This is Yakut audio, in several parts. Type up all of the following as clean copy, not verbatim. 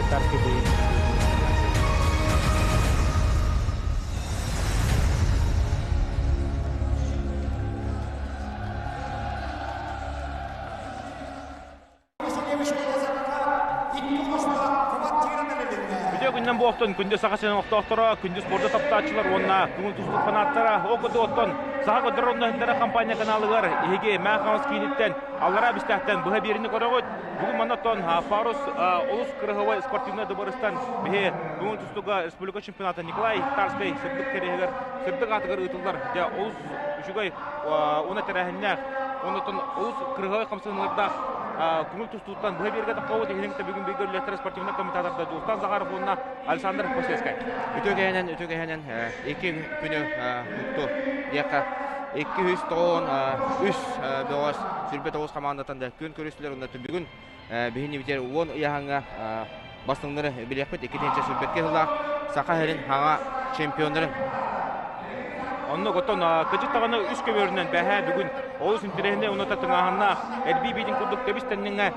Тарскай бэйэтин Үтүө күннэн буолтун, күндү Саха сирин олохтоохторо, күндү спорду таптааччылар уонна көҥүл тустуук фанаттара, ол курдук оттон Саха көрдөрөр онно компания каналыгар эһиги Мээх Хаҥас кииниттэн Аллараа Бистээхтэн быһа биэриини көрөҕүт. Бүгүн манна оттон Парус олус кырыһыбай спортивнай дыбарыстан биһи көҥүл тустууга республика чемпионата Николай Тарскай сырдык кэриэһигэр сырдык аатыгар ыытыллар. Дьэ олус үчүгэй уонна тэрээһиннээх, оннуттан олус кырыһыбай хамсаныылардаах көҥүл тустууттан быһа биэргэ таххабыт иһинин бүгүн бииргэ үлэлэттэр спортивнай комментаторда Дьулустан Захаров уонна Александр Посельскай. Үтүө кэһэнэн, үтүө кэһэнэн икки күнү укту диэххэ 293 бөҕөс 29 хамаандаттан да күн көрүстүлэр уонна бүгүн биһини битэр 10 ыйаһаҥҥа бастыҥнары билиэхпит 2021 сыллаах Саха сирин хаҥа чемпионнарын. Оннук оттон кыдьык даҕаны үс көбүөрүнэн бэһээ бүгүн олус интэриэһинэй уонна тыҥааһыннаах эрбии биитин курдук тэбис тэнниҥҥэ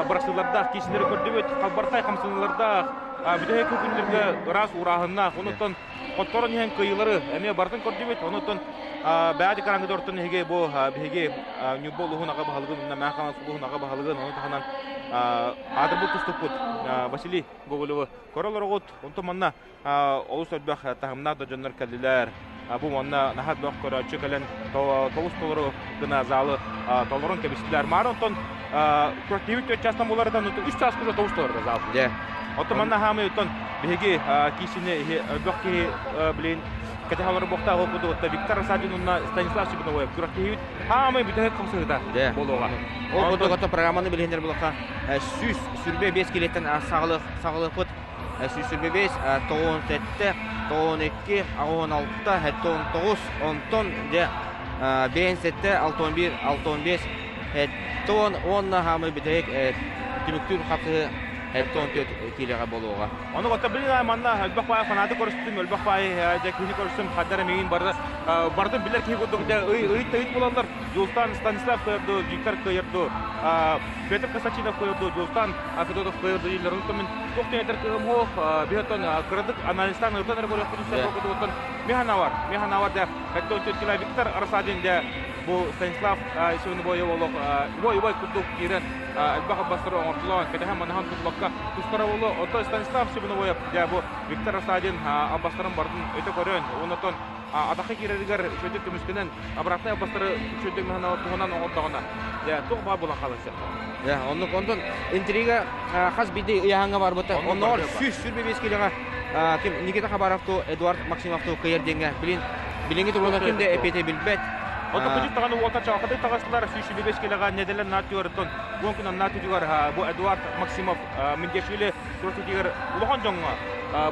бырахсыылардаах киисилэри көрдүбүт, халбархай хамсаныылардаах бүтэһик күннэргэ ыраас уурааһыннаах, онуттан хотторон иһэн кыайыылары эмиэ барытын көрдүбүт. Онуттан бэйэ караңгыда ортон эһиги бу биһиги Ньурба улууһун аҕа баһылыгын уонна Мэҥэ Хаҥалас улууһун аҕа баһылыгын ону таһынан аатырбыт тустукпут Василий Гоголевы көрө олороҕут. Онтон манна олус элбэх таһымнаах да дьоннор кэллилэр. Бу манна наһаа элбэх көрөөччү кэлэн толус толору гына залы толорон кэбистилэр. Маары онтон күрэхтэһиибит төрт чаастан буоларыттан үс чаас курдук толус толору зал. Оттон манна хаамый оттон биһиги киисини элбэх киһи билин кэтэһэ олорор буохтаах ол курдук Виктор Рассадин уонна Станислав Чебановой күрэхтэһиибит хаамый бүтэһик хамсыһыта буолуоҕа. Ол курдук оттон программаны билиһиннэр булахха 125 килеттен саҕалыахпыт 125, 97, 92, 86, 79, онтон дьэ 57, 61, 65, 70 уонна хаамый бүтэһик түмүктүүр хапсыһы 74 киилэҕэ буолуоҕа. Ону отто билин манна элбэх баай фанаты көрүстүм, элбэх баай дьэ киһини көрүстүм, хаддар миигин бары бардым билэр киһи курдук дьэ ый ый ыйт булаллар. Дьулустан Станислав кыайырду, Виктор кыайырду, Петр Константинов кыайырду, Дьулустан Федотов кыайырду дииллэр. Онтон мин туох диэн кыһым суох, биһиттэн кырадык анализтаан ырытан эрэ көрүөхпүтүн сөп курдук Механавар, Механавар да 74 Виктор Рассадин да бу Станислав Исевнобоев олох убай-убай курдук киирэн элбэх албастары оҥортулаан кэтэһэн манаһан туллакка тустара буолуо. Оттон Станислав Сибиновоев дьэ бу Виктор Рассадин албастарын бардын өтө көрөн, оннотон атахха киирэригэр үчүгэйдик көмүскэнэн обратнай албастары үчүгэйдик туһунан оҥордоҕуна дьэ туох баар буолан хаалан сөп. Дьэ, оннук онтон интрига хас биирдии ыйааһыҥҥа барбыта. Оннооҕор 125 килоҕа ким Никита Хабаровту, Эдуард Максимовту кыайар диэҥҥэ билин билиҥҥи туругунан ким да эппиэти билбэт. Онтон күнүс даҕаны уота чалхатык таҕыстылар 125 килоҕа неделя наатыгар 10 күн аннаатыгар бу Эдуард Максимов Миндешвили күрэхтэһиитигэр улахан дьоҥҥо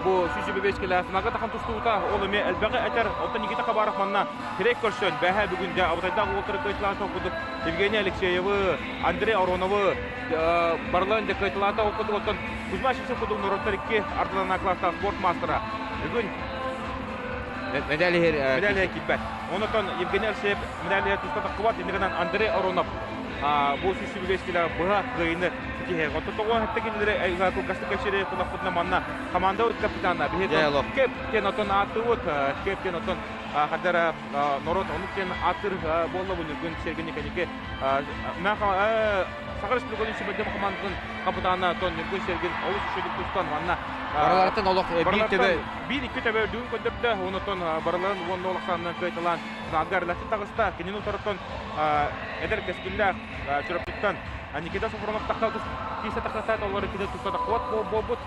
бу 125 килэ финалга тахан тустубута ол эмиэ элбэҕи этэр. Оттон Никита Хабаров манна тирек көрсөн бэһэ бүгүн дьэ абытайдаах уолтары кыайталаан курдук Евгений Алексеевы, Андрей Ароновы барыларын дьэ кыайталаата. Ол курдук оттон Кузьма Сивцев курдук норуоттар икки ардыларынан кылаастаах спорт маастара бүгүн медаль киирбэт. Онтон Евгений Алексеев медаль туста тахсыбат. Иннигинэн Андрей Аронов бу 125 кило быһа кыайыыны ситиһэр. Оттон тоҕо хэттэ кинилэри кылгастык кэпсири кулахпытына манна команда капитана биһи Кеп диэн отон ааттыыбыт. Кеп диэн отон хадара норуот онук диэн ааттыыр буолла бу Ньургун Сергей Никоники Саха Республикатын сүбэлдем командатын капитана тон Ньургун Сергин олус үчүгэй тустан манна барыларыттан олох биир төбө биир икки төбө үрдүгүн көрдөрдө онотон барыларын уонна олохсаанынан кыайталаан финалга таҕыста кинини утарыттан эдэр кэскиллээх Чурапчыттан Никита Софронов тахса киисэ тахсасаат олору кини туста таххыбат буолбут.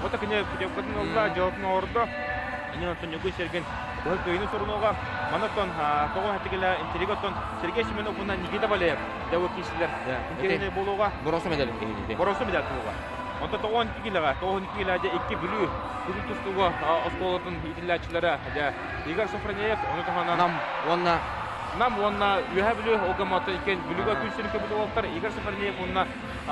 Ота кини путевкатын ылла, дьыалатын оҥордо. Иннин оттон Ньургун Сергин быһыт кыайыыны сорунууга. Манна оттон тоҕо хэтигилэ интрига оттон Сергей Семенов уонна Никита Валеев дьэ киирсилэр. Интрига буолууга. Боросу медаль иһинити. Боросу медаль туһуга. Онтон 92 килоҕа, 92 килоҕа дьэ икки Бүлүү Бүлүү тустууга оскуолатын иитиллээччилэрэ дьэ Игорь Софронеев ону таһынан Нам уонна Нам уонна Үөһээ Бүлүү Олгомото иккиэн Бүлүүгэ күн сирин көбүт уолаттар Игорь Софронеев уонна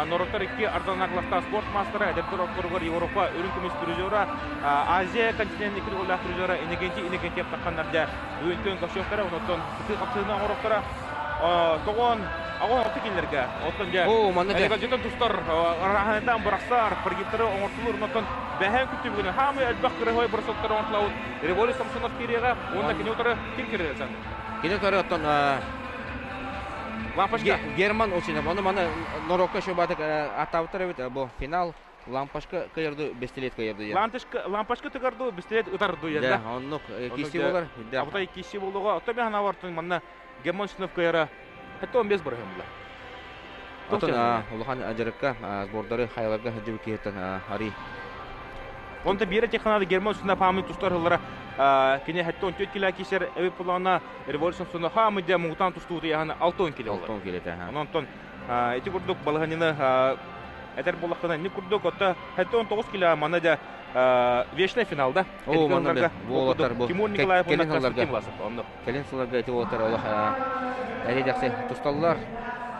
норуоттар икки ардыларынан кыластаах спорт маастара, эдэрдэр ортолоругар Европа үрүҥ көмүс призера, Азия континенын икки төгүллээх призера Иннокентий Иннокентьев тахханнар дьэ бүгүн күөн көрсүөхтэрэ, онтон сытыы хапсыһыыны оҥоруохтара. Тоҕон Аҕа алты кинилэргэ. Оттон дьэ, Оо, манна дьэ. элегальдьытын тустар, ырааханытан бырахсар, прогибтары оҥортулуур, онтон бэһэн күттүбүгүнэ хаамыы элбэх кырыһой бросоктары оҥортулаабыт Револий Самсонов киириэҕэ уонна кини утары ким киирэр Кини утары оттон Лампочка. Герман Осинов. Ону маны норуокка еще батык аттаабыттар эбит. Бу финал лампочка кыйырды, бестилет кыйырды. Лампочка, лампочка тыгарду, бестилет ытарду Да, оннук кисти болар. Абытай кисти болуга. Отто мен ханавартын манна Герман Осинов кыйара. Хэтте 15 бырыһым була. Отон улахан дьарыкка сбордары хайаларга сылдьыбыт киһиттэн ари. Онто биэрэ технада Герман Осинов хаамы тустар хыллара кини хэтте 14 кило кисер эбит булана Революция суна хаамы дьэ муҥутаан тустууту яһана 6 кило болар. 6 кило ха. Онон ити курдук балаһанины этер буллахтана ини курдук отта хэтте 19 кило мана дьэ вечный финал да. О, манна буолаттар бу. Тимур Николаев уонна Константин Власов. Онно. Кэлин сылларга ити уолаттар олох эри-дэхси тусталлар.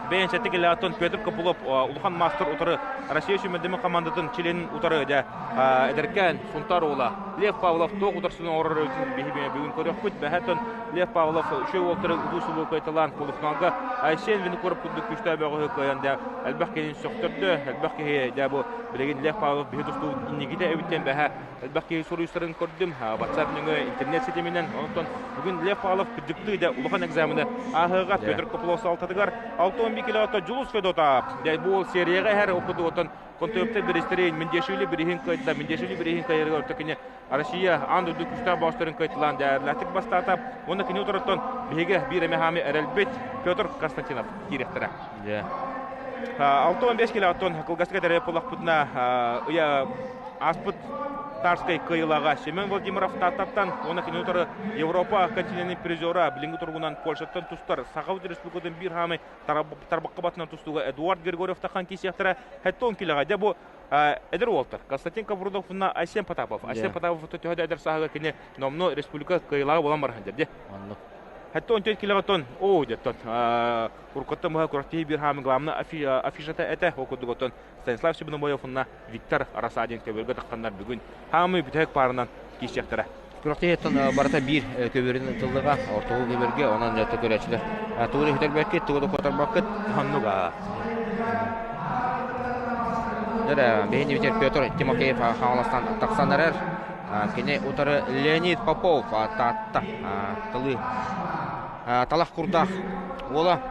Бэйэн сэттэ килоттон Петр Копылов улахан мастер утары Россия сүүмэрдэммит командатын чилиэнин утары дьэ эдэркээн Сунтаар уола Лев Павлов туох утарсыны оҥорор биһи бүгүн көрүөхпүт. Бэһэтон Лев Павлов үчүгэй уолтары утуу субуу кыайталаан полуфиналга Айсен Винокуров курдук күүстээх бөҕөһү кыайан дьэ элбэх киһини сөхтөрдө. Элбэх киһи дьэ бу билигин Лев Павлов биһи тустуу инникитэ эбиттэн бэһэ элбэх киһи суруйсарын көрдүм. WhatsApp нөҥүө интернет ситиминэн. Онтон бүгүн Лев Павлов кырдьыктыы дьэ улахан экзамены ааһыаҕа Петр Копылов салтатыгар 6-11 килота Дьулус Федотов. Дьэ бу серияҕа иһэр опытуотан контуэптер биристэрин Мендешвили бириһин кыайда. Мендешвили бириһин кыайарыгар орто кини Россия аан дойду күүстээх боостарын кыайтылаан дьээрлээтик бастаата. Уонна кини утарыттан биһиги биир эмэ хаамы эрэлбит Петр Константинов киириэхтэрэ. 6-15 килоттон кылгастык этэрэ буоллахпытына ыйа ааспыт Тарскай кыайыылааҕа Семен Владимиров Тааттаттан уонна кини утары Европа континенын призера билиҥҥи туругунан Польшаттан тустар Сахабыт Республикатын биир хаамай тарбахха батынан тустууга Эдуард Григорьев тахан киисиэхтэрэ хэттон килэҕэ дьэ бу эдэр уолтар Константин Коврудов уонна Айсен Потапов. Айсен Потапов төһө да эдэр сааһыгар кини номнуо республика кыайыылааҕа буолан баран дьэ. Оннук. Хэттон төрт килэҕэ оо деттон Куркаттан быһа күрэхтэһии биир хаамы главный афишата этэ. Ол курдук оттон Станислав Сибинобоев уонна Виктор Рассадин көбүөргэ тахханнар бүгүн хаамыы бүтэһик паарынан киирсиэхтэрэ. Күрэхтэһииттэн барыта биир көбүөрүн тыллыга, ортоку көбүөргэ, онон дьэ көрөөччүлэр тугу да сүтэрбэккит, тугу да куотарбаккыт. Оннуга. Дьэ, биһиги Петр Тимофеев Хаҥаластан тахсан эрэр. Кини утары Леонид Попов Таатта тылы талах курдаах уола.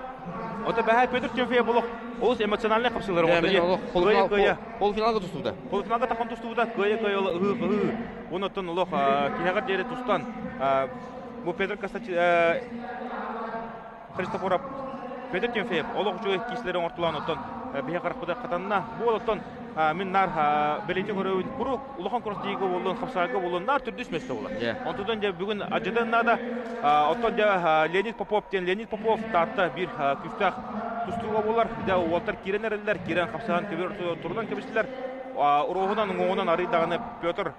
Ото бэһэ Петр Тимофеев олох олус эмоциональный хапсыылары оҥордо. Кыайа-кыайа. Полуфиналга тустубута. Полуфиналга тахан тустубута. Кыайа-кыайа ыһыы-ыһыы. Онуттан олох киһэҕэр диэри тустан бу Петр Христофоров Петр Тимофеев олох үчүгэй киисэлэри оҥортулаан оттон биһи харахпыта хатанна. Бу оттон мин наар бэлиэтии көрөбүн куруук улахан күрэхтэһиигэ буоллун, хапсаайга буоллун наар төрдүс миэстэ буолар. Онтудан дьэ бүгүн адьытын наада. Оттон дьэ Леонид Попов диэн Леонид Попов Таатта биир күүстээх тустууга буолар. Дьэ уолтар киирэн эрэллэр, киирэн хапсаһан көбүөр турунан кэбистилэр. Уруоһунан, уҥуоҕунан арый даҕаны Петр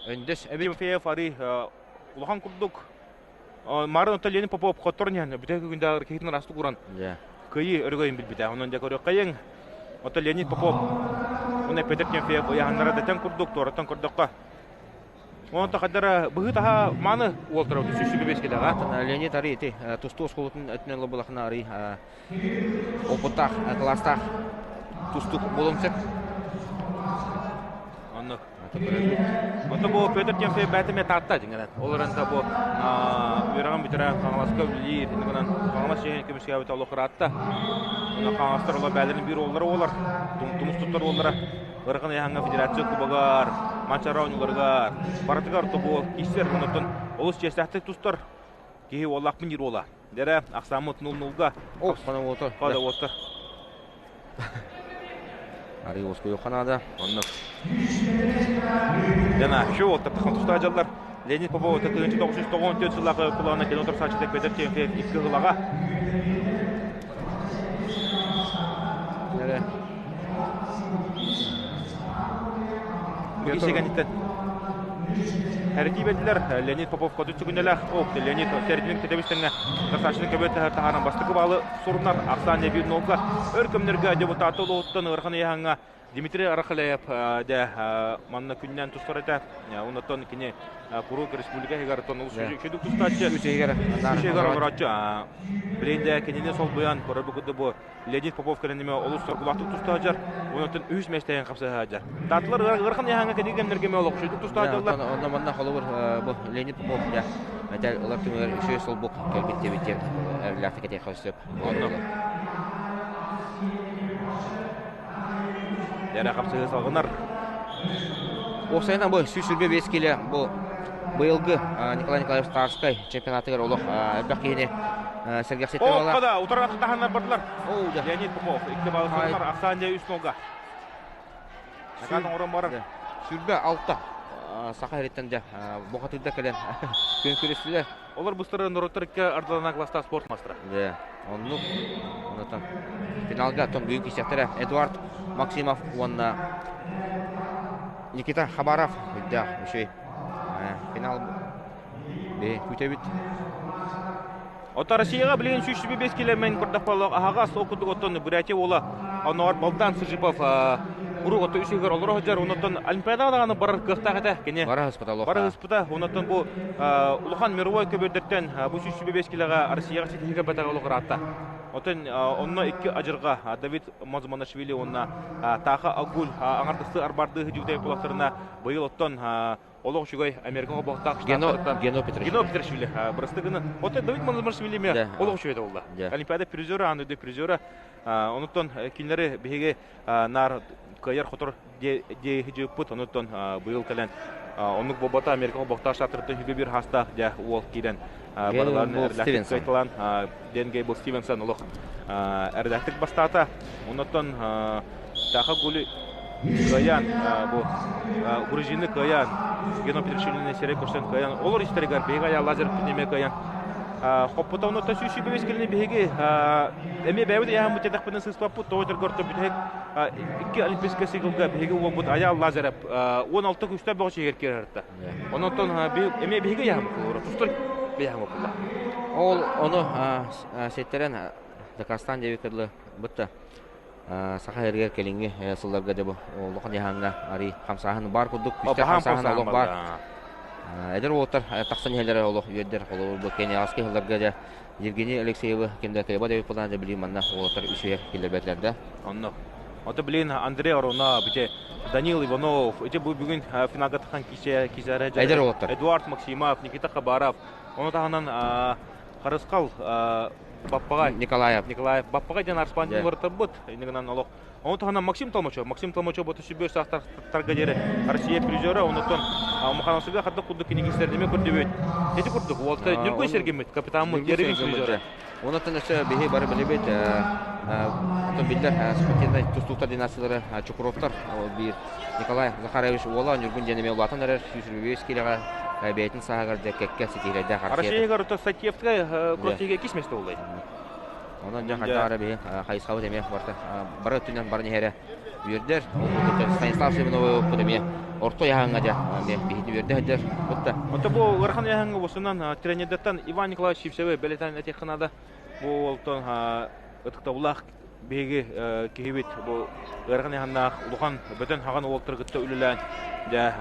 Өндөс эбит. Тимофеев арый улахан курдук Марын оттон Ленин Попов хотторон иһэн бүтэһик күндээҕэр киһитин араастык уран кыайыы өрөгөйүн билбитэ. Онон дьэ көрүөххэйиҥ. Оттон Леонид Попов уонна Петр Тимофеев ыйааһыннара дэтэн курдук туораттан көрдөххө. Онон хаддара быһыы-таһаа мааны уолтара сүүс бэс килэҕэ. Леонид арый ити тустуу оскуолатын өттүнэн лобулахына арый опыттаах, кылаастаах тустуук буолуон сөп. Оннук. Ото бу Петр Тимофеев бэйэтэ эмиэ Таатта дьиҥинэн. Ол эрэн да бу үөрэҕин бүтэрэн Хаҥаласка үлэлиир, иннигинэн Хаҥалас чиэһин көмүскээбитэ олох ыраатта. Онно Хаҥаластар олор бэйэлэрин биир уоллара буолар, тумус туттар уоллара. Ыарахан ыйааһыҥҥа федерация кубогар, Манчаары оонньууларыгар, барытыгар орто бу киирсэр. Онтон олус чиэстээхтик тустар киһи уоллаахпын диир уола. Дэрэ, ахсааммыт нул-нулга. О, хана уота. Хада уота. Арый уоскуйуохха наада. Оннук. Дана, şu уоттар тахан тустаа дьаллар. Леонид Попов 1994 сыллаах кулаана кино торсааччыта Петр Тимофеев икки ылаҕа. Нere? Бу кэнниттэн Эрдии Леонид Попов хоту сүгүнэлээх ок Леонид Сердин тэтэбистэҥҥэ Тарсааччыны көбүөт таһааран бастакы баалы сурунар Ахсаан биир нолга өр көмнөргө депутаты улууттан ыарахан ыйааһыҥҥа. Дмитрий Арахалеев дэ манна күннэн тустар этэ. Оннотон кини куруук республика иһигэр тон олус үчүгэй тустааччы. Үчүгэр оҥорооччу. Билигин дэ кинини солбуйан көрөр бу бу Леонид Попов кэлэн олус соргулаахтык тустааччар. Оннотон үһүс миэстэһин хапсыһааччар. Таатылар ыарахан яһаҥа кэнники кэмнэргэ ме олох үчүгэй тустааччылар. Онно манна холобур бу Леонид Попов дэ мэтэл ылар түмүгэр үчүгэй солбук кэлбит диэбит диэн эрэллээхтик этиэххэ сөп. Онно. Дэрэ хапсыһыы салҕанар. Уопсайынан бу 125 кило бу быйылгы Николай Николаевич Тарскай чемпионатыгар олох элбэх киһини сэргэхситтэр буолла. да, утары таһаннар бардылар. Леонид Попов икки балл сыллар, Ахсаанья үс нолга. Накат оҥорон барар. Сүрбэ алта саха ириттэн дьэ бухатыырда кэлэн күөн күрэстилэр. Олор быстары норуоттар икки ардыларынан класстаах спорт мастера. Дьэ, оннук. Онтон финалга оттон бүгүн киирсиэхтэрэ Эдуард Максимов уонна Никита Хабаров. Үрдээх үчүгэй финал күүтэбит. Оттон Россияҕа билигин 125 киломен көрдөхпөлөх аһаҕас ол курдук оттон Бурятия уола оннооҕор Балдан Сыжипов куруук отто үс ыйыгар олоро сылдьар оннуттан Олимпиадаҕа даҕаны барар кыахтаах этэ кини бара ыспыта бара ыспыта оннуттан бу улахан мировой көбүөрдэртэн бу 125 килоҕа Россияҕа ситиһиигэ бэтэх олох ыраатта. Оттон онно икки адьырҕа Давид Мазманашвили уонна Таха Агуль аҥардасты арбардыы сыдьыбытай кулактарына быйыл оттон олох үчүгэй Америка холбоһуктаах штаттарыттан Гено Петрашвили. Гено Петрашвили бырасты гына. Оттон Давид Мазманашвили эмиэ олох үчүгэй буолла. Олимпиада призера, аан дойду призера. Онуттан кинилэри биһиги наар кыайар-хотор диэһи онуттан быйыл кэлэн оннук буолбата Америка холбоһуктаах штаттарыттан үһүгө биир хаастаах дьэ уол киирэн барыларын эрэлээхтик кыайталаан Дэн Гейбл Стивенсон олох эрэлээхтик бастаата. Оннуттан Таха Гули кыайан бу грузины кыайан Гено Петришвилини сирэй көрсөн кыайан олор истэригэр биһиги айаа Лазарев эмиэ кыайан хоппута онуттан сүүс сүүс кэлини биһиги эмиэ бэйэбит ыйааһыммыт диэтэхпинэ сыыспаппыт тоҕо өтөргөр бүтэһик икки олимпийскай циклга биһиги уолбут Айаал Лазарев 16 күүстээх бөҕө чиһигэр киирэр Онон эмиэ биһиги ыйааһыммыт буолар тустар ыйааһыммыт буолла. Ол ону ситтэрэн дакаастаан диэбиккэ дылы бытта саха сиригэр кэлиҥҥи сылларга дьэ бу улахан ыйааһыҥҥа арый хамсааһын баар курдук күүстээх хамсааһын олох баар. Эдэр уолаттар тахсан иһэллэрэ олох үөрдэр. Холобур бу Кенияҕаскы сылларга дьэ Евгений Алексеевы ким да кыайбат эбит буолан дьэ билигин манна уолаттар үсүһэ киллэрбэтилэр да. Онно. Ото билигин Андрей Оруна, бите Данил Иванов, ити бу бүгүн финалга тахсан кисе кисэрэ Эдэр уолаттар. Эдуард Максимов, Никита Хабаров, ону таһынан Харысхал Баппаҕай Николаев. Николаев Баппаҕай диэн арспаан уларытарбыт. Иннигинэн олох Ону таһынан Максим Толмачев. Максим Толмачев бу сүбүөр саахтарга диэри Россия призера, онуттан Мухановсыга хардык курдук кинигистердеме көрдөбүт. Эти курдук, уолта Ньургун Сергиммит, капитаммыт, Еревин призера. Онуттан өссө биһи бары билибит, оттон биллэр спортивнай тустууктар династиялары Чукуровтар, биир Николай Захарович уола Ньургун диэн эмиэ улаатан эрэр, 125 килэҕэ бэйэтин сааһыгар дьэ кэккэ ситиһиилэрдээх Россия. Россияга Сатьевскай кросс иккис место буолла. Онон дьэ хайдах эрэ биһи хайысхабыт эмиэ барыта бары өттүнэн баран иһэрэ үөрдэр. Ол курдук Станислав Семеновы эмиэ орто ыйааһыҥҥа дьэ эмиэ биһини үөрдэ сылдьар кытта. Онто бу ыарахан ыйааһыҥҥа бусунан тренердэртэн Иван Николаевич Сивцевы бэлэтэн этиэххэ наада. Бу уолтан ытыктабыллаах биһиги киһибит бу ыарахан ыйааһыннаах улахан бөтөн хаҕан уолтары кытта үлэлээн дьэ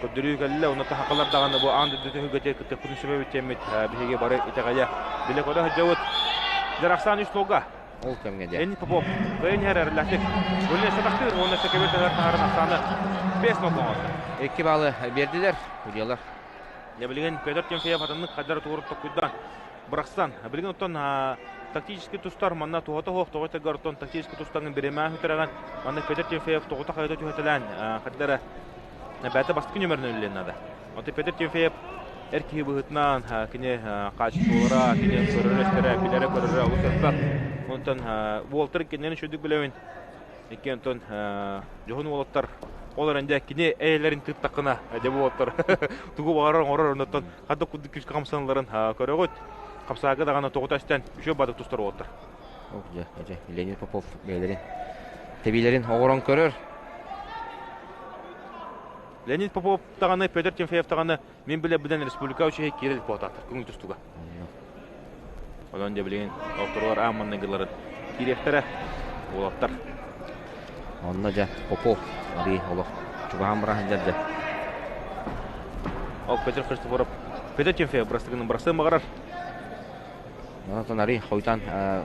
көрдөрүү кэллэ онно сахалар даҕаны бу аан дойду түһүлгэтигэр кыттыахпытын сөбөбүт диэммит биһиги бары итэҕэйэ билэ көрө сылдьабыт Жарахсан үс нолга ол кэмҥэ дьэ Леонид Попов кыайан иһэр эрэллээхтик Улья сатахтыыр уонна сөкөбүт таһар таһарын ахсааны 5 нолга оҥордо икки баалы биэрдилэр судьялар Дьэ билигин Петр Тимофеев атыннык хаддары тугуруп токкуйдаан бырахсан билигин оттон тактический тустар манна туһата суох тоҕо этэргэр оттон тактический тустаҥын биримээ сүтэрэҕин манна Петр Тимофеев тоҕута хайыта түһэтэлээн хаддара бэйэтэ бастакы нүөмэринэн үлэлиэн наада. Оттон Петр Тимофеев эр киһи быһыытынан кини хаачыстыбалара, кини көрөрө-истэрэ, билэрэ-көрөрө олус элбэх. Онтон уолтар кинилэри үчүгдүк билэбин. Икки онтон дьоһун уолаттар ол эрэн дьэ кини эйэлэрин тыыттаххына дьэ бу уолаттар тугу баҕарар оҥорор оннуттан ханна курдук күүскэ хамсаналларын көрөҕүт. Хамсаага даҕаны тоҕута эстэн үчүгэй бадык тустар уолаттар. Дьэ, дьэ, Леонид Попов бэйэлэрин тэбиилэрин оҕорон көрөр. Леонид Попов даҕаны, Петр Тимофеев даҕаны мин билэрбинэн республика үчүгэй киирэр депутаттар көҥүл тустууга. Онон дьэ билигин ортолоругар аан маҥнайгыларын киириэхтэрэ уолаттар. Онно дьэ Попов арыы олох чугаһаан быраһан дьэ. Ол Петр Христофоров Петр Тимофеев бырастыгынан бырастыан баҕарар. Онтон арыы хойутаан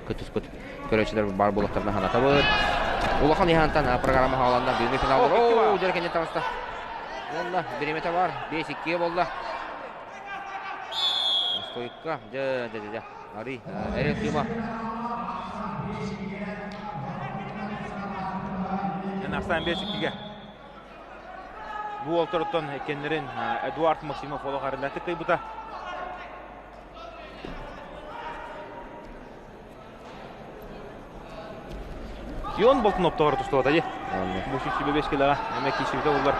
кыттыспыт көрөөччүлэр баар буолуохтарына санатабыт. Улахан иһантан программа хааланна бүгүҥҥү финалга. Оо, дьэ кэннин таҕыста. Уонна бириэмэтэ бар. 5-2 буолла. Стойка. Дьэ, дьэ, дьэ, дьэ. Арый, эрэл кыыма. Ахсаан 5-2-ге. Бу олтороттон кеннерин Эдуард Максимов олох арындатык кыйбыта. Сион болтун оптоҕор тустубата дии. Бу сүбэ бес килоҕа эмэ киирсибитэ буоллар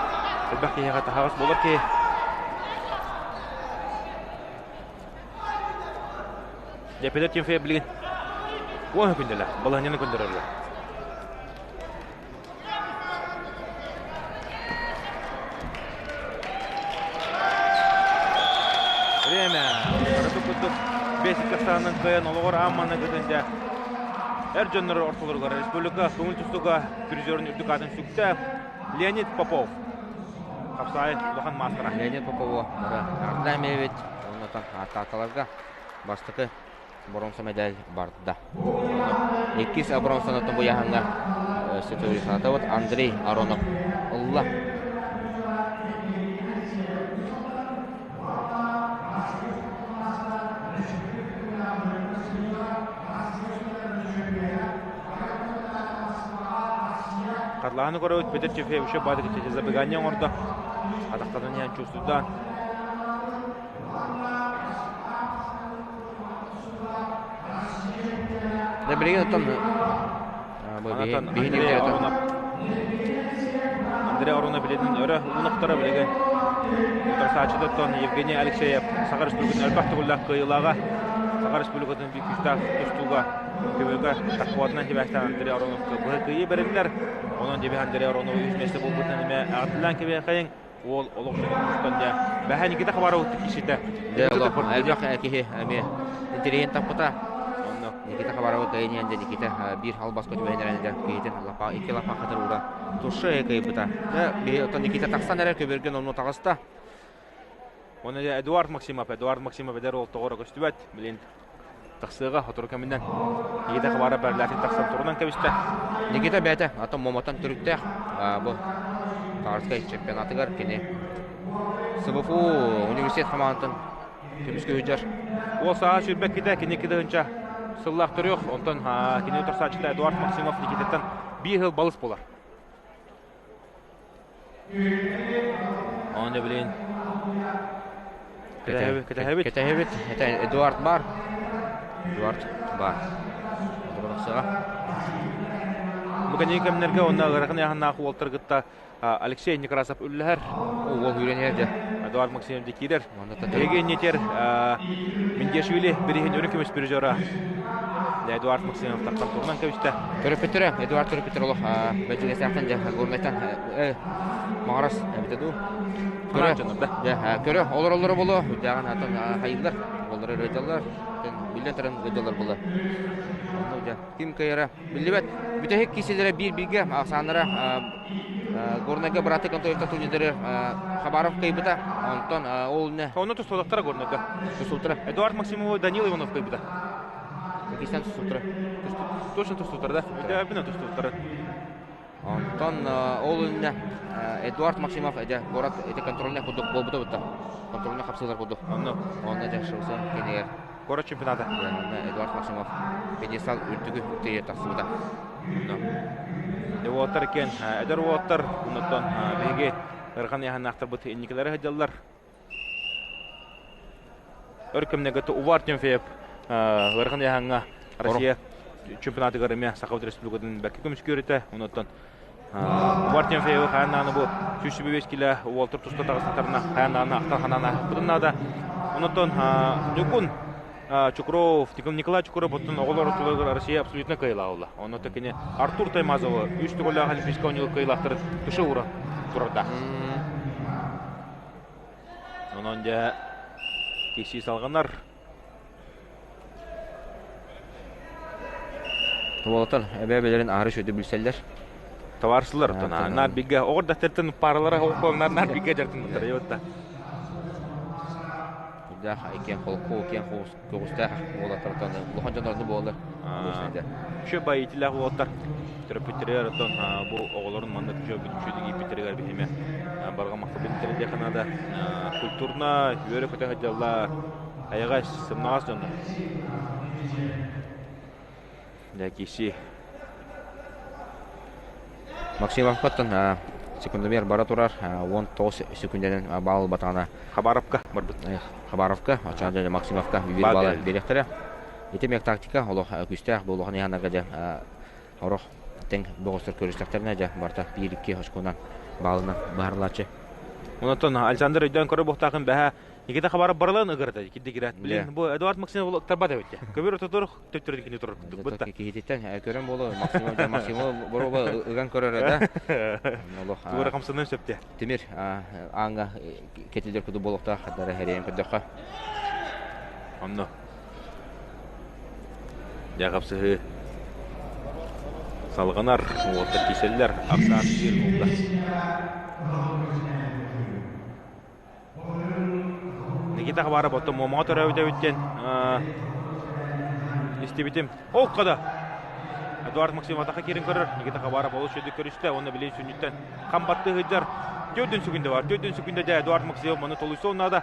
элбэх киһиэхэ таһаҕас буолар киһи. Дьэ Петр Тимофеев билигин 10 күндэлэ балаһынньаны көрдөрөргө. Время. Барыты курдук бесик саанын кыайан олоҕор аамманы кытынча эр дьоннор ортолоругар республика көҥүл тустууга призерун үрдүк аатын сүктэ Леонид Попов. Хапсаай улахан маастара. Леонид Попову бары ардамевич оннотон ааттааталарга бастакы боруонса медаль барда. Иккис боруонсаны тобуйаһаҥҥа санатабыт Андрей Аронов ылла. Харлааны көрөбүт Петр Чефеевича баадык забегание оҥордо. Атахтарын иһэн чувствуйдаан. Да билигин оттон Андрей Аронов Андрей Аронов билигин өрө уунахтара билигин утарсааччытыттан Евгений Алексеев Саха Республикатын элбэх төгүллээх кыайыылааҕа Саха Республикатын биир күүстээх тустууга көмөҕө тахпатынан сибээстээн Андрей Ароновка быһа кыайыы бэриллэр. Онон дьэбиһ Андрей Аронов үс миэстэ буолбутунан эмэ аҕатылаан кэбиэхэйиҥ уол олох тустан дьэ бэһэ Никита Хабаров киһитэ Дьэ олох элбэх киһи эмиэ интэриэһин таппыта. Онно Никита Хабаров кыайан дьэ Никита биир албаска түбэһинэрэн дьэ киһитин лапа икки лапа хатыр ура туша кыайбыта. Дьэ биһи оттон Никита тахсан эрэр көбүргэн онно таҕыста. Оны Эдуард Максимов, Эдуард Максимов эдэр уол тоҕоро көстүбэт. Билин тахсыаҕа сотору кэминэн Никита Хабаров бэрлээтин тахсан турунан кэбистэ. Никита бэйэтэ атын Момотон төрүттээх бу Тарскай чемпионатыгар кини СБФУ университет хамаандатын көмүскэ сылдьар. Уол саа сүүрбэккитэ кини кыдыһынча сыллаах төрүөх, онтон кини утарсааччыта Эдуард Максимов Никитаттан биир сыл балыс буолар. Оны билин кэтэһэбит. Кэтэһэбит. Это Эдуард бар. Эдуард бар. Туруорсаҕа. Бу кэнники кэмнэргэ онно ыарахан ыйааһыннаах уолтар кытта Алексей Некрасов үллэһэр. Уол үүрэн иһэр дьэ. Эдуард Максимов дьэ киирэр. Эһиги иннитер Миндешвили бириһин үрүҥ көмүс призера Эдуард Максимов тахсан турунан кэбистэ. Төрөппүттэрэ Эдуард төрөппүттэр олох бэдьигэсээхтэн дьэ Горнайтан Маҕарас эбитэ дуу. Көрө дьэ көрө олороллоро боло үрдээҕин атын хайыыллар олорор ыалдьаллар биллэн туран ыалдьаллар була. Онно дьэ ким кыайара биллибэт. Бүтэһик киселere биир-бииргэ ахсааннара Горнайга бырааты Контоевка турнирдары Хабаров кыайбыта. Онтон ол не Онно тустуулахтара Горнайга. Тустуултара. Эдуард Максимов Данил Иванов кыайбыта. Иккистэн тустуултара. Точно тустуултара да? Өйдөөбүнэ тустуултара. Онтон ол иннэ Эдуард Максимов дьэ город ити контрольный курдук буолбута бутта. Контрольный хапсыылар курдук. Онно. Онно дьэ шоуса кинигэр Город чемпионата. Эдуард Максимов пьедестал үрдүгү үктейе тахсыбыта. Онно. Уолаттар иккиэн эдэр уолаттар, оннуттан биһиги ыарахан ыйааһыннаахтарбыт инникилэри сылдьаллар. Өр кэмнэргэ Увар Тимофеев ыарахан ыйааһыҥҥа Россия чемпионатыгар эмиэ Саха Республикатын бэркэ көмүскүөр этэ. Онуттан Увар Тимофеевы хайаан даҕаны бу 125 кило уолтур туста таҕыстахтарына хайаан даҕаны ахтан ханаан ааһыахпытын наада. Онуттан Ньукун Чукров, Николай Чукров оттон оҕолор ортолоругар Россия абсолютно кыайылаах буолла. Онно кини Артур Таймазовы үс төгүллээх Олимпийскай оонньууга кыайылаахтарын туша уура турарда. Онон дьэ киирсии салҕанар. Уолаттар эбээ-эбэлэрин аһары сүрдү билсэллэр. Товарсылар наар бигэ оҕор даттартан паралара оҕолор наар бигэ дьартын ебатта. Үрдээх иккиэн холку, иккиэн көҕүстээх уолаттартан улахан дьоннорну буолар. Үчү байытилаах уолаттар төрөппүттэригэр оттон бу оҕолорун маннык үчүгэй ииппиттэригэр биһиме барҕа махталбын тириэрдиэххэ наада. Культурно үөрэ-көтө сылдьаллар. Айаҕас, сымнаҕас дьоннор. Дьэ, киси. Максимовкаттан секундомер бара турар 19 секундэнэн баал ылбатаҕына Хабаровка барбыт. Хабаровка, оччоҕо Максимовка биир баалы биэриэхтэрэ. Ити эмиэ тактика олох күүстээх бу улахан иһанарга дьэ орох тэҥ бөҕөстөр көрүстэхтэринэ дьэ барыта биир-икки очконан баалынан быһаарылааччы. Онтон Александр өйдөөн көрө буохтаахын бэһэ Никита Хабаров барылан ыгырда киддигират. Блин, бу Эдуард Максимов ыктарбат эбит. Көбүр ототор төттөрү кини турар курдук бытта. Киһититтэн көрөн буолу Максимов Максимов боруоба ыган көрөр да. Олох. Тугара хамсанан сөптө. Тимир ааҥҥа кетилер курдук буолуохтаах хардара хэрийэн көрдөххө. Онно. Дьэ хапсыһыы салҕанар, уолаттар киирсэллэр, ахсаан биир буолла. Никита Хабаров оттон Муомаҕа төрөөбүт эбит диэн истибитим. Ол да Эдуард Максимов атаха киирэн көрөр. Никита Хабаров олус үчүгэй көрүстэ уонна билигин сүнньүттэн хам баттыы сылдьар. Төрдүн сүгүндэ бар. Төрдүн сүгүндэ дьэ Эдуард Максимов маны толуйсуон наада.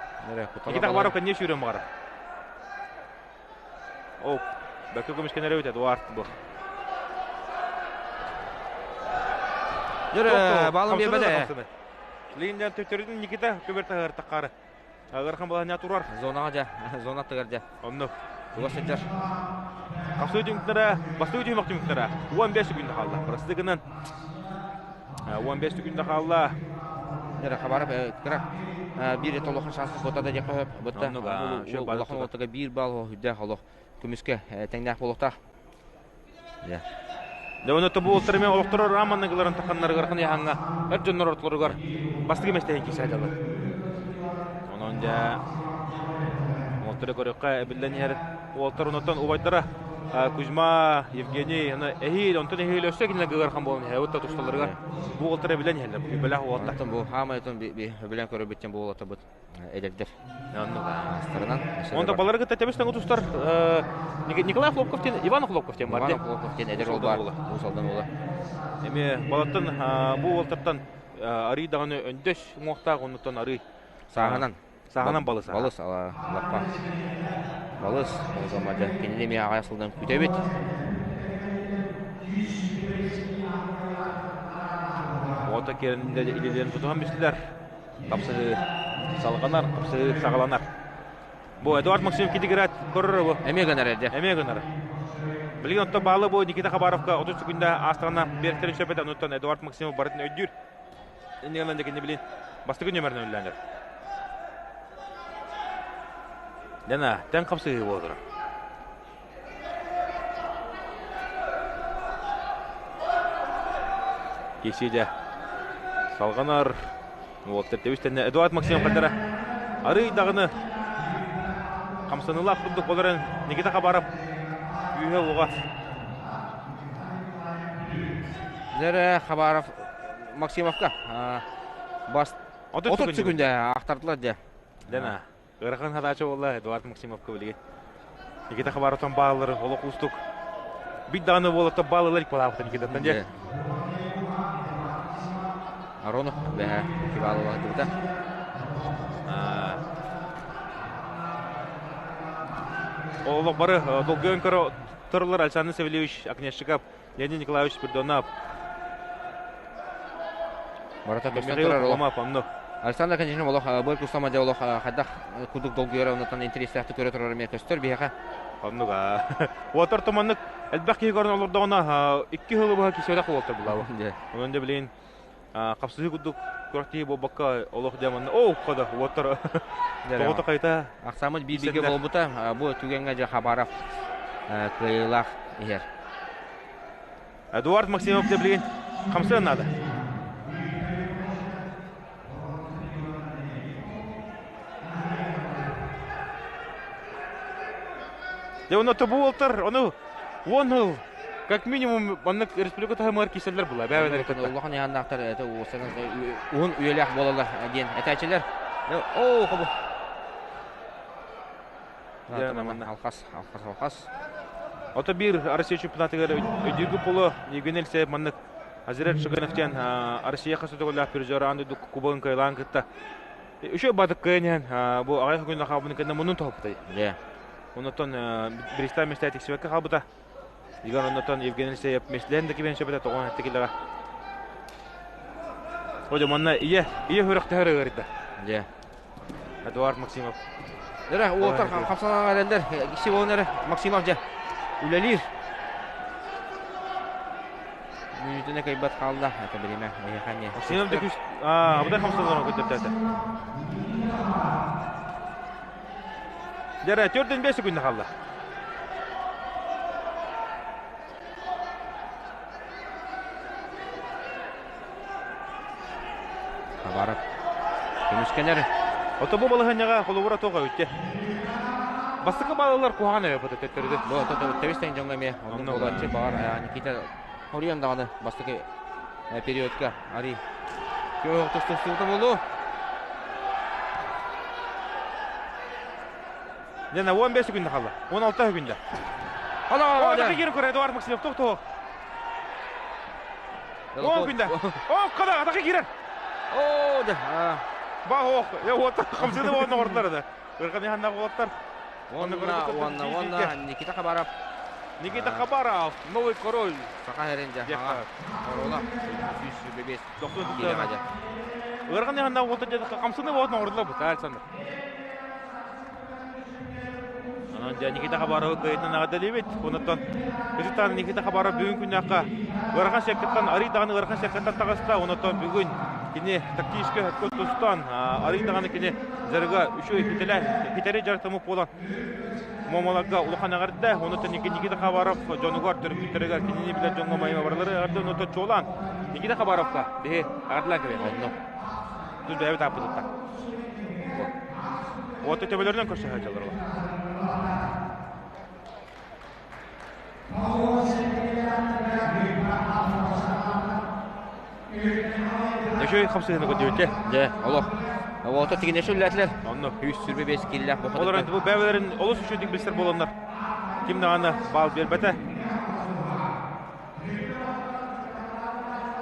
Никита Хабаров кэнние сүүрэн баҕарар. О, бэккэ көмүскэнэр эбит Эдуард бу. Дьөрө, баалым биэрбэтэ. Линден төттөрүтүн Никита көбөр таһыгар таххары. Ыарахан балаһыня турар. Зонаҕа дьэ, зона аттыгар дьэ. Оннук. Туга сылдьар. Хасыы түмүктэрэ, бастакы түһүмэх түмүктэрэ 15 күндэ хаалла. Бырастыы гынан 15 күндэ хаалла. Дьэ, Хабаров кыра биир толохон шансы бота да диэххэ сөп. Бытта улахан уолаттарга биир балл үрдээх олох көмүскэ тэҥнээх буолуохтаах. Дьэ. Дьэ, онно бу уолаттар эмиэ олохторо раманныгыларын таханнарыгар ханьаһаҥҥа эр дьоннор ортолоругар бастакы миэстэһин киирсээдэлэр. Онон дьэ уолаттары көрүөххэ эбиллэн иһэр уолаттар онтон убайдара Кузьма, Евгений, аны эһиил, онтон эһиил өссө кинилэргэ ыарахан буолан иһэр уотта тусталларыгар бу уолаттар эбиллэн иһэллэр, бу бэлэх уолаттар. Онтон бу хаамай отон билэн көрөрбүттэн бу уолаттарбыт эдэрдэр. Астарынан. Онто балары кытта тэбис тэҥ тустар Николай Хлопков диэн Иван Хлопков диэн бар. Иван Хлопков диэн эдэр уол бар. Уус Алдан уола. Эми балаттан бу уолтартан арый даҕаны өндөс уҥуохтаах оннуттан арый сааһынан сааһынан балыс балыс лаппа балыс олзамадя кинини эмиэ аҕай сылдан күтэбит Ото кэринде илилерин тутуһан бистилер. Хапсыһыы салҕанар, хапсыһыы саҕаланар. Бу Эдуард Максимов китигират көрөр бу. Эмиэ гынар эрдэ. Эмиэ гынар. Билигин оттон баалы бу Никита Хабаровка 30 секунда аастаҕына биэртэрин сөп этэ. Онуттан Эдуард Максимов барытын өйдүүр. Иннигэнэн дьэ билин бастакы нүөмэринэн үллээнэр. Дена, тэн хапсыһыы буолар. Кисиде салҕанар. Уолаттар тэбис-тэннэ Эдуард Максимов хардара арый даҕаны хамсаныылаах курдук олорон Никита Хабаров күүһэ-уоҕа. Дьэрэ Хабаров Максимовка бас 30 секунда ахтардылар дьэ. Дена Ыарахан хадаачы буолла Эдуард Максимовка билигин. Никита Хабаровтан бааллары олох уустук. Бит даҕаны буолатта бааллар икпалаабыта Никитаттан дьэ. Аронов бэһэ кибаалыла сылдьыбыта. Олох бары долгуйан көрө тураллар Александр Савельевич Окнешников, Леонид Николаевич Спирдонов. Барыта көстөн турар олох. Александр конечно олох бу кустама дьэ олох хайдах курдук долгуйара оннуттан интэриэстээхтик көрө турар эмиэ көстөр биһиэхэ. Оннук Уотар туманнык элбэх киһи көрөн олордоҕуна икки сылы быһа кисиэтэх уолтар булаабы. Онон дьэ билигин хапсыһыы курдук күрэхтиһии буолбакка олох дьэ манна оо хода уоттар тоҕото хайта Ахсааммыт биир бииргэ буолбута бу түгэҥҥэ дьэ Хабаров кыайыылаах иһэр. Эдуард Максимов дьэ билигин хамсыан наада. Дьэ, онно тобу уолтар, ону 10 сыл. Как минимум маннык республика таһымыгар киирсэллэр була. Бэйэлэри кытта. Улахан ыйааннаахтар это уһун үйэлээх буолаллар диэн этээчилэр. Оо, хобу. Алхас, алхас, алхас. Ото биир Россия чемпионатыгар өйдүүргү поло Евгений Алексеев маннык Азирет Шыгынов диэн Россия хасытыгылаах призер аан дойду кубогын кыайлаан кытта үчүгэй батык кыайан иһэн бу аҕыйах күн хаалбытын кэннэ муннун тоһуппутай. Оннуттан Бристан местэ тиксибэккэ хаалбыта. Игорь оннуттан Евгений Алексеев местэлээн да кибэн сөбөтө тоҕон этте киллэҕэ. Ожо манна ийэ ийэ хүрөхтөһөр ыарыйда. Дьэ. Эдуард Максимов. Эрэ уолаттар хамсанан эрэллэр. Икси буолан эрэ Максимов дьэ үлэлиир. Мүнүүтүнэ кыйбат хаалла. Это бириэмэ эһиэхэ эмиэ. Максимов да күс абыдай хамсанан көрдөртөөтө. Дьэ, 4-5 секунда хаалла. Хабаров көмүскэнэр. Ото бу балаһыанньаҕа холобура туох эбит Бастакы балалар куһаҕан эбит төттөрүтү. Бу тэбис тэҥ дьоҥҥо эмиэ оннук буолааччы баҕар Никита хоруйан даҕаны бастакы периодка Ари тустуута буолуо. Дьэ, 15 секунда хаалла. 16 секунда. Ана, О, киирэн көрө Эдуард Максимов тохтоо. О, күндэ. О, када, атака киирэр. О, да. Ба, ох, я вот хамсыды болон оҕордулар да. Ырган ханна болоттар. Уонна, уонна, уонна Никита Хабаров. Никита Хабаров, новый король. Саха эрин дьэ, Корола. 125. Ырган ханна болоттар дьэ, хамсыды болон оҕордулар бу, Александр. Онон дьэ Никита Хабаровы кыайытынан эҕэрдэлиибит. Онуттан Кызыктан Никита Хабаров бүгүн күннээххэ ыарахан секкаттан арый даҕаны ыарахан секкаттан таҕыста. Онуттан бүгүн кини тактическай өттө тустан арый даҕаны кини дьарыга үчүгэй хитэлэ хитэри дьарыктаммыт буолан Момоларга улахан эҕэрдэ. Онуттан Никита Хабаров дьонугар төрөппүттэригэр кинини билэр дьоҥҥо майма барылары эҕэрдэ. Онуттан чуолаан Никита Хабаровка биһи эҕэрдэлээн кэбиһэр. Онно. Тус бэйэбит ааппытыттан. Уоту төбөлөрүнэн көрсө сылдьаллар олор. Үчүгэй хамсыһыны көрдүбүт Дьэ, олох. Уота тигинэши үллээтилэр. Онно. 125 киллээх бу Олор бу бэйэлэрин олус үчүгүйдүк билсэр буоланнар ким даҕаны баал биэрбэтэ.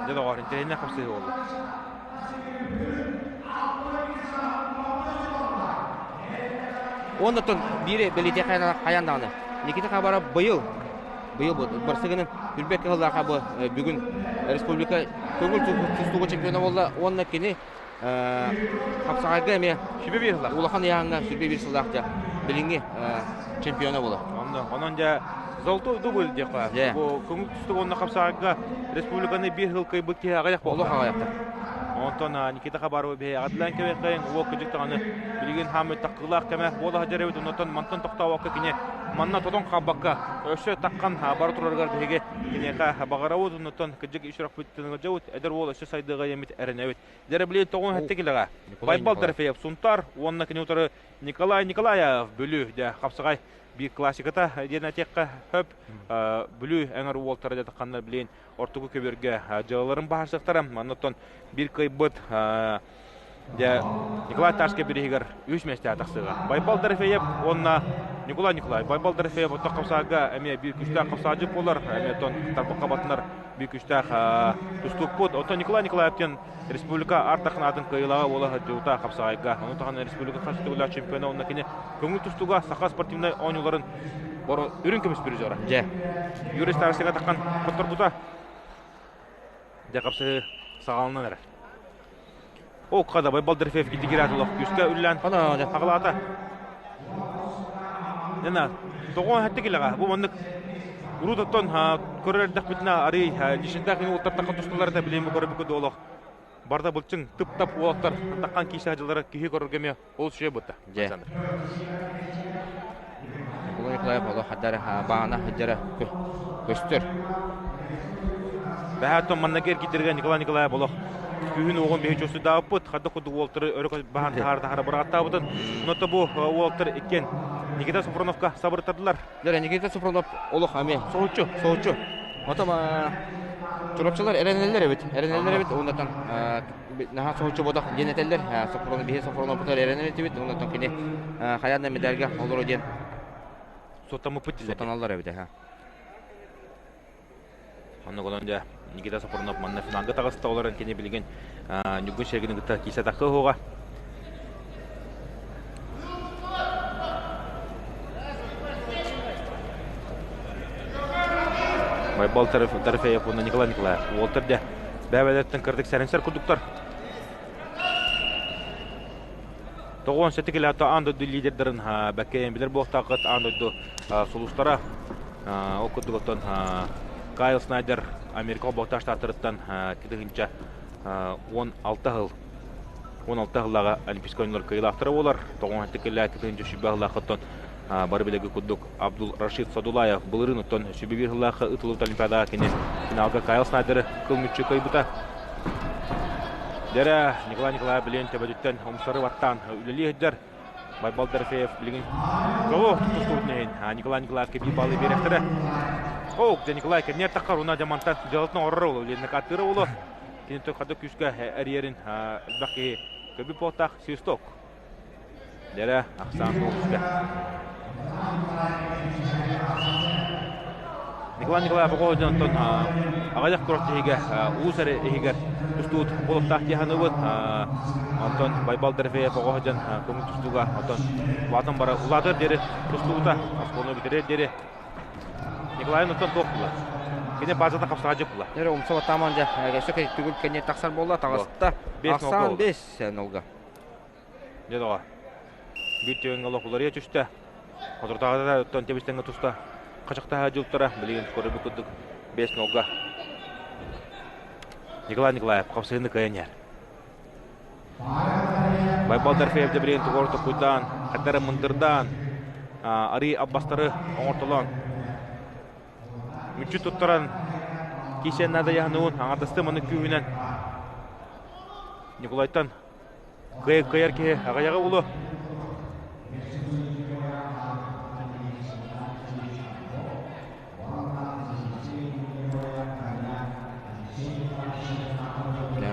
Дьэ доҕоор, интэриэһинэй хамсыһыы буолла. Оннуттан биири бэлиэтиэхэ хайаан даҕаны. Никита Хабаров быйыл быйыл барсыгынан үрбэт кыһыллаахха бу бүгүн республика көҥүл тустууга чемпиона буолла уонна кини хапсаҕайга эмиэ сүбэ биир сыллаах улахан ыйааһыҥҥа сүбэ биир сыллаах дьэ билиҥҥи чемпиона буолар. Онно онон дьэ золотой дубль диэххэ. Бу көҥүл тустууга уонна хапсаҕайга республиканы биир сыл кыайбыт киһи аҕыйах буолла. Олох аҕыйахтар. Онтон Никита Хабаров биһи аҕатылаан кэбиэххэйин уол кыдьык даҕаны билигин хааммыт таккылаах кэмэ буола сылдьар эбит. Онтон мантан тохтообокко кини манна тотон хаалбакка өссө таххан бара турарыгар биһиги киниэхэ баҕарабыт. Онтон кыдьык үс үрөхпүт дьабыт эдэр уол өссө сайдыаҕа диэммит эрэнэбит. Дьэ билигин тоҕун хэттэ килэҕэ. Байбал Дорофеев Сунтар уонна кини утары Николай Николаев Бүлүү дьэ хапсаҕай биир классиката диэн этиэххэ сөп. Бүлүү эҥэр уолтара дьэ тахханнар билигин ортоку көбүөргэ дьыалаларын баһарсыахтара. Манна оттон биир кыайбыт дьэ Николай Тарскай бирииһигэр үс миэстэҕэ тахсыаҕа. Байбал Дорофеев уонна Николай Николаев. Байбал Дорофеев оттон хапсаага эмиэ биир күүстээх хапсаадьыт буолар. Эмиэ оттон тарбахха батынар биир күүстээх тустуукпут. Оттон Николай Николаев диэн республика артахнаатын кыайыылааҕа буола сылдьыбыта хапсаҕайга. Ону таһынан республика хас төгүллээх чемпиона уонна кини көҥүл тустууга саха спортивнай оонньууларын үрүҥ көмүс призера. Дьэ. Юрий Старостига таххан хотторбута. Дьэ хапсыһыы саҕаланан эрэр. О, хада Байбал Дорофеев китигират олох күүскэ үллэн хаҕалаата. Нена, тоҕо хэтти килэҕэ. Бу маннык урут оттон көрөр эрдэхпитинэ арый лишентээх уолаттар тусталлар да билиэн бу көрбүккэ олох барда былчыҥ тып-тап уолаттар таххан киисэ дьыллара киһи көрөргө эмиэ ол үчүгэй бутта. Дьэ. Николай Николаев олох хаддара баана хаддара көстөр. Бэһээттон манна киргитиргэ Николай Николаев олох күһүн уоҕун биһи чувствуйдаабыппыт хадда курдук уолтары өрө баһан таһаара таһаара бырааттаабытын но бу уолтар иккиэн Никита Софроновка сабыртардылар. Дьэ Никита Софронов олох ами соһуччу соһуччу. Отом Чурапчылар эрэнэллэр эбит. Эрэнэллэр эбит. Оннотон наһаа соһуччу бодох диэн этэллэр. Сопрун биһи Сопруноппутугар эрэнэр этибит. Оннотон кини хайаан да медальга олоро диэн суоттаммыппыт дииллэр. Суоттаналлар эбит. Оннук онон дьэ Никита Сопрунов манна финалга таҕыста олорон кини билигин Ньургун Шергины кытта киирсэ таххы уһуоҕа. Байбал Тарифеев уонна Николай Николаев. Уолтар дьэ бэйэ-бэйэлэриттэн кырдык сэрэнсэр курдуктар. Тоҕуон сэтик илээто аан дойду лидердарын бэккэйэн билэр буолуохтааххыт аан дойду сулустара. Ол курдук оттон Кайл Снайдер Америка Холбоһуктаах Штаттарыттан кытыһынча 16 сыл 16 сыллааҕы Олимпийскай оонньуулар кыайыылаахтара буолар. Тоҕуон сэтик илээ кытыһынча сүбэ сыллаахыттан бары билэргэ курдук Абдул Рашид Садулаев былырыын оттон сүбэ биир сыллаахха ыытыллыбыт Олимпиадаҕа кини финалга Кайл Снайдеры кыл мүччү кыайбыта. Дэрэ Николай Николаев билиэн төбөтүттэн умсары баттаан үлэлии сылдьар. Байбал Дорофеев билигин кого тустубутун иһин Николай Николаевка биир баллы биэрэхтэрэ. Оок, дьэ Николай кэнниэр таххар уна дьамантан дьалатын оҥорор уолу, билиэн накаттыыра уолу. Кини хада күүскэ эрийэрин элбэх киһи көбү буолтаах свисток. Дэрэ ахсаан суолуска. Николай Николаев оҕо дьонтон аҕыйах күрэхтэһиигэ улуус эрэ иһигэр тустуут буолуохтаах дии саныыбын. Онтон Байбал Дорофеев оҕо дьон көҥүл тустууга оттон улаатан бара улаатар диэри тустубута, оскуоланы бүтэрэр диэри Николай оттон туох була? Кини базата хапсаҕа була. Эрэ умса баттааман дьэ, өссө түгүл кэннэ тахсар буолла, таҕыста. Ахсаан 5 нолга. Дьэ доҕор, биир түгэҥҥэ олох уларыйа түстэ. Соторутааҕыта оттон тэбис-тэҥҥэ туста хачахтаһа дьылтара билигин көрөрбүт курдук 5-0-га Николай Николаев хапсыһыыны кыайан иһэр. Байбал Дорофеев да билигин тугу токуйдаан, хаттары мындырдаан, арыы аббастары оҥортолоон мүччү туттаран киисиэн наада яһыныгын аҥардастыы маннык күүһүнэн Ньукулайтан Кыайар киһи аҕыйаҕы булуо.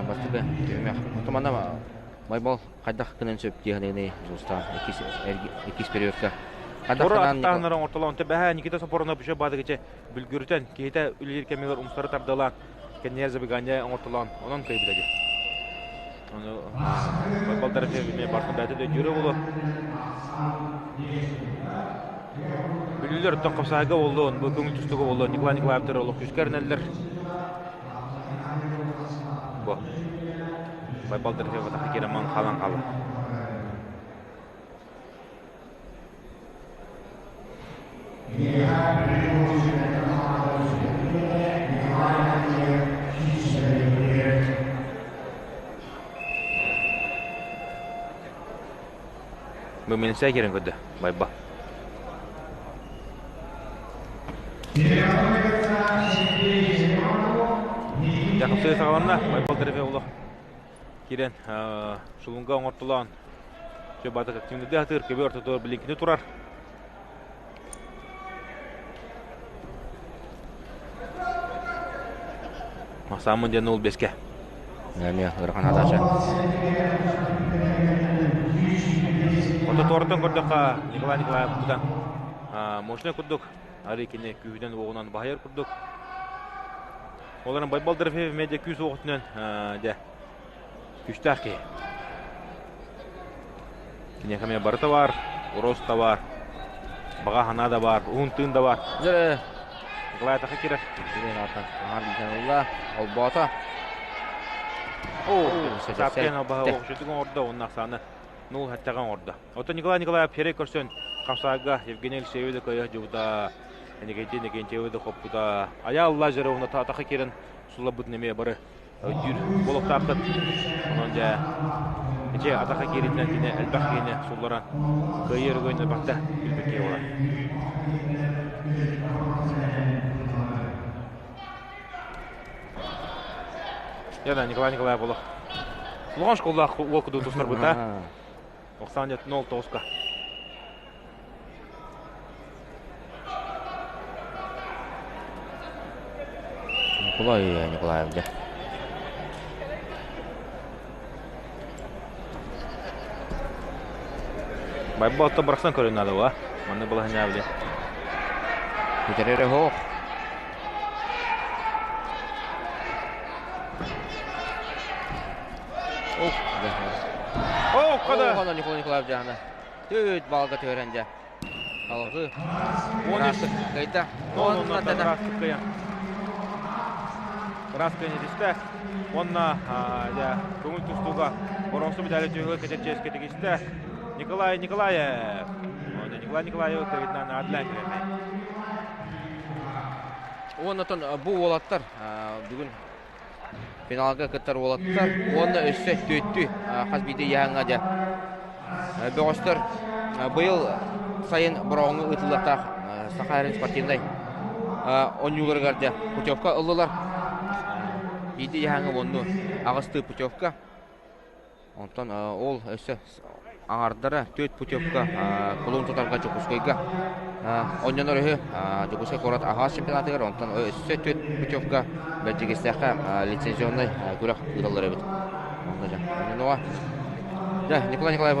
Бастакы түһүмэх. Отумана Байбал хайдах гынан сөп диэхинэни Дьулустаан иккис периодка. Хайдах гынан оҥортолоон бэһэ Никита Сопоронов бүшө баадыгыча бүлгүрүтэн киһитэ үлэлиир кэмигэр умсары тардалаан кэннигэр забегание оҥортолоон онон кыайбыта дии. Ону Байбал Дорофеев эмиэ барытын бэйэтэ да өйдүүрэ буолуо. Бүлүүлэр оттон хапсаайга буоллун, бу көҥүл тустууга буоллун Николай Николаевтар олох күүскэ эрэнэллэр. Бу Байбал Дорофеев атаха киирэн маҥ хаалан хаалла. Бу милиция киирэн көрдө, Байба. Дьэ, саҕаланна, Байбал Дорофеев Киирэн шулунга оҥортолоон Чөбатык активныйдыы сатыыр көбө ортотугар билиҥкини турар. Махсааммын диэн ол бэске. Эмиэ ыарахан задача. Ото туораттан көрдөххө Николай Николаев бутан мощный курдук арый кини күүһүнэн-уоҕунан баһыйар курдук. Ол эрэн Байбал Дорофеев медиа күүс уоҕутунан дьэ күүстээх киһи. Киниэхэ эмиэ барыта баар, рост да баар, баҕа санаа да баар, уһун тыын да баар. Дьэ, Николай Атаха кирэр. Кирэн аатан аһар билсэн ылла. Холбоото. Оо, Сапкин албаһа оҕушутук оҥордо, уонна ахсааны нул хаттаҕа оҥордо. Оттон Николай Николаев херей көрсөн хамсаага Евгений Алексеевич да кыайа дьубута Никитин Никентьевы да хоппута. Айаал Лазаревна атаха кирэн суллабытын эмиэ бары өйдүүр буолуохтааххыт. Онон дьэ ити атаха кииритинэн кини элбэх киһини сулларан кыайыы өрөгөйүн элбэхтэ билбит киһи буолар. Яна Николай Николаев олох улахан школалаах уол кудуу тустарбыта. Оксана 09-ка. Николай Николаев дьэ. Байба отто бырахсан көрүн наада була. Манна балаһынньаа били. Бүтэрэрэ оһох. Ох, Ох, хада. Ох, Николай Николаев дьаһана. Түт балга түһэрэн дьэ. Алгы. 13 Кайда. Онна ыраастык кыйан. Ыраас кыйан этистэ. Онна дьэ көҥүл тустууга Боронсу медали түһүгэр кэтэр чиэскэ тигистэ. Николай Николаев. Онна Николай Николаев кыйытынан адлан кэлэннэй. Уонна бу уолаттар бүгүн финалга кыттар уолаттар уонна өссө түөттүү хас биирдии ыйааһыҥҥа дьэ бөҕөстөр быйыл сайын Бороҕоҥҥо ыытыллыахтаах Саха Эрин спортивнай оонньууларыгар дьэ путевка ыллылар. Биирдии ыйааһыҥҥа уонну аҕыстыы путевка. Онтон ол өссө аҥардара түөрт путевка кулун тутарга Дьокуускайга оонньонор үһү. Дьокуускай куорат аһаҕас чемпионатыгар, онтон өссө түөрт путевка Бэрдьигэстээххэ лицензионнай күрэх ыыталлар эбит. Онно дьэ, оннуга дьэ Николай Николаев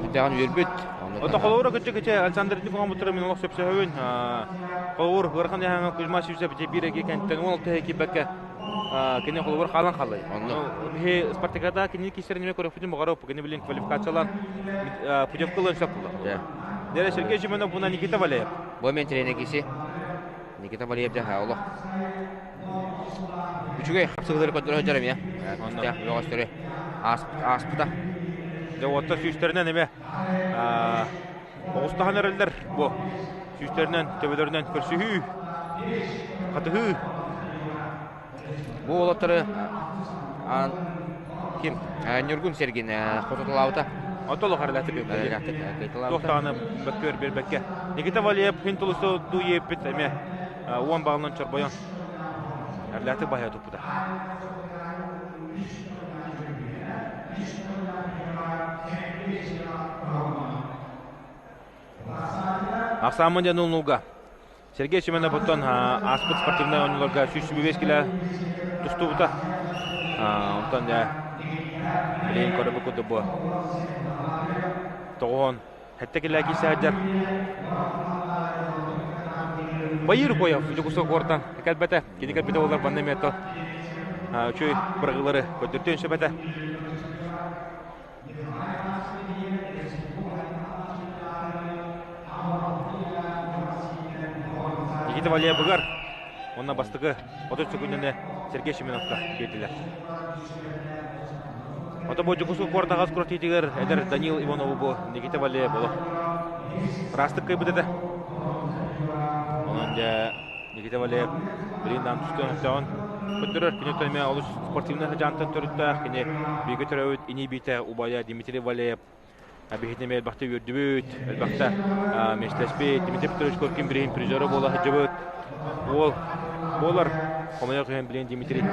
үрдээҕин үөрбүт. Ото холобура кыччы кыччы Александр Николаевич мин олох сөпсөһөбүн. Холобур ыарахан яһаҥа Кузьма Сивцев биир эги кэнтэн 16 киирбэккэ кини холобур хаалан хааллай. Онно Биһи Спартакиада кинини киирсэрин эмиэ көрөхпүтүн баҕарып, кини билин квалификациялаан путевка ылыан сөп буолла. Дere Сергей Семенов буна Никита Валеев. Бу мен тренер киси. Никита Валеев дьэ олох. Үчүгэй хапсыгылары көрдөрө сылдьар эмиэ. Онно Бөҕөстөрү ааспыта. Дьэ уотта сүүстэринэн эмиэ оҕустаһан эрэллэр бу. Сүүстэринэн, төбөлөрүнэн көрсүһүү, хатыһыы. Бу уолаттары ким Ньургун Сергин хотуталаабыта. Отолох аралаатык кыйталаабыта. Туох даҕаны бөккөр биэрбэккэ. Никита Валиев күн тулусу дуу иэппит эмиэ уон баҕалынан чорбойон Эрлээтик баһыйа туппута. Ахсааммын диэн улнууга Сергей Семенов оттон ааспыт спортивнай оонньууларга 125 килэ тустубута. Онтон дьэ билигин көрөбүт курдук бу тоҕуһун сэттэ килэ киирсэ сылдьар. Байыр Коев Дьокуускай куораттан кэлбэтэ. Кини кэлбитэ буоллар манна эмиэ үчүгэй бырагылары көрдөртүөн сөп этэ. Никита Валеевыгар уонна бастакы 30 секүндэни Сергей Семеновка биэрдилэр. Ото бу Дьокуускай куорат аҕыс куратиитигэр эдэр Данил Иванову бу Никита Валеев олох ыраастык кыайбыт этэ. Онон дьэ Никита Валеев билигин даҕаны тустуон сөптөөҕүн көрдөрөр. Кини эмиэ олус спортивнай сыдьаантан төрүттээх. Кини бииргэ төрөөбүт ини-биитэ убайа Дмитрий Валеев биһитин эмиэ элбэхтэ үөрдүбүт, элбэхтэ миэстэлэспит. Дмитрий Петрович Коркин билигин призера буола сылдьыбыт. Уол буолар. Хомойуох иһин билигин Дмитрий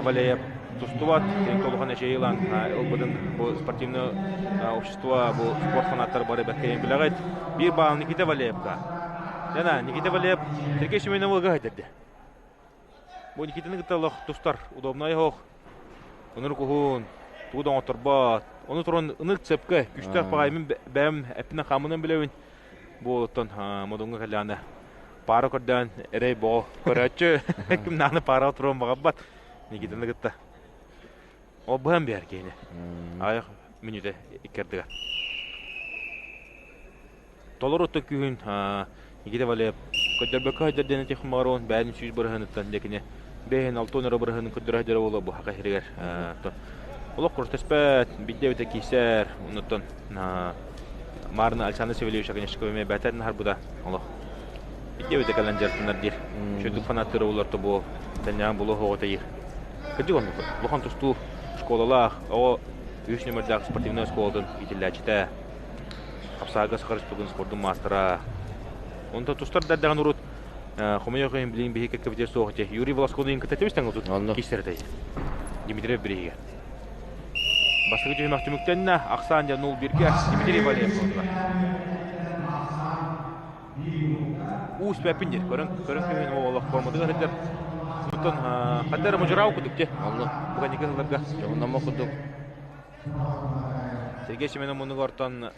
Валеев тустубат. Кини улахан эчэйии ылан ылбытын бу спортивное общество, бу спорт фанаттар бары бэркэ билэҕит. Биир баал Никита Валеевка. Жана Никита Валеев Сергей Семеновы ыга Бу Никитаны кытта олох тустар удобнай оһох. Ынырык уһун, тугу да оҥотторбот. Ону туран ынык цепкэ күстээх баҕайымын бэйэм эппинэн хаамынан билэбин. Бу оттон модуҥҥа кэллэҕинэ паара көрдөөн эрэй боҕо көрөөччү ким даҕаны паараҕа туруон баҕарбат Никитаны кытта. Ол быһан биэр киһини. Аҕыйах мүнүүтэ икки ардыгар. Толору оттон күүһүн Никита Валеев көрдөрбөккө сылдьар диэн этиэх баҕарабын бэйэтин 100 бырыһыаныттан дьэ кини бэйэтин 60 эрэ бырыһыанын көрдөрө сылдьара буолуо бу Саха сиригэр олох күрэхтэспэт биирдэ эбитэ киирсэр оннуттан Марна Александр Савельевич Оконешников эмиэ бэйэтин аһарбыта олох биирдэ эбитэ кэлэн дьарыктанар диир үчүгэй фанаттара буолар то бу тэннэҕин булуо суоҕа этэ кырдьык оннук улахан тустуу школалаах оҕо үс нүмердээх спортивнай оскуолатын иитиллээччитэ Хапсаага Саха Республикатын спордун маастара. Онтон тустар да даҕаны урут хомойуох иһин билигин биһиги кэккэбитигэр суох этэ. Юрий Волоскону кытта тэбис-тэҥ отут Онно. киирсэр этэй. Дмитриев бирииһигэ. Бастакы түһүмэх түмүктэннэ. Ахсаан дьэ 0-1-гэ Дмитрий Валеев буолла. Уус бэппин диир. Көрөн көрөн күһүн олох форматыгар сылдьар. Оттон ханна эрэ мудьурау кудук те. Онно. Буганники сылларга. Дьоһуннамма курдук. Сергей Семенов муннугар ортон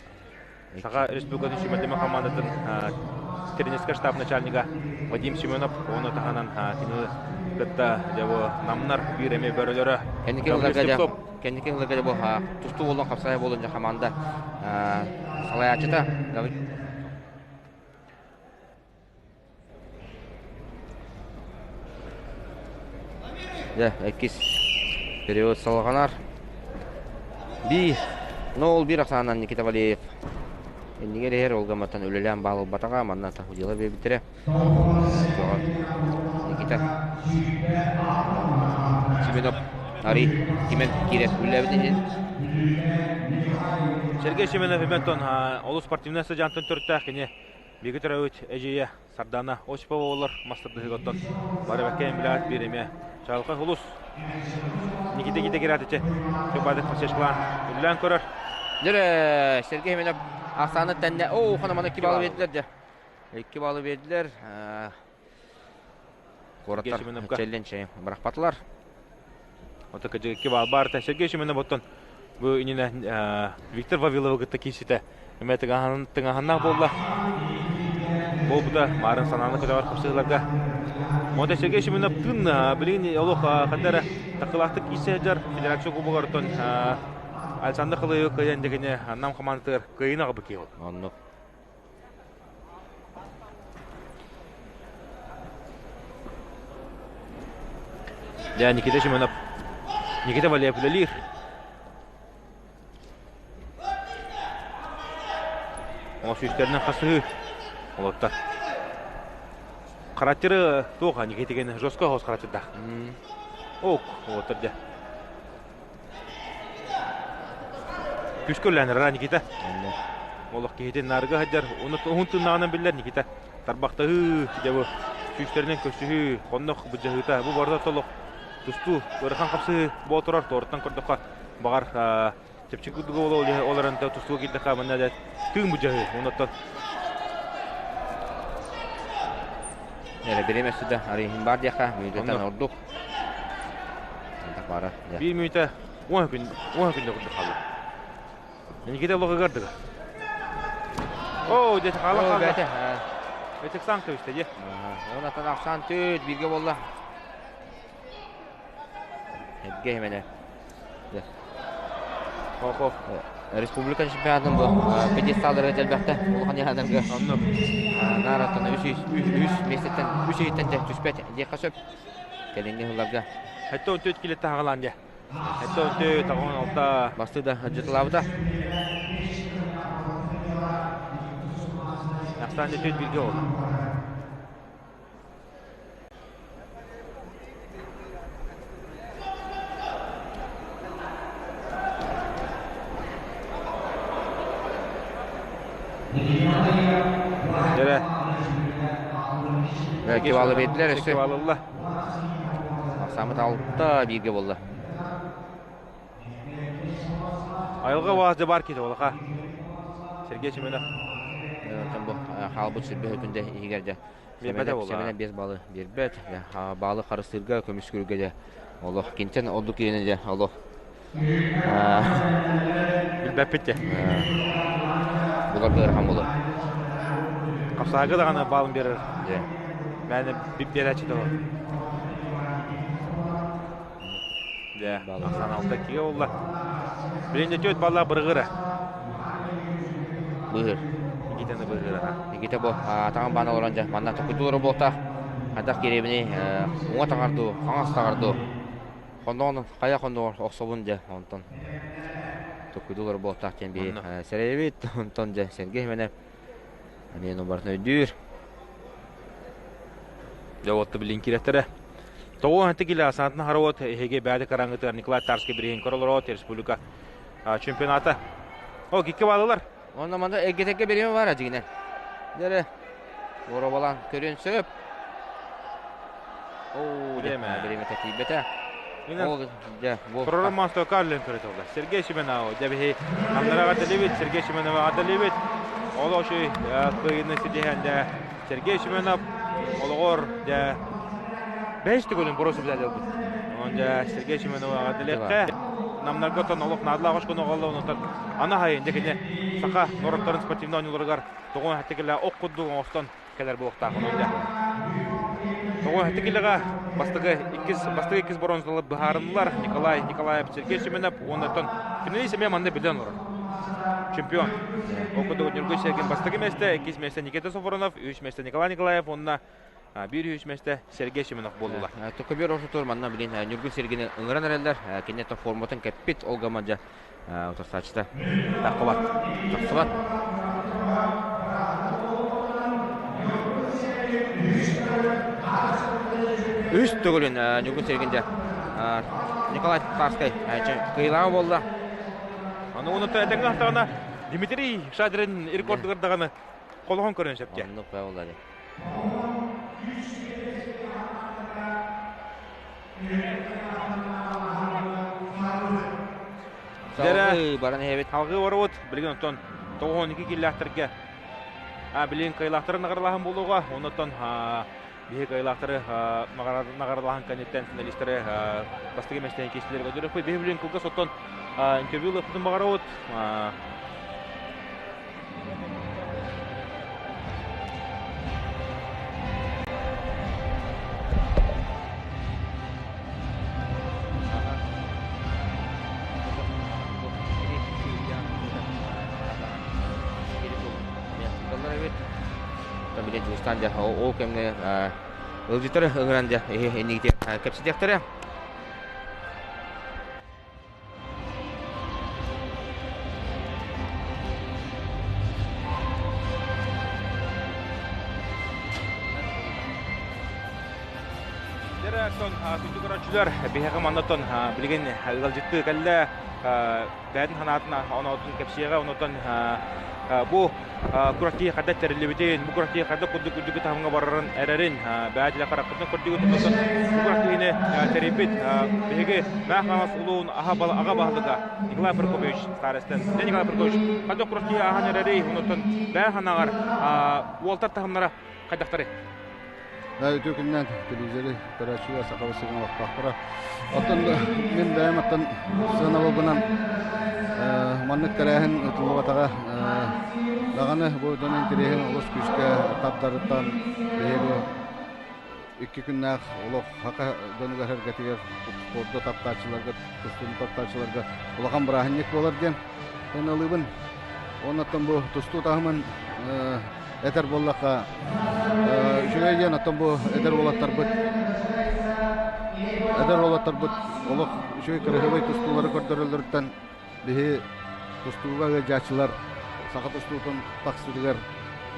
Саха Республикатын сүүмэрдэмэ хамаандатын тренерскэй штаб начальнига Вадим Семенов ону таһынан кини кытта дьэ намнар биир эмиэ бөрөлөрө Кэнники ылларга дьэ кэнники ылларга дьэ бу тустуу буолан хапсаҕай буолан дьэ хамаанда салайааччыта Дьэ, иккис период салҕанар. Биир, но ол биир ахсаанынан Никита Валеев иннигэр иһэр ол гамматтан үлэлээн баалылбатаҕа, манна тахудила биэрбиттэрэ. Никита Семенов Ари кимэн киирэн үлэлээбит иһин. Сергей Семенов Эментон олус спортивнай сыдьаантан төрүттээх кини Биһиги төрөөбүт эдьиийэ Сардана Осипова буолар мас тардыһыыга оттон бары бэккэ эмилэҕит биир эмиэ чаҕылхай улус Никита Никита Гератича Чубадых Мосешклаан үллээн көрөр. Дьэ, Сергей Семенов ахсааны тэннэ. Оо, хана икки баллы биэрдилэр дьэ. Икки баллы биэрдилэр. Куораттар челлендж бырахпатылар. Ото кыдьык икки баал баарта. Сергей Семенов оттон бу иннинэ Виктор Вавиловы кытта киирситэ эмэ тыҥаһыннаах буолла. Буолбута маарын санааны көтөҕөр хапсыһыыларга. Онто Сергей Семенов тыын билигин олох ханна эрэ такылаахтык киирсэ сылдьар федерация кубогар оттон Александр Халыевы кыайан дэгини Нам хамаандатыгар кыайыыны аҕалбыт киһи ол. Оннук. Дьэ, Никита Семенов. Никита Валеев үлэлиир. Оҥо сүүстэринэн хасыһыы олоттор. Характеры туох Никитигин жестко хос характердаах. Ок, олоттор дьэ. Күүскэ үлэлээн Никита. Олох киһитин наарга сылдьар, уһун тыыннааҕынан биллэр Никита. Тарбахтаһыы, дьэ бу сүүстэринэн көрсүһүү, хоннох былдьаһыыта, бу барыта толох тустуу, ыарахан хапсыһыы буола турар. Туораттан көрдөххө, баҕар, чэпчэки курдук ол эрэн тустууга киирдэххэ, манна дьэ тыын былдьаһыы. Оннуттан Эрэ бириэмэ өссө да арыйыһын баар диэххэ, мүнүүтэттэн ордук. Баара. Биир мүнүүтэ 10 күн 10 күндэ курдук хаалла. Никита лоҕыгар дыга. Оо, дьэ хаала хаала. Бэйэтэ. Этик сан көбүстэ дьэ. Онатан ахсаан түт бииргэ буолла. Эргэ химэнэ. Хо-хо. Республика чемпионатын бу пьедесталларга дэлбэхтэ улахан яһанарга. Онно. Наараттан үс үс миэстэттэн үс ыйыттан түспэт диэххэ сөп. Кэлиҥҥи сылларга. Хэтте он төрт килетте хагалаан дьэ. Хэтте он төрт, аҕон алта. Басты да дьытылаабыта. Ахсаан төрт бирге ол. Дьэрэ. Икки баллы биэрдилэр өссө. Икки баллы Ахсааммыт алта бииргэ буолла. Айылҕа уаз бар киһи олаха. Сергей Семенов. Бу хаалбыт сүрбэ күндэ иһигэр дьэ Сэмэнэ биэс баалы биэрбэт. Баалы харыстыырга, көмүскүүргэ дьэ олох кинтэн ордук киһини дьэ олох билбэппит дьэ. Буларга ыарахан буолар. Хапсаага даҕаны баалын биэрэр. Дьэ. Мээнэ биэрээччи да Дьэ, ахсаан алта иккигэ буолла. Билин дьэ түөрт баллаах бырыгыра. Быһыр. Никитаны быһыыра. Никита бу атаҕын баан олорон дьэ манна токуйдуулара буолтаах. Хайдах киирэбиний уҥа таҥар дуу, хаҥас таҥар дуу. Хонноҕун хайа хонноҕор охсобун дьэ онтон токуйдуулара буолтаах диэн биһи сэрэйэбит. Онтон дьэ Сергей Хименев эмиэ барытын өйдүүр. Дьэ уотта билин кирэттэрэ. Тоҕу ханты килэ саантын харуот эһиги бэйэ караңытыгар Николай Тарский бириһин көрөлөрөт республика чемпионата. О, кикки баалылар. Онно манна эргитэргэ бириэмэ бар дьигинэн. Дere Боробалан көрүөн сөп. Оо, бириэмэ тиийбэтэ. Ол дьэ бу Прором Мастокаллен көрөтөллөр. Сергей Семенов дьэбиһи Намнара Гадалевич, Сергей Семенов Гадалевич. Ол ошуй кыйыны ситиһэн дэ Сергей Семенов олоҕор дьэ Бэһис төгүлүн боруоса билэлэр ылбыт. Онон дьэ Сергей Семенова эҕэрдэлиэххэ. Намнарга оттон олох наадалаах очкону оҕолло онтон аны хайын дьэ кини саха норуоттарын спортивнай оонньууларыгар тоҕуон хаттыкилэ ох курдук оҥостон кэлэр буолуохтаах онон дьэ. Тоҕуон хаттыкилэҕэ бастакы иккис бастакы иккис боруонсалар быһаарыннылар Николай Николаев Сергей Семенов уонна оттон финалист эмиэ манна билэн олорор. Чемпион. Ол курдук Ньургун Сергин бастакы миэстэ, иккис миэстэ Никита Софронов, үһүс миэстэ Николай Николаев уонна биир үһүс миэстэ Сергей Семенов буоллулар. Токобер ортотугар манна билин Ньургун Сергини ыҥыран эрэллэр. Кини форматын кэппит, ол гамма дьэ утарсааччыта тахсыбат. Тахсыбат. Үс төгүлүн Ньургун Сергин дьэ Николай Тарскай кыайыылааҕа буолла. Аны уонна этэҥҥэ ахтаҕына Дмитрий Шадрин рекордугар даҕаны холоһон көрөн сөпкө. Оннук буолла дии. Дэрэ баран иһэбит. Салгыы барабыт. Билигин оттон 92 киллээхтэргэ билигин кыайылаахтары наҕаралаһан буолуоҕа. Оннуттан биһи кыайылаахтары наҕаралаһан кэнниттэн финалистары бастакы миэстэни киистилэргэ көрдөрүөхпүт. Биһи билигин кылгас оттон интервью ылыахпытын баҕарабыт. Дьулустаан дьэ ол кэмҥэ ыалдьыттары ыҥыран дьэ иннигитигэр кэпсэтиэхтэрэ. Директор күндү көрөөччүлэр, биһиэхэ маннаттан билигин ыалдьыттыы кэллэ. Бэйэтин санаатын оноотун кэпсиэҕэ, онотон бу күрэхтии хайдах тэриллибитин, бу күрэхтии хайдах курдук үрдүкү таһымҥа барарын эрэрин бэйэтилэ харахпытынан көрдүгүт, онтон бу күрэхтиини тэрийбит биһиги Мээх Хаҥалас улуун аҕа баһылыга Николай Прокопьевич Старостин. Дьэ, Николай Прокопьевич, хайдах күрэхтии ааһан эрэрий, онтон бэйэ ханаҕар уолтар таһымнара хайдахтарый? Үтүө күннэн телевизоры көрөөччүлэр Сахабыт сирин олохтоохторо. Оттон мин бэйэм оттон сыанабылбынан маннык тэрээһин ыытыллыбатаҕа даҕаны бу дьон интэриэһин олус күүскэ тардарыттан биһиги бу икки күннээх олох хака дьонугар эргэтигэр спорду таптааччыларга, тустууну таптааччыларга улахан бырааһынньык буолар диэн сыаналыыбын. Оннуттан бу тустуу таһымын этэр буоллахха, үчүгэй диэн оттон бу эдэр уолаттарбыт эдэр уолаттарбыт олох үчүгэй кыраһыабай тустуулары көрдөрөллөрүттэн биһи тустууга ыалдьааччылар саха тустуутун тахсыытыгар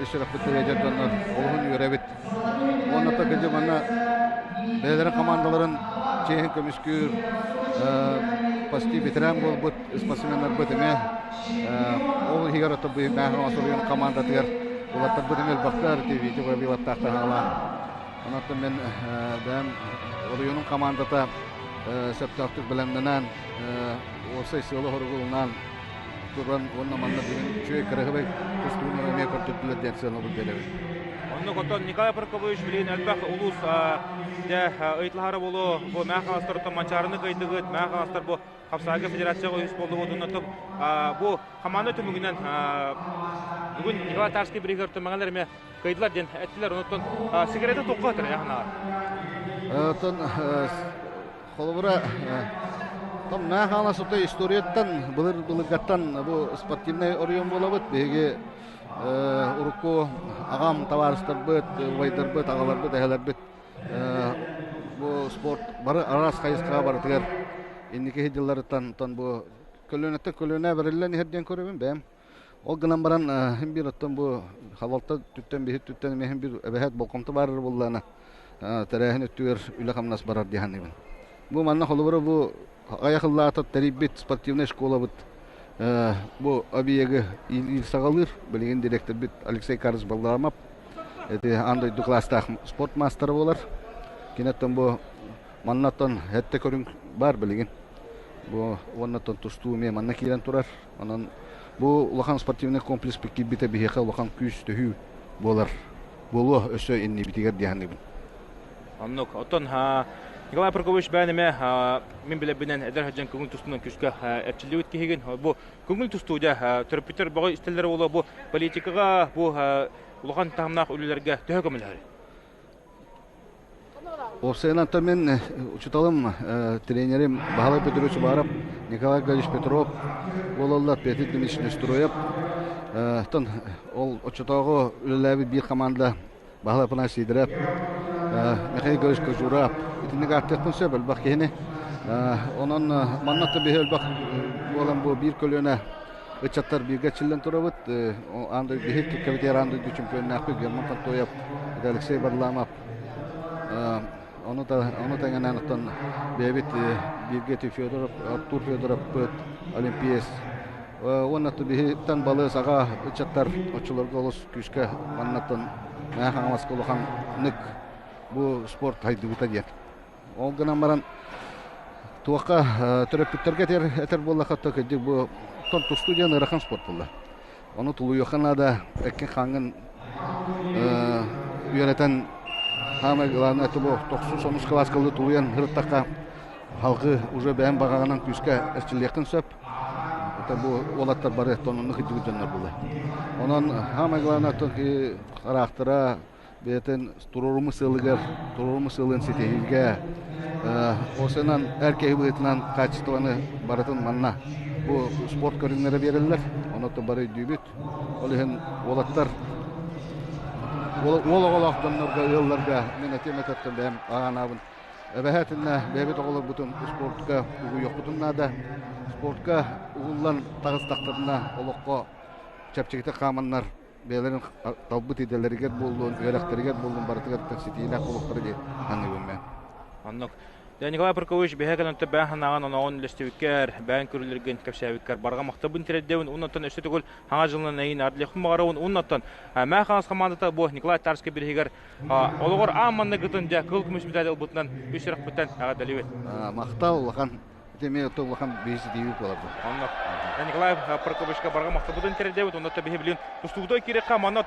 ис сүрэхпиттэн эдэр дьоннор олуһун үөрэбит. Уонна кыдьы манна бэйэлэрин командаларын чиэһин көмүскүүр почти ветеран буолбут спортсменнарбыт эмиэ ол иһигэр ото быймааһын оҥосоруйун командатыгар улаттарбыт эмиэ элбэхтэр Витя Вавиловтаахтар хаалаан. Онон мен бэйэм оройуонун командата сөптөөхтүк бэлэмнэнэн уопсай сыалы-соругу туран уонна манна бүгүн үчүгэй кыраһыбай тустууннары эмиэ көрдөрдүлэр диэн сыанабыл биэрэбин. Оннук оттон Николай Прокопьевич билигин элбэх улуус дьэ ыйыталаһара буолуо бу Мээх Хаҥаластарыттан Манчаарыны кыайдыгыт, Мээх Хаҥаластар бу Хапсаайга федерацияҕа үһүс буоллугут уонна бу хамаанда түмүгүнэн бүгүн Николай Тарский бирииһигэр түмэҕэлэр эмиэ кыайдылар диэн эттилэр. Онуттан сигарета туохха ытыр яханаҕар? Оттон холобура том Мээх Хаҥалас историяттан былыр былыргаттан бу спортивнай оройуон буолабыт. Биһиги урукку аҕам табаарыстарбыт, убайдарбыт, аҕаларбыт, эһэлэрбит бу спорт бары араас хайысхаҕа барытыгар инники дьылларыттан оттон бу көлүөнэттэн көлүөнэ бэриллэн иһэр диэн көрөбүн бэйэм. Ол гынан баран иһин биир оттон бу халалта түттэн биһи түттэн эмиэ биир эбэһээт болҕомто баарар буоллаҕына тэрээһин өттүгэр үлэ-хамнас барар дии саныыбын. Бу манна холобура бу аҕыйах ыллаата тэрийбит спортивнай школабыт бу объегы саҕалыыр. Билигин директорбит Алексей Карлович Балламов эти аан дойду класстаах спорт маастара буолар. Кинеттэн бу маннаттан этте көрүҥ бар билигин. Бу уоннаттан тустуу эмиэ манна киирэн турар. Онон бу улахан спортивный комплекс киирбитэ биһиэхэ улахан күүс төһүү буолар. Буолуо өссө иннибитигэр дии саныыбын. Оннук. Оттон Николай Прокопьевич бэйэн эмэ мин билэрбинэн эдэр сылдьан көҥүл тустуунан күүскэ эрчиллибит киһигин. Бу көҥүл тустуу дьэ төрөппүттэр бөҕө истэллэрэ буолуо бу политикаҕа бу улахан таһымнаах үлэлэргэ төһө көмөлөһөр? Уопсайынан мен учуталым, тренерим Баһылай Петрович Баров, Николай Галич Петров буолаллар, Петр Дмитриевич Нестроев. Тон ол оччотооҕу үлэлээбит биир команда Баһылай Афанасьевич Сидоров, Михаил Григорьевич Кожуров. Итинник ааттыахпын сөп элбэх киһини. Онон манна биһи элбэх буолан бу биир көлүөнэ ыччаттар бииргэ эрчиллэн турабыт. Аан дойду биһи кэккэбитигэр аан дойду чемпионнаахпыт Герман Фантоев, Алексей Варламов. Ону ону тэҥинэн оттон бэйэбит бииргэ Федоров, Артур Федоровпыт, Олимпиец уонна биһиттэн балыс аҕа ыччаттар оччолорго олус күүскэ маннаттан Мэҥэ Хаҥаласка улаханнык бу спорт хайдыбыта диэн. Ол гынан баран туохха төрөппүттэргэ этэр, этэр буоллахха то кырдьык бу тон тустуу диэн ыарахан спорт буолла. Ону тулуйуохха наада, эккин хааҥҥын үөрэтэн самое главное это бу тохсус онус кылааска тулуйан сырыттахха халгы уже бэйэм баҕаҕынан күүскэ эрчиллиэххин сөп. Это бу уолаттар бары тонунну кырдьыбыт дьоннор буолла. Онон самое главное хараахтара бэйэтин туруоруму сыалыгар, туруоруму сыалын ситиһиигэ осынан эр киһи быһыытынан качествоны барытын манна бу спорт көрүҥнэрэ биэрэллэр. Онон бары өйдүүбүт. Ол иһин уолаттар уол оҕолоох дьоннорго, ыалларга мин этиэм этэртэн бэйэм анаабын. Эбэһээтинэ бэйэбит оҕолорбутун спортка угуйуохпутун наада. Спортка угуллан таҕыстахтарына олоххо чэпчэкитик хааманнар бэйэлэрин талбыт идэлэригэр буоллун, үөрэхтэригэр буоллун барытыгар ситиилээх буолуохтара диэн саныыбын мен. Оннук. Николай Прокопьевич биһэ кэлэн бэйэн санааҕын оноҕун үлэстибиккэр, бэйэн көрүүлэргин кэпсээбиккэр барҕа махтабын тирэддэбин уоннаттан өссө төгүл хаҥа дьылынан эйин ардылыахпын баҕарабын уоннаттан Мээ Хаҥас хамаандата бу Николай Тарскай бириһигэр олоҕор аан манныгытын дьэ кыл көмүс медаль ылбытынан үс сүрэхпиттэн эҕэрдэлиибит. Махтал улахан Ити эмиэ улахан биһиги буолар бу. Онно Николай Прокопьевичка барҕа махталбытын тиэрдэбит. Онно биһи билин тустуутой киирэххэ манна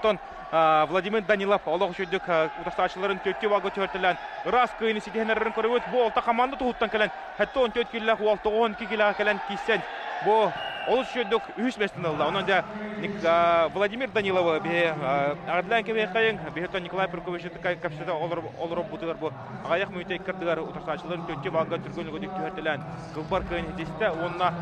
Владимир Данилов олох үчүгдүк утастааччыларын төттү вагы түһэртэлээн ыраас кыайыны ситиһэн көрөбүт. Бу олта команда туһуттан кэлэн 74 киллээх уол 92 килэҕэ кэлэн киирсэн бу олус үчүгдүк үһүс миэстэни ылла. Онон дьэ Владимир Даниловы биһи аҕыдлаан кэбиһэххэйиҥ. Биһи Николай Прокопьевич кэпсэтэ олоробутугар бу Аҕыйах мүнүүтэ иккардыгар утарсааччыларын төттү балга түргэн үгүдүк түһэртэлээн кылбар кыайан ситистэ уонна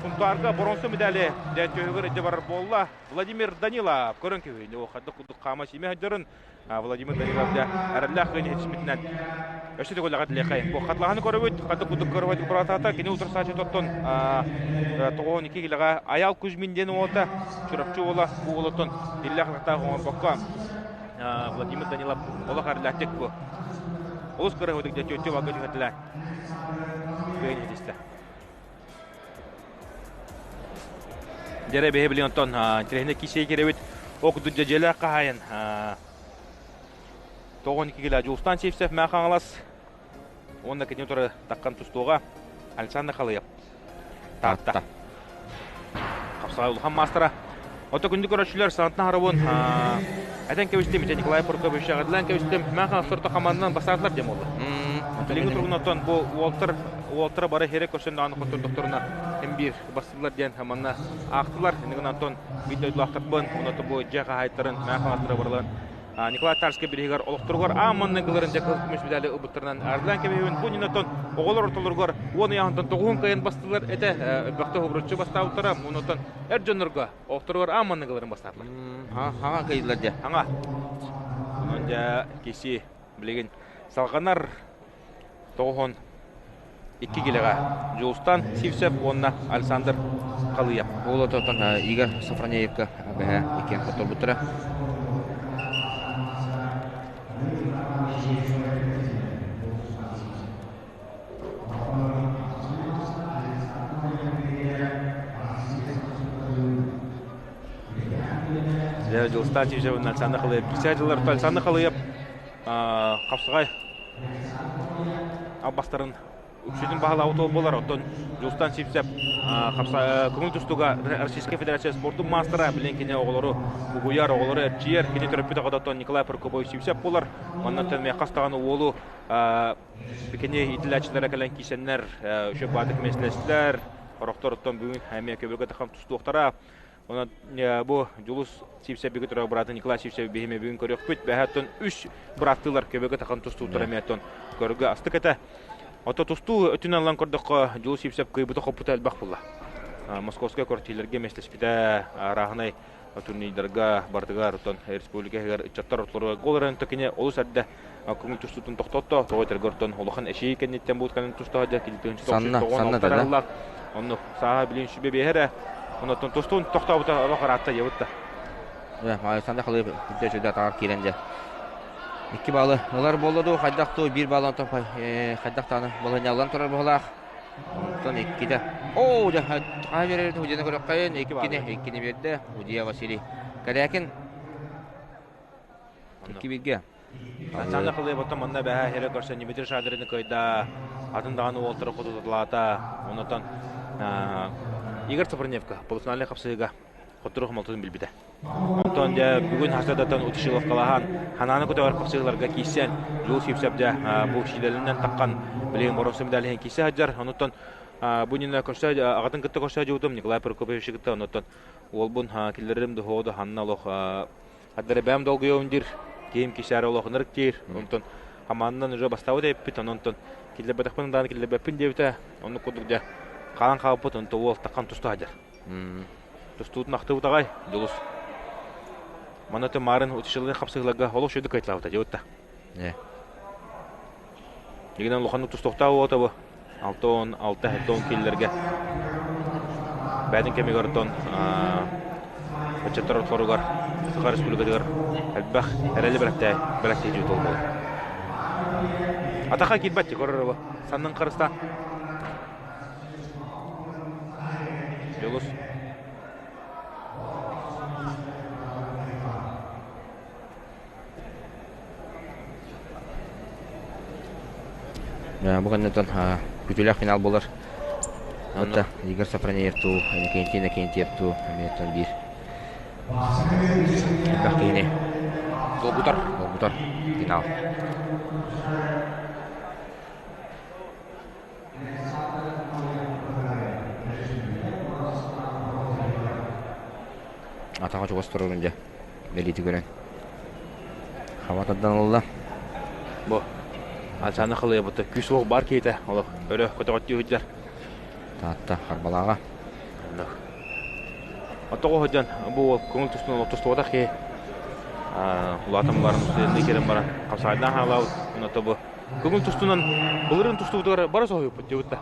Сунтаарга боронсу медали дьэ төһүгэр илдьэ барар буолла. Владимир Данилов көрөн кэбиһин хаддах курдук хаама сиимэ сылдьарын Владимир Данилов дьэ эрэллээх кыайан ситиспитинэн өссө төгүл ҕэтлиэхэй. Бу хатлаһаны көрөбүт, хаддах курдук көрөбүт быраатаата кини утарсааччы тоттон 92 килэҕэ Аял Кузьмин диэн уолата Чурапчы уола бу уолуттан иллээх атахтаах оҥорбокко Владимир Данилов олох арылааттык бу. Олус кыраһыытык дьэ түөттүү балга түһэрдилэр. Кыайын ситистэ. Дьэрэ бэһи билин онтон тирэһинэ кисей кирэбит. О кудут дьэ хаһайын 92 килэ Дьулустан Сивцев Мэҥэ Хаҥалас уонна кини утары таххан тустууга Александр Халыев Таатта. Хапсаҕай улахан маастара. Ото күндү көрөөччүлэр санатына харабын этэн кэбистим, ити Николай Прокопьевич эҕэрдэлээн кэбистим. Мэҥэ Хаҥалас хамаанданан бастаатылар диэн буолла. Билиҥҥи туругунан оттон бу уолтар уолтара бары хире көрсөн даҕаны хоттордохторуна ким биир бастыылар диэн манна аахтылар. Иннигин Антон биир дойдулаахтарбын, онно бу дьиэ хаһаайыттарын Мэҥэ Хаҥаластара барыларын Николай Тарскай бириһигэр олохторугар аан манна гыларын дьэ кыһыл көмүс медали ылбыттарынан арылаан кэбиһэбин. Бу иннинэ оҕолор ортолоругар уон ыйааһынтан тоҕуһун кыайан бастылар этэ. Элбэхтэ хобуруччу бастаабыттара. Онуттан эр дьоннорго олохторугар аан манна гыларын бастаатылар. Хаҥа кыйыллар дьэ. Хаҥа. Онон дьэ киси билигин салҕанар 92 килэҕэ Дьулустан Сивцев уонна Александр Халыев. Ол ототтон Игорь Софронеевка бэһэ иккиэн хотторбуттара. Дьулустан Сивцев уонна Александр Халыев. Писателлар Александр Халыев хапсаҕай албастарын. үксүтүн баһылаабыт ол буолар. Оттон Дьулустан Сивцев көҥүл тустууга Российскай Федерация спордун маастара, билин кини оҕолору угуйар, оҕолору эрчийэр. Кини төрөппүт аҕата Николай Прокопович Сивцев буолар. Манна хас даҕаны уолу кини иитиллээччилэрэ кэлэн киисэннэр, үчүгэй баатык миэстэлэстилэр. Орохтор оттон бүгүн эмиэ көбүргэ тахам тустуохтара. Онон бу Дьулус Сивцев биги турар бырааты Николай Сивцев биһиме бүгүн көрүөхпүт. Бэһэттон үс бырааттыылар көбүргэ тахан тустууттар эмиэ оттон көргө астык этэ. Ото тустуу өтүн аллан көрдөххө Дьулус Сивцев кыйбыта хоппута элбэх буолла. Московскай квартираларга миэстэлэспитэ, арааһынай турнирдарга барытыгар оттон республика иһигэр ыччаттар ортолоругар гол эрэн кини олус эрдэ көҥүл тустуутун тохтотто. Тоҕо этэргэ оттон улахан эчии кэнниттэн буут кэннин туста сылдьар кини тыһыынча Санна, тоҕон санна да алтараллар. Онно сааһа билин сүбэ биэһэрэ. Оннуттан тустуун тохтообута олох ыраатта дьабыт да. Александр Халыев үрдэ сүрдэ атаҕар киирэн дьэ. Икки баалы ылар буолла дуу, хайдах дуу, биир баалы онтон хайдах даҕаны балаһынньаллан турар быһылаах. Онтон иккитэ. Оо, дьэ, хаһан биэрэрин Худьяны көрөххөйүн, иккини, иккини биэрдэ Худья Василий Корякин. Икки бииргэ. Александр Халыев оттон манна бэһэ хире көрсөн Дмитрий Шадрины кыайда, атын даҕаны уолтары хотуталаата. Оннотон Игорь Сапроневка полуфинальнай хапсыһыыга хоттору хомолтотун билбитэ. Онтон дьэ бүгүн хасадатан Утишиловкалаһан ханааны көтөҕөр хапсыһыыларга киирсэн Жул Сивцев дьэ бу шиилэлинэн таххан билигин боруоса медалиһин киирсэ сылдьар. Онуттан бу иннинэ көрсө аҕатын кытта көрсө дьуутум Николай Прокопьевич кытта онуттан уолбун киллэрэрим дохуоду ханна олох Аддара бэйэм долгуйабын диир, киһим кисээр олохунарык диир. Онтон хамаандан уже бастаабыт эппит, онон киллэрбэтэхпин даҕаны киллэрбэппин диэбитэ. Оннук курдук дьэ хаалан хаалбыт, онто уол таххан туста сылдьар. Тустуутун ахтыбыт аҕай, Дьулус. Манна марын утишылын хапсыһыларга олох үчүгэй кыайталаабыта дьыбытта. Дигинэн улаханнык тустуохтаах уота бу. 66 киллэргэ бэйэтин кэмигэр оттон ыччаттар ортолоругар Саха Республикатыгар элбэх эрэли бэлэхтэй бэлэхтии буолар. Атаха киирбэт көрөр саннын харыстаан. Дьулус. Бу кэнниттэн күтүлээх финал буолар. Отта Игорь Сафронеев туу, Иннокентий Иннокентьев туу, эмиэттэн биир элбэх киһини долгутар. Долгутар финал. Атаҕа чугас турарын дьэ бэлиэтии көрөн хаба тардан ылла. Бу Алсаны халыйабыта күүс уох бар киһитэ олох өрө көтөҕөттүү сылдьар. Таатта Харбалааҕа. Отоҕо сылдьан бу уол көҥүл тустун олох тустубатах киһи улаатан баран студенныы кэлэн баран хапсаҕайдаан хаалаабыт. Онно бу көҥүл тустунан былырыын тустубутугар бары соһуйбуппут диэбит да.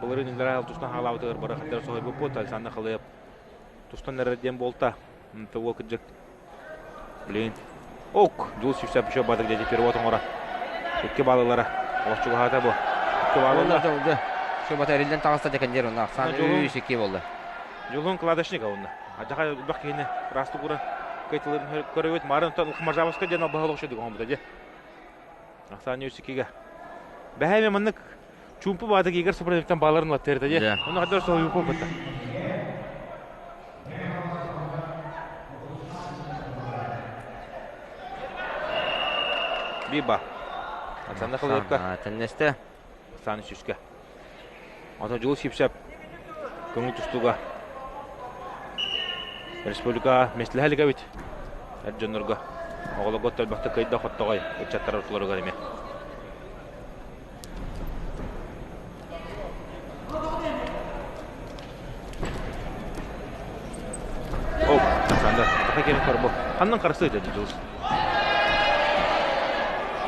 Былырыын Израиль тустан хаалаабытыгар бары хаттара соһуйбуппут. Александр Халыев тустан эрэр диэн буолта. Того кырдьык. Блин. Ок, Дьулус Сивцев еще бадык дядя перевод оҥоро. Икки баллылара. Олох чугаһаата бу. Икки баллылар. Все бата эриллэн таҕыста дьэкэндиэр онно ахсаан үс икки буолла. Дьулун кладочник онно. Адьаха элбэх киһини ыраастык ууран кайтыларын көрөбүт. Марын Мажавовска диэн албаһа олох шөдүк оҥоммута дьэ. Ахсаан үс иккигэ. Бэһэме маннык чуумпу баатык Игорь Супруневтан бааларын ылаттыырда дьэ. Ону хаддар соһуйуку кытта. Биба. Александр Халыевка. Тэннэстэ. Сан сүүскэ. Ото Дьулус Сипсеп көҥүл тустууга республика миэстэлэһэ илик эбит. Эр дьоннорго оҕолорго элбэхтик кыайда хоттоҕой ыччаттар ортолоругар эмиэ. О, Александр, таха кэлин көрбө. Ханнан харыстыы деді Дьулус.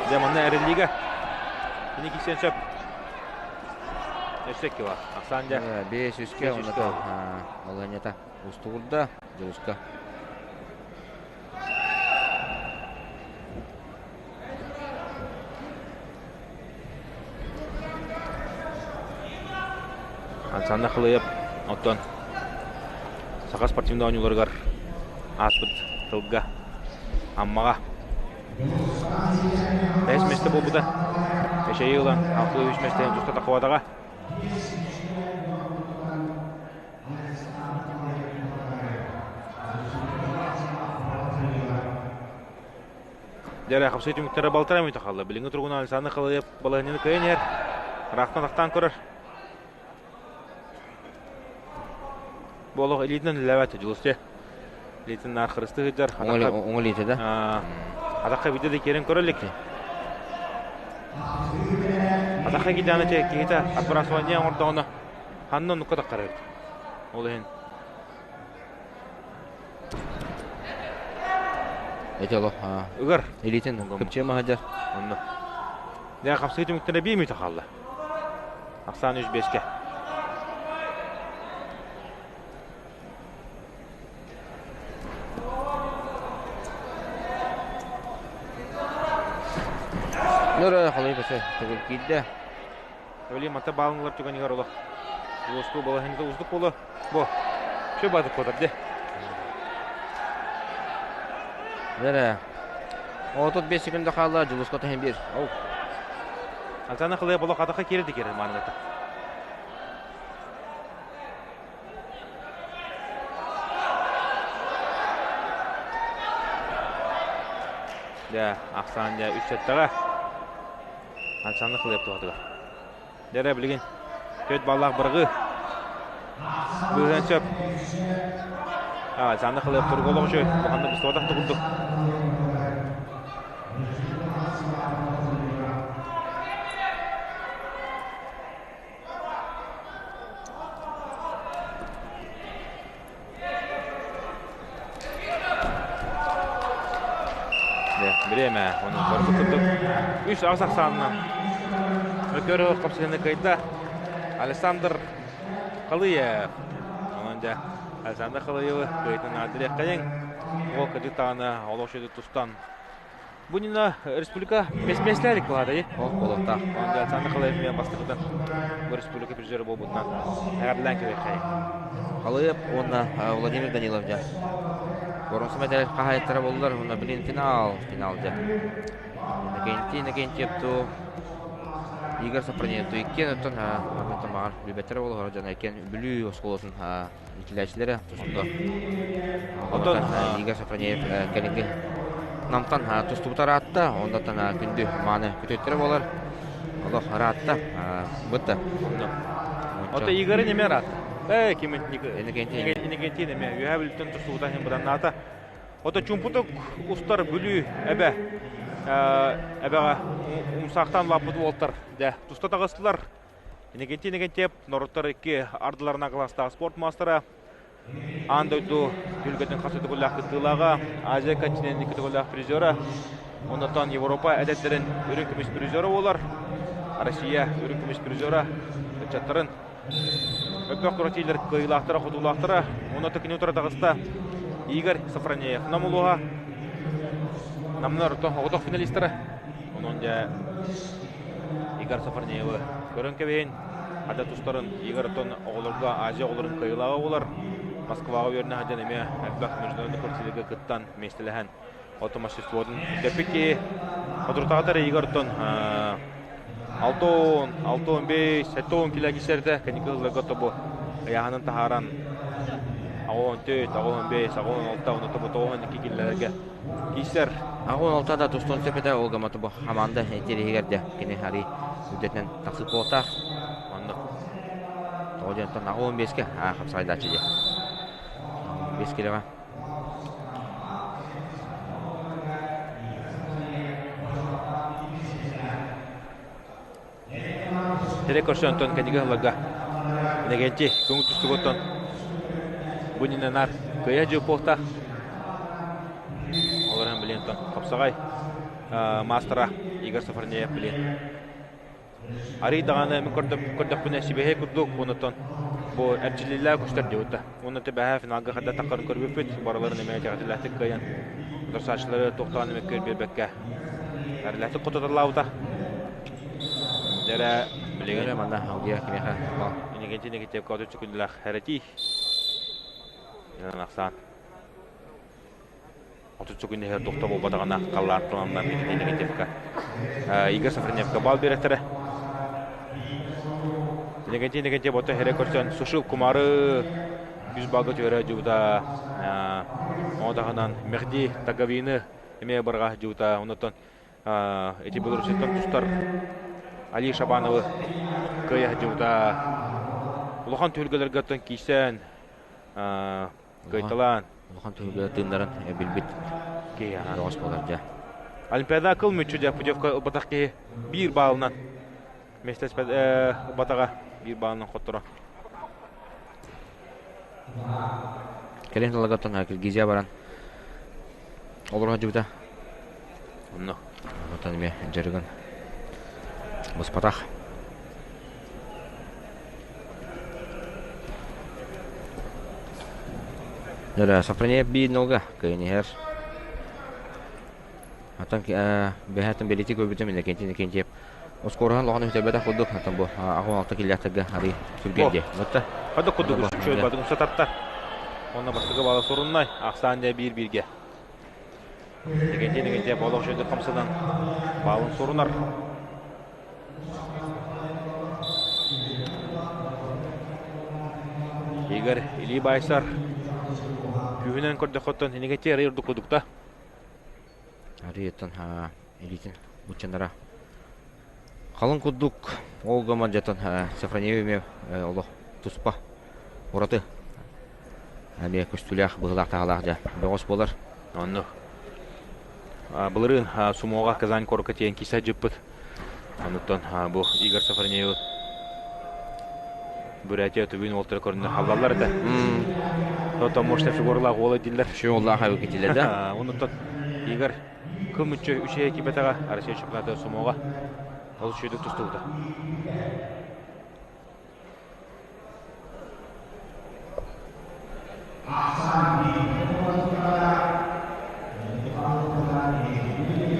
Дьэ, манна эрэллигэ. Кини киирсэн сөп. Өссө икки бар. Ахсаан дьэ. Бес үскэ онната балаһыанньата устугурда Дьулуска. Александр Халыев оттон Саха спортивнай оонньууларыгар ааспыт тылга Аммаҕа бэһис миэстэ буолбута. Эчэйи ылан, 6-3 мэстэһин туста тахыбатаҕа. Дьэ, хапсыы түмүктэрэ балтараа мүнүүтэ хаалла. Билиҥҥи туругунан Александр Халаев балаһыанньаны кыайан иһэр. Ыраахтан ахтаан көрөр. Бу олох илиитинэн үлэлээбэт Дьулустуйа. Илиитин наар хырысты сылдьар. Оҥо илиитэ да? Атахха биирдэ да киирэн көрө илик. Атахха киирдэҕинэ киһитэ отбрасывание оҥордоҕуна ханна оннукка таххар эбит. Ол иһин Эти олох ыгар. Илиитин кыпчыа маһадьар. Онно. Дьэ хапсыы түмүктэрэ биир мүнүүтэ хаалла. Ахсаан үс биэскэ. Нөрө халай бөсө төгүл киирдэ. Өлі мата баалыңлар түгэнигэр олох. Уоску балаһынта уздук боло. Бу. Все бадык котар де. Нөрө. 35 секунда хаалла Дьулуска таһын бир. Оу. Алтана хылыя боло хатаха киирди киирер маанылата. Дьэ, ахсаан дьэ үс сэттэҕэ. Александр Хлеб туһатыгар. Дьэ билигин төрт баллаах бырҕыы. Быыһыан сөп. Александр Хлеб туруга олох үчүгэй. Улаханнык быстыбатах да курдук. Бириэмэ онон барбыт курдук үс аҕыс ахсаанынан Мөкөр хапсыһыны кыайда Александр Халыев. Онон дьэ Александр Халыевы кыайтын аадырыаххайыҥ. Ол кырдьык даҕаны олох үчүгэй тустан Бу иннинэ республика миэстэлэрик кылаатайы. Ол буолуохтаах. Онон Александр Халаев мен бастакытын бу республика призеры буолбутунан эҕэрдэлээн кэлиэххэйиҥ. Халыев уонна Владимир Данилов дьэ. Боронсу мэтээл хаһаайыттара буоллар, уонна билин финал, финал дьэ. Иннокентий Иннокентьев ту Игорь Сопронев ту иккиэн оттон оттон баҕар билбэттэрэ буолуо дьон иккиэн Бүлүү оскуолатын иитиллээччилэрэ тустууга. Оттон Игорь Сафронеев кэлиҥҥи Намтан тустубута ыраатта, оннуттан күндү мааны күтүөттэрэ буолар. Олох ыраатта, бытта. Ото Игорь неме ыраатта. Э, ким Иннокентий. Иннокентий неме үһэ бүлтэн тустубута иһин быданнаата. Ото чумпутук устар Бүлүү эбэ эбэҕэ умсаахтаан лаппыт уолтар дэ туста таҕыстылар. Иннокентий Иннокентьев норуоттар икки ардыларына кылаастаах спорт маастара, аан дойду түһүлгэтин хас төгүллээх кыттыылааҕа, Азия континентин икки төгүллээх призера, оннотон Европа эдэрдэрин үрүҥ көмүс призера буолар, Россия үрүҥ көмүс призера ыччаттарын өккөх күрэхтэһиилэр кыайыылаахтара, хотуулаахтара, онно кини утары таҕыста Игорь Сафронеев Нам улууһа, Намнар оҕотох финалистара, онон дьэ Игорь Сафарнеевы көрөн кэбиһин. Хата тустарын Игорь оттон оҕолорго Азия оҕолорун кыайыылааҕа буолар. Москваҕа үөрэнэ сылдьан эмиэ элбэх международный квартирга кыттан миэстэлэһэн ото мастерствотун үрдэппит киһи. Соторутааҕыта Игорь оттон 6 6-15, 7 кило кисэрдэ кэнники сылларга тобу ыйааһынын таһааран 64, 65, 86, онно тобу 92 киллэрэргэ Киисэр. 86 да тустуон сөп этэ, ол гаммата бу хамаанда интэриэһигэр дэ кини арый үрдэтинэн тахсыы буолтаах. Оннук. Тоҕо диэн оттон 85-ке хапсаҕайдааччы дии. 5 килоҕа. Сирэй көрсөн онтон кэнниги сылларга Иннокентий көҥүл тустуугуттан бу иннинэ наар кыайа дьыыппуохтаах. Олорон билин онтон хапсаҕай маастара Игорь Сафарнеев билин арый даҕаны мин көрдөхпүнэ сибэһэй курдук оннуттан бу эрчиллиилээх көстөр диэбитэ. Уонна төбөһө финалга хада таххарын көрбүппүт барыларын эмиэ итэҕэтилээхтик кыайан утарсааччылары туохтаан эмэ көр биэрбэккэ эрэлээхтик хототоллаабыта. Дьэрэ билигин манна аудио кимиэхэ Иннокентий Никитевка 30 секундалаах эрэтии. Ахсаан. 30 секунд иһэр тохто буолбатаҕына халлаан туланна Иннокентьевка. Игорь Сафроневка бал биэрэтэрэ. Иннокентий Иннокентьев ото хере көрсөн Сушил Кумары үс балга түөрэ дьубута ону таһынан Мехди Таговины эмиэ барҕа дьубута оннуттан ити Белоруссияттан тустар Али Шабановы кыайа сылдьыбыта. Улахан түһүлгэлэргэ оттон киирсэн кыайталаан Улахан түһүлгэ тыыннарын билбит киһи бөҕөс буолар дьэ. Олимпиада кыл мүччү дьэ путевка ылбатах киһи биир баалынан миэстэлэспэт ылбатаҕа биир баалынан хотторо. Кэлин сылларга Киргизия баран олоро сылдьыбыта. Онно. Онтон эмиэ дьарыгын быспатах. Дөрө Сафронеев биир нолга кыайан иһэр. Аттан бэһэттэн бэлиэтии көрбүтүм Иннокентий Иннокентьев оскуораһын улахан үтэрбэтэх курдук аттан бу 86 киллээхтэргэ арый түргэн дии. Батта. Хада курдук үчүгэй бадыгын сататта. Онно бастакы баала суруннай. Ахсаан дьэ биир-бииргэ. Иннокентий Иннокентьев олох үчүгэйдик хамсанан баалын сурунар. Игорь Илии Байсар күүһүнэн көрдөххөттөн Иннокентий арый ордук курдукта. Арыйыттан илиитин буччанара халыҥ курдук ол гынан дьатан Сафронеев эмиэ олох туспа ураты эмиэ көстүүлээх быһыылаах-таһаалаах дьэ бөҕөс буолар. Оннук. Былырыын Сумоҕа Казань куоракка тиийэн киирсэ сылдьыппыт. Онуттан бу Игорь Сафронеевы Бурятия түбүн уолтара көрүнэр халлаллар этэ. Потому что фигуралаах уола дииллэр. Фигуралаах эбит дииллэр да. Онуттан Игорь кыл мүччү үчүгэй киирбэтэҕэ Россия чемпионата Сумоҕа ол үчүгэйдик тустубута.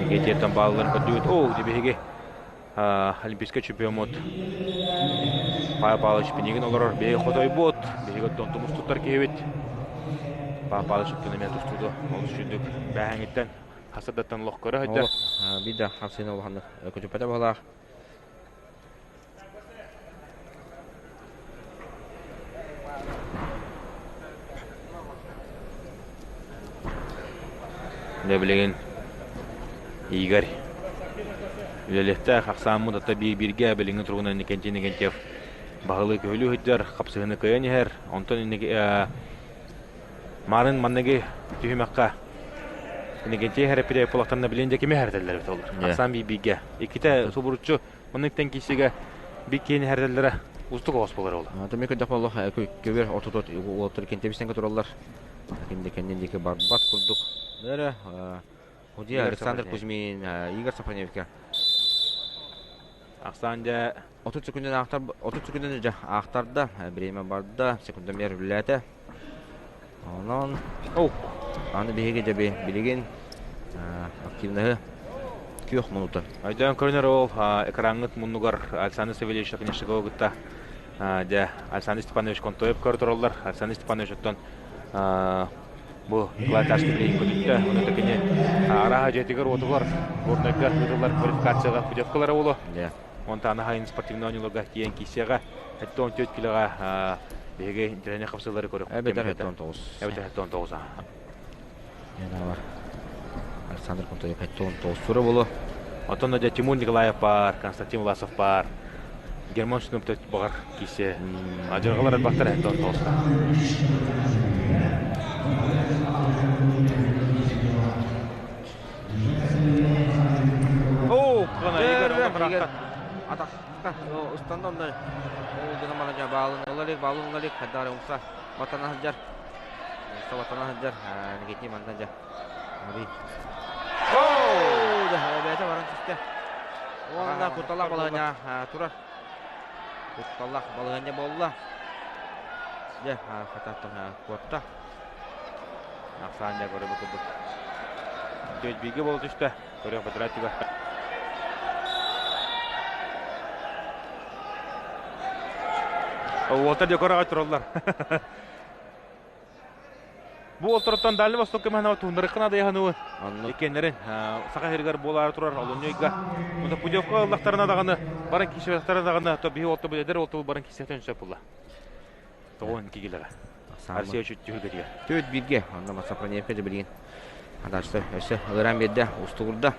Никититтан баалларын көрдүбүт. Оо, ити биһиги Олимпийскай чемпиоммут Павел Павлович Пинигин олорор. Биһиги хотойбут, биһиги оттон тумус туттар киһибит. Павел Павлович оттон эмиэ тустууду олус үчүгдүк бээһэҥиттэн хасырдаттан олох көрө сылдьар. Биир да хамсыына улаханнык көтүппэтэ баһылаах. Дьэ билигин Игорь үлэлиэхтээх ахсааммыт ата биир-бииргэ билиҥҥи туругунан Иннокентий Иннокентьев баһылыы көһүлүү сылдьар, хапсыһыыны кыайан иһэр. Онтон Маарын манныгы түһүмэххэ Иннокентий Хэрапире кулактарына билин дьэ кими хэрэтэллэр эбит олор. Ахсаан биир-бииргэ. Иккитэ субуруччу Оннуктан киирсигэ бик киһини хэрдэллэрэ устук оҕус буолар ол. Тэмик көрдөх боллох көбүөр ортотот уолаттар кентебистен тураллар. Кинде кэннин диэки барбат курдук. Нөрө Худия Александр Кузьмин, Игорь Сафроневка. Ахсаан дьэ 30 секунден аахтар 30 секунден дьэ аахтарда, время барда, секундомер үлэлээтэ. Онон аны биһиги дьэ билигин активныһы күөх мунута. Өйдөөн көрүнэр ол экраҥҥыт муннугар Александр Савельевич Оконешниковы кытта дьэ Александр Степанович Контоев көрө тураллар. Александр Степанович оттон бу Николай Тарский билигин көтүттэ. Онон кини арааһа дьиэтигэр-уотугар Горнайга ыытыллар квалификацияҕа путевкалара буолуо. Онтон аһайын спортивнай оонньууларга тиийэн киирсиэҕэ. 74 килоҕа биһиги интэриэһинэй хапсыылары көрүөх. Эбэтэр 79. Эбэтэр 79. Бар. Александр Контоев 79 сура болу. Оттон дьэ Тимур Николаев бар, Константин Власов бар. Герман Шнуптет бағар кисе. Ажырғалар элбахтар 79. Оо, кына Игорь Игорь атахта устанда онно ол гына маладьа баалын ылалик баалын ылалик хайдары умса батана сылдьар умса батана сылдьар Никитин мантан дьэ Ари Оо бэйэтэ баран түстэ уонна кутталлах балаһыанньа турар кутталлах балаһыанньа буолла дьэ хататтан куотта Ахсаан дьэ көрө курдук. Бииргэ буола түстэ. Көрүөх бэтэрээччигэ. Уолтар дьэ көрөҕө тураллар. Бу олтороттон Дальний Восток көмөһөнө туһуннарыккына дайаһануы иккеннерин Саха сиригэр буолаары турар олунньуйга Онто путевка ыллахтарына даҕаны баран киирсибэтэхтэрэ даҕаны то биһи олто эдэр олто баран киирсиэхтэрин сөп буолла. Тоҕуон кигилэҕэ. Арсия түһүлгэтигэр. Түөт бииргэ онно Масапроневка дьэ билигин Адашта өссө ылыран биэрдэ устугурда.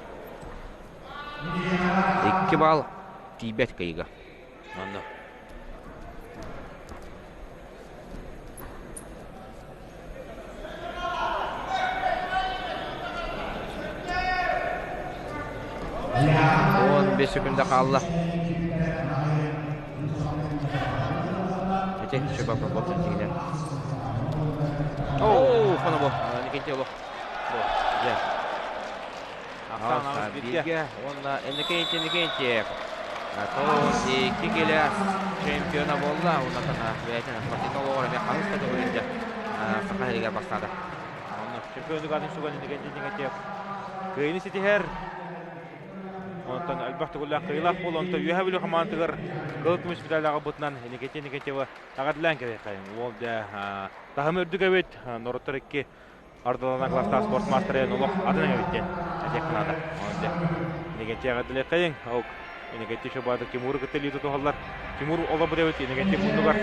Икки балл тиийбэт кыйыга. Онно. 15 секунда хаалла. Ити шөбө проход тигинен. Оо, хоно бу. Никенти олох. Бу. Дьэ. Ахсаан бииргэ уонна Иннокентий Иннокентьев 92 килэ чемпиона буолла уонна бэйэтин спортивнай олоҕор эмиэ хаһыс да төгүлүндэ Саха сиригэр бастаата. Онно чемпиону атын суган Иннокентий Иннокентьев кыайыыны ситиһэр. Онтон элбэх төгүллээх кыайыылаах буолла. Онтон Үөһээ Бүлүү хамаандатыгар кыһыл көмүс медаллааҕы бытынан Иннокентий Иннокентьевы эҕэрдэлээн кэлиэххэйиҥ. Уол дьэ таһымы үрдүк эбит. Норуоттар икки Ардалана класстаах спорт маастара олох атын эбит диэн этиэххэ наада. Онон дьэ, Иннокентий эҕэрдэлиэххэйиҥ. Ол Иннокентий Шабатов Тимуру кытта илии тутуһаллар. Тимур олорбут эбит Иннокентий муннугар.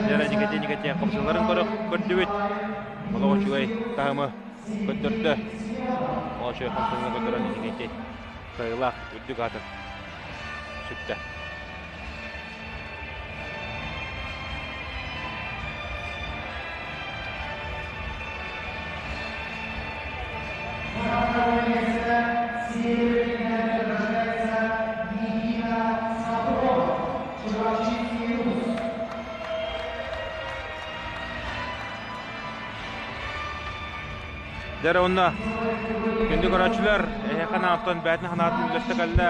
Дьэ, Никитин хомсуларын көрдүбүт. Олох үчүгэй таһымы көрдөрдө. Олох үчүгэй хомсуларын көрдөрөн Никитин кыайыылаах үрдүк аатын сүктэ. Дьэ онно күндү көрөөччүлэр, эһиэхэ анааттан бэйэтин санаатын үллэстэ кэллэ.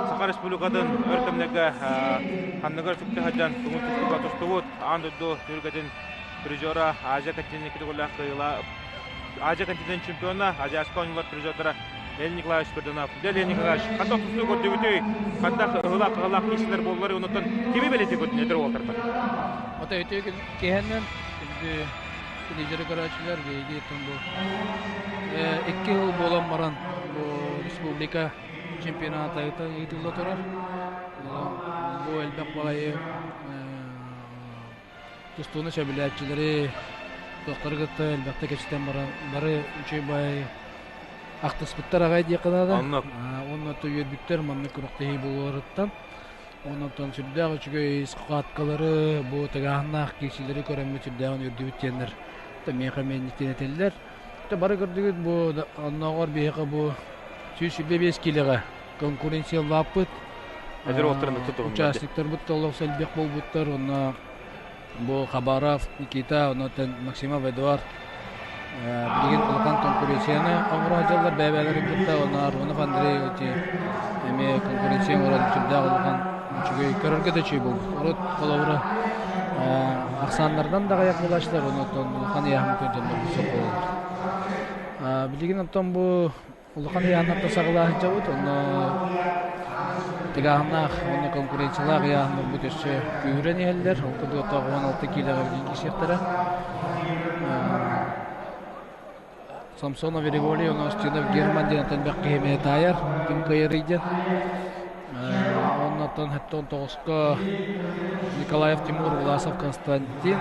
Саха Республикатын өр кэмнэргэ ханныгар сүктэ сылдьан көҥүл тустууга тустубут аан дойду түһүлгэтин призера Азия континент кытыгылаах кыайыылаах Азия континент чемпиона, Азиатскай оонньуулар призердара Леонид Николаевич Спиридонов. Дьэ, Леонид Николаевич, хантан тустуу көрдүбүтүй? Хантах ыһылаах-ыһылаах киирсилэр буоллар, онуттан кими бэлиэтии көрдүн эдэр уолтартан? Ото үтүө киһэннэн күндү лидеры көрөөччүлэр биһиги бу икки сыл буолан баран бу республика чемпионата ыытылла турар. Бу элбэх баҕайы тустууну сөбүлээччилэри туохтары кытта элбэхтэ кэпсэтэн баран бары үчүгэй баҕайы ахтыспыттар аҕай диэххэ наада. Уонна үөрбүттэр маннык күрэхтэһии буоларыттан. Онон сүрдээх үчүгэй схваткалары, бу тыгааһыннаах киирсиилэри көрөммүт сүрдээҕин үөрдүбүт диэннэр миэхэ эмиэ этэллэр. Бары көрдүгүт бу оннооҕор биһиэхэ бу 125 киилэҕэ конкуренциялааппыт. Эдэр уолаттарын тутуһуннар. Участниктарбыт олох элбэх буолбуттар. Онно бу Хабаров Никита, онтон Максимов Эдуард билигин улахан конкуренцияны оҥоро сылдьаллар бэйэ-бэйэлэрин кытта. Онно Аргунов Андрей эти эмиэ конкуренция оҥорон сүрдээх улахан үчүгэй көрөргө да үчүгэй буолбут. Урут холобура ахсааннарынан да аҕыйах буолааччылар, онтон улахан ыйааһын дьоннор сөп буолаллар. Билигин онтон бу Улахан ыйааһыннартан саҕалаа сылдьабыт. Онно тыгааһыннаах уонна конкуренциялаах ыйааһыннарбыт өссө күүһүрэн иһэллэр. Ол курдук 16 киилэҕэ билигин киирсиэхтэрэ. Самсонов Григорий, онон Устинов Герман диэн элбэх киһи эмиэ таайар, ким кыайарый диэн. Оннуттан 79-ка Николаев Тимур, Власов Константин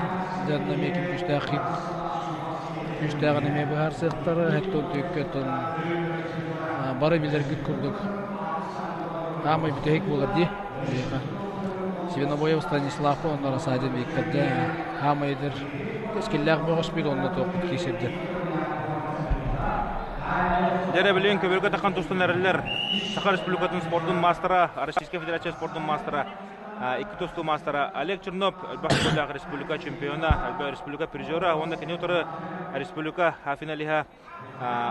дьонно эмиэ ким күүстээх күүстээҕин эмиэ быһаарсыахтара. 74-кэ оттон бары билэргит курдук аамай бүтэһик буолар дии. Свинобоев Станислав онно Рассадин Викторга аамай эдэр кэскиллээх бөҕөспүт онно туохпут киирсэрдэр. Дьэ билигин көбүргэ тахан тустан эрэллэр Саха Республикатын спордун маастара, Российскай Федерация спордун маастара, икки тустуу маастара Олег Чернов, элбэх төгүллээх республика чемпиона, элбэх республика призера уонна кини утары республика финалиһа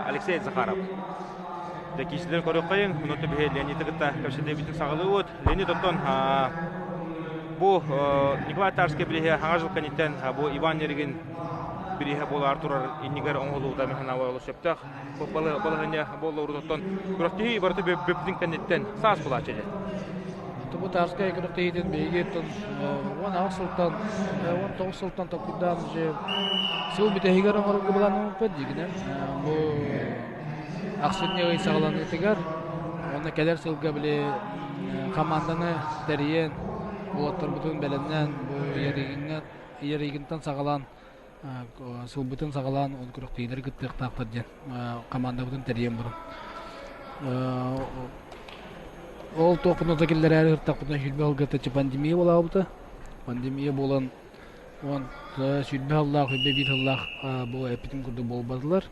Алексей Захаров. Дьэ киисилэр көрүөххэйиҥ, онуота биһи Леониды кытта кэпсэтиэбитин саҕалыыбыт. Леонид оттон Бу Николай Тарскай бирииһэ хаҥа жыл кэнниттэн бу Иван Ярыгин бирииһэ буолаар турар иннигэр оҥоһуллубута механава олус сөптөөх балаһыанньа буолла урутуттан күрэхтэһии барыта бүппүтүн кэнниттэн саас булааччы дьэ. Бу Тарскай күрэхтэһиитин биһиги 18 сылтан 19 сылтан толкуйдаан уже сыл бүтэһигэр оҥорорго былааннаммыппыт дигинэн бу ахсынньы ый саҕаланыытыгар уонна кэлэр сылга били хамаанданы тэрийэн уолаттарбытын бэлэмнээн бу Ярыгинтан саҕалаан сылбытын саҕалаан ол күрэхтэһиилэри кыттыахтаахтар диэн хамаандабытын тэрийэн баран ол туохпутун да киллэрээри сыртахпытына сүүрбэ сылга пандемия буолаабыта пандемия буолан уон 20 сыллаах 21 сыллаах бу эппитим курдук буолбатылар.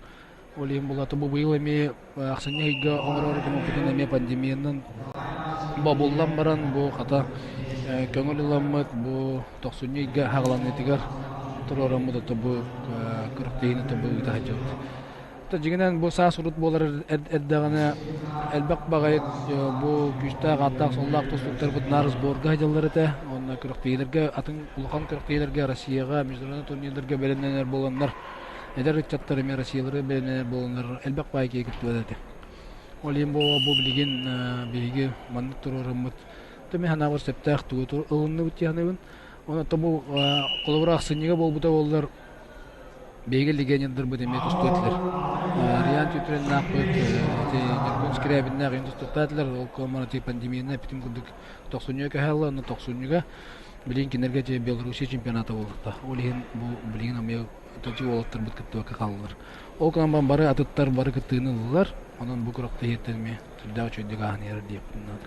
Ол иһин булата бу быйыл эмиэ ахсынньы ыйга оҥорор гыммыппытын эмиэ пандемиянан бобуллан баран бу хата көҥүл ыламмыт бу тохсунньу ыйга хаҕаланыытыгар туруораммыт ото бу күрэхтэһиини бу ыыта сылдьабыт. Дьиҥинэн бу саас урут буолар эрдэҕинэ элбэх баҕайы бу күүстээх ааттаах-суоллаах тустууктарбыт наар сборга сылдьаллар этэ. Уонна күрэхтэһиилэргэ атын улахан күрэхтэһиилэргэ Россияҕа международный турнирдарга бэлэмнэнэр буоланнар эдэр ыччаттар эмиэ Россиялары бэлэмнэнэр буоланнар элбэх баай киһи кыттыбат этэ. Ол иһин бу билигин биһиги маннык туруораммыт мин санаабар сөптөөх тугу ылынныбыт дии саныыбын. Онон бу холобура ахсынньыга буолбута буоллар биһиги легионердарбыт эмиэ тустуо этилэр. Риан Тютриннаахпыт, ити Ньургун Скрябиннаах иһин тустуохтаатылар. Ол коммунати пандемияны эппитим курдук тохсунньуга көһө онно тохсунньуга билигин кинилэргэ дьэ Белоруссия чемпионата буолуохтаах. Ол иһин бу билигин эмиэ тоту уолаттарбыт кыттыбакка хааллылар. Ол гынан баран бары атыттар бары кыттыыны ыллылар. Онон бу күрэхтэһииттэн эмиэ сүрдээх үчүгэйдик ааһан иһэр диэхпин наада.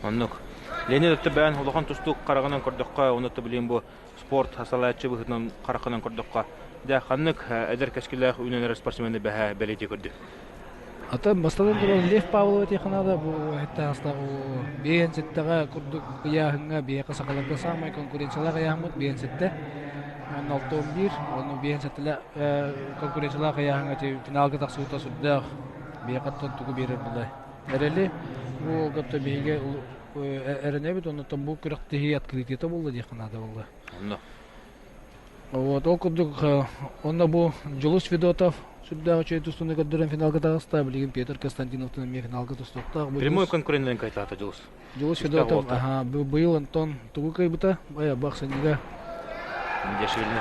Оннук. Леонид Өттөбөөн улахан тустуук хараҕынан көрдөххө, онно билигин бу спорт салайааччы быһыытынан хараххынан көрдөххө, дьэ ханнык эдэр кэскиллээх үүнэн эрэр спортсмены бэһэ бэлиэтии көрдү? Атын бастатан туран Лев Павлова тиэхинада бу эттээх биэн сэттэҕэ курдук ыйааһыҥҥа биһиэхэ сахаларга саамай конкуренциялаах ыйааһыммыт 57 уонна 61 уонна 57 конкуренциялаах ыйааһыҥҥа финалга тахсыбыта сүрдээх биһиэхэ тугу биэрэр булай эрэли бу уолга биһиги эрэнэбит оннуттан бу күрэхтэһии открытиета буолла диэххэ наада буолла. Онно. Вот ол курдук онно бу Дьулус Федотов сүрдээх үчүгэй тустууну көрдөрөн финалга таҕыста. Билигин Петр Константиновтан эмиэ финалга тустуохтаах. Прямой конкуренттан кайтаата Дьулус. Дьулус Федотов аха быйыл Антон тугу кыайбыта? Бу ахсынньыга. Дешевильны.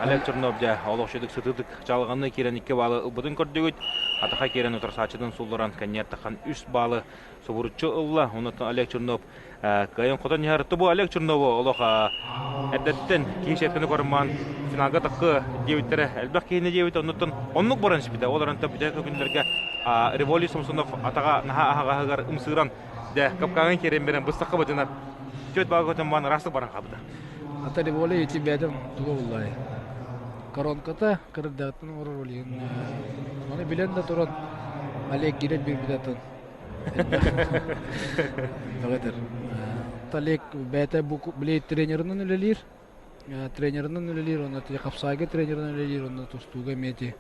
Олег Чернов дьэ олох шедик сытыытык чалҕанны киирэн 2 баалы ылбытын көрдүгүт. Атаха киирэн утарсааччытын сулларан кэнниэр тахан 3 баалы субуруччу ылла. Онон Олег Чернов кыайан хотон иһэр. Бу Олег Чернову олох эрдэттэн киһи сетканы көрмаан финалга таккы диэбиттэрэ элбэх киһини диэбит оннуттан оннук баран испитэ. Ол арантан бүтэ күннэргэ Револий Самсонов атаҕа наһаа аһаҕаһыгар ымсыыран дэ капкаҥын киэрэн берен быстахха бытынар түөт баага көтөн баан ыраастык баран хаалбыта. Ата Револий ити бэйэтин туга буллай. Коронката кырдаттан оҥорор олиһин. Оны билэн да туран Олег киирэн биэрбит Бөҕөтөр. Олег бэйэтэ бу били тренеринэн үлэлиир. Тренеринэн үлэлиир, онно хапсаайга тренеринэн үлэлиир, онно тустууга эмиэ ити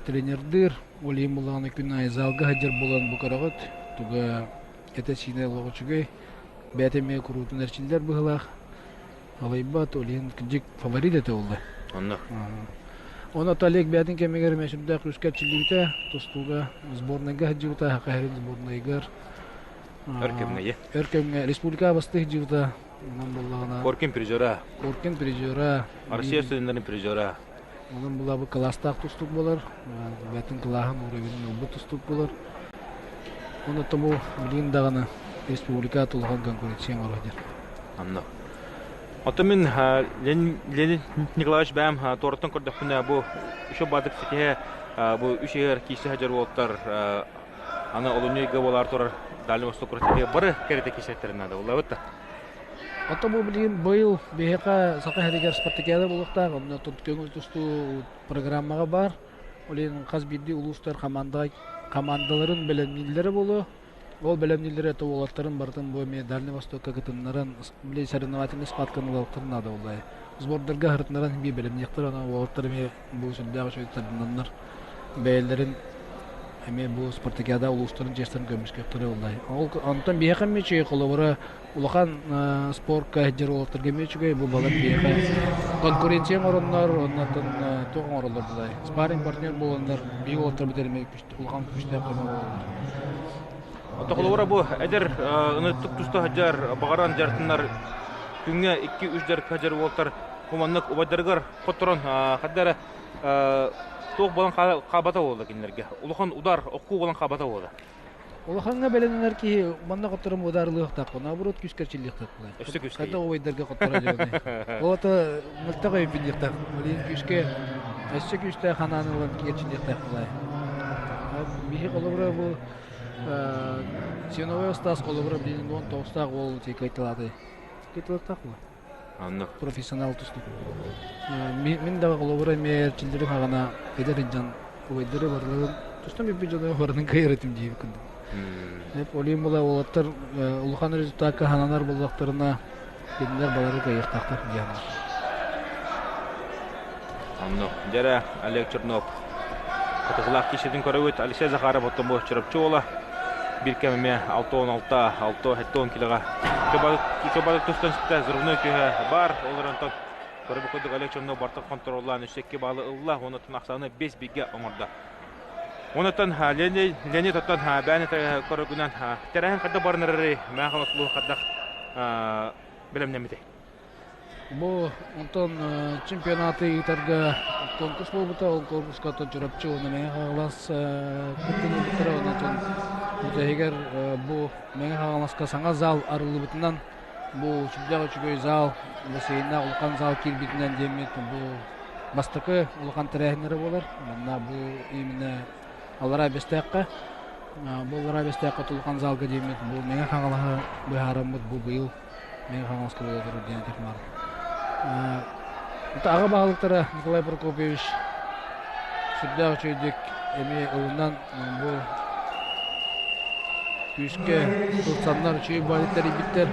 тренердыыр. Ол иһин буллаҕына күн аайы залга сылдьар буолан бу көрөҕүт. Туга этэ-сиинэ олох үчүгэй. Бэйэтэ эмиэ куруутун эрчиллэр быһыылаах. Алайбат, ол иһин кырдьык фаворит этэ буолла. Онно. Онно Олег бэйэтин кэмигэр эмиэ сүрдээх күүскэ эрчиллибитэ, тустууга сборнайга сылдьыбыта, Саха сирин сборнайыгар. Өр кэмҥэ Өр кэмҥэ республика бастыы сылдьыбыта. Онон буоллаҕына Коркин призера. Коркин призера. Россия студеннарын призера. Онон була бу кылаастаах тустуук буолар. Бэйэтин кылааһын уровенын ылбыт тустуук буолар. Онон бу билигин даҕаны республика улахан конкуренция оҥоро диэн. Онно. Оттон мин Леонид Николаевич бэйэм туораттан көрдөхпүнэ бу үчү баадык ситиһэ бу үс иһэр киирсэ сылдьар уолаттар аны олунньу ыйга буолаар турар Дальний Восток күрэхтэһиигэ бары кэрэтэ киирсэттэрин наада буоллабыт да. Оттон бу билигин быйыл биһиэхэ Саха сиригэр спартакиада буолуохтаах, онно көҥүл тустуу программаҕа баар. Ол иһин хас биирдии улуустар хамаандаларын бэлэмнииллэрэ буолуо. Ол бэлэмнииллэрэ то уолаттарын барытын бу эмиэ Дальний Востокка кытыннаран, били соревновательный схватканы ылалларын наада буоллай. Сбордарга аһырытыннаран биир бэлэмниэхтэр, онон уолаттар эмиэ бу сүрдээх үчүгэй тардынаннар бэйэлэрин эмиэ бу спартакиада улуустарын чиэстэрин көмүскүөхтэрэ буоллай. Ол онтон биһиэхэ эмиэ үчүгэй холобура улахан спорка сылдьар уолаттарга эмиэ үчүгэй бу балар биһиэхэ конкуренция оҥороннор уонна туох оҥороллор булай спарринг партнер буоланнар биһиги уолаттарбыт эмиэ улахан күүстээх көмө буолаллар. Холобура бу эдэр ыныттык туста сылдьар баҕаран дьарытынар күҥҥэ 2-3 дьарыкка сылдьар уолаттар куманнык убайдарыгар хотторон хадда эрэ туох буолан хаалбата буолла кинилэргэ. Улахан удар, окку буолан хаалбата буолла. Улахаҥҥа бэлэмнэнэр киһи манна хотторон ударылыахтаах, наоборот күүскэ эрчиллиэхтээх буолар. Өссө күүскэ. Хайдах убайдарга хотторо дьоҕунай. Ол ата мөлтөх өйбүн диэхтээх. Билигин күүскэ өссө күүстээх ханаан ылан эрчиллиэхтээх буолар. Биһи холобура бу Сеновой Стас холобура билигин 19-таах уол кыайталааты. Кыайталаахтаах буолар. Оннук. Профессионал тустуук. Мин да холобура эмиэ эрчиллэрим хаҕана эдэр дьон убайдары барыларын тустан бүппүт дьону барытын кыайар этим диир курдук. Олим була уолаттар улахан результакка хананар буоллахтарына кинилэр балары кыайыахтаахтар диэн. Оннук. Дьэрэ Олег Чернов Кытыгылаах киһитин көрөбүт. Алексей Захаров оттон бу Чурапчы уола биир кэм эмиэ 6-16, 6-7 килоҕа чобадык тустан ситэ взрывной түһэ бар. Ол эрэн көрбүт курдук Олег Чернов бартык хонтуруоллаан өссө 2 баалы ылла. Онуттан ахсааны 5 бигэ оҥордо. Онуттан Леонид оттон бэйэни көрөргүнэн тэрээһин хайдах барынарый мэхэ ослуу хайдах бэлэмнэммитэй? Бу онтон чемпионаты ыытарга конкурс буолбута. Ол конкурска оттон Чурапчы уонна Мэҥэ Хаҥалас кыттыыны ылбыттара. Онтон бүтэһигэр бу Мэҥэ Хаҥаласка саҥа зал арыллыбытынан бу сүрдээх үчүгэй зал, бассейннаах улахан зал киирбитинэн диэммит бу бастакы улахан тэрээһиннэрэ буолар. Манна бу именно Аллараа Бэстээххэ бу Аллараа Бэстээххэ улахан залга диэммит бу Мэҥэ Хаҥалаһы быһаараммыт бу быйыл Мэҥэ Хаҥаласка буола турар диэн этих баар. Аҕа баһылыктара Николай Прокопьевич сүрдээх үчүгэйдик эмиэ ылынан бу күүскэ ылсаннар үчүгэй баайы тэрийбиттэр.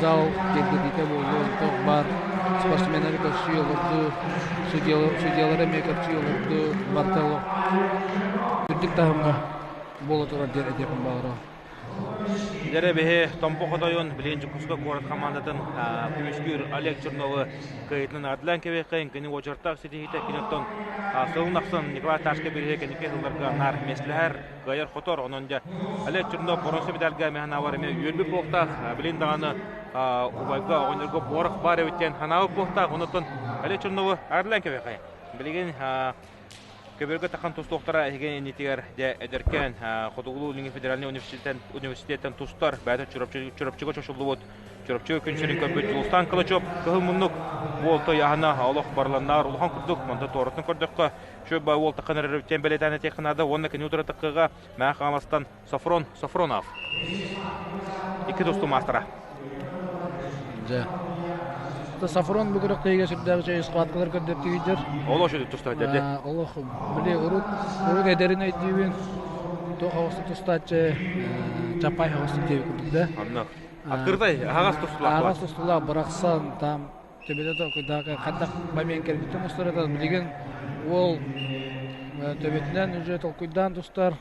Зал киэргэтиитэ буолуо, туох баар спортсменнары көрсүү олорду, судьялары эмиэ көрсүү олорду, барыта үрдүк таһымҥа буола турар диэн этиэхпин баҕарабын. Дьэрэ биһи Томпо хотойун билигин Дьокуускай куорат хамаандатын көмүскүүр Олег Черновы кыайыытынан аатылаан кэбиэххэйин кини уочартаах ситиһиитэ кини оттон сылын ахсын Николай Ташка бириһэ кэнники сылларга наар миэстэлэһэр, кыайар-хотор. Онон дьэ Олег Чернов боронсо медальга мэханавар эмиэ үөрбүт буолуохтаах. Билин даҕаны убайга оҕонньорго буорах баар эбит диэн ханаабыт буолуохтаах. Онон Олег Черновы аатылаан кэбиэххэйин. Билигин Көбүөргэ тахан тустуохтара эһиги иннитигэр дьэ эдэркээн Хотугулуу-Илиҥҥи федеральнай университеттан тустар бэйэтэ Чурапчыга чочуллубут Чурапчыга күн сирин көрбүт Дьулустаан Кылычев кыһыл муннук буолта ыйааһына олох барыланнаар улахан курдук манта туоратын көрдөххө шөбө уол таххан эрэрбиттэн бэлиэтээн этиэххэ наада уонна кини утары таххыга Мэҥэ Хаҥаластан Софрон Софронов икки тустуу маастара. Дьэ. Софрон бу күрэхтэһиигэ сүрдээх үчүгэй схваткалар көрдөртүгүйдэр. Олох үчүгэй тустар дьэ. Олох били урут урут эдэрин өйдүүбүн. Туох оҕустук тустааччы Чапай оҕустук диэби курдук да. Оннук. Открытай аһаҕас тустулаах. Аһаҕас тустулаах бырахсан там төбөтө толкуйдаах хайдах момент кэлбитин устар билигин уол төбөтүнэн уже толкуйдаан тустар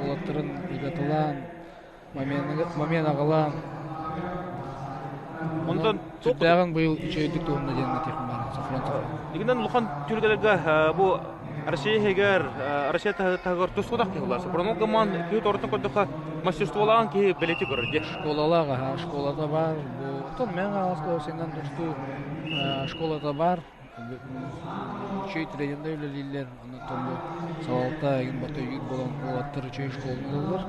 уолаттарын ыгатылаан момент аҕалаан Онтон сүрдээҕин быйыл үчүгэйдик туһунна диэн этиэхпин баара Софрон Игинэн улахан түргэлэргэ бу Россия иһигэр Россия таһыгар тускудах киһи улар. Сопронол гымман киһи торутун көрдөххө мастерстволаан киһи бэлэти көрөр дии. Школалаах аха школата бар. Бу оттон мен хаҥаласка синнан тустуу школата бар. Үчүгэй тренердэр үлэлииллэр. Оннуттан бу салалта игин бата үйүр болон уолаттар үчүгэй школаны ылаллар.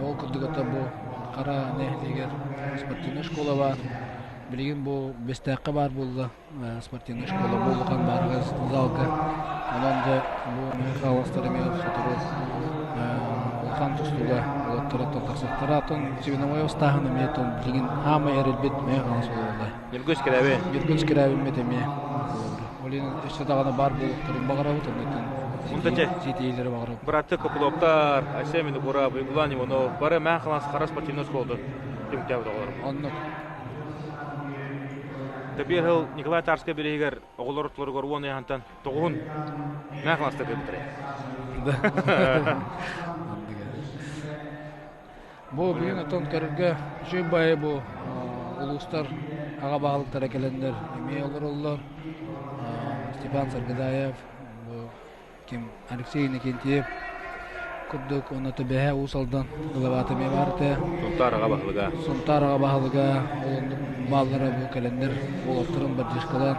Ол курдук ата бу Хара нэһилиэгэр спортивнай школа бар. Билигин бу Бэстээххэ баар буолла спортивнай школа бу улахан баарга залга. Онон дьэ бу Михайловтар эмиэ сотору улахан тустууга уолаттар тахсыахтара. Оттон звеновой устааһын эмиэ билигин хаамай эрэлбит эмиэ хаҥас буолла. Ньургун Скрябин. Ньургун Скрябиммит эмиэ. Ол иһин өссө даҕаны баар буолуохтарын баҕарабыт, оннуттан ситиһиилэри баҕарабыт. Бырааттыы Копыловтар, Айсен Винокуров, Уйгулан Иванов бары Мэҥэ Хаҥалас Хара спортивнай оскуолатын түмүктээбит оҕолор. Оннук. Тэбиэр сыл Николай Тарскай бирииһигэр оҕолор ортолоругар 10 ыйаһынтан тоҕуһун Мэҥэ Хаҥаластар кэлбиттэрэ. да. Бу бүгүн отон көрөргө үчүгэй баайы бу улуустар аҕа баһылыктара кэлэннэр эмиэ олороллор. Степан Саргыдаев, бу ким Алексей Иннокентьев курдук уонна Төбөһө Уус Алдан главата эмиэ баар этэ. Сунтаар аҕа баһылыга. Сунтаар аҕа баһылыга ол оннук бааллара бу кэлэннэр уолаттарын бардьыскалаан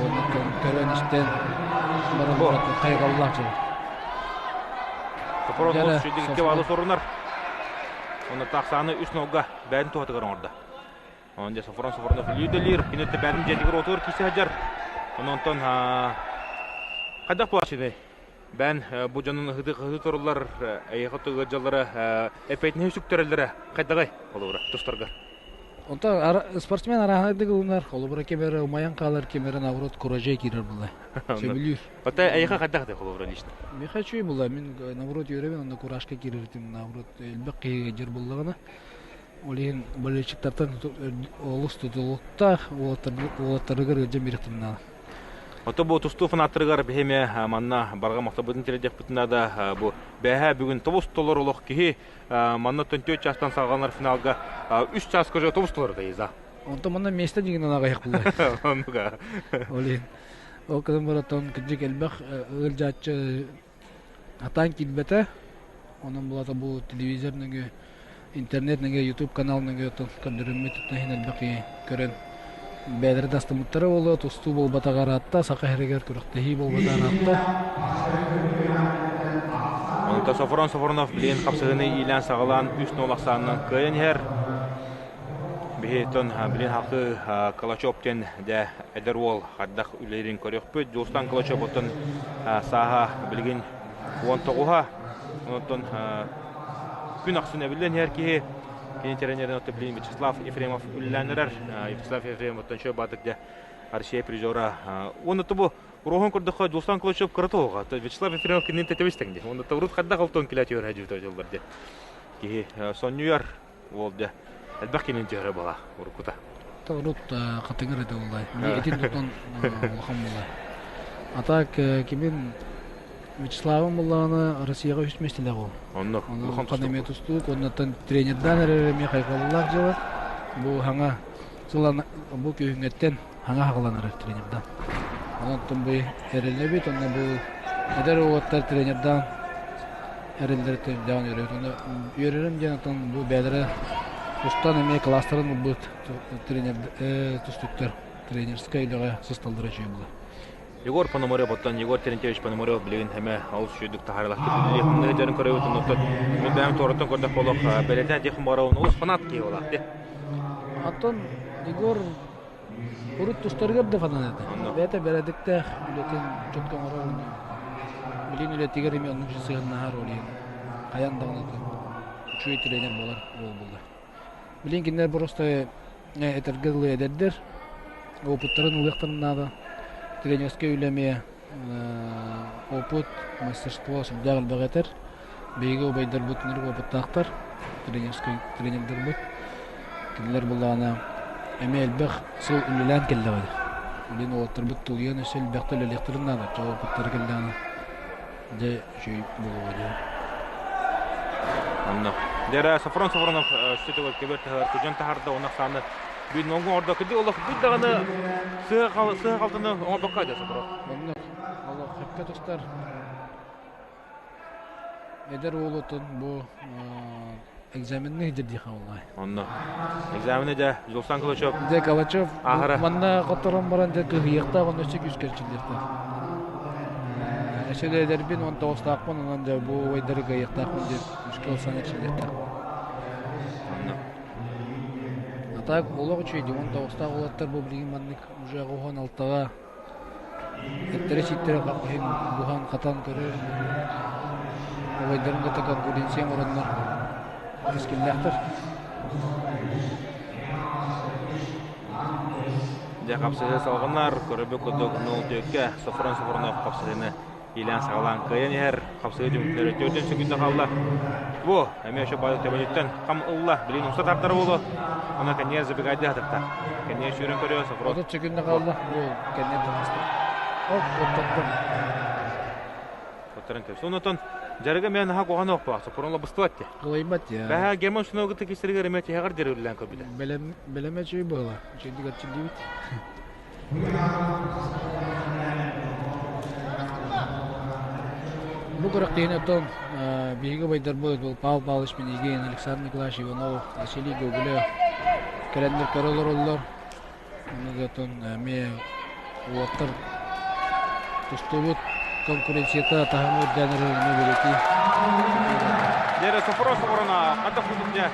уонна көрөн-истэн баран хайҕаллаах дьон. Сопорон икки баалы сорунар. Онно тахсааны үс нолга бэйэн туһатыгар оҥордо. Онон дьэ Софрон Софронов лиидэлиир, кини бэйэтин дьиэтигэр отуор киирсэ сылдьар. Онон хайдах буолааччыный? Бэйэн бу дьонун ыһыы туруллар, эйиэхэ ыалдьаллара, эппиэтинэһи сүктэрэллэрэ хайдаҕый холобура тустаргар? Онтон спортсмен арааһынайдык ылынар, холобура ким эрэ умайан хаалар, ким эрэ наоборот куражай киирэр буолла. Сөбүлүүр. Ота эйиэхэ хайдах этэй холобура лично? Миэхэ үчүгэй буолла. Мин наоборот үөрэбин, онно куражка киирэритим наоборот элбэх киһигэ дьэр буллаҕына. Ол иһин болельщиктартан олус тутулуктаах уолаттарыгар ыалдьан биэриэхтэрин наада. Ото бу тустуу фанаттарыгар биһи эмиэ манна барҕа махталбытын тириэрдиэхпитин наада. Бу бэһээ бүгүн тобус толору олох киһи манна 4 чаастан саҕаланар финалга 3 чааска уже тобус толору да. Онтон манна место дигинен аҕайах булла. Оннуга. Ол иһин ол кытын баратон кырдьык элбэх ыалдьааччы Атаан киирбэтэ, онон булата бу телевизор нөҥүө, интернет нөҥүө, YouTube канал нөҥүө көрдөрүммүт иһин элбэх киһи көрөн бэйэлэрэ да астыммыттара буолуо, тустуу буолбатаҕа ыраатта, саха сиригэр күрэхтэһии буолбатаҕа ыраатта. Онто Софрон Софронов билигин хапсыһыыны иилээн-саҕалаан үс нуол ахсаанынан кыайан иһэр. Биһиттэн билин хакы Калачев диэн дэ эдэр уол хайдах үлэлиирин көрүөхпүт. Дьулустан Калачев оттон сааһа билигин 19-а. Онтон күн ахсын эбиллэн иһэр киһи кини тренерин оттон билигин Вячеслав Ефремов үлэлээн эрэр. Вячеслав Ефремов оттон чө баатык дэ Россия призера. Уонна бу Уруһун көрдөххө Дьулустан Калачев кырата оҕа. Вячеслав Ефремов кинини тэтэбис тэҥди. Уонна урут хайдах алтон килэ түөрэ дьыллар диэн киһи сонньуйар Уол дьэ элбэх киһини түһэрэ буола уруккута. Урут хатыҥыр этэ буолла. Итин тутан улахан буолла. А так кимин Вячеславым буллаҕына Россияҕа үс миэстэлээх ол. Онно улахан эмиэ тустуук, оннуттан тренердаан эрэр эмиэ хайҕаллаах дьыала. Бу хаҥа сылан бу күһүҥҥэттэн хаҥа хаҕаланар тренердаан. Онон бу эрэллэбит, онно бу эдэр уолаттар тренердаан эрэллэриттэн дэҕин үөрэбит. Онно үөрэрим диэн оттон бу бэйэлэрэ тустан эмиэ кылаастарын ылбыт тренер тустуктар тренерскэй үлэҕэ сысталлара үчүгэй буолар. Егор Пономарев оттон Егор Терентьевич Пономарев билигин эмэ олус үчүгүйдүк таһаарыылаахтык үлэлиир ханныгы дьарын көрөбүт оннуттан мин бэйэм туораттан көрдөх буолуох бэлэтэ диэх баҕарабын олус фанат киһи буолаах дии. Оттон Егор урут тустарыгар да фанат этэ. Бэйэтэ бэрээдэктээх үлэтин чөккө оҥорор билин үлэтигэр эмиэ оннук сыһыаннаһар ол иһин хайаан даҕаны үчүгэй тренер буолар уол буолла. Билин кинилэр просто этэргэ дылы эдэрдэр опыттарын ылыахтарын наада. Тренерскэй үлэ эмиэ опыт, мастерство сүрдээх элбэх этэр. Биһиги убайдарбыт ынырык опыттаахтар, тренерскэй тренердэрбит. Кинилэр былаана эмиэ элбэх сыл үлэлээн кэллэҕэ. Билин уолаттарбыт тулуйан өссө элбэхтэ үлэлиэхтэрин наада, оччоҕо опыттара кэллэҕинэ дьэ үчүгэй буолуоҕа диэн. Онно. Дьэ Софрон Софронов сүтүгэр көбөр таһар күдьэн таһарда уонна сааны бүгүн оҥго оҥордо кыдьык олох бүт даҕаны сыа халтаны оҥорбокко дьэ Софрон. Оннук олох сөпкө тустар Эдэр уолутун бу экзаменны дьэрдиэхэ буоллаҕай. Онно. Экзамены дьэ Жулсан Калачев. Дьэ Калачев манна хотторон баран дьэ кыһыйыахтаах онно өссө күүскэ эрчиллиэхтээх. Өссө да эдэрбин 19-таахпын онон дьэ бу убайдары кыайыахтаахпын диэн күүскэ ылсан эрчиллиэхтээх. Онно. А так олох үчүгэй дии 19-таах уолаттар бу билигин маннык уже 16-га Эттэрэ-сииттэрэ иһин буһан-хатан көрөр, убайдарын кытта конкуренция оҥороннор кэскиллээхтэр. Дьэ хапсыһыы салҕанар, көрөрбүт курдук 0-4-кэ Софрон Софронов хапсыһыыны иилээн-саҕалаан кыайан иһэр. Хапсыһыы түмүктэрэ 4 секунда хаалла. Бу эмиэ ошо баайык төбөтүттэн хам ылла. Билин умса тартара буолуо. Она кэнниэ забегайды хатырта. Кэнниэ сүүрэн көрүө Софрон. 30 секунда хаалла. Бу кэнниэ таҕыста. Оп, оттотто. Таттаран кэбис. Онотон жарыга мен наха куһаҕан оохпоох, соппорон лабыстыбат те. Кылайбат я. Бэһэ Герман Суногыта кистеригер эме тиһэҕэр дерүллээн көрбүтэ. Бэлэм бэлэмэ чүй быһыла. Үчүгдүк эрчиллибит. Бу күрэхтэһиини оттон биһиги убайдарбыт был Павел Павлович Пинигин, Александр Николаевич Иванов, Василий Гоголев кэлэннэр көрө олороллор. Онно оттон эмиэ уолаттар тустубут конкуренцията таһыма үрдээн эрэр эмиэ бэлиэтии. Дьэ, Софрон Софрона хата курдук дьэ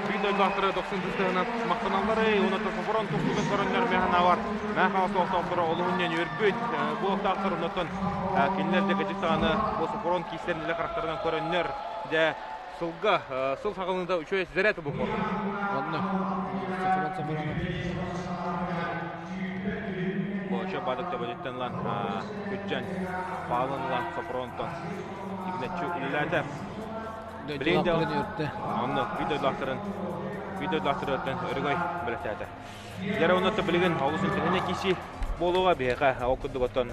биир дойдулаахтары дохсун тыстыһынан махтаналлары уонна Софрон тустугун көрөннөр мэханавар мэхаҕа суохтаахтара олуһунньан үөрбүт буолуохтаахтар оннуттан кинилэр дьэ кэдьик даҕаны бу Софрон киистэрин илэ харахтарынан көрөннөр дьэ сылга сыл саҕаланыыта үчүгэй заряд буолуо. Онно Софрон Софронов Боча бадык төбөтүттэн ылан күччэн паалын ылан Сопронтон тигинэччи үлэлээтэ. Билигин де онно видеолаахтарын видеолаахтарыттан өрөгөй бэлэхтээтэ. Дьэ онно билигин олус интэриэһинэй киси буолуоҕа биһиэхэ ол курдук оттон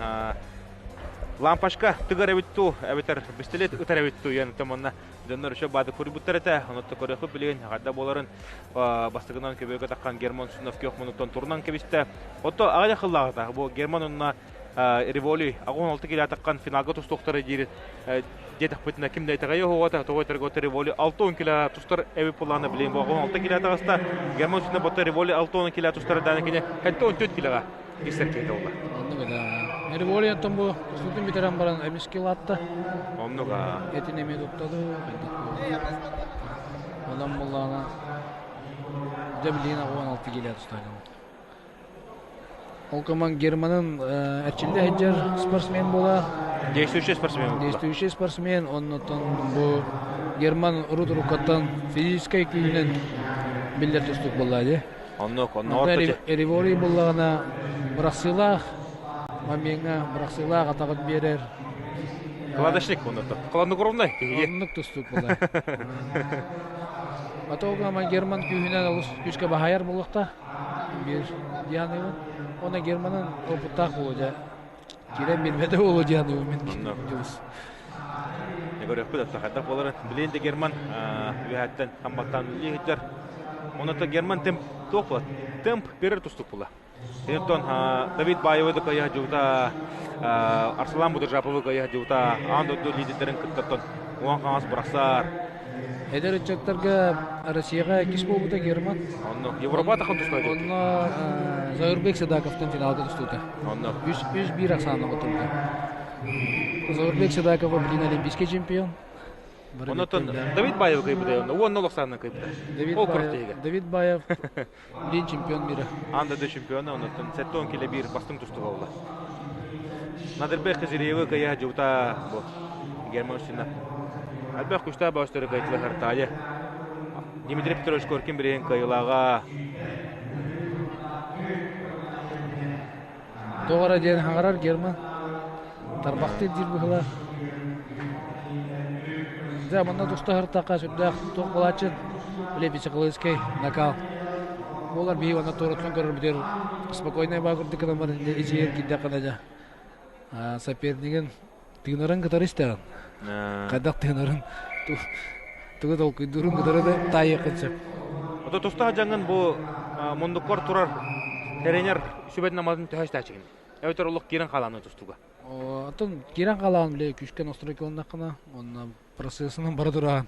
лампочка тыгар эбит туу эбэтэр пистолет ытар эбит туу диэн манна дьоннор еще баады курбуттар этэ онно көрүөхпүт билигин хадда буоларын бастакынан көбүөкө таххан Герман Сунов күөх мунуктан турунан кэбистэ отто аҕыйах хыллааҕыта бу Герман онно Револи 16 килэ таххан финалга тустуохтара диир диэтэхпитинэ ким да итэҕэйиэ оһоҕото тоҕо этэргэ Револи 60 килэ тустар эбит буоллаҕына билигин бу 16 килэ таҕыста Герман Сунов ботто Револи 60 килэ тустар даана кини 74 килэҕэ истэр киһитэ буолла. Оннук да. Револи оттон бу тустуутун бүтэрэн баран эмискэ улаатта. Оннук аа. Этин эмиэ туттаду. Онон буллаҕына дьэ билигин 16 килэ тустааччы. Ол коман Германын эрчиллэ сылдьар спортсмен буола. Действующий спортсмен буола. Действующий спортсмен, оннуттан бу Герман урут уруккаттан физическэй күүһүнэн биллэр тустуук буолла дии. Оннук, онно орто Револий буллаҕына бырахсыылаах момеҥҥа бырахсыылаах атаҕын биэрэр. Кладочник оннук. Хладнокровный киһи. Оннук тустуук буолар. Атоҕа Герман күүһүнэн олус күүскэ баһайар буолуохтаах. Биир дианыыбын. Уонна Германын опыттаах буолуо дьэ. Киирэн биэрбэтэ буолуо дианыыбын мин дьулус. Көрүөхпүт да хайдах буоларын. Билигин де Герман үөһэттэн хамбаттаан үлэлии сылдьар. Онон Герман темп туох буолар? Темп берер тустук була. Онтон Давид Баевы да кыайа дьуута Арслан Будержаповы кыайа дьуута аан дойду лидердэрин кыттаттан уон хаҥас бырахсар. Эдэр ыччаттарга Россияҕа иккис буолбута Герман. Онно Европа тахан тустуо. Онно Заурбек Седаковтан финалга тустуута. Онно. 3-1 ахсаанна хотурда. Заурбек Седаков блин олимпийский чемпион. Оннотон Давид Баев кыйбыта, онно уонна олохсаанна кыйбыта. Давид Ол Баев, Давид Баев блин чемпион мира. Анда да чемпиона, оннотон 70 киле бир бастың тустуга була. Надырбек Хазиреевы кая жута бу Герман Устина. Альбек куста баштары кайтла хартая. Дмитрий Петрович Коркин бирен кайылага. Тоҕо диэн хаҥарар Герман. Тарбахтыыр диир быһыылаах. Дьэ, манна туста сырыттахха сүрдээх туох буолааччы, били психологическай накал. Буолар биһи уонна туораттан көрөрбүтүгэр спокойнай баа курдук гынан баран ичигэр киирдэххинэ дьэ сопернигин тыынарын кытары истэҕин. Хайдах тыынарын тугу толкуйдуурун кытары да таайыаххын сөп. Ото тустаах дьаҥын бу мундуккар турар тренер сүбэтин аматын төһө истээччигин? Эбэтэр олох киирэн хаалааны тустууга? Оттон киирэн хаалаан бile күүскэ настройка ылыннаххына, уонна процессынан бара тураан.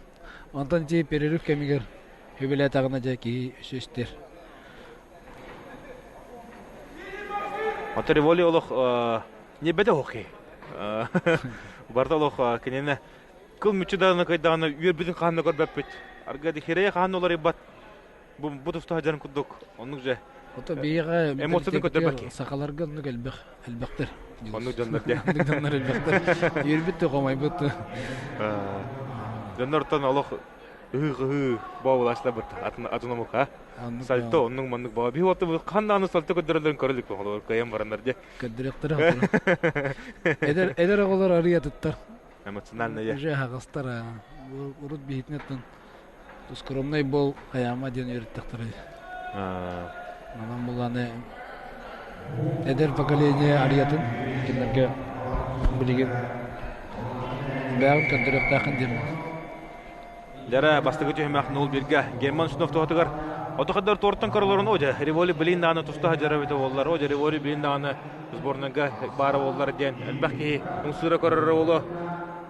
Онтон дьи перерыв кэмигэр үбүлээтэҕинэ дьэ киһи өссө истэр. Ото револи олох небете хоккей. Барда олох кинини кыл мүччү даҕаны кыйдаҕына үөрбүтүн хаанна көрбөппүт. Арга хирэйэ хаан оларыйбат. Бу бу туста дьарын курдук оннук же. Ото биһиэхэ эмоцияны көрдөрбөккө. Сахаларга оннук элбэх элбэхтэр. Оннук дьоннор дьэ. Оннук дьоннор элбэхтэр. Үөрбүт да хомойбут. Дьоннортон олох ыһыы-ыһыы бообулаачтарбыт атын атын омук а. Сальто оннук маннык баа. Биһи оту ханнааны сальто көрдөрөллөрүн көрө илик олор кыайан бараннар дьэ. Көрдөрүөхтэрэ Эдэр эдэр оҕолор арыйа туттар. Эмоциональная. Уже аһаҕастар урут биһитинэттэн скромный бол хайаама диэн үөрэттэхтэрэ. Онон буланы эдэр поколение арыйатын кинилэргэ билигин. Бэҕин көрдөрүөхтээххин диэн буолар. Дьара бастакы түһүмэх 0-1-гэ Герман Шунов туһатыгар Отохаддар туортан көрөлөрүн о Револи билин даҕаны туста сылдьар эбитэ буоллар, о Револи билин даҕаны сборнайга баара буоллар диэн элбэх киһи ымсыыра көрөрө буолуо.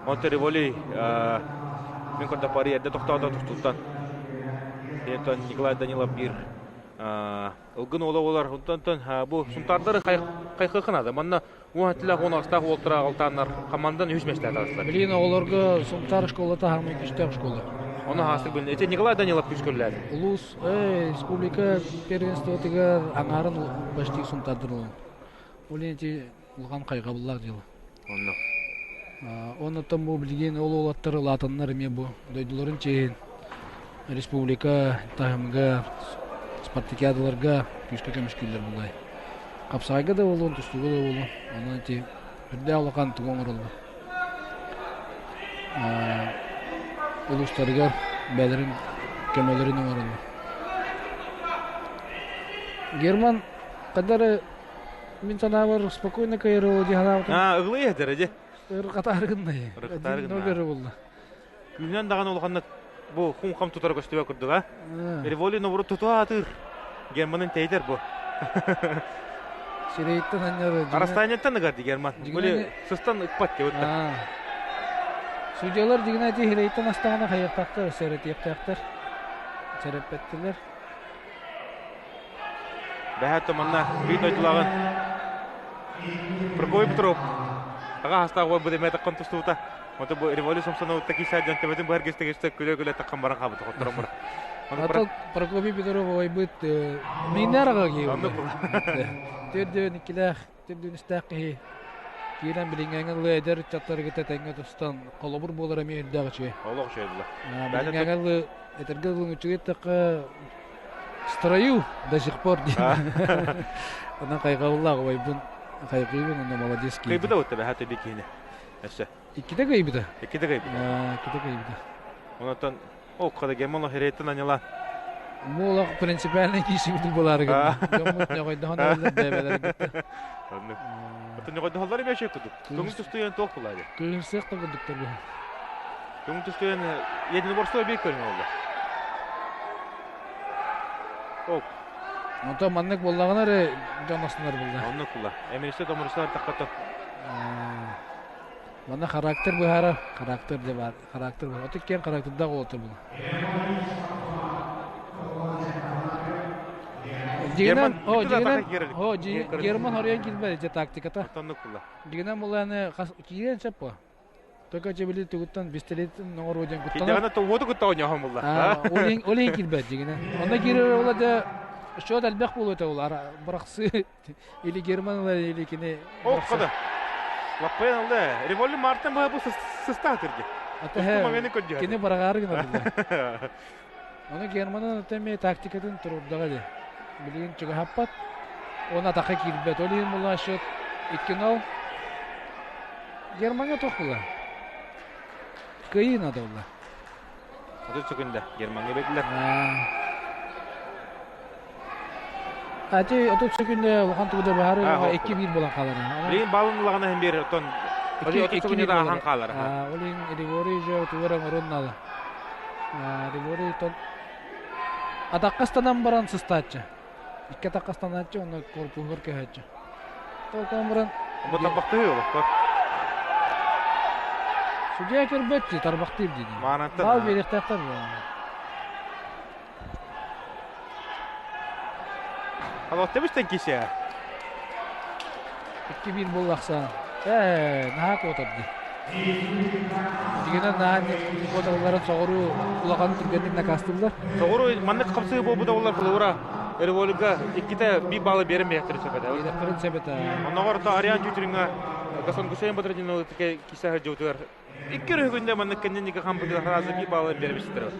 Онто Револи мин көрдө пари эрдэ тохтоото тустууттан. Онтон Николай Данилов биир ылгын уола буолар. Онтон бу сунтаардары хайхыахха наада. Манна 10 18 уолтара алтааннар хамандан үһүс миэстэҕэ таҕыстылар. Билигин оҕолорго Сунтаар школата хаамай күүстээх школа. Ону хаастык билин. Ити Николай Данилов күүс көрүлээди. Улуус республика первенствотыгар аҥаарын почти сунтаардыр олон. Ол ити улахан хайҕабыллаах дьыала. Онно. Оннуттан бу билигин ол уолаттар улаатаннар эмиэ бу дойдуларын чиэһин республика таһымыгар спартакиадаларга күүскэ көмүскүүллэр булай. Хапсаҕайга да буолуон, тустууга да буолуон, онон ити үрдээх улахан тугу оҥороллор. Улуустарыгар бэйэлэрин көмөлөрүн оҥороллор. Герман хадары мин санаабар спокойно кыайар дии санаабытым. Аа, ыглый этэр эдьи. Ырҕатаары гынна. Ырҕатаары гынна. Один булла. Күнүнэн даҕаны улаханнык бу хум-хам тутара көстүбэ курдуга. Револи нобуру тутуа атыыр. Германын тейтер бу. Сирэйиттэн анньар. Арастаняттан ыгар ди Герман. Были сыстан ыкпат кебутта. Судьялар дигинэ ити хирэйиттэн астаҕына хайыахтаахтар, сэрэтиэхтээхтэр. Сэрэппэттилэр. Бэһэт манна биир дойдулааҕын Прокопий Петров аҕа хастаах уолбут эмиэ таххан тустубута. Ото бу революция сомсоновутта киисаа дьон төбөтүн быһар кистэ күлэ-күлэ таххан баран хаалбыт хотторон баран. Ото Прокопий Петров ойбут мииннэр аҕа киһи. Төрдүөн иккилээх, төрдүөн үстээх киһи киирэн билиҥҥээҥҥэ ылы эдэр ыччаттаргыта тэҥҥэ тустан холобур буолар эмиэ үрдээх үчүгэй. Олох үчүгэй була. Билиҥҥээҥҥэ ылы этэргэ дылы үчүгэй эттэххэ строю до сих пор диэн. Онон хайҕабыллаах убайбын хайҕыыбын уонна молодец киһи. Кыйбыта бутта бэһэ төбө киһини. Өссө. Иккитэ кыйбыта. Иккитэ кыйбыта. Иккитэ кыйбыта. Онотон ол хада гемон херейтен аняла. Бу олох принципиальный киисибит булары гынна. Дьоммут ньоҕойдоһон эрэллэр бэйэлэр гытта. Оннук. Отон ньоҕойдоһоллор эмиэ үчүгэй курдук. Көҥүл тустуйан туох булаады? Кыырсыах да курдуктар бу. Көҥүл тустуйан единоборство биир көрүҥ олла. Ок. Онтон маннык буоллаҕына эрэ дьон астынар булла. Оннук була. Эмиристе томурустар таххато. Манна характер быһаарар, характер де бар, характер быһаарар. Оту киэн характердаах уолаттар була. Дигинен, о, дигинен, о, Герман хорыйан киирбэт дьэ тактиката. Оннук була. Дигинен булааны киирэн сөп по. Только чебили тугуттан бистэлиттэн оҥоруо диэн куттанар. Киирдэҕинэ уоту кытта оонньооһун булла. Ол иһин киирбэт дигинен. Онно киирэр була дьэ счет элбэх буолуо этэ ол бырахсыы или Герман ылар или кини Ол кода. Лаппайан алда. Револю Мартин бу сыстаах кирди. Кини барагаары гына Оны Германын эми тактикатын турурдаҕа дии. Билигин чугаһаппат. Уонна атахха киирбэт. Ол иһин була счет 2-0. Гермаҥҥа туох була? Кыайыы надо була. 30 секунда Гермаҥҥа бэрдилэр. Ати 30 секунда улахан тугу да баһары 2-1 буолан хаалар. Билигин балын улаҕана иһин биэр оттон 30 секунда ахан хаалар. Ол иһин Ригори же тугу эрэ оҥоруон наада. Ригори тон атахха ыстанан баран сыстааччы. Икки атахха ыстанааччы уонна корпуһугар көһөөччү. Толкон баран Бу тарбахтыы олохтор. Судья көрбөт дии, тарбахтыыр дии. Маанаттан. Баал биэриэхтээхтэр. Алоттабыстан кисе. 2-1 буоллахса. Ээ, наһаа куотар дии. Дигинэн наһаа куоталларын соҕуруу улахан түргэнник накаастыыллар. Соҕуруу маннык хапсыы буолбута буоллар холобура Революга иккитэ биир баллы биэрэн биэхтэрин сөп этэ. Биэрэхтэрин сөп этэ. Онноҕор то Ариан Тютринга Гасан Гусейн Батрадиновы кисе сылдьыбытыгар икки өрүһүгүндэ маннык кэннинники хампытыгар хараазы биир баллы биэрбиттэр.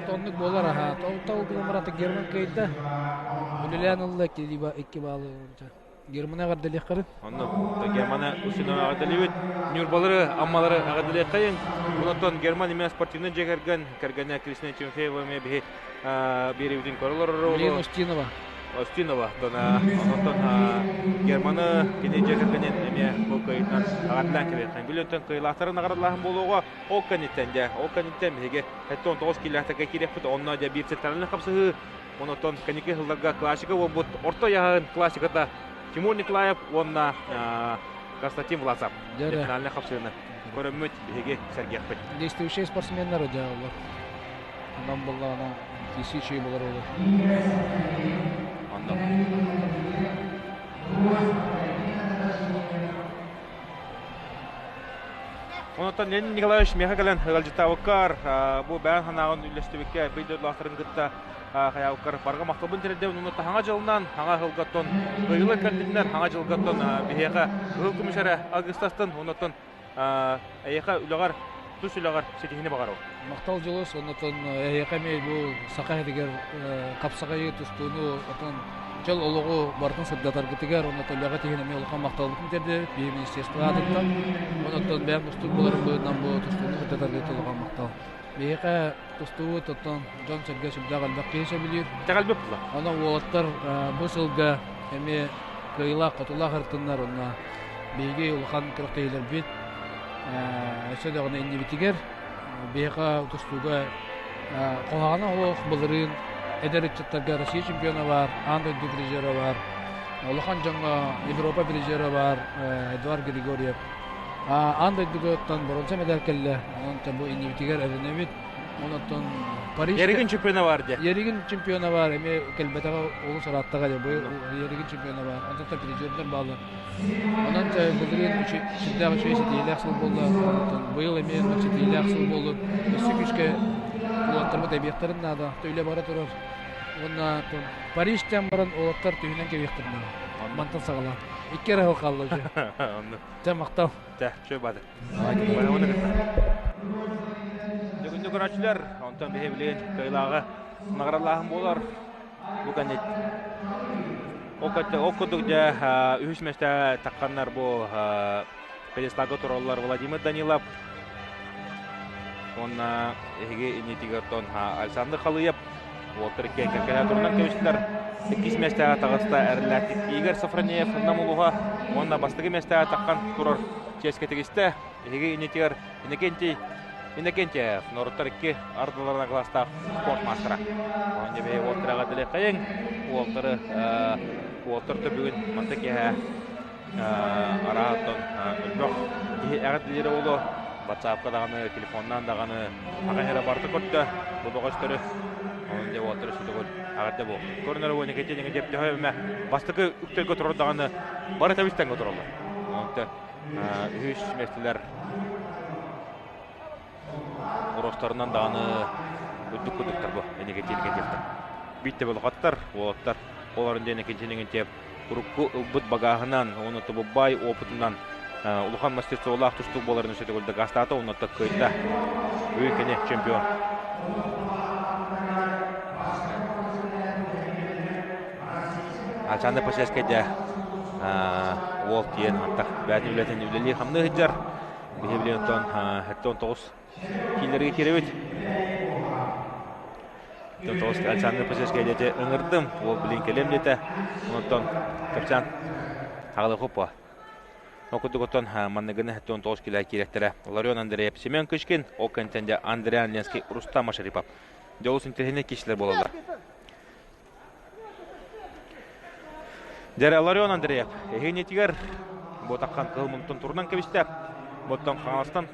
Тоннук буолар аха. Тол гынан барата Герман кыайда. Үлэлээн ылла икки баллы. Германы эҕэрдэлиэххэрин. Онно Германы Устинова эҕэрдэлиибит. Ньурбалары, Аммалары эҕэрдэлиэххэйин. Онтон Герман эмиэ спортивнай дьиэ кэргэн, кэргэнэ Кристина Тимофеева эмиэ биһи биэриибитин көрө олорор. Лена Устинова. Остинова онтон Германы кини дьиэ кэргэнин эмиэ бу кыайыытынан аҕардаан кэбиһиэххин. Бүлүүттэн кыайыылаахтары наҕараадалааһын буолуоҕа. Ол кэнниттэн дьэ, ол кэнниттэн биһиги 79 киилээхтэргэ киириэхпит. Онно дьэ биир центральнай хапсыһыы. Онтон кэнники сылларга классика буолбут орто ыйааһын классиката Тимур Николаев уонна Константин Власов финальнай хапсыһыыны көрөммүт биһиги сэргиэхпит. Действующие спортсменнар дьэ олор. Онон буллаҕына тиси булар olur. Онно. Онтон Леонид Николаевич миэхэ кэлэн ыалдьыттаабыккар, бу бэйэн санааҕын үллэстибиккэ бый дойдулаахтарын кытта хайаабыккар барҕа махталбын тириэрдэбин уонна таһаҥа дьылынан, хаҥа сылгаттан ыйылар кэллиннэр, хаҥа дьылгаттан биһиэхэ кыһыл көмүс эрэ алгыстастын, оннуттан эйиэхэ үлэҕэр, тус үлэҕэр ситиһиини баҕарабын. Махтал дьулус, оннуттан эһиэхэ эмиэ бу саха сиригэр хапсаҕайы тустууну, отон дьол олоҕу барытын сырдатаргытыгар, оннуттан үлэҕэ тиһин эмиэ улахан махталбытын тиэрдэбит биһи министерство аатыттан. Оннуттан бэйэм устук буоларым быһыытынан бу тустууну сырдатаргыт улахан махтал. Биһиэхэ тустуубут оттон дьон-сэргэ сүрдээх элбэх киһи сөбүлүүр. Итэҕэлбит була. Онон уолаттар бу сылга эмиэ кыайыылаах-хотуулаах ырытыннар уонна биһиги улахан күрэхтэһиилэрбит өссө даҕаны иннибитигэр биһиэхэ тустууга куһаҕана суох былырыын эдэр ыччаттарга Россия чемпиона бар, аан дойду призера бар, улахан дьоҥҥо Европа призера бар Эдуард Григорьев. Аан дойдугуттан боруонса медаль кэллэ. Онон бу иннибитигэр эрэнэбит. Онон Париж Еригин чемпиона бар дии. Еригин чемпиона бар эмиэ кэлбэтэҕэ олус ырааттаҕа дии. Бу Еригин чемпиона бар. Онтон призердэр бааллар. Онон былырыын сүрдээх үчүгэй ситиһиилээх сыл буолла. Онтон быйыл эмиэ ситиһиилээх сыл буоллун. Өссө күүскэ уолаттарбыт эбиэхтэрин наада. Үлэ бара турар. Уонна Парижтан баран уолаттар түһүнэн кэбиэхтэрин наада. Мантан саҕалаан. Икки эрэ сыл хаалла уже. Дьэ, махтал. Дьэ, чөй бады. Бүгүннү көрөөччүлэр, онтон биһи билигин кыайылааҕы наградалааһын буолар. Бу кэннит ол курдук дьэ үһүс миэстэ тахханнар бу пьедесталга тураллар Владимир Данилов уонна эһиги иннитигэр тон Александр Халыев уолтар иккиэн кэккэлэһэ турунан кэбистилэр. Иккис миэстэҕэ таҕыста эрэллээхтик Игорь Софронеев Нам улууһа уонна бастакы миэстэҕэ таххан турар чиэскэ тигистэ. Эһиги иннитигэр Иннокентий Иннокентьев норуттар икки ардыларына кылаастаах спорт маастара. Оонньуу бэйэ уолтараҕа дэлэххэйиҥ. Уолтары уолтар бүгүн манта киэһэ арааттан өлбөх киһи эҕэрдэлиирэ буолуо. Ватсапка даҕаны, телефоннаан даҕаны аҕа эрэ барыта көрдө бу бөҕөстөрү. Онон дьэ уолаттары сүтүгүл эҕэрдэ буолуо. Көрүнэр уонна кэтиэнэ диэп төһө эмэ бастакы үктэлгэ турар даҕаны бары тэбис-тэҥҥэ тураллар. Онон үһүс миэстэлэр Оростарынан даҕаны үрдүк курдуктар бу энигэтиэнигэн диэхтэр. Биир тэбэлохаттар, уолаттар олорун диэн экинчинигин тиэп урукку ылбыт багааһынан уонна тобуббай опытынан улахан мастерстволаах тустуук буоларын өссө төгүл дакаастаата уонна кыайда. Бүгүн кини чемпион. Александр Посельскайда уол тиийэн антах бэйэтин үлэтин үлэлии хамныы сылдьар. Биһи билигин оттон 79 киилэргэ киирэбит. 9 Александр Посельскай диэти ыҥырдым. Уол билин кэлиэм диэтэ. Онтон капитан аҕалы хоппа. Ол курдук оттон манныгыны 79 килэ киирэктэрэ Ларион Андреев, Семен Кычкин, ол кэнтэн дьэ Андриан Ленский, Рустам Машарипов. Дьолус интэриэһинэй киһилэр буолаллар. Дьэрэ Ларион Андреев эһиинитигэр Ботаххан кыһыл мунтун турунан кэбистэ. Боттон Хаҥаластан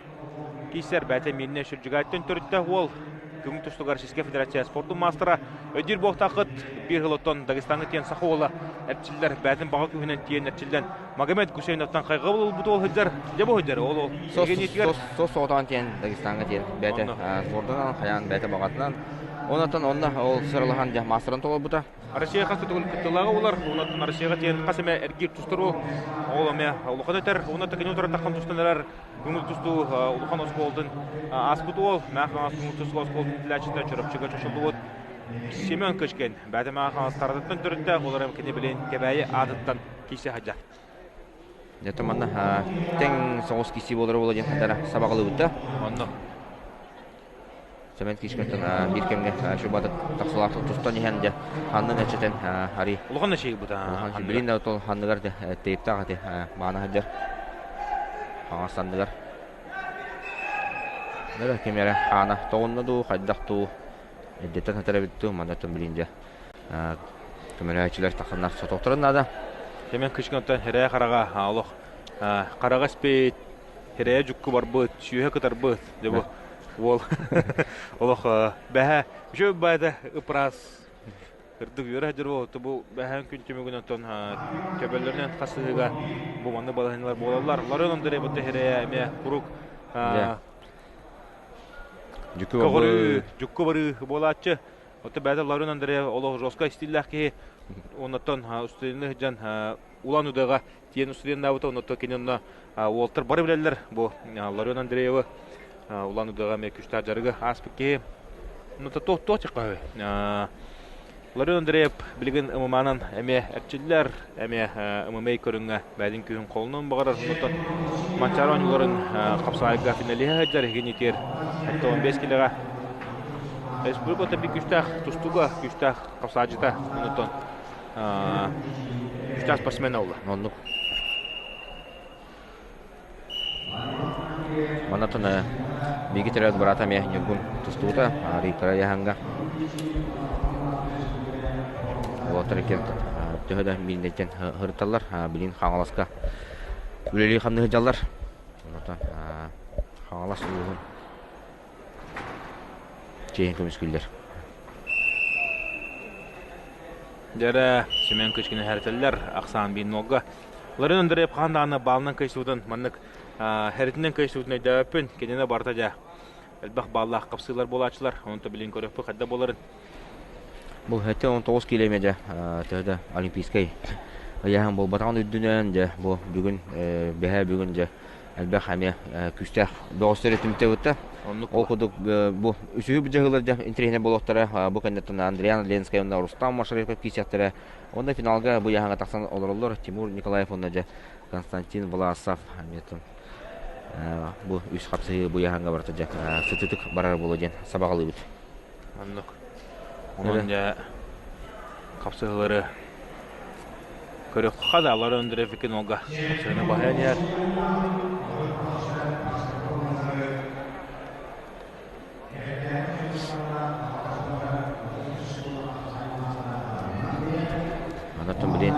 киирсэр бэйэтэ мииннэ сүрдьүгээттэн төрүттэ уол көҥүл тустууга Российскай Федерация спордун маастара өйдүүр буолтааххыт биир сыл оттон Дагестаҥҥа тиийэн саха уола эрчиллэр бэйэтин баҕа күүһүнэн тиийэн эрчиллэн Магомед Гусейновтан хайҕабыл ылбыт уол сылдьар дьэ бу сылдьар ол эһигинитигэр сос соҕотоҕун тиийэн Дагестаҥҥа тиийэн бэйэтэ спордунан хайаан бэйэтэ баҕатынан Онон онно ол сыралаһан дьэ маастарын толорбута. Россия хас да төгүл кыттыылааҕа буолар. Онон Россияҕа тиийэн хас эмэ эргиир тустар ол эмэ улахан өтөр. Онон кини утары таххан тустан эрэр көҥүл тустуу улахан оскуолатын ааспыт уол. Мээх Хаҥалас көҥүл тустуу оскуолатын иитиллээччитэ Чурапчыга чочуллубут Семен Кычкин. Бэйэтэ Мээх Хаҥалас таратыттан төрүттээх, ол эрэн кини билин Кэбээйи аатыттан киирсэ сылдьар. Дьэ манна тэҥ соҕус киирсии буолара буолуо диэн хатара сабаҕалыыбыт да. Онно. Семен Кишкинтэн биир кэмҥэ шубатык тахсылаахтык тустан иһэн дьэ ханнын эчэтэн ари Улахан эчэйи быта. Улахан билин да тол ханныгар дьэ тейптаах ати маана сылдьар. Хаҥас санныгар. Нөрө ким эрэ хаана тоҕунна дуу, хайдах дуу эрдэттэн сытар эбит дуу, манна билин дьэ көмөлөһөөччүлэр тахсаннар сотуохтарын наада. Семен Кычкинтан хэрээ хараҕа олох хараҕа испит, хэрээ дьукку барбыт, сүүһэ кытарбыт, дьэ бу уол олох бэһэ үчүгэй баайда ыпраас кырдык үөрэ дьоро бу бэһээн күн түмүгүнэн оттон төбөлөрүнэн хасыһыыга бу маннык балаһыанньалар буолаллар. Ларыан Андрей бу тэһэрэ эмиэ куруук Дьукку дьукку барыы буолааччы. Оттон бэйэтэ Ларыан Андрей олох жестко стиллээх киһи. Оннуттан устудьуоннуу сылдьан Улан Удэҕэ тиийэн устудьуоннаабыта. Оннуттан кини онно уолтар бары билэллэр. Бу Ларион Андреевы Улан Удэҕэ эмиэ күүстээх дьарыгы ааспыт киһи. Оннуттан туох туох чаххаһы. Ларион Андреев билигин ММА-нан эмиэ эрчиллэр, эмиэ ММА көрүҥҥэ бэйэтин күүһүн холонуон баҕарар. Оннуттан Манчаары оонньууларын хапсаҕайга финалиһа сылдьар иһигин 75 килоҕа республика биир күүстээх тустууга күүстээх хапсаадьыта. Оннуттан күүстээх спортсмен буолла. Оннук. Манатан биһиги төрөөбүт быраата эмиэ Ньургун тустуута Риктора Яһанга. Уолаттар иккиэн төһө да мииннэйтэн һырытталлар, билин Хаҥаласка үлэлии хамныы сылдьаллар. Онтон Хаҥалас улууһун чиэһин көмүскүүллэр. Дьэрэ, Семен Кычкины хэрэтэллэр, ахсаан биин нолга. Ларин Андреев хаһан даҕаны баалынан кыайсыбытын маннык хэритинэн кыайсыбытын өйдөөбөппүн. Кинини барыта дьэ элбэх бааллаах хапсыылар буолааччылар. Онон билин көрүөхпүт хайда буоларын. Бу 79 километр дьэ төһө да олимпийскай ыйааһын буолбатаҕын үрдүнэн дьэ бу бүгүн бэһээ бүгүн дьэ элбэх эмиэ күүстээх бөҕөстөрү түмтэбиттэ. Ол курдук бу үсүһү быдьаһыылар дьэ интэриэһинэй буолуохтара. Бу кэнниттэн Андриан Ленскэй уонна Рустам Машарипов киирсиэхтэрэ. Уонна финалга бу ыйааһыҥҥа тахсан олороллор Тимур Николаев уонна дьэ Константин Власов. Бу үс хапсыһыы бу ыйааһыҥҥа барыта дьэ сытыытык барар буолуо диэн сабаҕалыыбыт. Оннук. Онон дьэ хапсыһыылары көрүөххэ да алар өндөрө финолга хапсыһыыны баһыйан иһэр. Онтон билин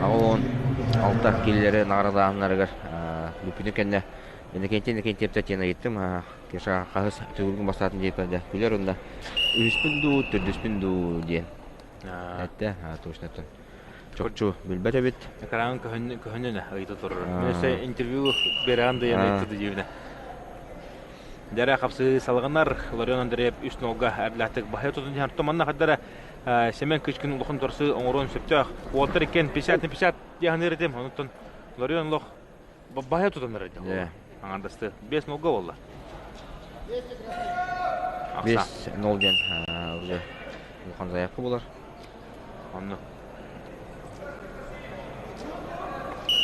86 киилэлэри наҕараадалаһыннарыгар бүппүтүн кэннэ Иннокентий Иннокентьевтан диэн ыйыттым Кеша хаһыс төгүлгүн бастаатын диэппэр дьэ күлэр уонна үһүспүн дуу төрдүспүн дуу диэн эттэ точно чопчу билбэт эбит Экран көһүннүнэ ыйыта турар. Мин өссө интервью бераан да ыйыта диибинэ. Дьэрэ хапсыы салҕанар Ларион Андреев үс нолга эрэлээхтик баһыйа тутун иһэр. Манна хардара Семен Кычкин улахан торсы оҥоруон сөптөөх. Уолтар иккиэн 50 на 50 диэханыр этим. Онуттан Ларион лох баһыйа тутан эрэ Аҥардасты 5 нолга буолла. 5-0 диэн уже улахан заявка буолар. Онно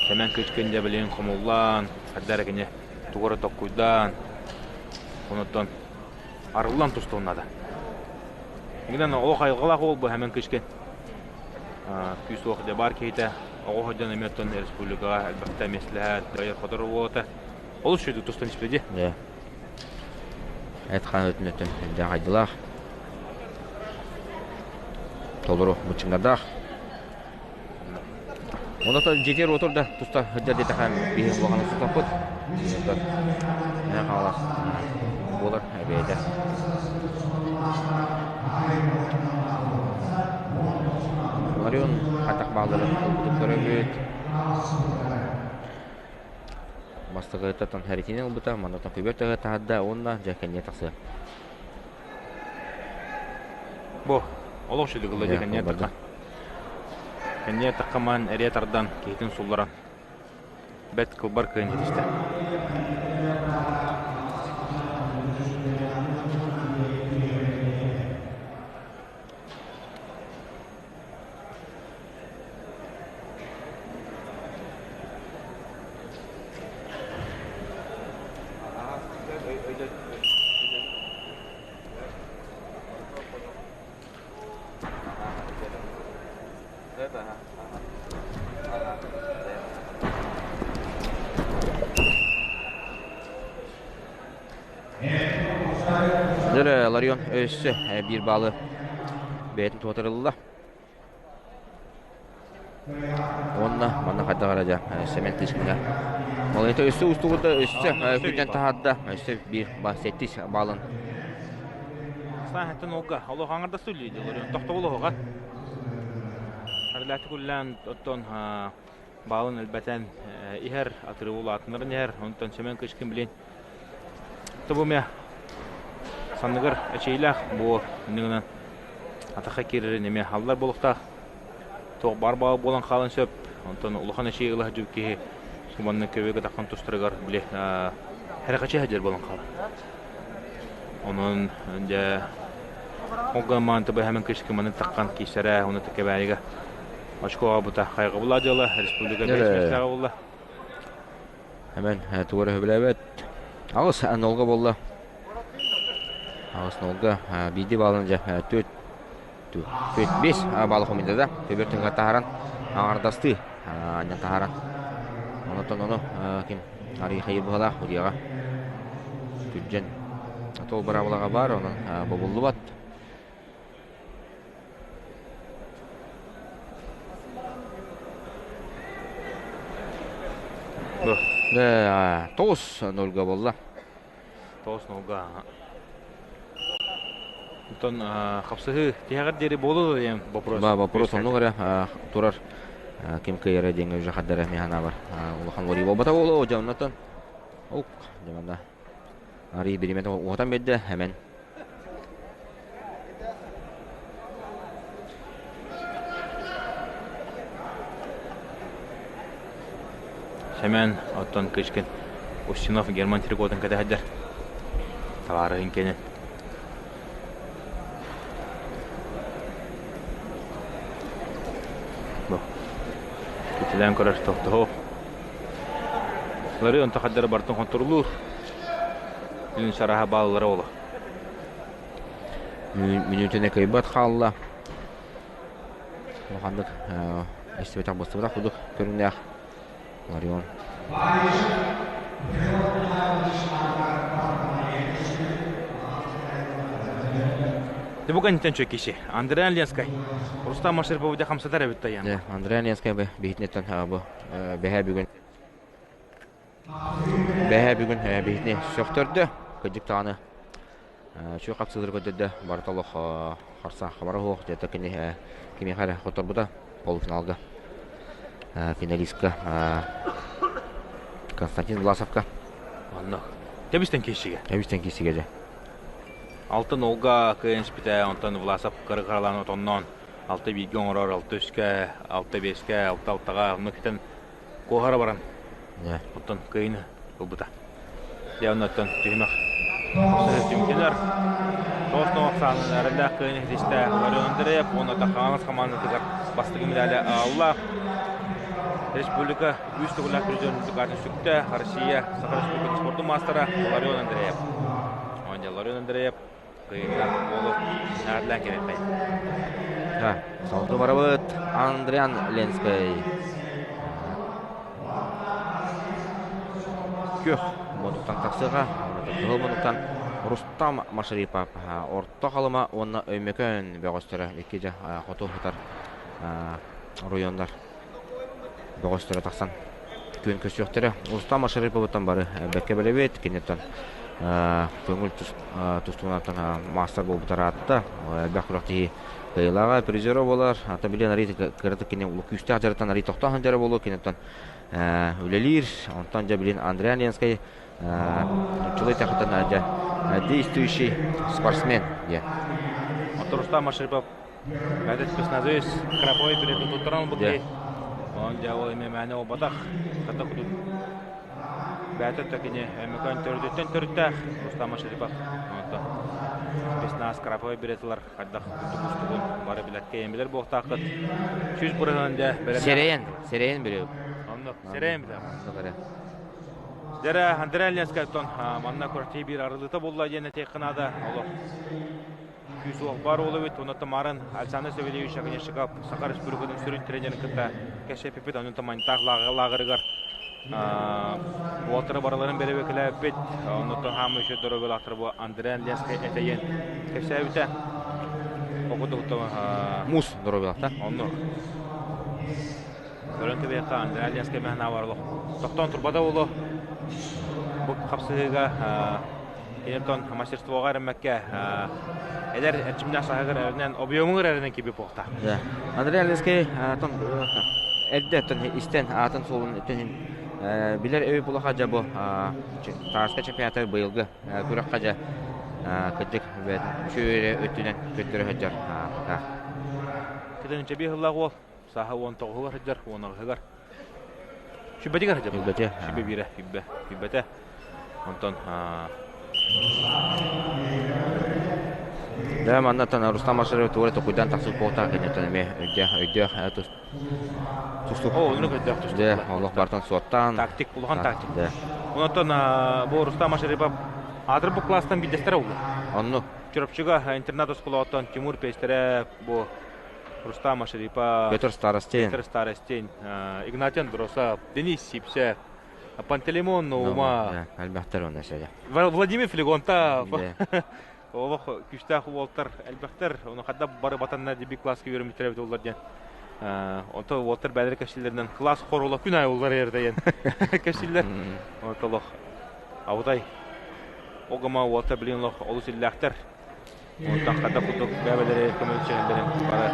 Сэмэн Кычкин дьэ билигин хомуллан, хайда эрэ кини тугу эрэ токкуйдаан, онуттан арыллан тустуон наада. Гынан олох айылҕалаах уол бу Сэмэн Кычкин. Күүс-уох дьэ баар киһитэ, оҕо сылдьан эмиэ оттон республикаҕа элбэхтэ миэстэлэһэр, кыайар-хотор уота. Олус үчүгэй тустан испитэ дии. Дьэ. Эт-хаан өтүн өтүн элбэх айдылаах. Толору быччыҥнардаах. Онон дьиэтигэр отур да туста сылдьар диэтэхэ биһи улахан сутаппыт. Мэ хаалас буолар эбээтэ. Ларион хатах баалларын ылбытын көрөбүт. Бастакыттан хэритинэн ылбыта, маннаттан көбүөр төһө таһарда уонна дьэ кэнниэ тахсыа. Бу олох үчүгэй ылла дии кэнниэ тахха. Кэнниэ тахха маан эриэ тардан киһитин сулларан бэт кылбар кыайан ситистэ. Дөрө Ларион өссө биир баалы бэйэтин туотарылла. Уонна манна хайдах эрэ дьэ Сэмэн Тышкиҥҥа ол это өссө устубута өссө күнтэн таһаарда өссө биир сэттис баалын Сааһыттан олга олох аҥардас үллүйдүлэр тохтобул оһоҕа Арылааты күллээн оттон баалын элбэтэн иһэр атырыы улаатыннаран иһэр онтон Семен Кычкин билин Тобумя санныгар эчэйилээх буо иннигинэн атахха киирэрин эмиэ аллар буолуохтаах. Туох баар баал буолан хаалан сөп. Онтон улахан эчэйии ыла сылдьыбыт киһи суманны көбүөгэ таххан тустарыгар били хэрэхэчи сылдьар буолан хаалар. Онон дьэ ол гынан табы хэмэн кышкы маны таххан киирсэрэ, оны тэкэбээйигэ очкоға бута хайҕабыла дьыала республика бэс миэстэҕэ буолла. Хэмэн тугу эрэ сөбүлээбэт. Аҕыс нолга буолла. Аҕыс нолга биирдии баалын дьэ түөрт түөрт биэс баалы хомуйда да төбөр тыҥа таһааран аҥардастыы анньан таһааран онтон ону ким арый хайыр быһалаах удьуоҕа түрдьэн тол быраабылаҕа баар онон бобуллубат. Тоҕус нольга буолла. Тоҕус нолга. Онтон хапсыһыы тиһэҕэр диэри буолуо диэн вопрос. Ба вопрос оннук эрэ турар ким кыайара диэҥҥэ уже хардара мин санаабар улахан уории буолбата буолуо дьэ оннотон ук дьэ манна арый биримэ уһатан биэрдэ эмэн Семен оттон Кычкин Устинов Герман трикотын кэтэһэрдэр. Табаарыһын кэнин. Бу. Китилээн көрөр тохтоһу. Лары онто хаддары бартын хонторулуур. Илин сараһа бааллара ола. Мүнүүтүнэ кыайбат хаалла. Улаханнык эстибэтэх быстыбатах курдук көрүҥнээх Ларион. Бүгін киши. Андреан Ленскай. Рустам Машерпов хамсатар эбит таян. Андреан Ленскай биһитинеттен бу бэһэ бүгүн Бэһээ бүгүн биһитини сөхтөрдө, кырдьык даҕаны үчүгэй хапсыылары көрдөрдө, барыта олох харса хабара суох, дьэ кини кимиэхэ эрэ хотторбута полуфиналга финалистка Константин Власовка. Онно. Тэбистэн киирсигэ. Тэбистэн киирсигэ дьэ. Алтын Олга кыайан испитэ, онтон Власов кыры каралаан отонноон алта бииргэ оҥорор, алта үскэ, алта биэскэ, алта алтаҕа, онно китэн Куоһара баран, оттон кыайыны ылбыта. Дьэ, оннуттан түһүмэх түмүктэнэр. Тоҕус ахсаанын эрэллээх кыайыны ситистэ Ларион Андреев уонна Хаҥалас хамаандатыгар бастакы медали аҕалла. Республика үс төгүллээх призер үрдүк аатын сүктэ Россия Саха Республикатын спордун маастара Ларион Андреев. Оонньо Ларион Андреев кыайыылаах уолу наҕардаан кэлиэххэй. Салгыы барабыт Андриан Ленскэй. Күөх муннуктан тахсыаҕа, кыһыл муннуктан Рустам Машарипов Орто Халыма уонна Өймөкөөн бөҕөстөрө икки дьэ хоту сытар оройуоннар бөҕөстөрө тахсан күөн көрсүөхтэрэ. Рустам Машариповыттан бары бэркэ билэбит. Киниттэн көҥүл тустуунаттан маастар буолбута ыраатта. Элбэх күрэхтэһии кыайыылааҕа, призера буолар. Ата билэн арый кыратык кини күүстээх дьарыктан арый тохтоон сылдьара буолуо. Киниттэн үлэлиир. Онтон дьэ билин Андриан Ленскэй нууччалыы эттэххэ дьэ действующий спортсмен диэн. Оттон Рустам Машарипов Бэйэтэ спецназовец Краповой билетин туттаран ылбыт киһи. Онон дьэ ол эмиэ мээнэ буолбатах. Хата кудут бэйэтэ да кини Өймөкөөн төрүтүттэн төрүттээх Рустам Машарипов. Онтон спецназ Краповой билет ылар хайдах курдук устугун бары билэр кэйэн билэр буолуохтааххыт. 100% дьэ бэлэмнээх. Сэрэйэн, сэрэйэн билэбит. Оннук, сэрэйэн билэбит. Дьэрэ Андрей Ленскэй оттон манна күрэхтэһии биир арылыыта буолла диэн этиэххэ наада. Олох күүс-уох баар уол эбит. Онно Тамаран Александр Савельевич Огнешиков Саха Республикатын сүрүн тренерин кытта кэпсэппиппит. Онон Таманьтаах лааҕырыгар Уолтары барыларын бэрэбиэркэлээбиппит. Оннуттан хаамыы үчүгэй доруобуйалаахтар бу Андриан Ленскэй этэйэн кэпсээбитэ. Окутукту Муус доруобуйалаахта. Онну көрөн кэбиэххэ Андриан Ленскэй мэһнаа бар олох. Тохтоон турбата буолуо. Бу хапсыһыыга киниттэн мастерствоҕа эрэммэккэ эдэр эрчимнээх саһыгар эрэнэн объемугар эрэнэн киби буолта. Андрей Ленскэй эрдэ истэн аатын суолун түһүн билэр өй булаха дьа бу тааска чемпионатар быйылгы күрэххэ дьа кырдьык үчүгэй өттүнэн көрдөрө сылдьар пока. Кытынча биир сыллаах уол сааһа 19-угар сылдьар, 18-ыгар. Сүбэтигэр сылдьар. Сүбэтэ. Сүбэ биирэ, сүбэ, сүбэтэ. Онтон Да, маннаттан Рустам Машаров туора токуйдан тахсыбыт буолтаах кэнниттэн эмиэ өйдөөх өйдөөх тустук. О, оннук өйдөөх тустук. Дэ, олох бартан суоттаан. Тактик, улахан тактик. Да. Онтон бу Рустам Машарипов аатыр бу класстан биирдэстэрэ улла. Онну. Чурапчыга интернат осколоттон Тимур Пестере бу Рустам Машарипов, Петр Старостин, Петр Старостин, Игнатий Андросов, Денис Сипсев, Пантелеймон Ума. Элбэхтэр онно сәдэ. Владимир Флегонтов. Олох күстээх уолтар элбэхтэр. Оны хадда бары батанна деби класска үөрэммиттэр эбит олар диэн. Онто уолтар бээлери кэпсииллэринэн класс хорула күн аайы улар эрдэйэн кэпсииллэр. Онто олох абытай огама уолтар билин олох олус иллээхтэр. Онтон хата курдук бэбэлэри көмөлөчөһөллөрүн бары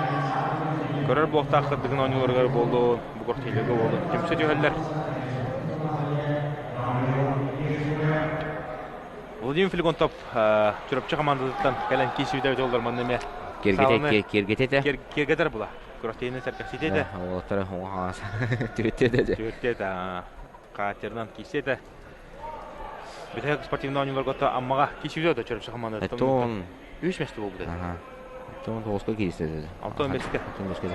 көрөр буолтаах кырдыгын оонньууларыгар буоллун, бу кортиилэргэ буоллун түмсэ түһэллэр. Владимир Филигонтов Чурапчы хамаандатыттан кэлэн киирсибитэ эбит оллар манна эмиэ киэргэтэ киэргэтэр була. Күрэхтэһиини сэргэхситэ этэ. Уолаттары оҥо түбүттэ этэ. Түбүттэ этэ. Катерынан киирсэ этэ. Бүтэһик спортивный оонньууларга Аммаҕа киирсибитэ да Чөрөпчө хамаандатыттан. Тоон үс месте буолбут этэ. Тоон тоҕуска киирсэ этэ. Алтан бэске. Алтан бэске.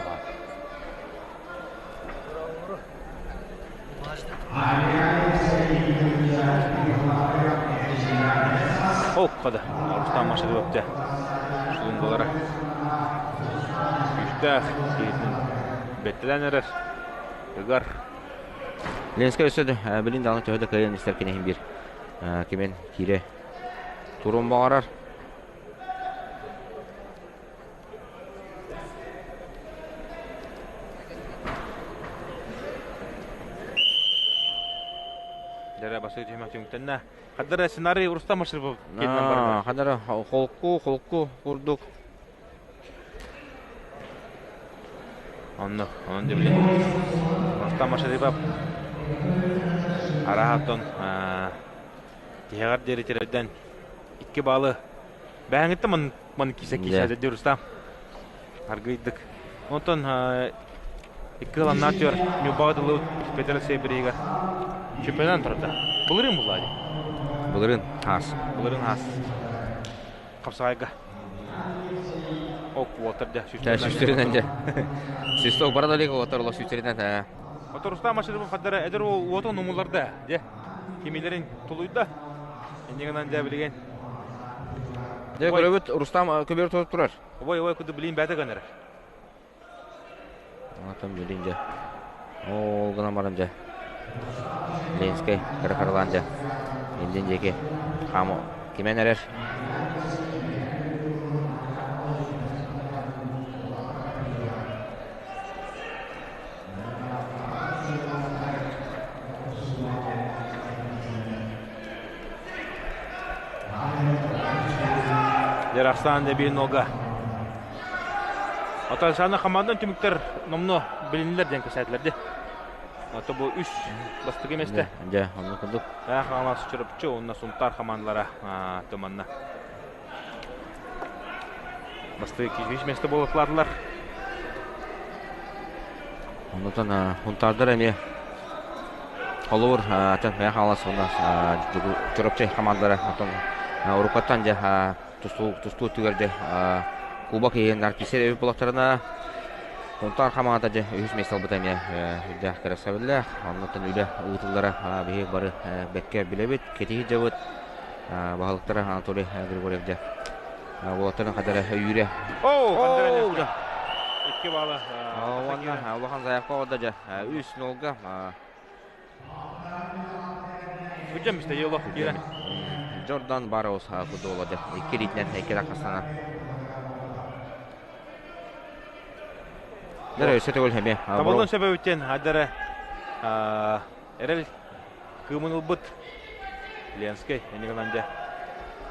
Ол қада. Рустам машина өпті. Шулунгалара. Күүстээх киһитин бэттэлэн эрэр. Ыгар. Ленскэй өссө да билин даҕаны төһө да кыайан истэр киниһин биир кимин киирэ туруон баҕарар. Дэрэ басы түһүмэх түмүктэннэ. Хаддара сценарий Рустам Маширбов киэнинэн барар. Хаддара холку холку курдук. Онно, онон дебили. Рустам Машарипов араһаттан тиһэҕэр диэри тирэрдэн икки баалы бэһэҥиттэн ман ман кисе кисе дии Рустам. Аргыйдык. Онтон икки ыланнаа түөр Ньурбаҕа дылы Петр Алексеевич чемпионат турда. Былырыын булла дии. Былырыын хаас. Былырыын хаас. Хапсаҕайга. Ок, уолтар дьэ, сүүстэринэн. Сүүстэринэн дьэ. Свисток бара да илик уолаттар олох сүүстэринэн. Оттон Рустам Маширов хаддара эдэр уол уотун умулларда дьэ. Кимилэрин тулуйда. Инньэ гынан дьэ билигин. Дьэ көрөбүт Рустам көбүөр турар. Ой, ой, куду билин бэйэтэ гынар. Онтон билин дьэ. Ол гынан баран дьэ. Ленскэй кыра-кыралаан дьэ. Индин диэки хаама кимэн эрэр. Дьарахсан дебил нога. Оттон саана хамаандан түмүктэр номно билиннилэр диэн кэпсээтилэр дии. Ото бу үс бастакы миэстэ. Дьэ, онно курдук. Хаҥалас Чурапчы уонна Сунтаар хамаандалара туманна. Бастакы үс миэстэ буолуохтаатылар. Оннотон Сунтаардар эмиэ холобур атын Мэҥэ Хаҥалас уонна Чурапчы хамаандалара оттон уруккаттан дьэ тустуу тустуу өттүгэр дьэ кубок иһин артистер эбит буоллахтарына Сунтаар хамаанда дьэ үһүс миэстэ ылбыта эмиэ үрдээх кэрэхсэбиллээх. Оннуттан үлэ ыытыллара биһиги бары бэккэ билэбит, кэтиһи дьабыт. Баһылыктара Анатолий Григорьев дьэ уолаттарын хадара өйүүрэ. Оо, Икки баалы. Уонна улахан заявка оҕо дьэ үс нолга. Күрдьэн бистэ ело киирэн. Джордан Барроуз футбола дьэ икки илиитинэн икки хастана. Дэр өссө төгүл эмиэ. Табыллан сөбөбүттен адара эрэл кыымын ылбыт Ленскэй энигынан дьэ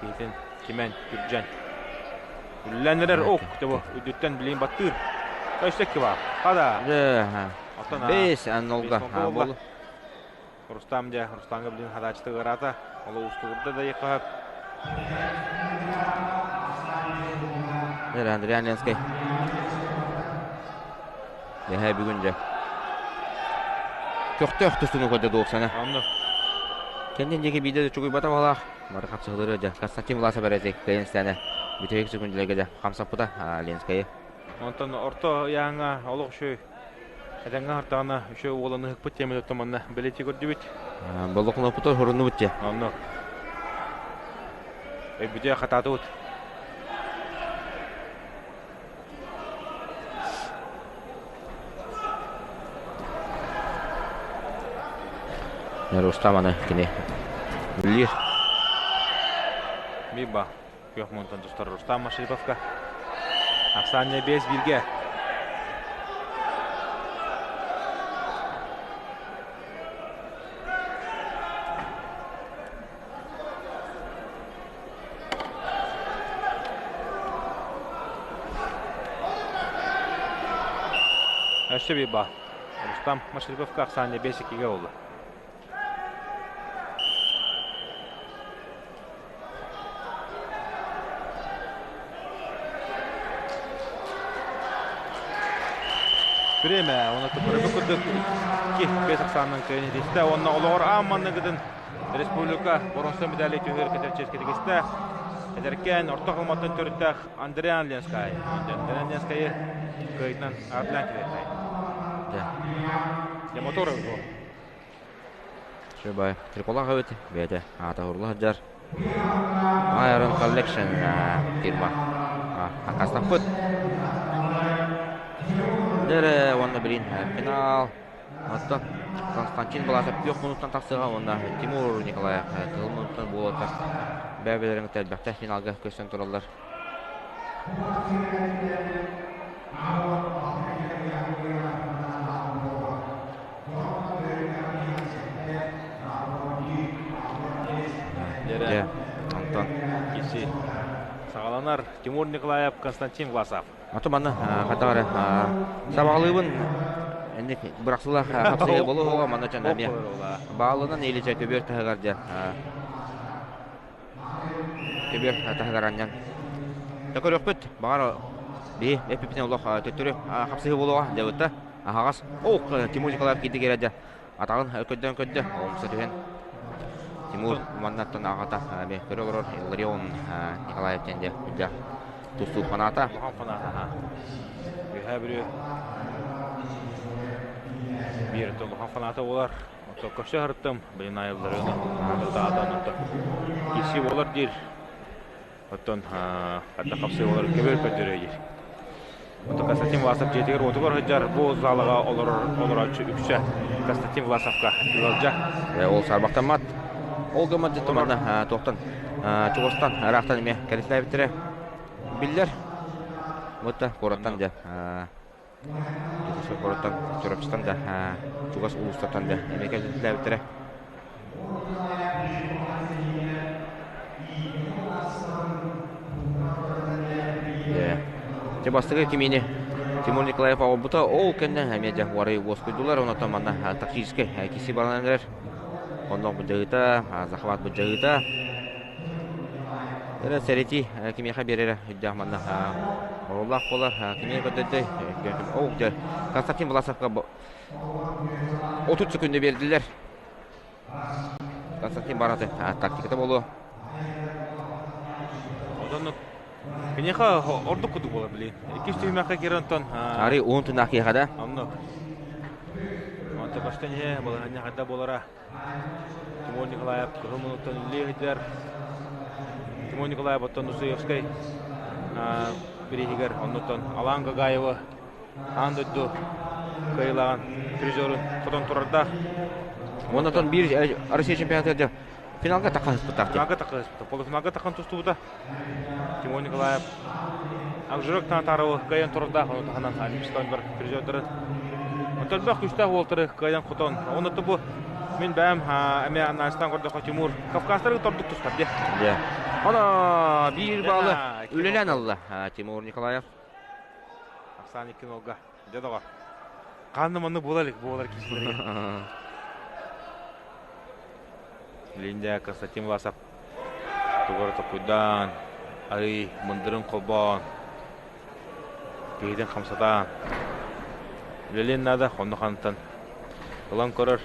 киһитин кимэн күрдьэн үллэн эрэр ок тобо үрдүттэн билин баттыыр. Өссө киба. Хада. Оттон Бес нолга болу. Рустам дьэ, Рустамга билин хадааччыта ыараата. Оло устугурда да иэххэ Дэр Андриан Ленскэй. Дьэ бүгүн дьэ. Көхтөөх тустууну көрдө дуоксана. Онно. Кэннин диэки биирдэ да чугуйбата балаах. Бары хапсыһылары дьэ. Константин Власов эрэ кыайан стэне. Бүтэһик секундаларга дьэ хамсаппыта Ленскэйи. Онтон орто ыйааҥҥа олох үчүгэй Этэҥҥэ аһартаҕына үчүгэй уолан ыһыкпыт диэммит оттон манна бэлиэтии көрдүбүт. Боллохуноппутугар хоруннубут дии. Онно өйбүтүгэр хатаатыбыт. Рустам аны кини үллиир. Биба күөх муунтан тустар Рустам Машиповка. Ахсаанньа 5 бииргэ. Өссө биир баа. Рустам Машриповка ахсаанньа 5-2-ге буолла. Время уонна көрбүт курдук икки бэс ахсаанынан кыайан итистэ уонна олоҕор аан манныгытын республика боронса медали түһүөр кэтэр чиэскэ тигистэ. Эдэркээн орто халматтан төрүттээх Андриан Ленскай. Андриан Ленскайы кыайытынан аатынан кириэххэй. Дьэ мотор бу. Шөбай Триколах эбит бэйэтэ аата урула сылдьар. Iron Collection фирма аккаастаппыт. Дэрэ уонна билин финал. Оттон Константин Баласов күөх мунуттан тахсыаҕа уонна Тимур Николаев кыһыл мунуттан буолуота бэйэ-бэйэлэрин кытта элбэхтэ финалга көстөн тураллар. Дьэ, Антон. Киси саҕаланар Тимур Николаев, Константин Власов. Аты манна хата эрэ сабаҕалыыбын инник бырахсылах хапсыйа болуһуга манна чан эмиэ баалынан иличэ көбүөр таһыгар дьэ көбүөр таһыгар анньан да көрүөхпүт баҕар биһи эппиппитин олох төттөрү хапсыһыы буолуоҕа дьабытта Аһаҕас. Ох, Тимур Николаев киирдик эрэ атаҕын көрдөөн көрдө. Умса түһэн Тимур маннаттан аҕата эмиэ көрө олорор Илларион Николаев диэн дьэ үрдээх тустуу фаната. Улахан фаната. Үөһээ Бүлүү биир улахан фаната буолар. Оттон көрсө сырыттым. Билин айылларыны таатан оттон киирсии буолар диир. Оттон хата хапсыы олорор көбүөр көрдөрөө диир. Оттон Константин Власов дьиэтигэр уотугар сылдьар бу залаҕа олорор олорооччу үксэ Константин Власовка ыалдьа. Ол саарбахтаммат. Ол гыммат дьэ манна туохтан чугастан ыраахтан эмиэ кэлитэлээбиттэрэ биллэр. Бутта куораттан дьэ куораттан Чурапчыттан да чугас улуустартан да эмиэ кэлитэлээбиттэрэ. Дьэ бастакы кимиини Тимур Николаев оҕолбута ол кэннэ эмиэ дьэ уарай уоскуйдулар онтон манна тактическай киси баран эрэр оннох быдьаһыыта захват быдьаһыыта эрэ сэрэтии кимиэхэ биэрэрэ өйдөөх манна оруоллаах буолар кимиэхэ көрдөрдөй ол дьэ Константин Власовка 30 секунда биэрдилэр Константин Бараты тактиката буолуо. Онон киниэхэ ордук курдук буолар били. Иккис түһүмэххэ киирэн онтон Ари уун тунаах киэхэ да. Оннук. Онтон көстөн иһэ балаһанньа хайда буолара. Тимур Николаев кыһыл мунуттан үллээ сылдьар. Тимур Николаев оттон Усуевскай бирииһигэр оннуттан Алан Гагаева аан дойду кыайыылааҕын призерун хотон турардаах. Онтон биир Россия чемпионатыгар финалга таххаһыспыттаах. Финалга таххаһыспыта. Полуфиналга тахан тустубута. Тимур Николаев Акжирок Танатаровы кыайан турардаах, ону таһынан Олимпийскай ойуннар призердарын. Онтон элбэх күүстээх уолтары кыайан хотон. Онно бу мин бэйэм эмиэ анализтаан көрдөххө Тимур Кавказтары тордук тустар дии. Дьэ. Ана биир баалы үлэлээн алла Тимур Николаев. Оксана Кинолга. Дьэ доҕор. Ханна маннык буола илик буолар киһилэргэ. Линдя Константин Власов тугу токуйдаан, арый мындырын холбоон, киһитин хамсатаан, үлэлиэн наада, онно хантан ылан көрөр.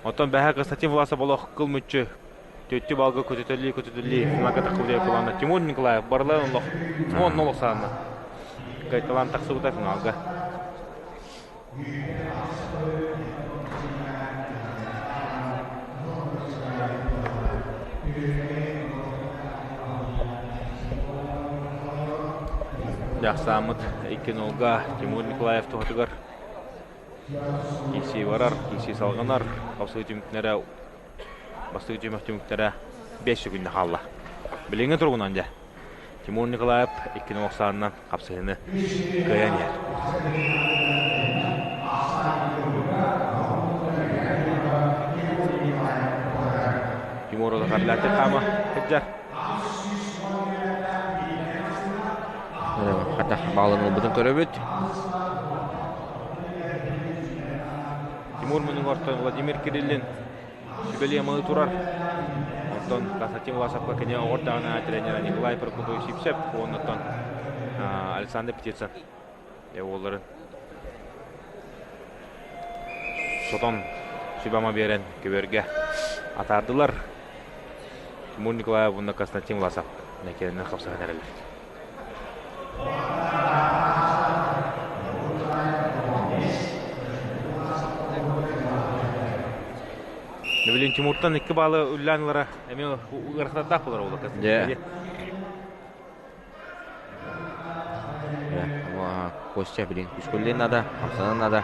Оттон бэһэ Константин Власов олох кыл мүччү төттү балга көтүтэлии көтүтэлии финалга тахсыбыта кылаана Тимур Николаев барыларын олох уон олох саанна кайталаан тахсыбыта финалга. Дьахсааммыт 2-0-га Тимур Николаев туһатыгар киирсии барар, киирсии салҕанар. Хапсыы түмүктэрэ бастакы түмэх түмүктэрэ 5 секунда хаалла. Билиҥҥи туругунан дьэ Тимур Николаев 2-0 саанынан хапсыһыыны кыайан иһэр. Тимур Харлати хаама сылдьар. Хата баалын ылбытын көрөбүт. Тимур Мунугортон Владимир Кириллин сүбэлии-амалыы турар. Онтон Константин Власовка кини оҕор даҕаны тренера Николай Прокопьевич Сипсев уоннаттан Александр Птицын уолларын сотон сүбэ-ама биэрэн көбүөргэ атаардылар. Тимур Николаев уонна Константин Власов нэкэринэн хапсыһан эрэллэр. Билин Тимуртан икки баалы үллээн ылара эмиэ ыарахаттардаах буолар ол Дьэ. Костя билин күскүллин надо, хамсанан надо.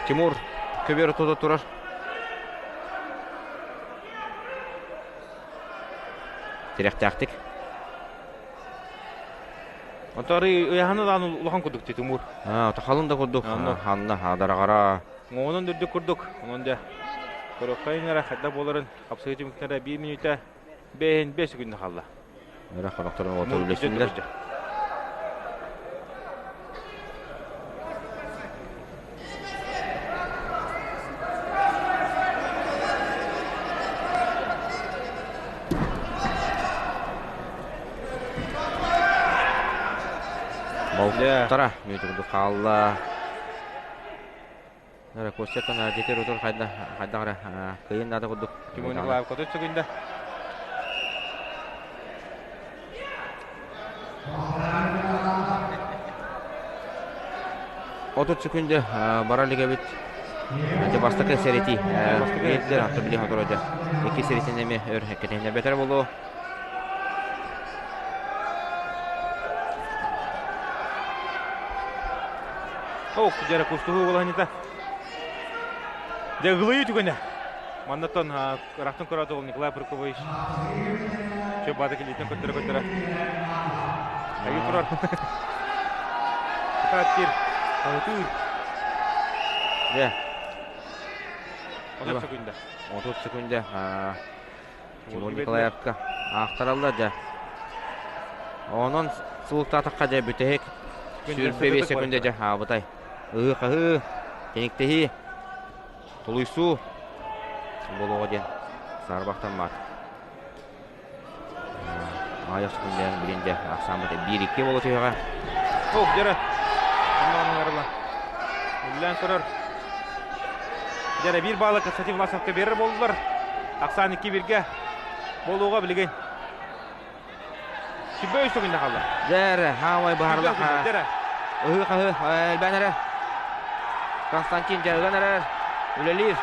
Тимур көбүөр тута турар. Тирэхтээхтик. Онтон ыйаһаны даҕаны улахан курдук Тимур. Халын да курдук. Ханна хадарагара. Онон үрдүк курдук. Онон дьэ көрөххөйүн эрэ хайдах буоларын хапсыһыы түмүктэрэ биир мүнүүтэ бэйэн бэс күннэ хаалла. Өрө хорохторун оту үлэсиннэр. Болтара мүнүүтэ курдук хаалла. Костяттан жетер утур хайда хайдах эрэ кыйын наада курдук. Тимур Николаев көтүт сүгүндэ. 30 секунда бара илик эбит. Дьэ бастакы сэрэтии. Биирдэр аты били хоторо дьэ. Икки сэрэтин эми өр кэтэһинэ бэтэр болуо. Ох, дьэрэ кустуһуу булаһанита. Дьэ ылыйы түгэнэ. Маннаттан ырахтан көрөөт ол Николай Прокопович чөп баата килиитин көттөрө-көттөрө. Айыы турар. Кытаат Хаһытыыр. Дьэ. 30 секунда. 30 секунда. Тимур Николаевка аахтараллар дьэ. Онон сылыктаатахха дьэ бүтэһик 25 секунда дьэ аабытай. Ыһыы-хаһыы, тиниктэһии, тулуйсуу буолуоҕа диэн саарбахтаммат. Аҕыйах секунда билин дьэ ахсааммыт 1-2 буола түһүөҕэ. Ох, дьэрэ. Онно Үллээн көрөр. Дьэрэ биир баалы Константин Власовка биэрэр буоллулар. Ахсаан 2-1-гэ буолууга билигин. Сүбэ үс күннэ хаалла. Дьэрэ, хаамай быһаарылах. Дьэрэ. Ыһыы-хаһыы элбээн эрэр. Константин дьарыган эрэр. Үлэлиир.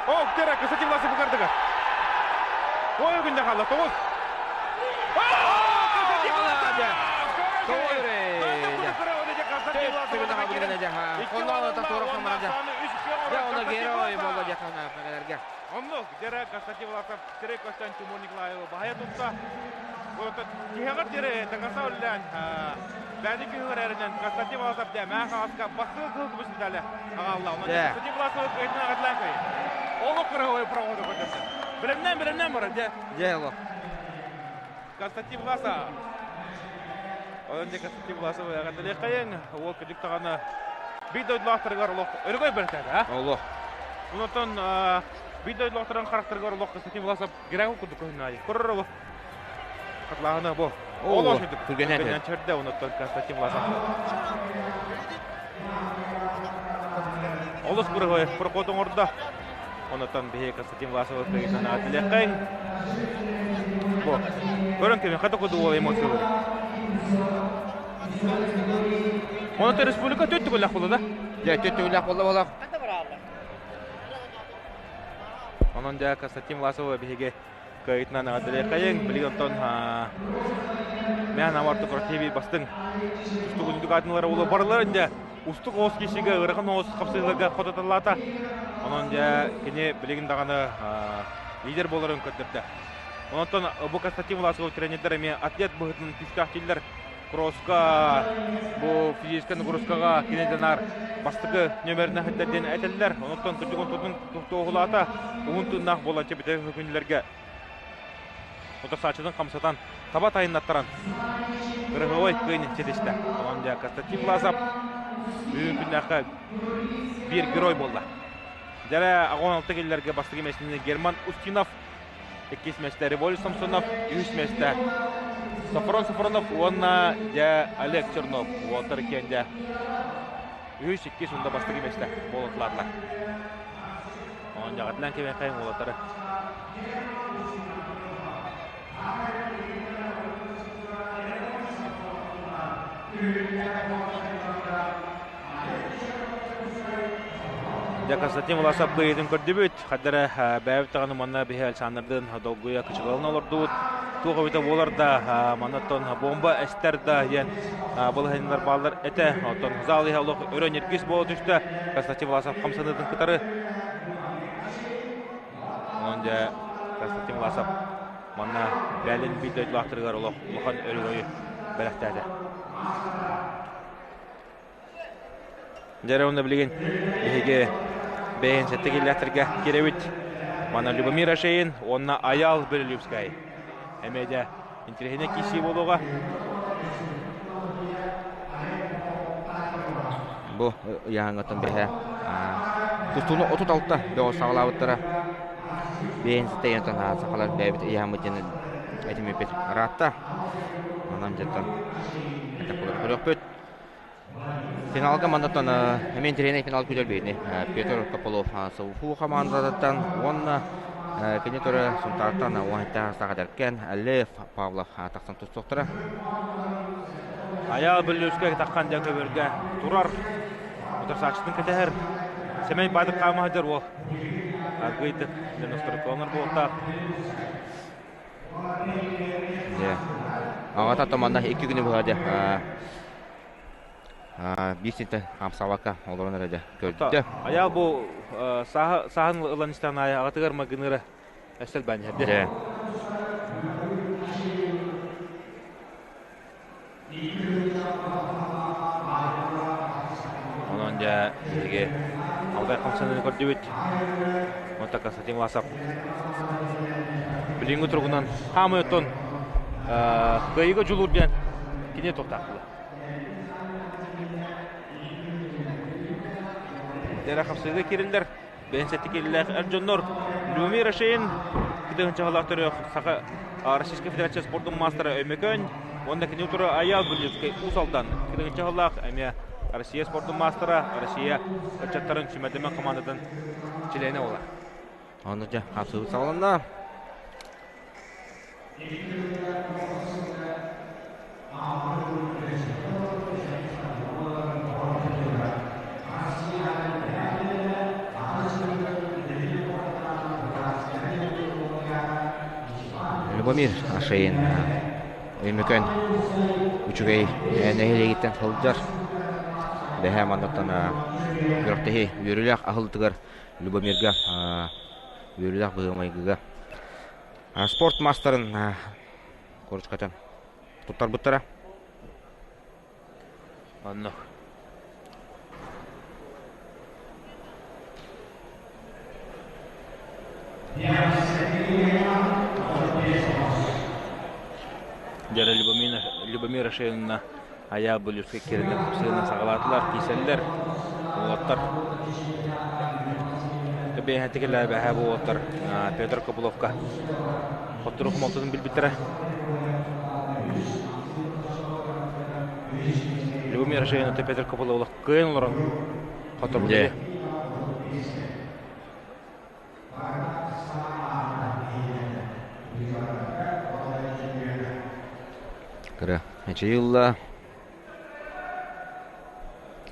О, дьэрэ, Константин Власов букардыгар. Ой, күннэ хаалла, тоҕус. Оннук, дьэрэ Константин Власов сирэй көстөн Тимур Николаевы баһайа тутта. Тиһэҕэр диэри таҥаса үллээн бэйэтин күһүгэр эрэнэн Константин Власов дэ мээ хаҕаска бастакы кыһыл көмүс медали аҕалла. Онон Константин Власов кыайтын аҕатлаан кый. Олох кырыһы проводу көрдөрдө. Билимнэн билимнэн барар дьэ. Дьэ олох. Константин Власов. Онон дьэ Константин Власов эҕэрдэлиэххэйиҥ. Уол кырдьык даҕаны биир дойдулаахтарыгар олох өрөгөй бэртээтэ, а? Олох. Онтон биир дойдулаахтарын харахтарыгар олох Константин Власов герой курдук көһүннэ. Көрөр олох. Хатлааһына бу. Олох Түргэнэн чөрдө онуттан Константин Власов. Олус кырыһой проход оҥордо. Онотон биһи Константин Власовы кыйытан аатылыаххайын. Бу. Көрөн кэми хата куду уол эмоциялары. Онотон республика төт түгүлэх буолла да? Дьэ, төт түгүлэх буолла буолла. Онон дьэ Константин Власовы биһиги кыайытынан аҕадалыаххайыҥ. Билигин онтон Мээн Амарты Противий бастыҥ устук үрдүк аатыналара буолуо. Барыларын дьэ устук оҕус киһигэ ыарахан оҕус хапсыһыыларга хототаллаата. Онон дьэ кини билигин даҕаны лидер буоларын көрдөрдө. Онтон бу Константин Власов тренердэр эмиэ атлет быһыытынан күүстээх дииллэр. Кросска бу физическэй нагрузкаҕа кини дэнэр бастакы нүөмэринэн сылдьар диэн этэллэр. Онтон кырдьык онтутун туоһулаата уһун тыыннаах буолан бүтэ күннэргэ утарсааччытын хамсатан таба тайыннаттаран кырыһыабай кыайын ситистэ. Онон дьэ Константин Власов бүгүн күннээххэ биир герой буолла. Дьэрэ 16 киллэргэ бастакы миэстэни Герман Устинов иккис миэстэ Револь Самсонов, үһүс миэстэ Софрон Софронов уонна дьэ Олег Чернов уолаттар иккиэн дьэ үһүс, иккис уонна бастакы миэстэ буолутулаатылар. Онон дьаҕатынан кэмэхэ уолаттары. Дьэ, Константин Власов кыайыытын көрдүбүт. Хаддара бэйэбит даҕаны манна биһи Александрдыын долгуйа кычыгалан олордубут. Туох эбитэ буолар да, манна бомба эстэр да диэн балаһыанньалар бааллар этэ. Оттон зал иһэ олох өрө ньиргис буола түстэ. Константин Власов хамсаныытын кытары. Онон дьэ Константин Власов манна бээлин биир дойдулаахтарыгар олох улахан өрөгөйү бэлэхтээтэ. Дьэ, уонна билигин биһиги бэйэн сэттэ киллэхтэргэ кирэбит. Манна Любомир Ашеин уонна Аял Белолюбскай. Эмиэ дьэ интэриэһинэй киирсии буолуоҕа. Бу ыйааһыҥҥаттан бэһэ тустууну 36 бөҕө саҕалаабыттара. Бэйэн ситэ сахалар бэйэбит ыйаһаммыт диэн этимиппит ыраатта. Онон дьонтон көрүөхпүт. Финалга маннаттан эмиэ интэриэһинэй финал күтэр биһини Петр Тополов СУФУ хамаандатыттан уонна кини төрө Сунтаартан уон саха эдэркэн Лев Павлов тахсан тустуохтара. Айаал Бүллүүскэ таххан дьэ көбөргө турар. Утарсааччытын кэтэһэр. Сэмэй баадык хаама сылдьар уол. Аргыйдык дьонносторуккаланар буолтаах. Дьэ. Аҕата томанна икки күнү быһа дьэ биир синтэн хамсаабакка олорон эрэ дьэ көрдө. Айаал бу сааһын ылан истэҕин аайы аҕатыгар майгыныыра өссө элбээн иһэр Дьэ. Онон дьэ биһиги Алтай хамсаныыны көрдүбүт. Онтон Константин Власов билиҥҥи туругунан хаамыы оттон кыайыыга дьулуур диэн кини туохтаахтыла. Дьэрэ хапсыыга киириллэр. Бэйэн сэттикиллээх эр дьоннор Любомир Ашеин кытыһынчаһалаах төрүөх Саха Российскай Федерация спордун маастара Өймөкөөн уонна кини утары Айаал Бүлүүскэй Уус Алдан кытыһынчаһалаах эмиэ Россия спордун маастара, Россия ыччаттарын сүмэдэмэ командатын чилиэнэ буолар. Онно дьэ хапсыбыт саҕаланна. Любомир Ашейин Өймөкөөн үчүгэй нэһилиэгиттэн сылдьар. Бэһээ маннаттан күрэхтэһии үөрүүлээх аһылытыгар Любомирга үөрүүлээх быһыы-майгыга спорт маастарын корочкатын туттарбыттара. Оннук. Дьара Любомир Ашевна Айаа Булюскай киринэн хапсыынан саҕалаатылар, киисэллэр, уолаттар. Бэйэһэтикилээ бэһээ бу уолаттар Петр Копыловка хоттору хомолтотун билбиттэрэ. Любомир Ашевна Петр Копылов кыайан олорон хотторбут. Кыра эчэйи ылла.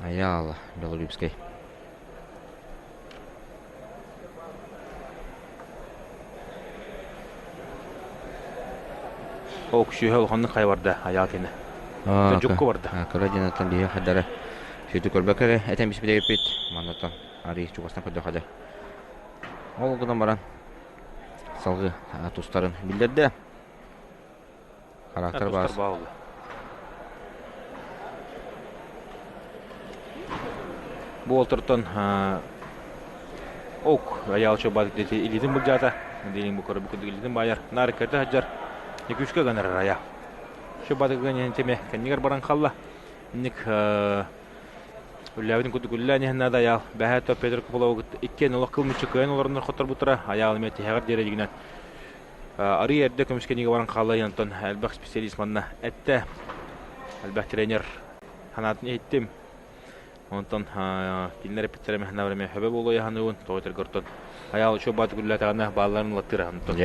Айаал Белолюбскай. Ол сүүһэ улаханнык хайа барда айаал кини. Дьукку барда. Кыра диэн биһи хайдара сүтү көрбөккө эрэ этэн биспит маннаттан арый чугастан көрдөхө да Ол гынан баран салгыы тустарын биллэрдэ. Характер баар. Бу олтортон ок аял чобат дети илитин былдьаата. Дилин бу көрө бу илитин байар. Наар кете хаджар. Некүскө гынар ая. Чобат гын теме кеннигер баран халла. Ник Үллээбитин курдук үллээн иһэн наада Айаал. Бэһээ то Петр Копыловы кытта иккиэн олох кыл мүччү кыайан олороннор хотторбуттара. Айаал эмиэ тиһэҕэр диэри дьигинэн арыы эрдэ көмүскэниигэ баран хаалла онтон элбэх специалист манна эттэ. Элбэх тренер санаатын иһиттим. Онтон кинилэр эппиттэрэ мэһнэ эмиэ хөбө буолуо яһаныыбын тоҕо этэргэ ортон Айаал үчүгэй баатык үллээтэҕинэ баалларын ылаттыыр онтон.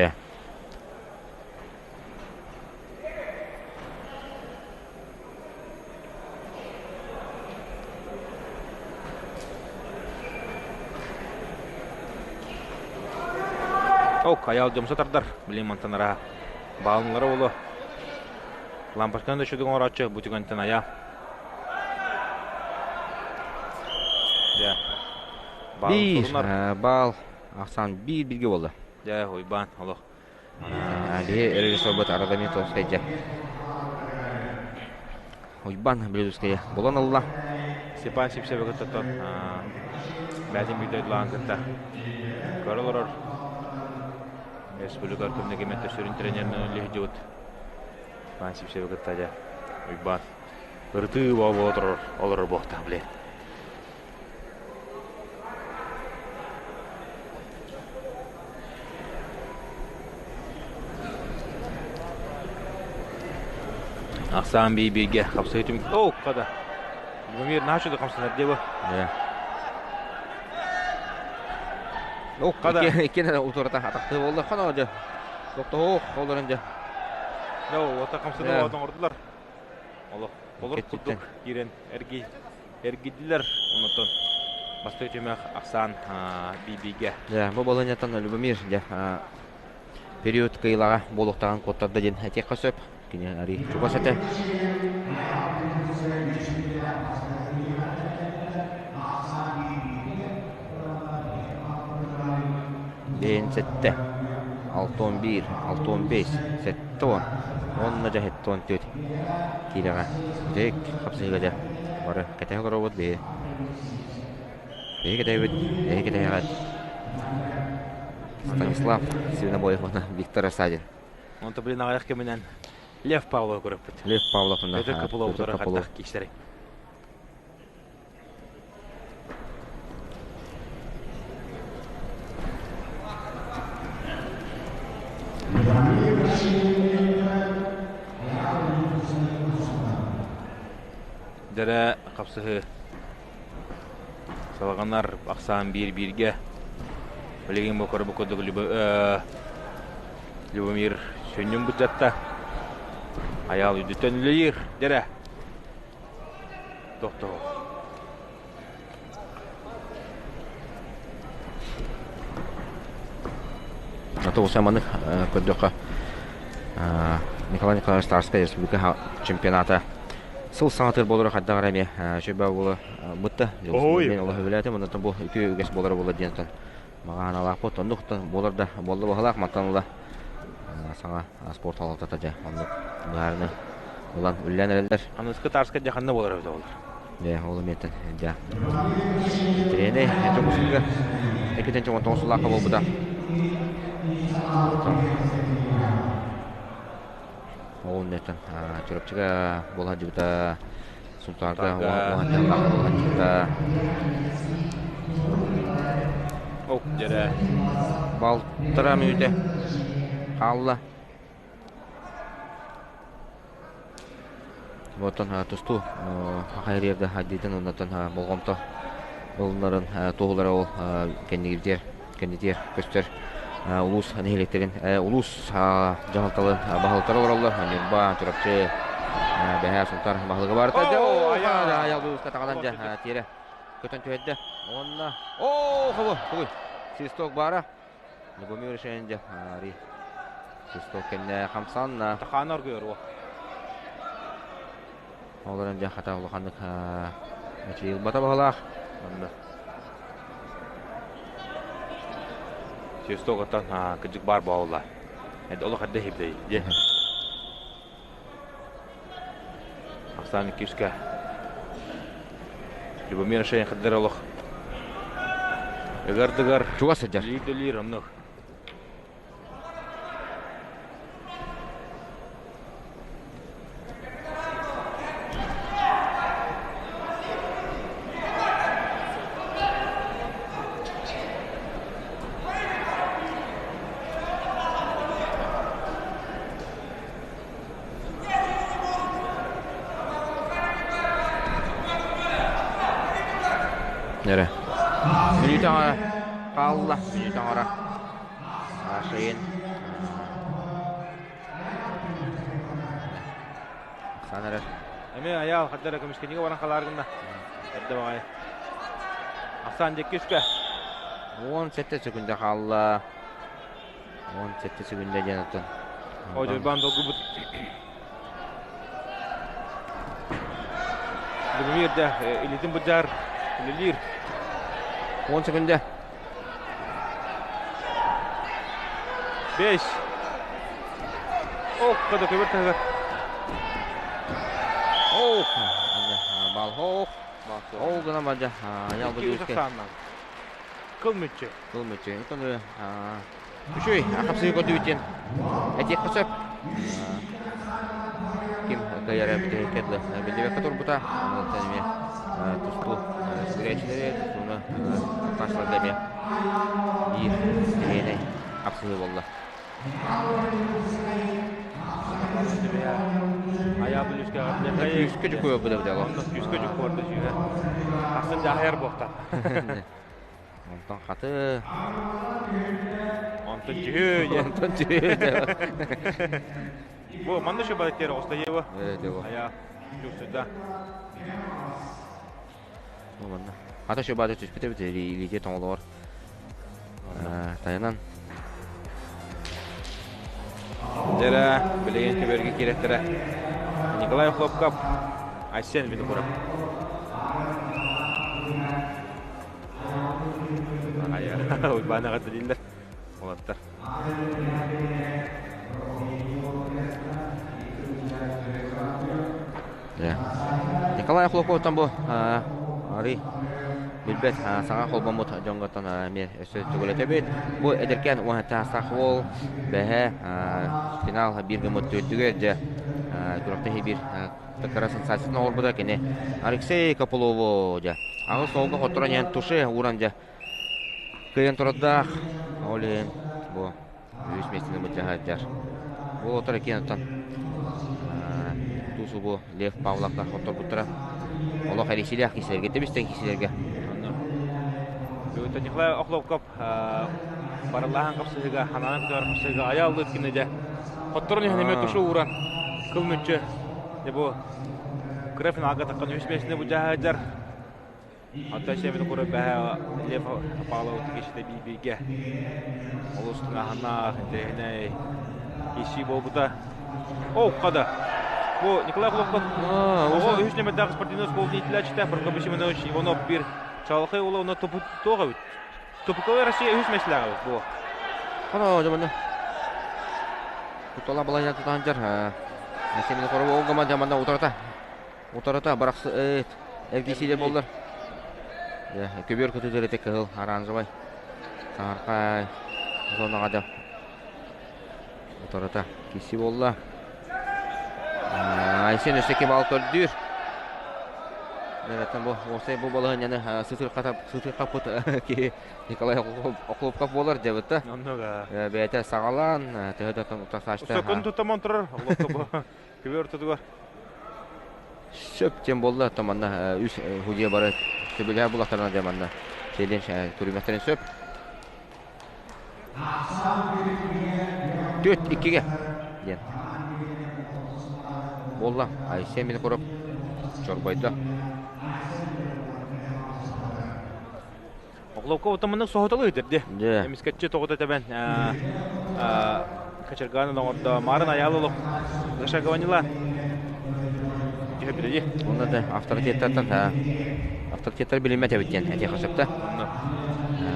Ок, айаал дьомсо тардар. Билин мантан араа баалынлара боло. Лампочканы да шүдүг оҥорооччу бу түгэнтэн айаа. Дьэ. Биир баал ахсаан биир билгэ болла. Дьэ, Уйбаан, олох. Биһи режиссербут Радомир Томскай дьэ. Уйбаан Блюдовская булан ылла. Степан Сипсевы кытта бэйэтин биир дойдулааҕын кытта көрө олорор. Республика көмнөгүмэттэ сүрүн тренеринэн үлэлиир Степан Сипсевы кытта дьэ Уйбаан ырытыы буола олорор олорор буолтаах блин. Ахсаан бии-бииргэ хапсыһыы түмүк... Оо, хада. Любомир наһаа хамсанар дии бу. Оо, хада. Иккиэн утурата атахтыы буолла. Хана дьэ. Тохтоһуох, олорон дьэ. Да, ота хамсаныы оҥордулар. Олох олор курдук киирэн эргий эргийдилэр. Онтон бастакы түмэх ахсаан BB-гэ. Дьэ, бу балаһыанньаттан Любомир дьэ период кыйылаҕа буолуохтааҕын куоттарда диэн этиэххэ сөп. Кини арый чугас этэ. Бэйэн сэттэ, 6-11, 6-15, 7-10 уонна дьэ 74 киилэҕэ бүтэһик хапсыһыыга дьэ бары кэтэһэ олоробут биһи биһи кэтэһэбит эһи кэтэһэҕит Станислав Свинобоев уонна Виктор Рассадин. Онто блин аҕыйах кэминэн Лев Павлов көрөппүт. Лев Павлов уонна Петр Копылов утары хаттах киирсэрий. Дэрэ хапсыһыы. Салҕанар ахсаан биир-бииргэ. Билигин бу көрбүт курдук Любомир сүнньүн былдьатта. Айаал үрдүттэн үлэлиир. Дьэрэ. Тохтоо. Ата уса маннык көрдөххө Николай Николаевич Тарскай республика чемпионата сыл саҥатыыр буолара хайдах эрэ эмиэ сүбэ буола бытта. Мен олох сөбүлээтим. Онтон бу үтүө үгэс буолара буолар диэн маҕаһаналаахпыт. Оннук буолар да буолла баһылаах мантан ыла саҥа спорт салалтата дьэ оннук быһаарыны ылан үллээн эрэллэр. Аныскы Тарскай дьэ ханна буолар эбитэ буолар? Дьэ, ол эмиэтэн дьэ. Тренер Чокусуга экитен чоҥон тоҕусулаахха буолбута. Ол иннеттен Чурапчыга буола сылдьыбыта, Сунтаарга уһанньаллаахха буола сылдьыбыта. Ок, дьэрэ. Балтара мүнүүтэ хаалла. Оттон тустуу хайырыырга хайдыытын оннуттан болҕомто ылынарын туоһулара ол кэннигирдиэр кэннитиэр көстөр улуус нэһилиэктэрин улуус дьаһалталарын баһылыктара олороллор Ньурба, Чурапчы, Бэһээ, Сунтаар баһылыга барыта дьэ улууска таҕанан дьэ тиэрэ көтөн түһэрдэ уонна оо хобу тугуй свисток баара Любомир решение дьэ Свисток кэннэ хамсанна. Тахаана оргуйар уо. Ол эрэн дьэ хата улаханнык эчийилбата баһылаах. Онно. Свисток оттон кыдьык баар буолла. Олох эрдэ иһибдэй дьэ. Ахсаан иккискэ. Любомир Шейн хаддар олох. Ыгар-дыгар. Чугас сылдьар. Лиир-лиир оннук. Эрэ. Мүнүүтэ аҥара хаалла. Мүнүүтэ аҥара. Шейн. Сан эрэр. Эмиэ айаал хардара көмүскэнигэ баран халаар гынна. Эрдэ баҕайы. Ахсаан диэки үскэ. 17 секунда хаалла. 17 секунда диэн оттон. Одьурбаан долгубут. Любомир да илитин быдьар үлэлиир. 10 секунда. 5. Ох, kada көбөр таһыгар. Ох, бал ох. Ол гына бадьа, ял бу Кыл мүччү. Кыл мүччү. Итон Үчүгэй, хапсыгы көрдүбүт диэн этиэххэ сөп. Ким кыайара бүтэһиккэ дылы биллибэккэ турбута. Онтон эмиэ тустуу сүгүрээччилэри, тустууну таптааччыларга эмиэ биир тэһиэнэй хапсыһыы буолла. Күүскэ дьукуйа быда быда. Күүскэ дьукуорда сүүрэ. Ахсын дьаһайар буохта. Онтон хаты. Онтон дьүһү диэн. Онтон дьүһү Бу манна еще балеттер оҕустайева. Э, Ая, чувствует, Бу манна. Хата еще баада түспүт эбит, илиитэ тоҥолоор. Тайанан. Дьэрэ, билигин көбөргө киирэттэрэ. Николай Хлопков, Айсен Винокуров. Уйбаанаҕа дилиллэр уолаттар. Николай Хлопковтан бу арый билбэт саҥа холбоммут дьоҥҥоттон эмиэ өссө төгүлэтэбит. Бу эдэркээн уһаттаах уол бэһэ финал биир гыммыт түөртүгэр дьэ күрэхтэһии биир кыра сенсациятын оҥорбута кини Алексей Копылову дьэ аҕыс суолга хотторон иһэн туше ууран дьэ кыайан турардаах ол иһин бу үһүс миэстэни былдьаһар бу отор иккиэн оттон тусубу Лев Павловка хотторбуттара олох эрийсилээх киисэлэргэ тэбистэн киисэлэргэ. Николай Охлопков барыллаһан хапсыһыга, ханаан көтөр хапсыһыга айааллыт кине дьэ. Хотторон иһэн эмиэ тушу ууран кыл мүччү дьэ бу кыра финалга таххан үс бэсине бу дьаһайдар. Оттон Семен куру бэһэ Лев Павлов кишите биир-бииргэ олус тыҥааһыннаах, интэриэһинэй киирсии буолбута. О, хада! Бу Николай Хлопков оҕо үһүс нөмердээх спортивный оскуолатын иитиллээччитэ Прокопий Семенович Иванов биир чаҕылхай уола уонна туох эбит? Тупиковай Россия үһүс мэслээх эбит бу. Хоно дьомону. Тутала балайа тутаан дьар. Семен Хорова олгама дьамана утарата. Утарыта барахсы эргийсиилэр буоллар. Көбүөр көтүтэр этэ кыһыл оранжевай. Саһархай зонаҕа да утарыта киси буолла. Айсен өссө кибал көрдүүр. Бу уопсай бу балаһыанньаны сытырхаппыт киһи Николай Охлопков буолар дьабыта. Бэйэтэ саҕалаан төһө да тахсаачта. Сөкүн тутаман турар Көбүөр ортотугар. Сөп диэн буолла, то манна үс худья бары сөбүлэһэ булахтарына дьэ манна сиэлин көрүмэхтэрин сөп. Түөрт иккигэ диэн буолла. Айсен Винокуров чорбойдо. Огловка утаманнык соһуталыы ыытар дии. Эмискэччи тоҕута тэбэн качыргаан оҥордо. Маарын айаал олох Гашагаванила түһэ билэди. Онно да авторитеттартан авторитеттар билиммэт эбит диэн этиэхэ сөп да.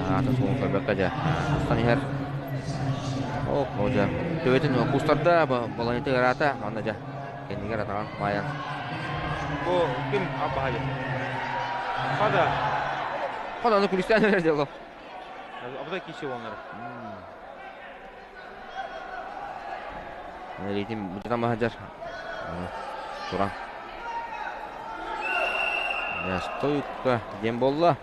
Ата суон көрбөккө дьэ астан иһэр. О, дьэ төбөтүн кустарда баланыты ыраата манна дьэ кэннигэр атаҕын маайан. Бу ким абаһайы? Хада. Хада аны күлүстээн эрэр дьоло. Абыдай киси олоннар. Рейтинг бутан баһадьар. Туран. Стойка диэн буолла.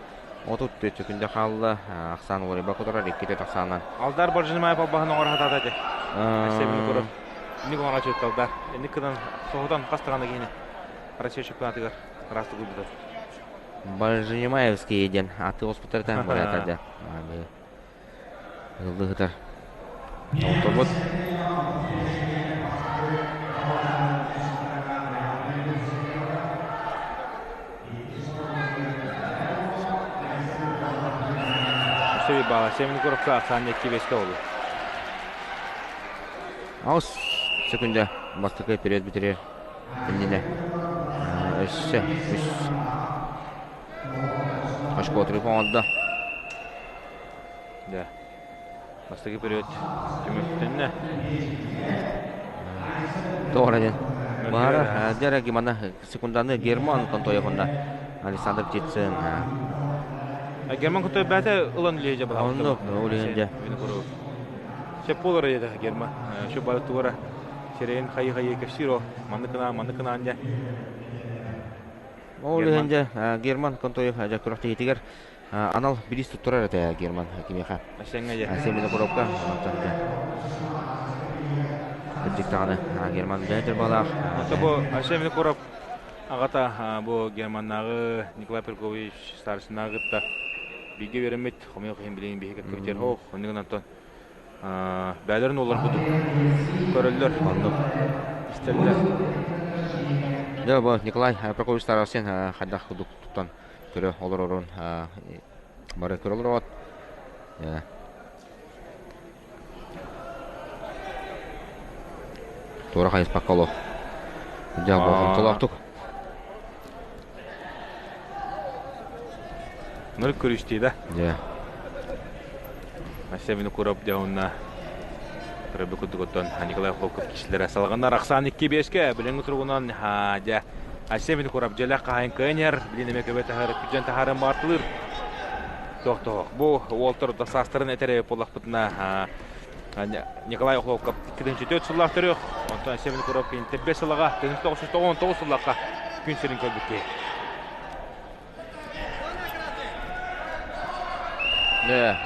34 секунда хаалла. Ахсаан уларыйба кутарар иккитэ тахсаанан. Алдар Боржинмаев албаһын оҥоро сатаата этэ. Себин куру. Инник оҥоро чутталдар. Инник кынан соһутан хас даҕаны киһини Россия чемпионатыгар ыраастык уйбута. Боржинмаевский диэн аты оспуттар баратар Ыллыһытар. Оҕотобут. Өссө баала Семен Куровка ахсаан икки бэскэ олу. Аус секунда бастакы период бүтэрэр иннинэ өссө үс очко оҥордо. Да. Бастакы период түмүктэннэ. Тоҕо диэн. Баара дьэ гимана секунданы Герман Контоевна Александр Птицын. Герман Контоев бәте ылан үлеже бала. Онно үлеже. Сөп болар еді Герман. Şu бары туара сирейин хайы-хайы кепсиро. Манны кына, манны кына дьэ. Ол иһин дьэ Герман Контоев дьэ күрэхтэһиитигэр анал бириис туттарар этэ Герман кимиэхэ. Асеҥҥэ Винокуровка. Онтон дьэ кырдьык даҕаны Герман үлэһит балаах. Онто бу Айсен Винокуров аҕата бу Германнааҕы Николай Перкович старшинааҕы кытта бииргэ үөрэммит хомойуох иһин билигин биһиги кэккэбитигэр ох оннугун Антон бээлэрин уоллар курдук көрөллөр оннук истэллэр Дьэ бу Николай Прокопьевич Старостин хайдах курдук туттан көрө олорорун бары көрө олороот туора хайыспакка олох дьэ болҕомтолоохтук Нөл көрүстүү да. Дьэ. Ася Винокуров дьэ уонна көрөбү курдук оттон Николай Охлопков киһилэрэ салҕанар ахсаан 2-5-кэ билиҥҥи туругунан дьэ Ася Винокуров дьэлэх хаһайын кыаньар билин эмэ көбө таһар күдьэн таһарын баартылыыр тох-тох бу уолтар да саастарын этэр буоллахпытына Николай Охлопков 2004 сыллаах төрүөх онтон Ася Винокуров киниттэн 5 сылаҕа 1999 сыллаахха күн сирин көрбүт киһи. Да.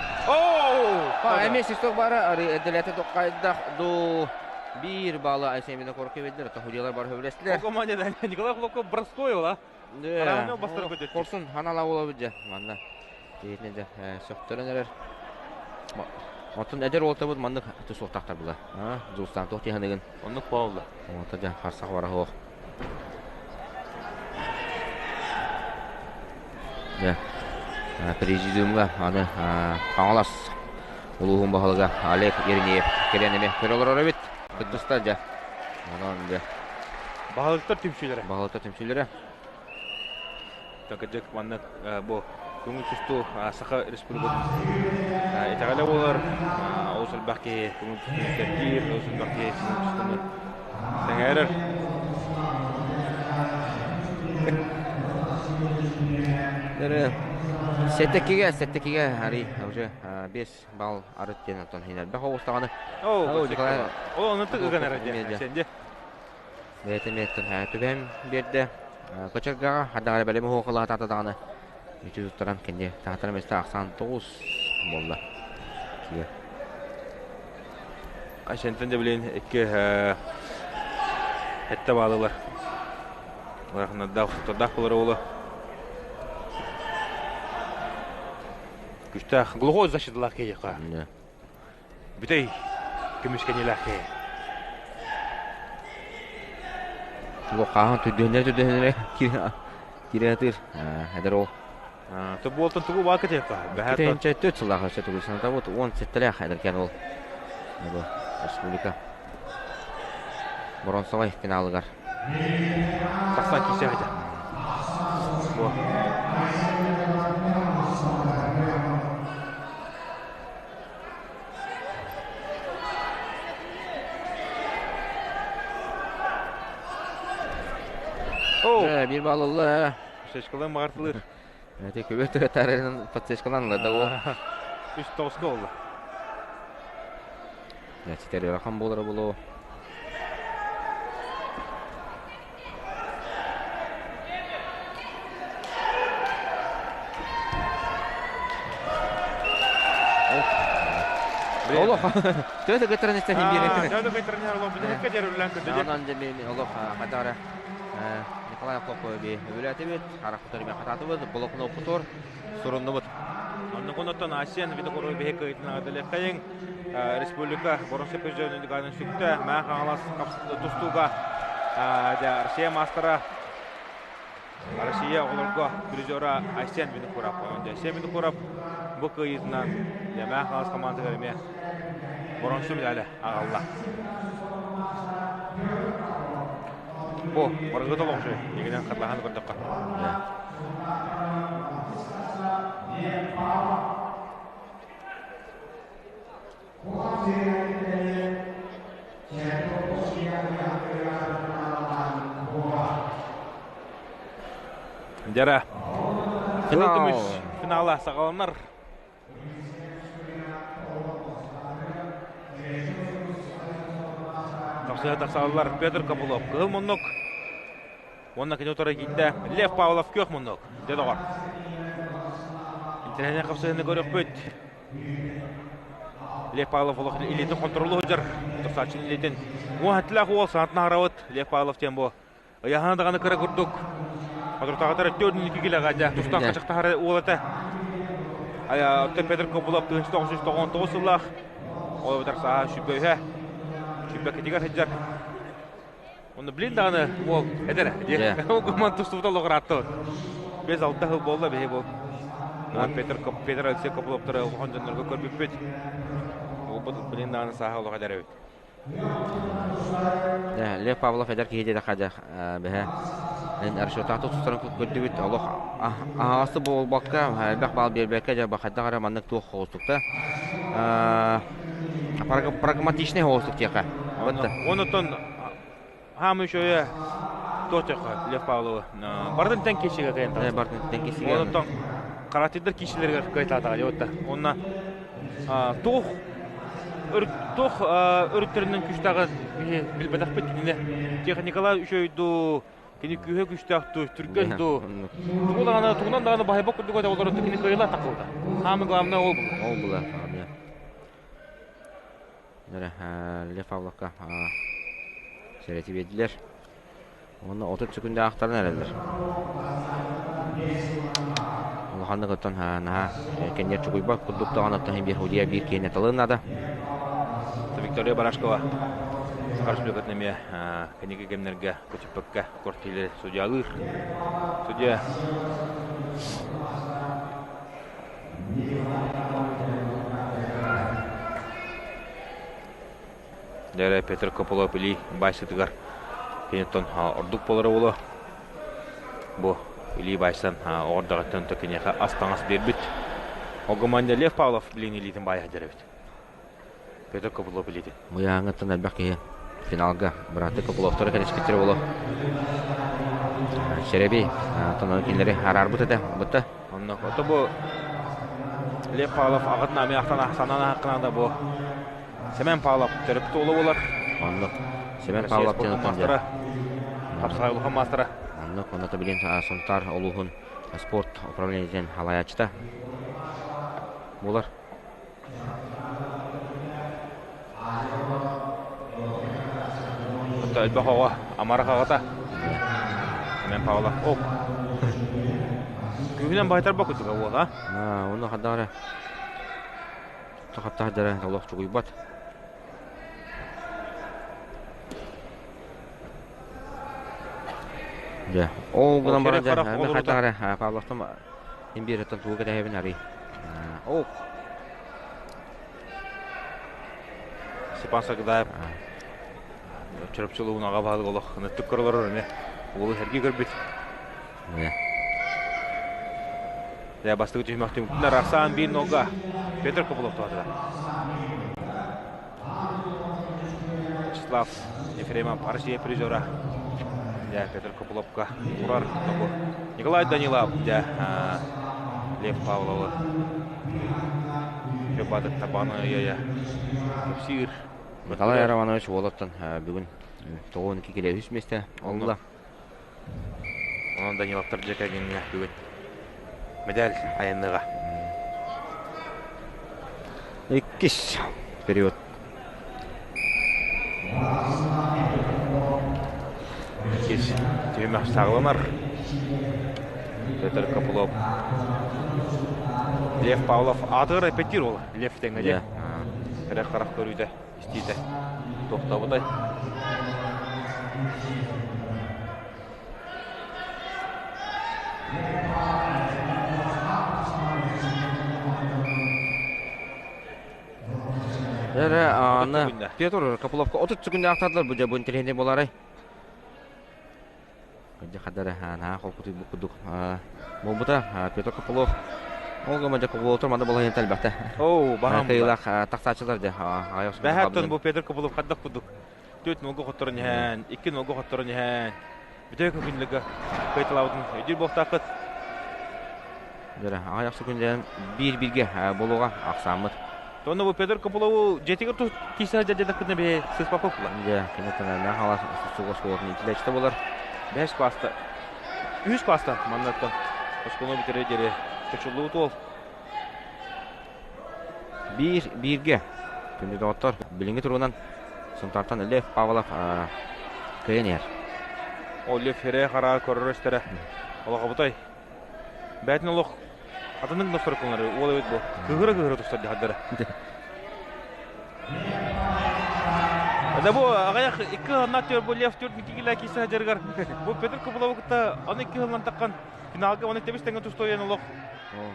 Эмиэ свисток баара эрдэлээтэ токкайдах ду биир баалы Айсен Винокуров кэбилдер тохудиялар бар хөбүлэстилер. Николай Хлопков простой ола. Да. Хорсун ханала буолабыт дьэ манна. Киһитинэ дьэ сөхтөрөн эрэр. Оттон эдэр уолтабыт маннык тусуохтаахтар була. Дьулустаан туох дии Оннук буолла. Ота дьэ харсах бара суох. Дьэ президиумҥа аны Хаҥалас улууһун баһылыга Олег Еремеев кэлэн эмиэ көрө олорор эбит. Кыттыста дьэ. Онон дьэ. Баһылыктар түмсүүлэрэ. Баһылыктар түмсүүлэрэ. Кырдьык маннык бу көҥүл тустуу Саха Республикатын итэҕэлэ буолар. Олус элбэх киһи көҥүл тустууну сэргиир, олус элбэх киһи көҥүл тустууну сэҥээрэр. Сэттэкигэ, сэттэкигэ ари уже 5 балл арыт диэн оттон хин элбэх оҕустаҕаны. Оо, Ол оннук ыган эрэ диэн. Бэйэтэ миэттэн түбэһэн биэрдэ. Кочергаҕа хардаҕара бэлэм уһуохалаатаата даҕаны мүччү туттаран кэнни таһаттара миэстэ ахсаан 9 буолла. Киэ. Айсентен да билин икки хетте баалылар. Улаханнардаах суттардаах болар оҕоло. Күштээх глухой защиталаах киһиэхэ. Бүтэй көмүскэниилээх киһи. Бу хааһын түрдүһүннэрэ киирэ сатыыр. Эдэр уол. Тобуолтан тугу баакы диэххэ. Бэһэ төрт сыллаах өссө тугу санатабыт. 17-лээх эдэркээн уол. Бу республика боронсовай финалыгар. Тахсан киирсэ этэ. Бу. Оо! Биир баал ылла. Шешкалан баҕартылыр. Эти көбө тыгатарынан подсечкалан ылла да ол. Үс тоҕуска олла. Ситэр ыарахан буолара буолуо. Олох. Төһө кытаран истэһин биэрэ. Төһө кытаран олох бүтэһиккэ дьэрүллэн көрдө. Онон дьэ олох хатара Николай Охлопов үлэтибит, харахпытар мен хатаатыбыт, блокноппутур суруннубут. Оннукунуттан Асиан Винокуров биһи кыйтын аҕадылыаххайыҥ республика боронсо призерын сүктэ Мэҥэ Хаҥалас тустууга Россия маастара Россия оҕолорго призера Айсен Винокуров. Айсен Винокуров бу кыайыытынан Мэҥэ Хаҥалас командатыгар эмиэ боронсу медали аҕалла. Бу барыгыта олоҕу игинэн харлаһан көрдөххө. Дьара. Кыһыл көмүс финала саҕаланар. Тахсыһа тахсаллар Петр Копылов кыһыл муннук уонна кини утары киирдэ Лев Павлов күөх муннук. Дьэ доҕор. Интэриэһинэй хапсыһыыны көрүөхпүт. Лев Павлов олох илиитин хонторолуу сылдьар. Тахсааччының илиитин уон уол санаатын аһарабыт. Лев Павлов диэн бу ыйаһана даҕаны кыра курдук. Хотуртаҕатар 4 килэҕэ дьэ тустаах хачахтаһар уол этэ. Оттон Петр Копылов 1999 сыллаах ол эбэтэр сааһа сүүрбэ үһэ сүүрбэ иккитигэр сылдьар. Онно билин даҕаны уол эдэр ээ. Ол тустубута олоҕурааттыбыт. 5-6 сыл буолла биһи бу. Петр Петр Алексей Копыловтары улахан дьоннорго көрбүппүт. Уолбут билин даҕаны сааһа олох эдэр эбит. Лев Павлов эдэр киһи диэтэххэ дьэ бэһэ расчеттаах тустарын көрдүбүт олох аһаҕасты буолбакка элбэх баал биэрбэккэ дьэ хайдах эрэ маннык туох хоҕустукта прагматичный хоҕустук диэххэ Онотон хаамы үчүгэйэ туох диэххэ Лев Павловы бардын тэн киисигэ кыайан таҕыста. Бардын тэн киисигэ. Онотон каратиддар киисилэригэр кыайтаатаҕа дьэ Онна туох туох өрүттэринэн күүстээҕин билбэтэхпит кинини техникала үчүгэй дуу кини күүһэ күүстээх дуу түргэн дуу тугу даҕаны тугунан даҕаны баһыйбат курдук этэ олорон кини кыайыла тахсыбыта самый главное ол була ол була Лев Павловка сэрэти биэрдилэр уонна 30 секунда аахтаран эрэллэр. Улаханнык оттон наһаа кэннер чугуйбат курдук даҕаны оттон биир худия биир киэнэ талын наада. Виктория Барашкова Саха Республикатын эмиэ кэнники кэмнэргэ көтүппэккэ кортилери судьялыыр. Судья Дьэ Петр Копылов илии баайсытыгар киниттэн ордук буолара буолуо. Бу илии баайсан оҕордоҕуттан то киниэхэ ас-таҥас биэрбит. Огоманья Лев Павлов билин илиитин баайа сылдьар эбит. Петр Копылов илиитин. Мыйааҥыттан элбэх киһи финалга бырааттыы Копыловтары кэлиспиттэрэ буолуо. Сэрэбий тонон кинилэри араарбыт этэ бытта. Онно ото бу Лев Павлов аҕатын ами ахтан санаан ааххына да бу Семен Павлов төрөппүт уола буолар. Оннук. Семен Павлов диэн маастара. Хапсаҕай улахан маастара. Оннук. Онно билин Сунтаар улууһун спорт управлениетын халайааччыта буолар. Отто элбэх оҕо амарах аҕата. Семен Павлов. Ок. Күүһүнэн байтарба кутуга уола. Оны хадары Хаттаһдара олох чугуйбат. Дьэ, ол гынан баран дьэ, мен хайтаары Павловтан имбиэреттен тугу кэтэһэбин арый. Ох. Степан Сагдаев Чурапчылуун аҕа баһылык олох ыныттык көрөлөр эмэ уолу сэргии көрбүт. Дьэ, бастакы түһүмэх түмүктүнэр Арсан биир нолга Петр Копылов туһатыгар. Вячеслав Ефремов Россия призера. Дьэ, Петр Копыловка турар тобу. Николай Данилов, дьэ, Лев Павловы Чөпатык табаны ыйа кэпсиир. Николай Романович уолаттан бүгүн 92 килэ үс миэстэ олла. Онон Даниловтар дьиэ кэргэҥҥэ бүгүн медаль айанныаҕа. Иккис период. Иккис түһүмэх саҕаланар. Петр Копылов. Лев Павлов аатыгар эппэттиир уол. Лев тэҥҥэ дьэ. Эрэх харах көрүүтэ, истиитэ тохтообутай. Эрэ аны Петр Копыловка 30 секунда ахтардылар бу дьэ бу интэриэһинэй буолаарай? Дьэ хадара наһаа холкутуй бу курдук буолбута Петр Копылов ол гыма дьэ Копыловтар манна балаһыйан элбэхтэ. Оо, баһаам. Кыайыылаах тахсааччылар дьэ. Бэһэттэн бу Петр Копылов хаддах курдук Түөрт нолга хотторон иһэн, икки нолга хотторон иһэн, бүтэ күнлүгө кыайталаабытын өйдүүр буолтааххыт. Дьэ, аҕыйах секундэнэн биир-бииргэ буолуоҕа ахсааммыт. Онно бу Петр Копылову дьиэтигэр киирсэ дьадьадаккытына бэйэ сыспаппыт була. Дьэ, кини тонанна халас сугас оскуолатын иитиллээччитэ буолар. Бэһис класста, үһүс класста маннаттан оскуоланы бүтэрэ диэри чочуллубут уол. Биир бииргэ күндү доҕоттор, билиҥҥи туругунан Сунтаартан Лев Павлов кыайан иһэр. Ол Лев хирээ хараа көрөр өстөрө. Олохобутай. Бээтин олох атыннык ностор кылынары уол эбит бу. Кыһыра-кыһыра тустар дьахардара. Да бу аҕыйах икки ханна түөр бу Лев түөрт Никигилэ киирсэ сылдьарыгар бу Петр Копылову кытта аны икки хылынан таххан финалга оны тэбис тэҥҥэ тустуойан олох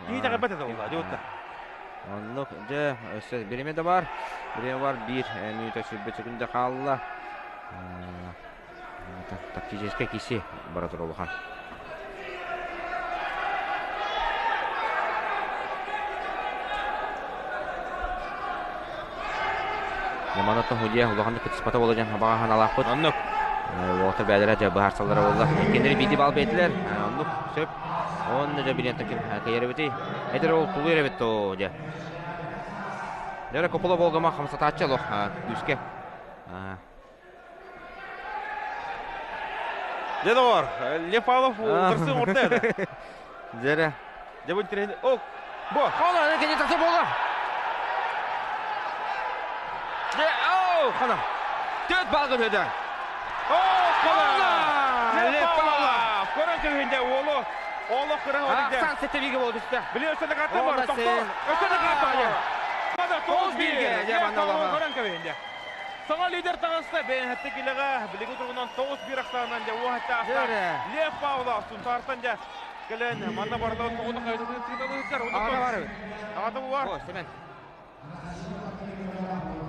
Киһи итэҕэйбэт этэ буолла, дьэ Оннук, дьэ, өссө бириэмэ да бар. Бириэмэ бар биир мүнүүтэ сүүрбэ секунда хаалла. Тактическай киси бара турар улахан. Яманаттан Худия улаханнык кытыспата буола диэн хабаҕа ханалаахпыт. Оннук. Уолаттар бэйэлэрэ дьэ быһаарсаллара буолла. Иккиэннэри биирдии баал биэрдилэр. Оннук, сөп. Онно дьэ билиэн таким кыйар эбитий. Эдэр ол тулуйар эбит то дьэ. Дьэ Копула Волгама хамсатааччы олох күүскэ. Дьэ доҕор, Лев Павлов утарсыы оҥордо это. Дьэрэ. Дьэ бу интириэһин... О, бу! Хола, кини тахса буола! Дьэ, о, хана. Төрт балгын өдө. О, хола! Лев Павлов! Көрөн кэбиһинде уолу. Олох кыра олох. Сан сетевиге болду үстэ. Били өссө да карта бар. Тохто. Өссө да карта бар. Мада 9-1. Дьэ манна олоҕо. Көрөн кэбиһинде. Саҥа лидер таҕыста бэйэн килеҕэ билиги туругунан 9-1 ахсаанан дьэ уоһатта ахсаан Лев Павлов Сунтаартан дьэ кэлэн манна барыларын тоҕута хайытытын тыыталыһыттар. Аҕата бар эбит. Аҕата бар. О, Семен.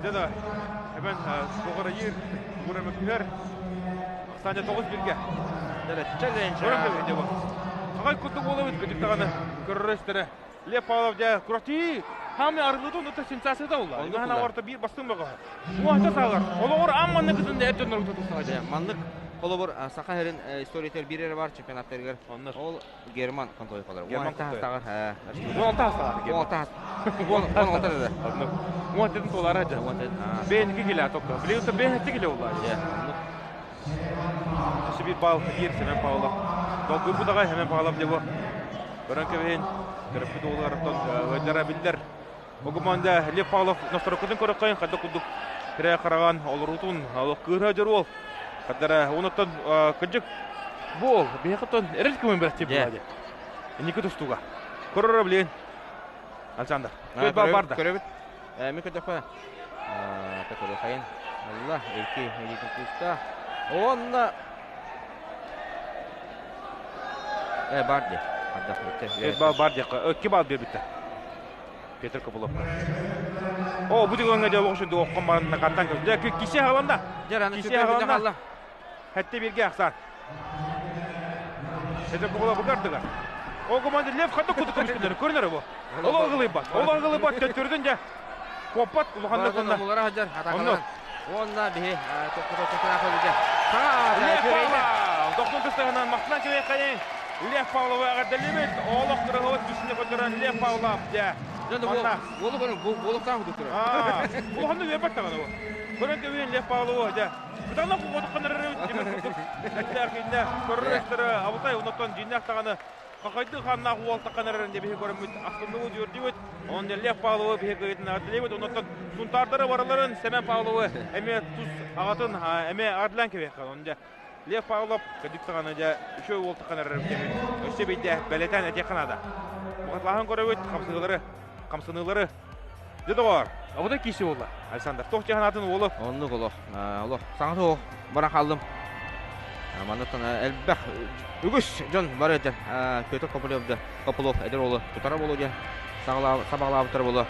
Дьэ да, эбэн тоҕорайыыр, тугурамөкүһэр. Ахсаан дьэ 9-1-ге. Дьэ челлендж. Көрөн кэбиһин дьэ бу. Хагай курдук буолабыт көтүк даҕаны көрөрө истэрэ. Лев Павлов дьэ курати хаамы арылыытын ута сенсацията буолла. Оннук Маһана орто биир бастыҥ бөҕө. Уонча саалар. Олоҕор аан маннык кытын эр дьоннор тутустаҕа дьэ. Маннык холобур Саха сирин историятыгар биир эрэ бар чемпионаттарыгар. Ол Герман Контоевалар. Герман Контоев. 16 16 16 да. Уон тетин толара дьэ. Бэйники килэ токто. Билиута бэйники килэ улла. Өссө биир баал биир Семен Павлов. Долгуйбут аҕай Семен Павлов дьэ бу. Көрөн кэбиһин. Төрөппүт уолугар ыалдьара биллэр. Бу команда Лев Павлов настройкатын көрөххөйүн хайдах курдук тирээ хараҕан олоруутун олох кыыһа дьоруол. Хаддара онуттан кырдьык буол биһиэхэ эрэл кымын бэртии буолла Инники тустууга. Көрөрө билин. Александр. Көт бар да. Көрөбүт. Мен көрдөхпө. Такой хайын. Алла, эки илиитин кууста. Онна Э, бар де. Ардах Э, бар де. Икки бал бербиттер. Петр Копыловка. О, бу дигоҥҥа дьэ олох үчүгэй оккон баран накаттан көр. Дьэ, кисе хааланда. Кисе хааланда. Хэтте бирге ахсан. Петр Копылов букардыга. О команда Лев хатта куту көмүскүлөр көрүнөр бу. Ол ылгылыйбат. Ол ылгылыйбат төттөрдүн дьэ. Куоппат улаханнык онна. Мулара хаджар атакалар. Онна биһи токкото токкото дьэ. Лев Павлов доктор тыстыгынан махтанан кэбиэххэйин. Лев Павловы эҕэрдэлиибит. Олох кырыһыбыт күүсүнэ көрдөрөн Лев Павлов дьэ. Буолу көрүн буолуктаах кудуктур. Улаханнык үөпэт даҕаны бу. Көрөн кэбиһин Лев Павловы дьэ. Кытанах куотукканарары тимир курдук эттээх иннэ көрөр абытай оннуттан дьиҥнээх даҕаны хахайдыы хааннаах уол тахханарарын дьэ биһи көрөммүт астынныбыт үөрдүбүт. Онон Лев Павловы биһи кыйытын эҕэрдэлиибит. Оннуттан Сунтаардары барыларын Семен Павловы эмиэ тус аҕатын эмиэ эҕэрдэлээн кэбиһиэххэ. Онон дьэ Лев Павлов кырдьык даҕаны дьэ үчүгэй уол тахханарарын кэмин өссө биирдэ бэлэтээн этиэххэ наада. Мухатлааһын көрөбүт, хамсыылары, хамсаныылары. Дьэ доҕоор, абытай киирсии буолла. Александр, туох дьаһанаатын уолу? Оннук олох. Олох. Саҥа суох баран хааллым. Манныттан элбэх үгүс дьон бар этэ. Петр Копылев да Копылов эдэр уолу тутара буолуо диэн сабаҕалаабыттара буолуо.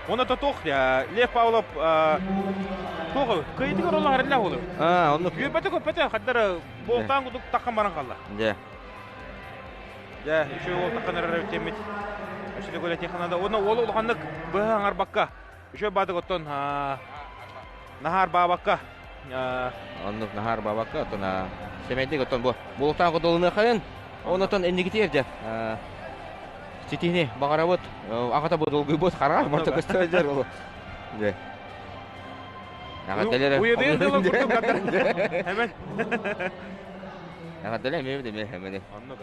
Оны тотуох Лев Павлов туох кыйытыгар олох эрэллээх уолу. Оннук. Үөрбэтэ көппөтө хаддар буолтаан кудук таххан баран қалла. Дьэ. Дьэ, үчүгэй уол таххан эрэр теммит. Өссө да технада. Оны уол улаханнык быһа аңарбакка. Үчүгэй баадык оттон наһаар баабакка. Оннук наһаар баабакка оттон сэмэйдик оттон бу буолуктаах кудулыныахайын. Онотон иннигитиэр дьэ. Ситиһини баҕарабыт, аҕата бу долгуйбут хараҕар барыта көстө ол. Дьэ. Эҕэрдэлэр. Уйадыйан дылы курдук Hemen. Эҕэрдэлэр эмиэ эмиэ hemen. Оннук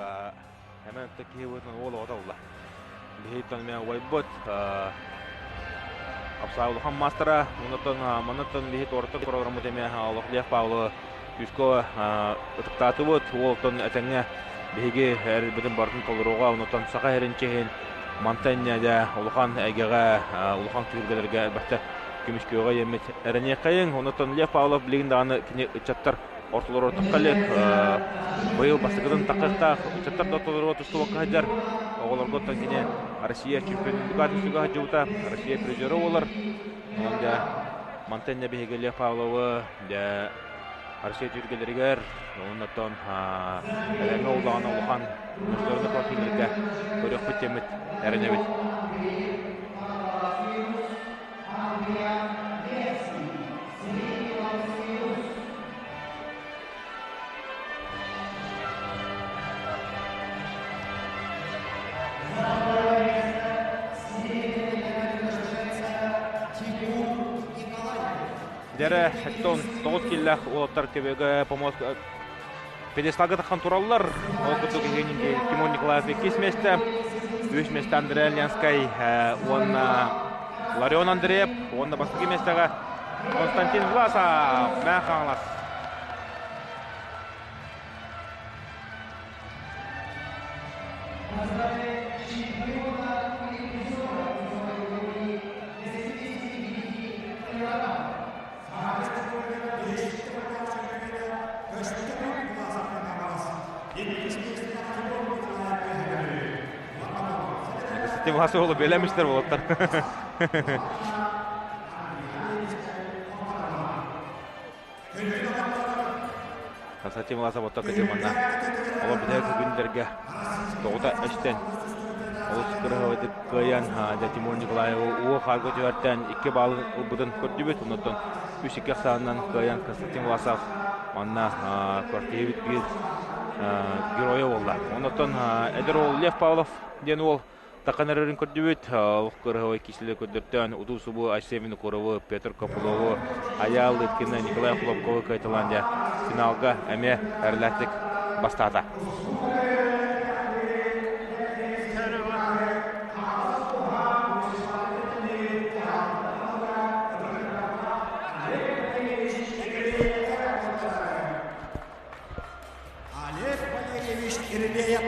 hemen киһи быһыытынан уол оҕото буолла. Биһиттэн эмиэ убайбыт Апсаа улахан маастара, оннуттан манныттан биһи туораттан программыт эмиэ олох Лев Павлова күүскэ ытыктаатыбыт. Уолтан этэҥҥэ биһиги эрэлбитин барытын толоруоҕа, оннуттан саха сирин чиһин мантан дьэ улахан эйгэҕэ, улахан түһүлгэлэргэ элбэхтэ көмүскүөҕэ иэммит эрэниэххэйиҥ. Оннуттан Лев Павлов билигин даҕаны кини ыччаттар ортолоро таххалык быйыл бастакытын таххыахтаах ыччаттар да ортолоругар тустубакка сылдьар. Оҕолорго оттон кини Россия чемпионугар түстүгэ сылдьыбыта, Россия призера буолар. Онон дьэ мантан дьэ биһиги Лев Павловы дьэ Россия түһүлгэлэригэр оннуттан элэҥҥэ улахан улахан международный профилергэ көрүөхпүт диэммит эрэнэбит. Дэрэ хеттон 9 киллээх уолаттар көбөгө помост пьедесталга таххан тураллар. Ол курдук Тимур Николаев иккис миэстэ, үс миэстэ Андрей Ленскай уонна Ларион Андреев уонна бастакы миэстэҕэ Константин Власов Мэҥэ Хаҥалас. Константин Власов белемиштер болоттар. Константин Власов отто кытыманна. Ола бүтэ күндерге тоҕута эстен олус кырыһабытык кыайан Тимур Николаевы уу хаарга түһэртэн икки баалын ылбытын көрдүбүт. Оннуттан үс икки ахсаанынан кыайан Константин Власов манна квартирабит биир геройа буолла. Оннуттан эдэр уол Лев Павлов диэн уол Такан эрэрин көрдүбүт. Олох кырыһабай киселе көрдөртөөн утуу-субуу Айсен Винокурову, Петр Копылову, Айаал Лыткины, Николай Хлопкову кыайталаан дьэ финалга эмиэ эрэлээхтик бастаата. Олег Валерьевич Еремеев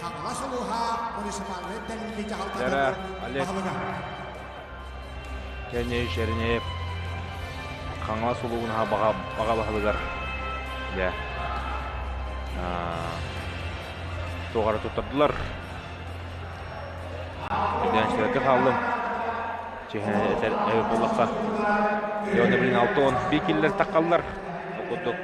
Хаҥалас улууһа муниципальнай тэриллии дьаһалтатын Дара Олег баһылыга. Кеневич Еремеев Хаҥалас улууһун баҕа баҕа баһылыгар дьэ туох эрэ туттардылар. Өйдөөн хааллым. Чиһэ этэр буоллахха. Леона блин алтон бикиллер таққаллар. Ол курдук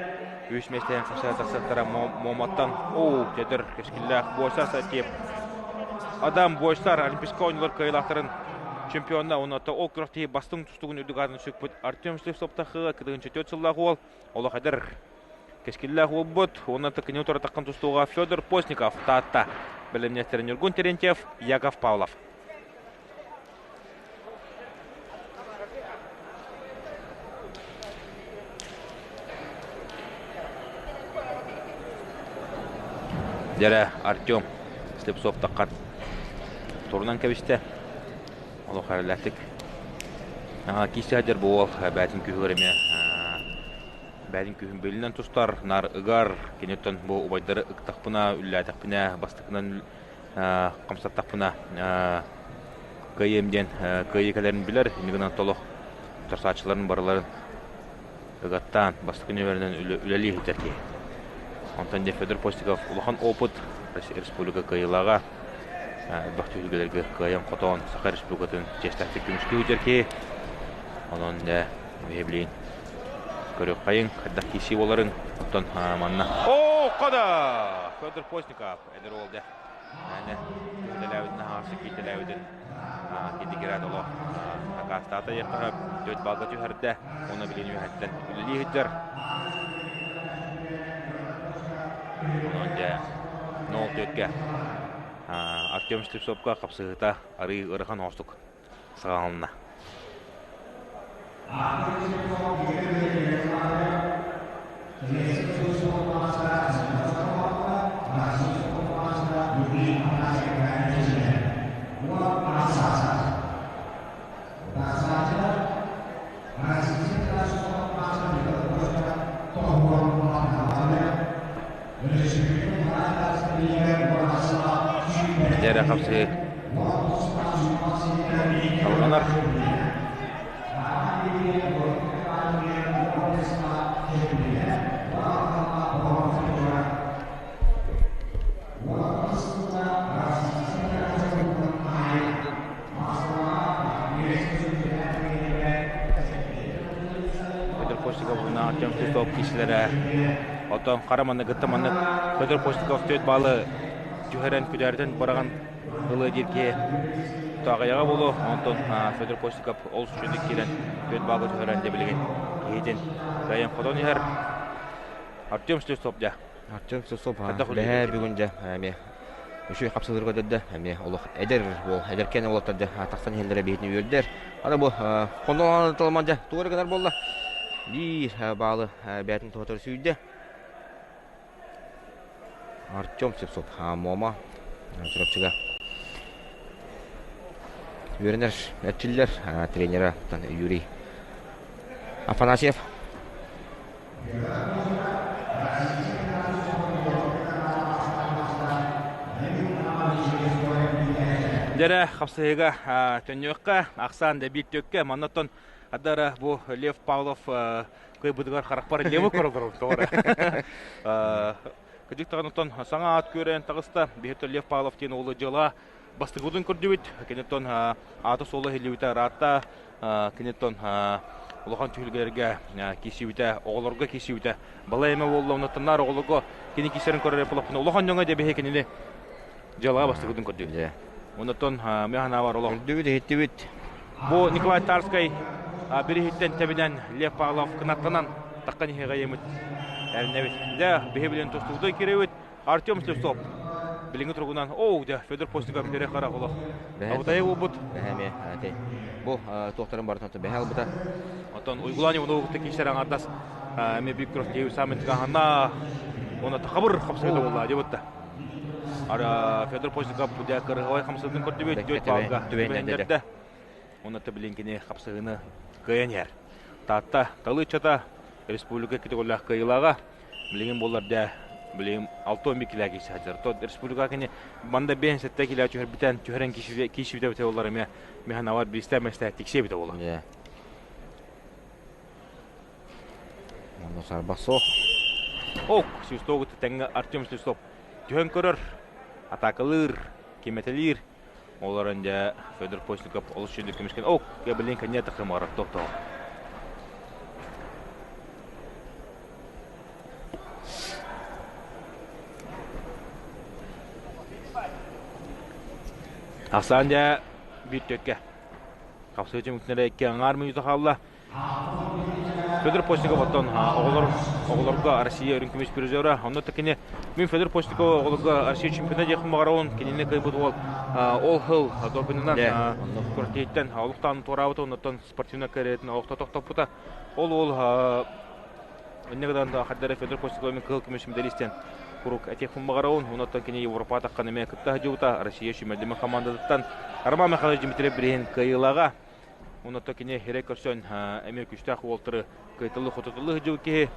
үс миэстэһэн хапсара тахсаттара Моматтан оо тедер кэскиллээх буойсар сатиеп Адам буойсар Олимпийскай оонньуулар кыайыылаахтарын чемпиона уонна ол күрэхтэһии бастыҥ тустугун үрдүк аатын сүкпүт Артем Слепцов-Тахыга 44 сыллаах уол олох эдэр кэскиллээх уолбут уонна кини утары таххан тустууга Федор Постников Таатта бэлэмнээхтэрин Ньургун Терентьев Яков Павлов. Дьэрэ Артем Слепцов таххан турунан кэбистэ. Олох эрэллээхтик киирсэ сылдьар бу уол бээтин күһүгэр эмиэ бээтин күһүн бөлүнэн тустар, наар ыгар. Киниттэн бу убайдары ыктахпына, үллээтэхпинэ, бастакынан хамсаттахпына кыайыам диэн кыайыы кэлэрин билэр. Инньэ гынан толох утарсааччыларын барыларын ыгаттаан бастакы нүөмэринэн үлэлии сылдьар киһи. Онтон дьэ Федор Постников улахан опыт республика кыайыылааҕа элбэх түһүлгэлэргэ кыайан-хотон Саха Республикатын чиэстээхтик көмүскүү сылдьар киһи. Онон дьэ биһиблиин көрүөххэйиҥ, хайдах киирсии буоларын. Оттон манна Оо, кода! Федор Постников эдэр уол дьэ Аны киһитэлээбитин аһаҕастык кииртэлээбитин киирдигирээт олох акаастаата диэххэ түөрт балга түһэрдэ уонна билигин үөһэттэн үлэлии сылдьар. Онон дьэ нол түөркэ Артем Слепцовка хапсыһыыта арыы ыарахан оҕустук саҕаланна. Дьэ хапсыһыы Салҕанар. Петр Костиков уонна Артем Титов киисилэрэ. Оттон хара манныгыттан маннык Петр Костиков түөрт баалы түһэрэн күдээритэн быраҕан ылыа диир киһи тааҕыйаҕа буолуо. Онтон Федор Костиков олус үчүгүйдүк киирэн түөрт баалга түһэрэн дьэ билигин киһитин кыайан хотон иһэр. Артем Слепцов дьэ. Артем Слепцов бэһээ бүгүн дьэ эмиэ үчүгэй хапсыһыыларга көрдөрдө. Эмиэ олох эдэр уол, эдэркээн уолаттар дьэ тахсан иһэллэрэ биһитин үөрдэр. Аны бу хонолоон талыман дьэ тугу эрэ гынар буолла. Биир баалы бэйэтин туһатар сүүйдэ. Артем Слепцов, Муома, Чурапчыга үөрэнэр, эрчиллэр тренера Юрий Афанасьев. Дьэрэ хапсыһыыга төннүөххэ, ахсаан да биир төккө, маннаттан адара бу Лев Павлов кыайбытыгар харахпар Левы көрөлөр тоҕо Кыдьык даҕаны саҥа аат күөрэйэн таҕыста. Биһиттэн Лев Павлов диэн уолу дьыала бастакыбытын көрдүбүт. Киниттэн аата-суола иһиллибитэ ыраатта. Киниттэн улахан түһүлгэлэргэ киирсибитэ, оҕолорго киирсибитэ. Балай эмэ буолла, оннуттан оҕолорго кини киирсэрин көрөр буоллахпына, улахан дьоҥҥо дьэ биһи кинини дьыалаҕа бастакытын көрдүбүт. Оннуттан мин санаабар олох. Көрдүбүт, иһиттибит. Бу Николай Тарскай бириһиттэн тэбинэн Лев Павлов кынаттанан таххан иһиэҕэйимит эрнэбит. Дьэ, биһи билин тустуудай кирэбит. Артем Слепцов билиҥҥи туругунан оу дьэ Федор Постников пере хара олох. Абытайы буолбут. Бэһэми бу туохтарын барытын бэһэ албыта. Оттон Уйгулаан Иванов киисэр аҥардас эми бик кросс диэби самын тыгаһана оны тахабыр хапсыгыта буолла дебутта. Ара Федор Постников дьэ кырыһабай хамсыгын көрдүбүт дүөт баалга түбэһиннэрдэ. Онно билиҥкини хапсыгыны кыайан иһэр. Таатта талыыччата республика категориялаах кыайыылааҕа билигин буоллар дэ билигин 61 килэ киирсэ сылдьар. То республика кини манда 57 килэ түһэрбитэн түһэрэн киирсибитэ бите боллар эмиэ механавар биристэ мэстэ тиксиэбитэ болар. Онно сарбах суох. Ок, Свистогу тэҥҥэ Артем Свистов түһэн көрөр, атакалыыр, киметелиир. Олорон дьэ Федор Постников олус үчүгэй көмүскэн ок, блин, конец тахымара тохтоо. Ахсаан дьэ биир төккө. Хапсыы түмүктэнэрэ икки аҥаар мүнүүтэ хаалла. Федор Постников оттон оҕолор оҕолорго Россия үрүҥ көмүс призера. Онно кини мин Федор Постников оҕолорго Россия чемпиона диэхпин баҕарабын. Кинини кыайбыт уол ол сыл допинынан күрэхтэһииттэн олуктаан туораабыта, оннуттан спортивнай карьератын олохто тохтоппута. Ол уол инне гынан хардары Федор Постников мин кыһыл көмүс медалистен куруук этиэхпин баҕарабын. Оннуттан кини Европа таххан эмиэ кытта сылдьыбыта. Россия сүүмэрдэммит командатыттан Роман Михайлович Дмитриев бирииһин кыайыылааҕа. Онно кини хирэ көрсөн эмиэ күстээх уолтары кыйтылы-хотутулу сылдьыбыт киһи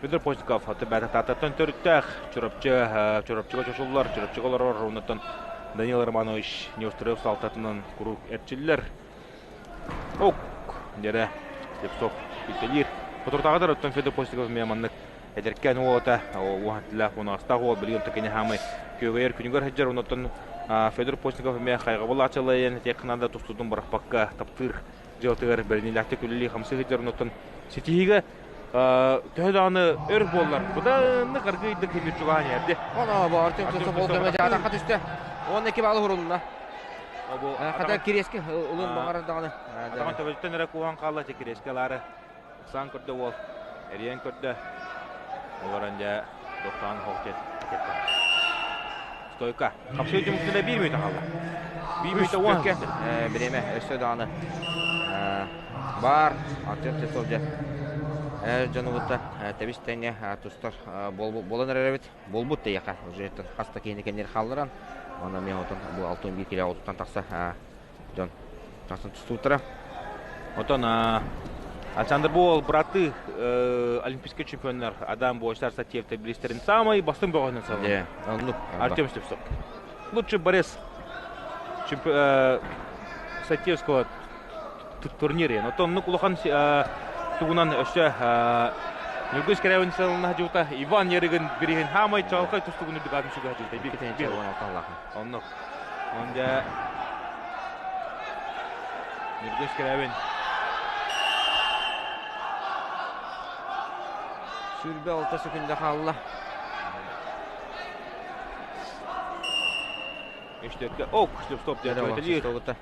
Федор Постников бээтэ төрүттээх Чурапчы Чурапчыга чочуллар, Чурапчыга олорор, оннуттан Данил Романович Неустроев салтатынан куруук эрчиллэр. Ок, дьэрэ Слепцов бүттэлиир. Хотуртааҕыдар оттон Федор Постников эмиэ маннык эдэркээн уолата, уһантилаах унаастаах уол билигин кини хаамай күөгэйэр күнүгэр сылдьар, оннуттан Федор Постников эмиэ хайҕабыл ачалайан этиэххэ наада тустуутун бырахпакка таптыыр дьыалатыгар бэриниилээхтик үлэлии хамсыы сылдьар, оннуттан ситиһиигэ төһө даҕаны өр буоллар быданнык аргыйдык кимир чугаһан иһэрди. Оно бу Артем Слепцов ол көмө дьаатахха түстэ. 12 балл уһурулунна. Хата кириэскэ ылын баҕарар даҕаны. Атаҕын төбөтүттэн эрэ куһан хаалла кириэскэ ылаары. Ыксаан көрдө уол. Эрийэн көрдө. Олорон дьэ тохтоон хоох диэт Стойка. Хапсыы түмүктэнэ биир мүнүүтэ хаалла. Биир мүнүүтэ уон. Бириэмэ өссө даҕаны баар. Артем Слепцов дьэ дьону кытта тэбис тэҥҥэ тустар буолан эрэр эбит. Буолбут тэйэхэ. Уже хас да киһини кэннигэр хаалларан. Онон мен отон бу 61 кило отуттан тахса дьон тахсан тустубуттара. Отон Александр Буол братыы олимпийский чемпионнар Адам Бойсар Сатиевтер билистерин самый бастыҥ бөҕөһүнэн сананар. Артем Слепцов. Лучший борец Сатиевского турнире. Оттон оннук улахан тугунан өссө Ньургун Скрябин сылына дьуута Иван Ярыгын бириһин хаамай чалхай тустугун үрдүк атын сүгэ дьуута. Оннук. Он дьэ Ньургун Скрябин 26 секунда хаалла. Үстөргө ок, стоп диэн өтөлүүр.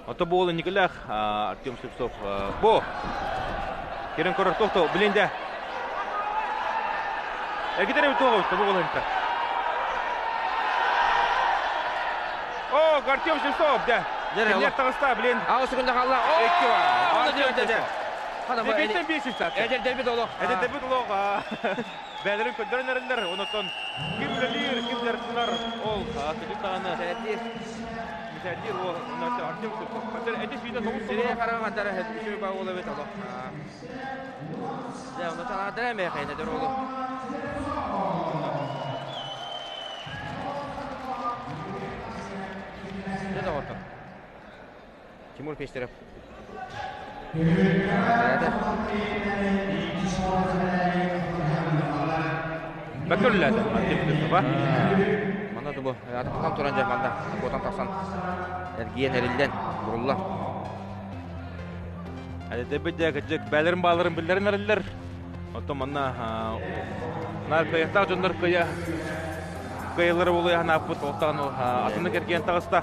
Ото буолу Николах Артем Слепцов бу Кирен көрөр тохто билинде. Эргитере тоҕо бу болынта. О, Артем Слепцов да. Кеннер таҕыста билин. Аҕыс секунда хаалла. О, Дебиттен бейсин сат. Эдер дебит олох. Эдер дебит олох. Бээлэрин көрдөрөн эрэллэр. Онотон ким үлэлиир, ким дьарыктанар ол кыдьык даҕаны мичээрдиир уол Артем Слепцов. Эти сүүнэ тоҕус Сирэй хараҕа хантара үчүгэй баа уол эбит олох. Дьэ, ону танаадара эмиэ хайнадыр уолу. Дьэ доҕоттор. Тимур Пестерев. Бөкүрлээтэ. Манна тубу атахтан туран дьэ манда куотан тахсан эргийэн эриллэн бурулла. Эдэбит дьэ кыдьык бээлэрин бааларын биллэрин эриллэр. Оттон манна наар кыайыахтаах дьоннор кыайа кыайылары буолуйаһан ааппыт олохтоон атыннык эргийэн таҕыста.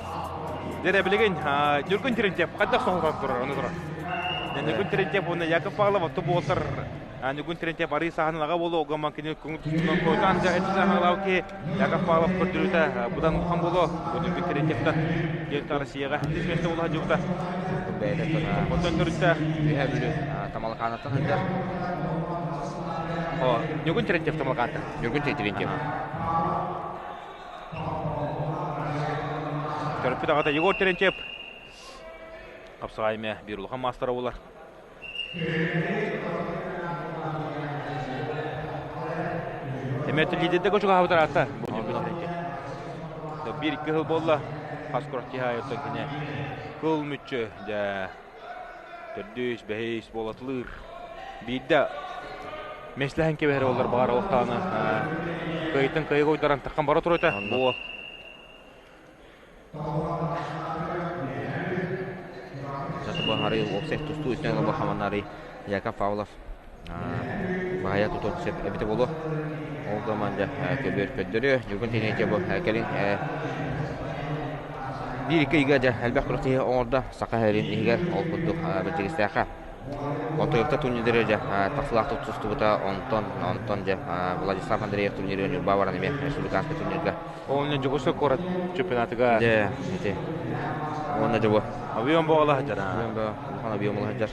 Дьэ билигин Ньургун Терентьев хайдах соһутан турар ону турар. Ньургун Терентьев уонна Яков Павлов отто буолтар Ньургун Терентьев арыы сааһынан аҕа буолуо огоман кини көҥүл тустуунан койутаан дьэ этисаһалаав киһи Яков Павлов көрдөрүүтэ будан улахан буолуо. Бу Ньургун Терентьевтан диэн Россияҕа иккис миэстэ буола сылдьыбыта. Бэйэтэ Оттон төрүттээх Үһэ Бүлүү Тамалакаанаттан сылдьар. О, Ньургун Терентьев Тамалакаантан. Ньургун Терентьев. Төрөппүт аҕата Егор Терентьев хапсаҕай эмиэ биир улахан маастара буолар. Эмиэ лидерде чугаһаабытар аата бу Ньургун Терентьев. Биир-икки сыл буолла хас курах киһи айыттан кини кыл мүччү дьэ төрдүс, бэһис буолатылыыр. Биирдэ миэстэлэһэн кэбиһэр буоллар баҕар олохтоону кыайтан кыайыга уйдаран таххан бара туруйта. Бу Баһары уопсай тустуу үстэн олбу хаманнары Яков Павлов баһайа тутун сөп эбитэ буолуо. Ол команда көбүөр көрдөрүө. Ньургун Тинетьев бу кэлин биир-икки ыйга дьэ элбэх күрэхтэһии оҥордо Саха сирин иһигэр ол курдук Бэрдьигэстээххэ Хотуйукта турнирдары дьэ тахсыылаахтык тустубута онтон онтон дьэ Владислав Андреев турнирыгар Ньурба баран эмиэ республиканскай турнирга Ол Дьокуускай куорат чемпионатыгар дьэ ити уонна дьэ бу объем боҕала сылдьар объем бо улахан объем ыла сылдьар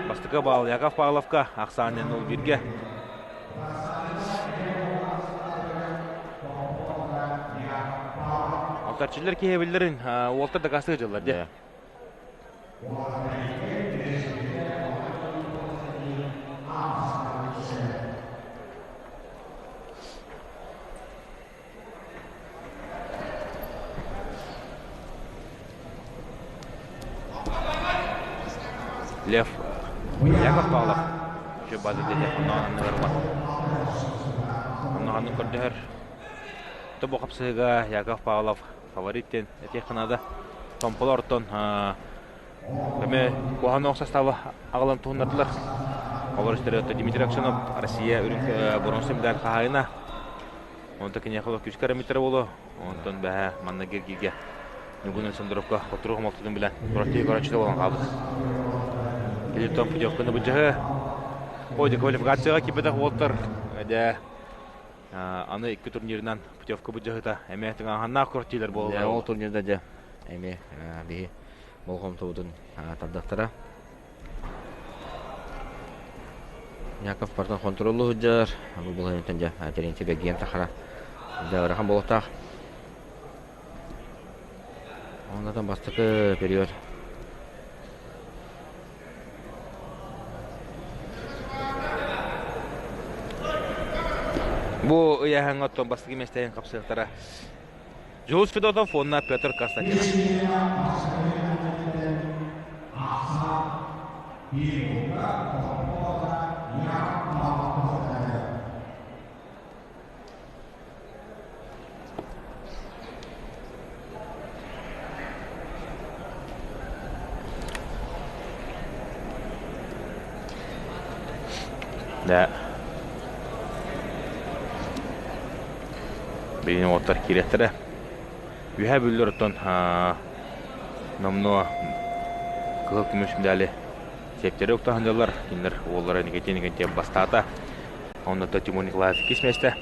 Бастакы баал Яков Павловка ахсаанын 0-1-ге. Алтарчылар киһи уолтар дакаастыыр дьыллар дии. Лев Яков Павлов үчүгэй база диэтэ онно анныгар ылан онно ханнык көрдөһөр тобо хапсыһыга Яков Павлов фаворит диэн этиэххэ наада Томполортон Эми куһаҕан ох састааба аҕалан туһуннардылар. Олор истэрэ Дмитрий Аксенов Россия үрүҥ боруонса медаль хаһаайына. Онтон киниэхэ олох күүскэ эрэммиттэрэ буолуо. Онтон бэһэ манна Гергигэ Ньургун Александровка хотурук хомолтотун билэн кураттыы көрөөччүтэ буолан хаалбыт. Килиттон путевканы былдьаһы. Ой, квалификацияҕа киирбэтэх уолтар дьэ аны икки турнирынан путевка былдьаһыта эмиэ тыҥааһыннаах кураттыылар буолаллар. Ол турнирда дьэ эмиэ биһи болҕомтобутун тардахтара. Яков бартан хонтуруоллуу сылдьар. Бу булаһынтан дьэ Терентий бэгиэн тахара. Дьэ ыарахан буолуохтаах. Оннотон бастакы период. Бу ыйааһыҥҥа оттон бастакы миэстэһин хапсыахтара. Дьулус Федотов уонна Петр Константинов. Да. Билигин уолаттар киириэхтэрэ. Үөһээ Бүлүүлэр оттон номнуо кыһыл көмүс медали сиэптэри укта сылдьаллар. Кинилэр уоллара Никитин Никитин бастаата. Онно Тимур Николаев иккис миэстэ.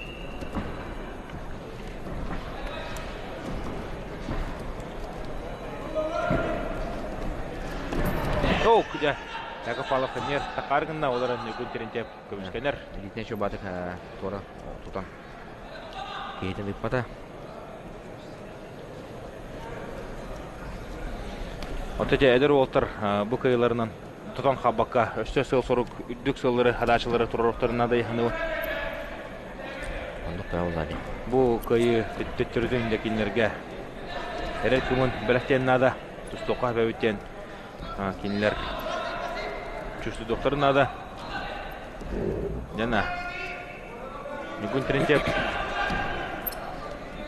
Оу, дьэ, Яков Павлов эмиэ тахаар гынна, олорон Ньургун Терентьев көмүскэнэр. Илиитинэн чуобаатык туора тутан киһитин ыыппата. Онто дьэ эдэр уолтар бу кыайыыларынан тутан хаалбакка өссө сыал-сорук үрдүк сыаллары хадаачылары туруоруохтарын наада ыйыһаныбын. Оннук. Сөптөөх буолла. Бу кыайыы төттөрүтүн да кинилэргэ эрэл кымын бэлэхтиэн наада. Тустуохха сөбүт диэн кинилэр чувствуйдуохтарын наада. Дьана Ньукун Терентьев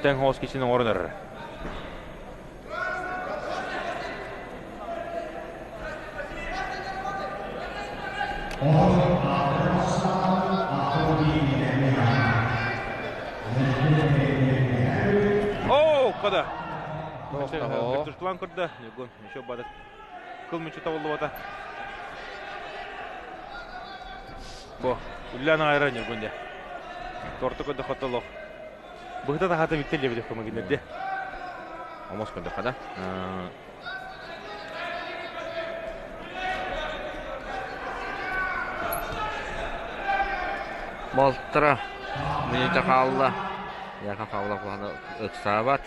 тэҥ хоос кисин оҥорон эрэр. Оо, кода! Туштулан көрдө, Ньургун еще бадык кыл мүччү табыллыбата. Бу, үллээн аҕайра Ньургун дьэ. Торты көрдө хотолох. Быһыта тахата бүттэ диэбит көмөгүннэрде. Омос көрдөххө да. Балтара мүнүүтэ хаалла. Яков Павлов улахан ыксаабат.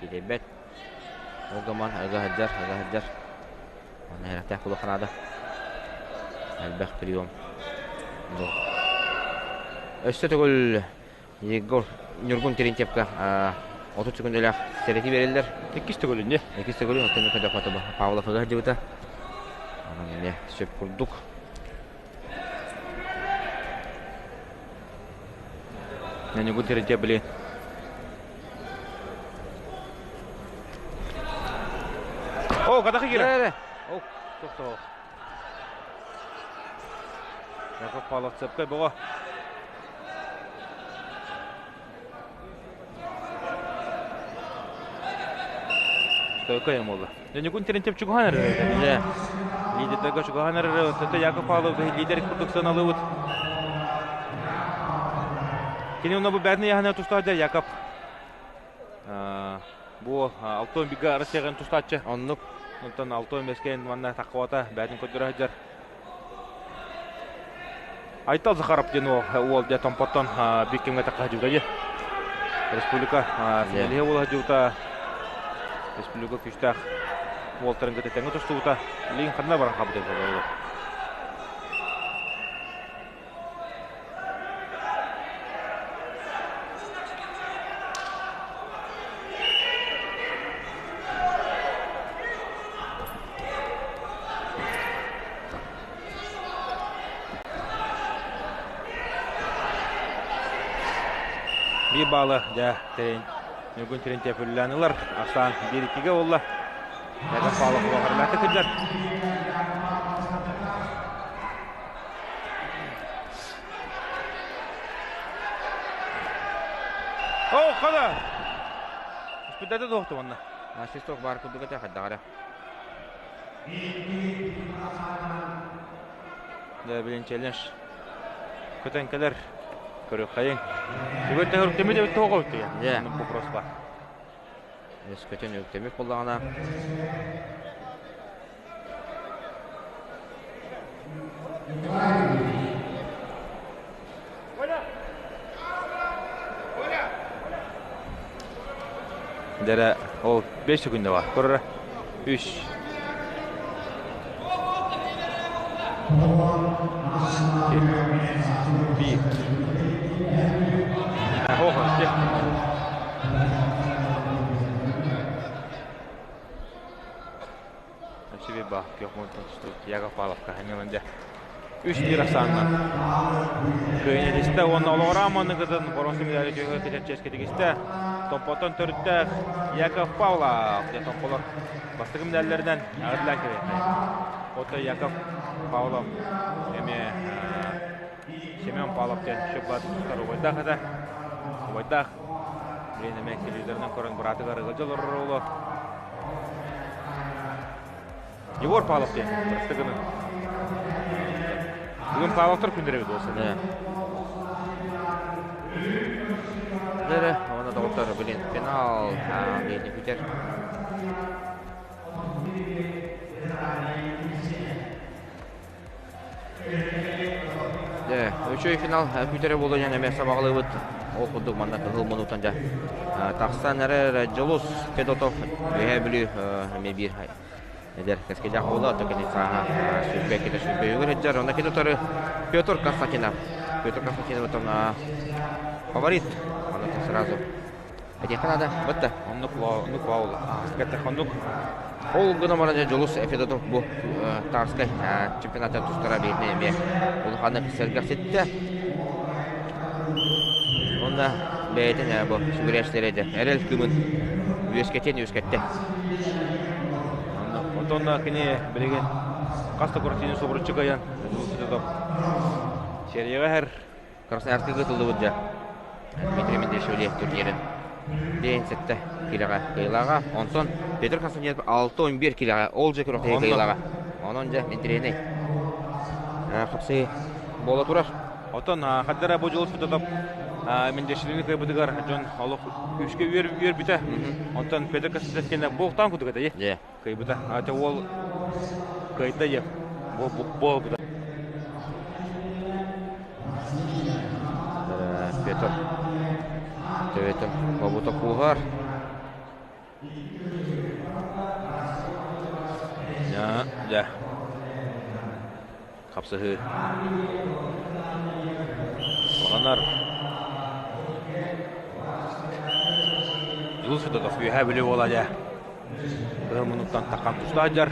Киирбэт. Ол гынан ыга сылдьар, ыга сылдьар. Манна сэрэхтээх буолуохха наада. Элбэх прием. Өссө төгүл Егор Ньургун Терентьевка 30 секундалаах сэрэтии бериллэр. Иккис төгүлүн дьэ. Иккис төгүлүн оттон көтөхөтө Павлов ыга сылдьыбыта. Онон эмиэ сөп курдук. Ньургун Терентьев билин О, катахы киирэр. О, тохтоо. Яков Павлов цепкай боҕо. Стойка буолла. Ньукун Терентьев чугаһан эрэр. Лидердергэ чугаһан эрэр. Төтө Яков Павлов лидер курдук сыаналыыбыт. Кини онно бу бээтин яһана тустааччы Яков. Бу Алтон бига Россияҕын тустааччы. Оннук. Онтон Алтон бэскэн манна таққыбата бээтин көрдөрө сылдьар. Айтал Захаров диэн уол дьэ Томпоттон биир кэмҥэ тахха сылдьыбыта дии. Республика финалиһа буола сылдьыбыта. Республика күүстээх уолтарын кытта тэҥҥэ тустубута. Билигин ханна баран хаалбытай буолла? Биир баалы дьэ тэрин Ньургун Терентьев үлэлээн ылар. Ахсаан 1-2-гэ буолла. Яков Павлов улахан кырдьар. О, хада! Үспүтэтэ туохту манна. Свисток баар курдук этэ хайдаҕара. Дьэ, билин челлендж көтөн кэлэр. Көрүөххэйиҥ. Бүгүн төһөрүктэммит эбит тоҕо өттүгэ. Дьэ. Вопрос бар. Өскөтүн үктэммит буоллаҕына Дэрэ ол 5 секунда бар. Көрөрө. 3 2 1 Ох, Өссө ба күөх мунтан Яков Павловка ханьылан дьэ. Үс биир ахсаанынан. Кыайан уонна олоҕураан манныгытын боруонса медали күөһү кэтэр чиэскэ тигистэ. Томпоттон төрүттээх Яков Павлов дьэ томполор бастакы медаллэринэн аҕырлаан кэлиэххэ. Ото Яков Павлов эмиэ Семен Павлов диэн шөпбат тустар убайдаах этэ. Убайдаах. Билин эмиэ телевизорынан көрөн быраатыгар ыалдьа олорор уолу. Егор Павлов диэн бырасты гынан. Бүгүн Павловтар күннэрэ эбит буолса. Дэрэ, уонна доҕоттор, блин, финал диэни күтэр. Дьэ, үчүгэй финал күтэрэ буолуо диэн эмиэ сабаҕалыыбыт. Ол курдук манна кыһыл муннуктан дьэ тахсан эрэр Дьулус Федотов Үөһээ Бүлүү эмиэ биир эдэр кэскилээх уола кини сааһа 22 сүүрбэ үгүр сылдьар. Онно кини утары Петр Константинов. Петр Константинов оттон Фаворит. Аны сразу. Этиэххэ наада. Бытта. Оннук оннук баул. Оннук. Ол гына баран Дьулус Федотов бу Тарскай чемпионатын тустара биһиэхэ эмиэ улаханнык сэргэхситтэ. Уонна бэйэтин бу сүгүрээччилэрэ этэ. Эрэл кымын үөскэтиэн үөскэттэ. Онтон кини билигин хас да куртины субуруччу кыайан Дьулус Федотов серияҕа иһэр. Красноярскайга ытыллыбыт дьэ Дмитрий Мендельшвили турнирын 57 килэҕэ кыайыылааҕа. Онтон Петр Константинов 6-11 килэҕэ ол дьэ күрэхтэһии кыайыылааҕа. Онон дьэ интэриэһинэй хапсыы буола турар. Оттон хардара бу дьулус Федотов Мендельшвилини кыайбытыгар дьон олох күүскэ үөрбүтэ. Онтон Петр Константинов кэннэ буохтаан курдук этэ. Кыайбыта. Ата уол кыайда диэ. Буолбута. Петр төбөтүн хобута кууһар. Дьэ. Хапсыһыы. Салҕанар. Дьулус Федотов үөһээ Бүлүү уола дьэ. Кыһыл муннуктан таххан туста сылдьар.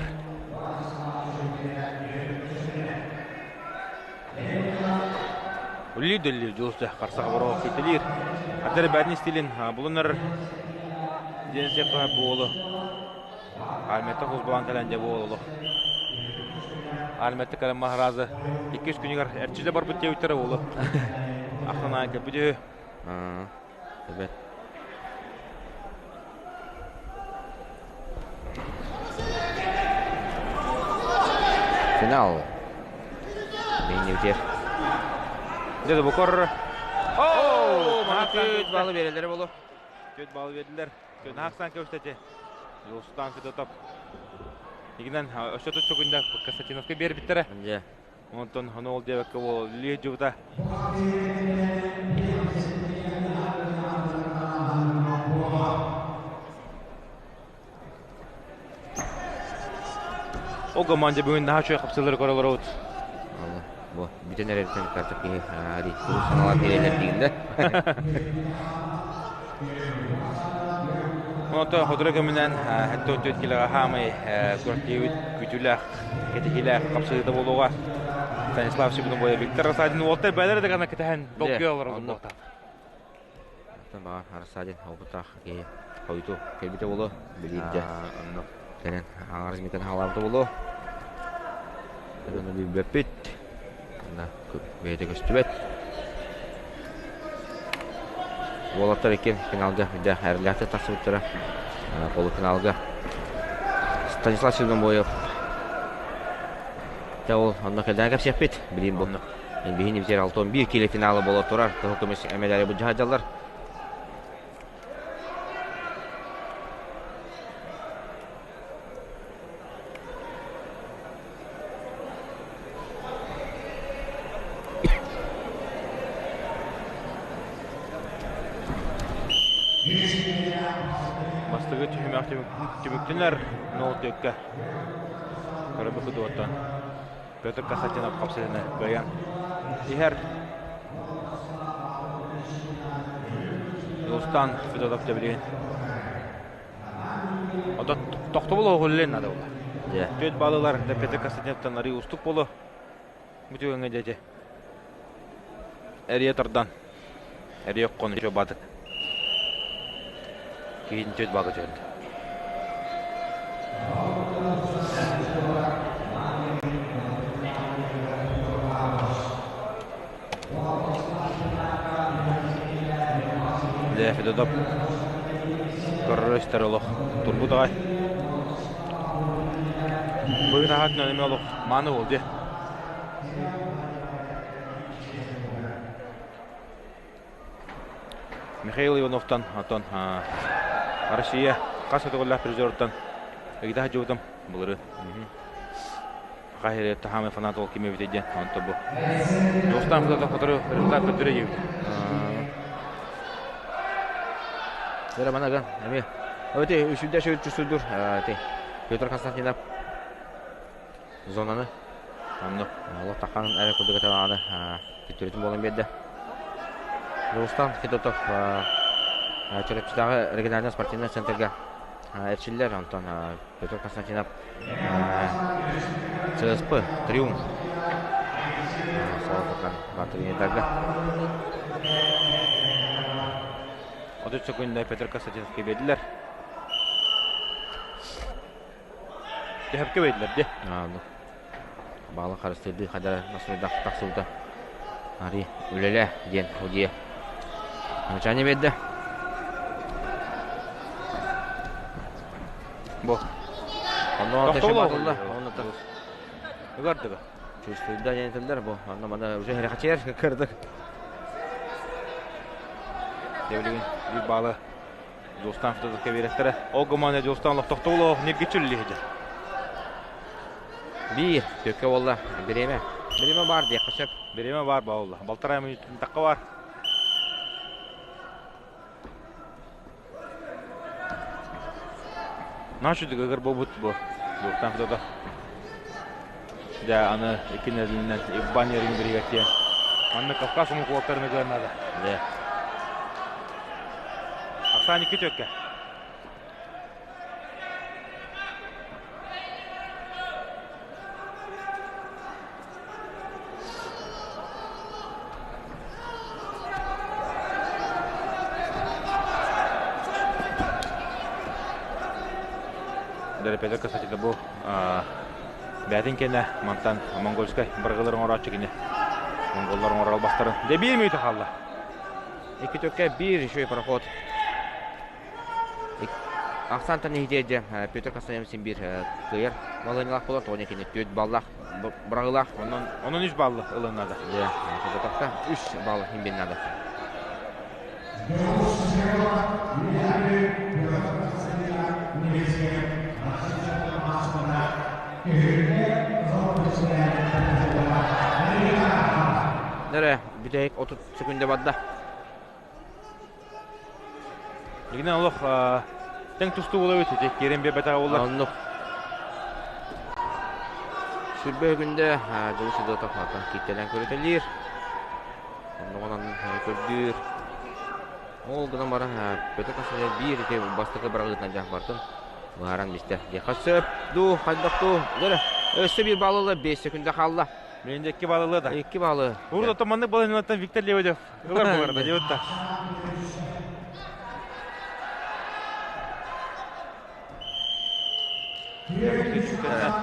Үллүү дүллүү Дьулус дьэ харсаҕа боруок кийтэлиир. Ардары бээтин стилин булунар диэн сиэххэ буолу. Армияттан хос кэлэн дьэ буол олох. Армияттан кэлэн Маһаразы иккис күнүгэр эрчиллэ барбыт диэбиттэрэ уолу. Ахтан аайы кэлбит үһү. Evet. Финал. Бейневтер. Деді букор. О, мана төт балы берелері болу. Төт балы бердилер. Наахсан көстөтө. Жолсутан Федотов. Игинен өссө түчүгүндө Константиновка бербиттер. Дьэ. Онтон ону ол диэбэккэ ол Лия Дьубута. Ол команда бүгүн наһаа үчүгэй хапсыылары көрө олоробут. Бу бүтэн эрэртэн картык киһи ари саналар киирэлэр диигин да. Онтон хотура көмүнэн 74 килоҕа хаамай күрэхтиибит күтүүлээх, кэтиһиилээх хапсыһыыта буолуоҕа. Станислав Сибунобоев Виктор Рассадин уолтар бээлэрэ да гана кэтэһэн долгуйа олорор буолуохтаах. Оттон баҕар Рассадин опыттаах киһи хойуту кэлбитэ буолуо. Билиирдэ. Онно. Кэлэн аҥар измитен хаалаабыта буолуо. Ону билбэппит. Онно бэйэтэ көстүбэт. Уолаттар икки финалга дьэ эрэллээхтик тахсыбыттара. Полуфиналга Станислав Сильнобоев Дьэ ол онно кэлдээн кэпсиэхпит. Билим бу. Биһини битэр 61 кило финала буола турар. Кыһыл көмүс эмэлэри былдьаһадьаллар. Бастакы түһүмэх түмүктэнэр ноутбукка көрөбүт кудуоттан Петр Константинов хапсыһыны кыайан иһэр. Дьулустаан Федотов дьэ Ото тохтобул оҕуллен надо була. Түөт балылар Петр Константиновтан арыы устук болу. Бүтүгөҥө дьэдьэ. Эрие тардан. Эрие оккон үчө батык. Киһин түөт бага түһэрди. Дьэ, Федотов көрөр-истэр олох турбут аҕай. Быһыт аһатынан эмиэ олох мааны буол дии. Михаил Ивановтан, оттон Россия хас өтөҕүллээх призеруттан ыйда сылдьыбытым былырыын. Хаһыа таһаамай фанат ол ким эбитий диэн онто бу. Дьулустаан Федотов котору результат көрдөрө диэбит. Дара манаган эмиэ. Өте үсүдэ шөйүччү сүдүр Петр Константинов зонаны Онно. Олох таххан эрэ курдук этэ даҕаны төттөрүтүн буолан биэрдэ. Дьулустан Федотов Чурапчытааҕы региональнай спортивнай центрга эрчиллэр, онтон Петр Константинов ЦСП Триумф салалтатынан баар. 30 секунда Петр Константиновка биэрдилэр. Төһөпкө биэрдилэр дии. Баалы харыстыырдыы хадара настройдах тахсыбыта. Ари үлэлээ диэн судья замечание биэрдэ. Бу. Онно Тохтобул Ыгардыга. Чувствуйда диэн этэллэр бу. Онно мана уже херехачер кырдык. Девлигин bir баалы Дьулустаан Федотовка биэрэхтэрэ. Ол гымманы Дьулустаан олохтохтугулоох ньиргиччи үлэлиһидьэр. Биир төккө буолла. Бириэмэ. Бириэмэ баар диэххэ сөп. Бириэмэ баар буолла. Балтараа мүнүүтүн тахха бар. Наша ыгыр буолбут бу. Дьулустаан Федотов. Дьэ, аны икки нэдиэлэнэн Иван Ерин биригэ тиэн. Манна Кавказ омук уолаттарын ыгыан наада. Дьэ. Ахсаан икки төккө. Петр Константинов бу бэйэтин кэннэ мантан монгольскай быргылар оҥорооччу кини монголлар оҥорор албастарын дьэ биир мүнүүтэ хаалла. Икки төккө биир еще и проход. Ахсаантан иһитиэдьэ Петр Константинович син биир кыайар балаһыанньалаах буолар, тоҕо кини түөрт баллаах быраҕыылаах. Онон онон үс баллы ылын наада. Дьэ, Федотовка үс балл иһин наада. Нөрэ, бүтэһик 30 секунда барда. Игнен олох тэҥ тустуу буола эбит ити киирэн биэрбэтэҕэ буоллар. Оннук. Сүрбэ күндэ Дьулус Федотов атын кииттэлэн көрүтэлиир. Оннугунан көрдүүр. Ол гынан баран Петр Константинов биир ити бастакы быраҕыытынан дьаһ бартын быһааран бистэ. Диэххэ сөп дуу, хайдах дуу. Дөрө, өссө биир балл ылла, 5 секунда хаалла. Мен икки балл ылла да. Икки баллы. Урут оттон балыһынаттан Виктор Лебедев ылар буолар да, диэбит да.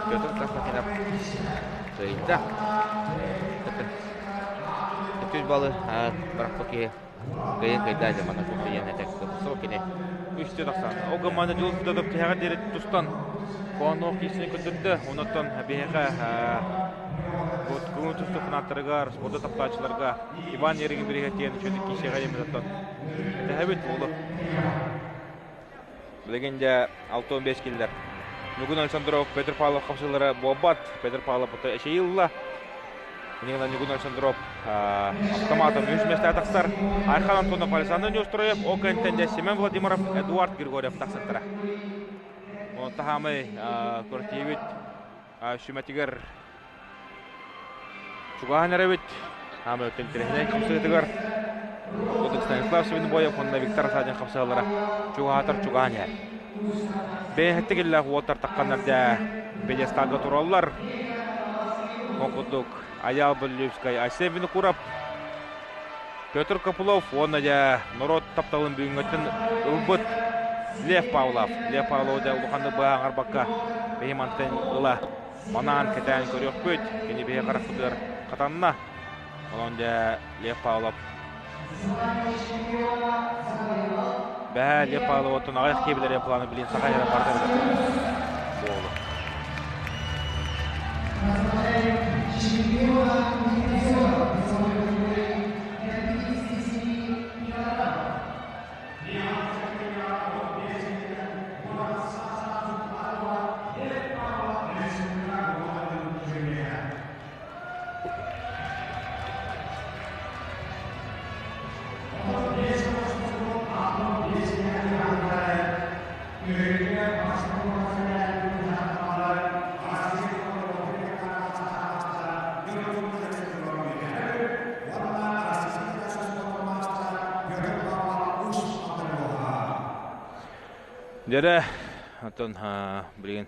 Петр Константинов кыайда. Үтүс балы бырахпыт киһи кыайын кыайда дьэ манна куппуйан этэ сол кини. Үстэ тахсан. Ол гымманы Дьулус Федотов тиһэҕэр диэри тустан Куонуох киисини көрдөрдө. Онуттан биһиэхэ бу көҥүл тустуу фанаттарыгар, спорду таптааччыларга Иван Еригин бириһэтиэн үчүгэйдик киисиэҕэ диэммит Тэһэбит уолу. Билигин дьэ 65 киллэр. Ньугун Александров, Петр Павлов хапсыылара буолбат. Петр Павлов бута эчэйилла. Инигинэн Ньугун Александров автоматом үс миэстэ тахсар. Айхан Антонов, Александр Неустроев, ол кэнниттэн дьэ Семен Владимиров, Эдуард Григорьев тахсыттара. Онон таһаамай көртиибит сүмэтигэр чугаһан эрэбит. Хаамай өттүн тирэһинэй хамсыытыгар Кудук Станислав Свинобоев уонна Виктор Асадин хамсыалара чугаһатар чугаһан иһэр. Бэйэһэттик иллээх уолтар тахханнар дэ пьедесталга тураллар. Ол курдук Аял Бүллүүскэй, Айсен Винокуров, Петр Копылов уонна дьэ норуот тапталын бүгүҥҥүттэн ылбыт Лев Павлов. Лев Павлов дьэ улаханнык быһа биһи мантан ыла манаан кэтээн көрүөхпүт. Кини биһи харахпытыгар хатанна. Онон дьэ Лев Павлов Бэһээ Лев Павлов оттон аҕыйах киһи планы билин саха эрэ барыта буолу. Дьэрэ, оттон билигин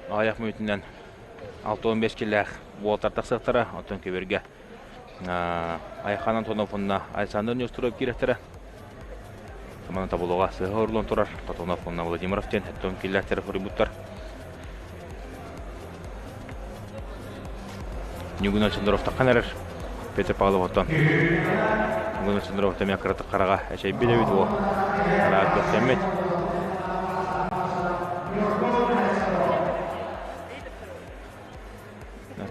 аҕыйах мүнүүтүнэн 65 киллээх уолаттар тахсыахтара, оттон көбүөргэ Айхан Антонов уонна Александр Неустроев киирэхтэрэ. Манна табулуга сыһа орулан турар Тотонов уонна Владимиров диэн оттон киллээхтэрэ хоруйбуттар. Ньугун Александров таххан эрэр. Петр Павлов оттон Ньугун Александров эмиэ кыратык хараҕа эчэйбит эбит уол. Хараҕа көхтөммүт.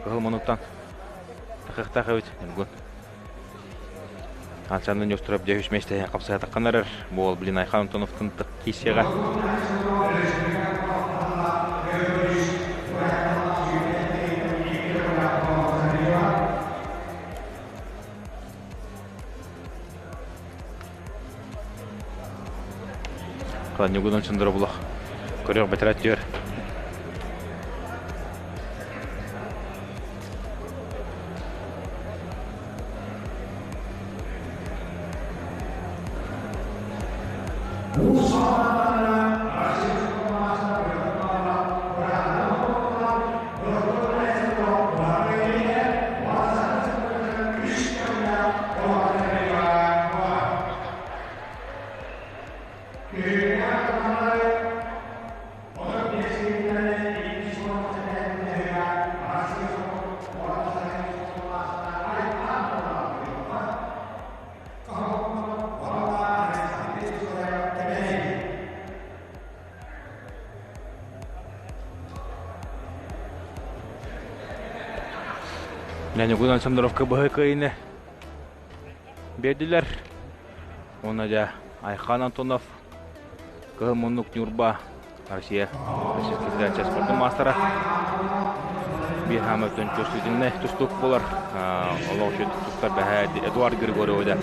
Кыһыл мунуктан тахыахтаах эбит Ньургун. Александр Нестеров дьэ үс миэстэһэ хапсыһатаххан эрэр. Буол блин Айхан Антоновтан киирсиэҕэ. Ньугунан Чындыра булах көрүөх бэтэрэ түөр. Ньугун Александровка быһа кыайыны биэрдилэр. Уонна дьэ Айхан Антонов Кыһыл муннук Ньурба Россия Российскай Федерация спордун маастара биир хаама чувствительнай тустуук буолар. Олох үчүгэй тустар бэһээ Эдуард Григорьев да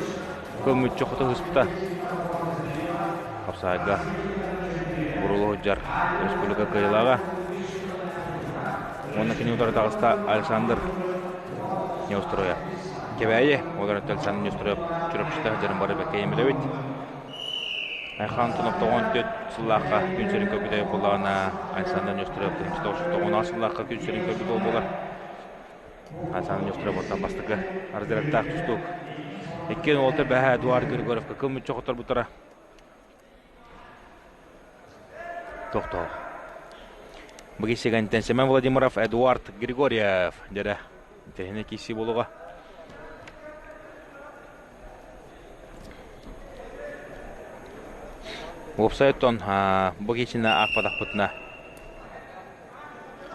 көмүччү хоту ыспыта. Хапсаайга бурулу сылдьар республика кыайыылааҕа. Уонна кини утары таҕыста Александр Неустроев. Кэбээйи олорон Александр Неустроев Чурапчыта сылдьарын бары бэккэ билэбит. Айхан 94 сыллаахха күн сирин көрбүтэ буоллаҕына, Александр Неустроев 1990 сыллаахха күн сирин көрбүт уол буолар. Александр Неустроев оттон бастакы разрядтаах тустуук. Иккиэн уолта бэһэ Эдуард Григорьевка кыл мүччү хотторбуттара. Тохтоо. Быгисигантен Семен Владимиров, Эдуард Григорьев. Дьэрэ, тэһине киси буолуға. Уопсай оттон бу киисини аахпатахпытына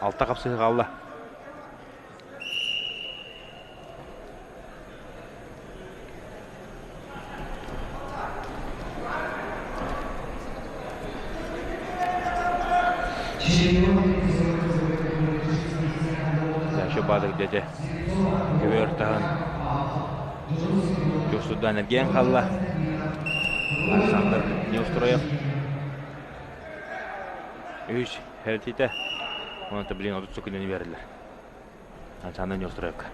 алта хапсыһыы хаалла. Дальше баадык дьэ көбөр таһын Чурсудан эргийэн хаалла. Александр Неустроев. Үһүс хертите. Онон билин 30 күнүн берилер. Александр Неустроевка.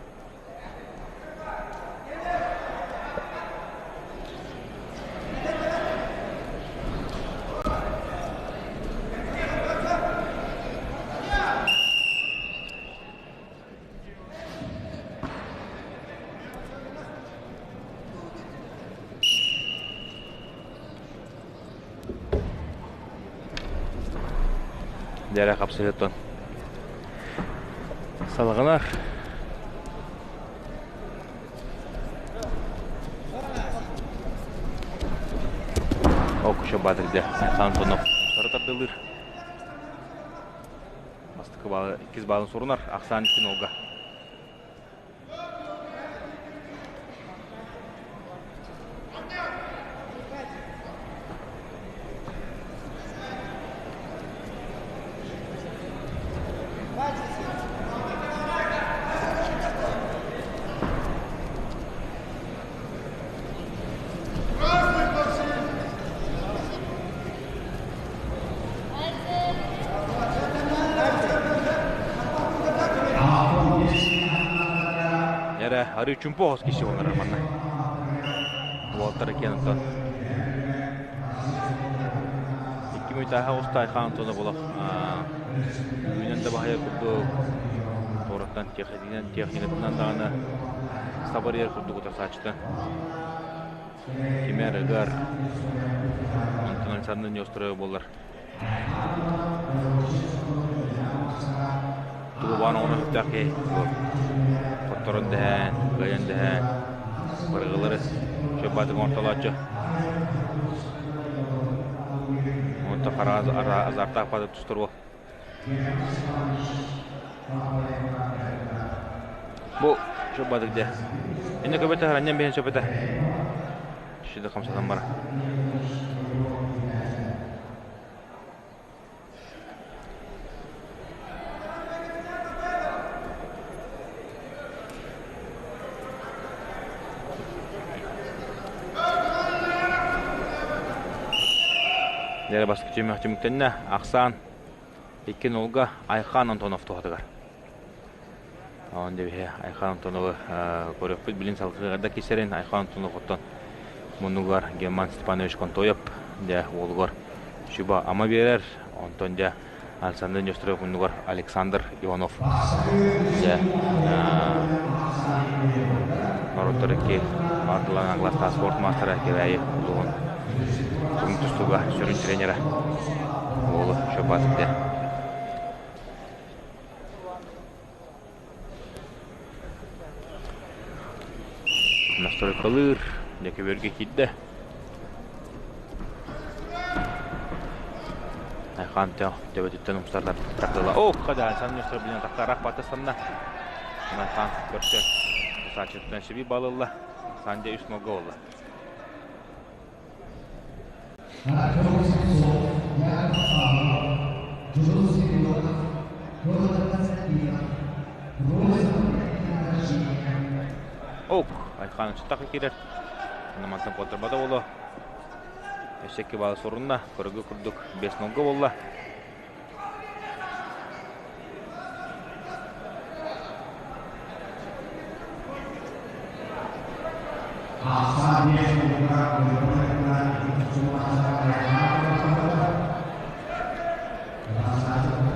Дьэрэ хапсыһыттан салҕанар. Окушо Бадрде Антонов сары тардылыр. Бастакы баалы, иккис баалын сурунар. Ахсаан икки нолга. Эрэ арыы чумпу оҕус киһи буолар манна. Уолаттар иккиэн онтон. Тааһа уста Айхан Антонов олох күүһүнэн да баһыйар курдук, туораттан техникатынан даҕаны сабарыйар курдук утарсааччытын. Кимэр ыгар, онтон Александр Неустроев буолар. Тугу баан оҥоро сөптөөх киһи хотторон дэһээн, кыайан дэһээн, барыгылары чөппаатык оҥортолооччу. Онто хара азартаах баатык тустар уол. Бу чөппаатык дьэ. Инне көбөтө харанньан биһэн сөпөтө. Түшүдэ хамсатан бара. Дьэ бастакы түһүмэх түмүктэннэ. Ахсаан 2-0-га Айхан Антонов туһатыгар. Оон дебиһэ Айхан Антоновы көрүөхпүт билин салгыга да кисэрин Айхан Антонов оттон муннугар Герман Степанович Контоев дьэ уолугар Шуба ама биэрэр, онтон дьэ Александр Нестеров муннугар Александр Иванов дьэ норуоттар икки ардыларынан агластаах спорт маастара Кэбээйи улууһун көҥүл тустууга сүрүн тренера уолу Шобатов дьэ Настройкалыыр, дьэ көбүөргэ киирдэ. Айхан төбөтүттэн умсарлар тардыла. О, хада, сан нөстөр билен тахтарах батыстанна. Айхан көрсө. Саачыттан шиби балылла. Санде үс нолга болла. Ок, Айхан чытах киирэр. Мантан куоттарбата буолуо. Өссө икки баалы сорунна. Көргө курдук 5-0 буолла.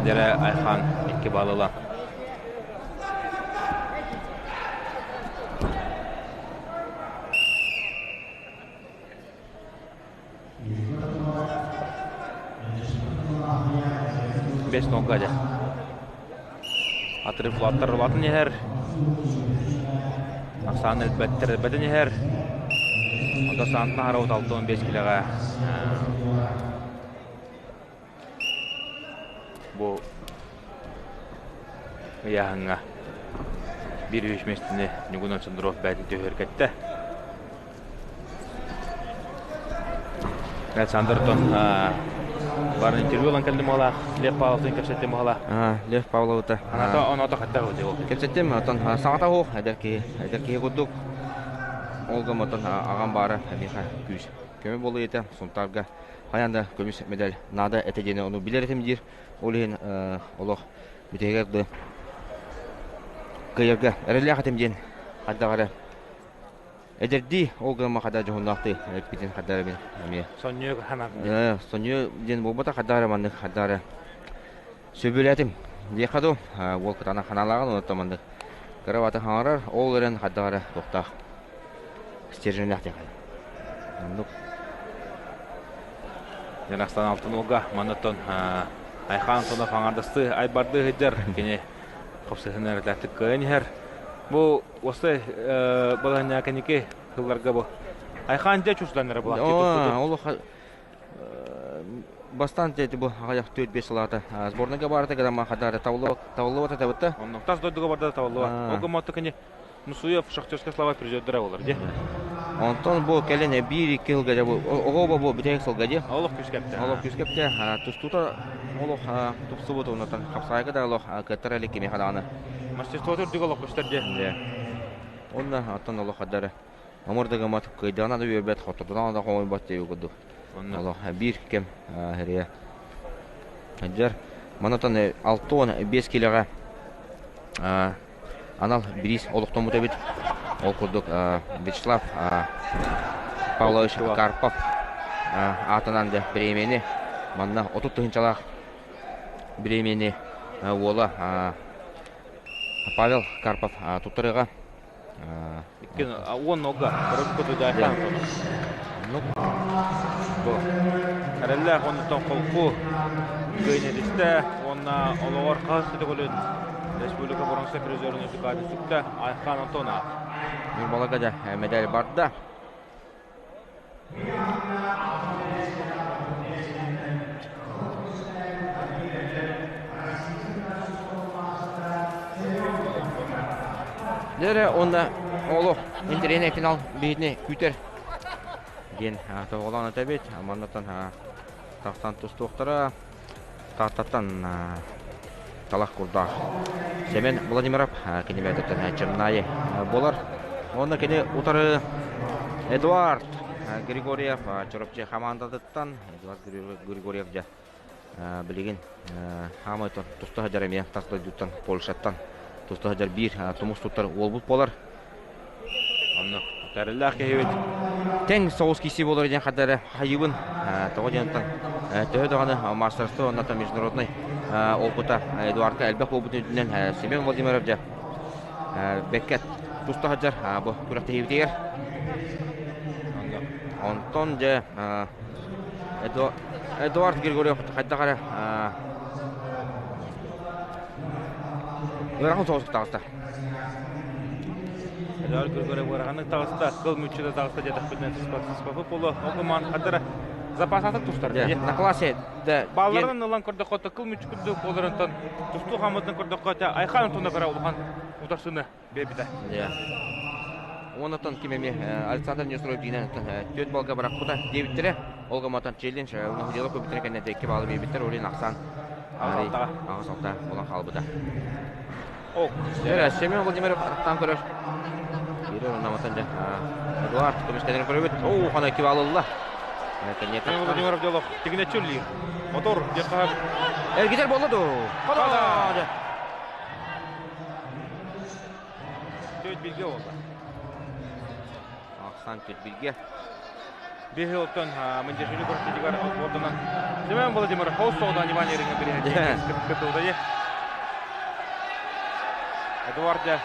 Дэрэ Айхан икки балыла. Бес нолга дьэ. Отрыв улааттар улаатан иһэр. Ахсаан элбэттэр элбэтэн иһэр. Онто саантан аһара 65 килэҕэ бу ыйааһыҥҥа биир үһүс миэстэни Ньугун Александров бэйэтин түһүргэттэ. Александртон барын интервью ылан кэллим уолаах Лев Павловтын кэпсэттим уолаах. Лев Павловыта. Аната оното хаттах үтэ ол. Кэпсэттим, отон саҥата суох эдэр киһи, эдэр киһи курдук. Ол гыммытын аҕам баара миэхэ күүс көмө буолуо этэ Сунтаарга хайаан да көмүс медаль наада этэ диэни ону билэр этим диир. Ол иһин олох бүтэһигэр да кыайарга эрэллээх этим диэн хайдах эрэ эдэрдии ол гымма хада дьоһуннаахтыы эппитин хайдах эрэ эмиэ Сонньуйа ханаан. Сонньуйа диэн буолбата хайдах эрэ маннык хайдах эрэ сөбүлээтим диэххэ дуу уол кытаанах ханаалааҕын онуттан маннык кыра хаҥарар ол эрэн хайдах эрэ туохтаах стерженнээх диэххэ оннук Дьанахстан алтын уолга маннаттан Айхан Антонов аҥардастыы айбардыы сылдьар кини хопсыһын эрэлээхтик кыайан иһэр. Бу уостай балаһынньа кэнники сылларга бу Айхан дьэ чусланнара буолаахтыы Ол бастаан дети бу аҕыйах 4-5 сылаата сборныйга барыта грамма хадара тавлыбат этебитте. Онно тас дойдуга барда тавлыбат. Ол гымматты кини Мусуев Шахтерская слава призердара болар де. Онтон бу кэлин биир-икки сылга дьэ бу оҕо бу бүтэһик сылга дии. Олох күскэпте. Олох күскэпте. Тустуута олох тупсубут оннотон хапсаайга да олох кыттар элик кимиэхэ даҕаны. Мастерство үрдүк олох көстөр дии. Онно оттон олох хаддары омурдыгымат кыйдаҕына да үөрбэт, хоттордунаҕына да хомойбот диэби курдук. Олох биир кэм хэрийэ. Дьэр манатан 65 килэҕэ анал бириис олохтоммут эбит. Ол курдук Вячеслав Павлович Карпов аатынан да бириэмийэни Манна 30 тыһыынчалаах бириэмийэни уола Павел Карпов туттарыаҕа. Икки уон нога Бу эрэллээх оннуттан холку кыайнетистэ уонна олоҕор хаһыс көтөҕүлүн республика боронса призерун үрдүк сүктэ Айхан Антонов. Ньурбаларга да медаль барда. Дьэ уонна олох интэриэһинэй финал биһитини күүтэр диэн тоҕолоон этэбит. Маннаттан тахсан тустуохтара. Тааттаттан талах курдаах Семен Владимиров кини бэйэтиттэн Чымнаайы буолар. Уонна кини утары Эдуард Григорьев Чурапчы хамаандатыттан Эдуард Григорьев дьэ билигин хаамай туста сылдьар эмиэ тас дойдуттан Польшаттан туста сылдьар биир тумус туттар уолбут буолар. Оннук тэриллээх киһибит. Тэҥ соҕус киси буолар диэн хадары хайыбын. Тоҕо диэн төһө даҕаны мастерство уонна международный опыта Эдуардка элбэх буолбут үрдүнэн Семен Владимиров дьэ бэккэ туста сылдьар бу күрэхтэһиибитигэр. Онтон дьэ Эдуард Григорьев хайдах эрэ ыарахан соҕус таҕыста. Эдуард Григорьев ыараханнык таҕыста, кыл мүччү да таҕыста диэтэхпитинэ сыспаппыт буолуо. Ол гымаан хадара запасатык тустар. На классе да Балларын ылан көрдөххө кыл мүччү курдук буоларынтан тустуу хаммытын көрдөххө Айхан Антонов бара улахан утарсыны биэрбитэ. Оннотон ким эмиэ Александр Неустроев диинэн түөрт балга барахпыта диэбиттэрэ. Ол гымматан челлендж унаһыдьыла көбүттэрэ кэннэ икки баалы биэрбиттэр. Ол иһин ахсаан 8-6 буолан хаалбыта. Семен Владимиров аттаан көрөр. Биир оруннаматан дьэ Эдуард көмүскэнэрин көрөбүт. Оо, хана икки баалы ылла. Семен Владимиров дело тигинеччи үллиир. Мотор диэххэ Эргитэр буолла дуу? Хана! Төрт билгэ буолла. Ахсан төрт билгэ. Биһи оттон Мандишвили квартиригар отбордонан Семен Владимир Холс соҕудан Иван Еринга бириһэ кытылдайы. Эдуарда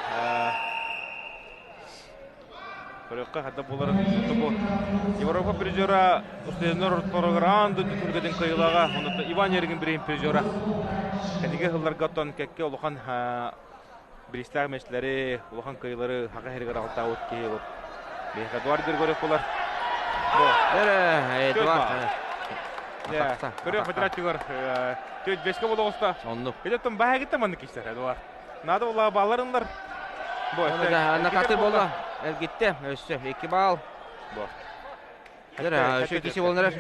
Көрөххө хата буларын бу Европа призера устуденнар ортолоругар дойду түһүлгэтин кыайыылааҕа онута Иван Еригин бириһин призера. Кэнниги сылларга оттон кэккэ улахан бириистээх миэстэлэри, улахан кыайыылары Саха сиригэр аҕалтаабыт киһи бу. Биһиэхэ Эдуард Григорьев булар. Бу. Эдуард. Көрүөх федерациятыгар төрт беске болоҕуста. Оннук. Эдеттон баһагыттан маннык киһисэр Эдуард. Надо була балларынлар. Бу. Накаты болла. Эргитте. Өссө 2 балл. Бу. Өссө киси болнар.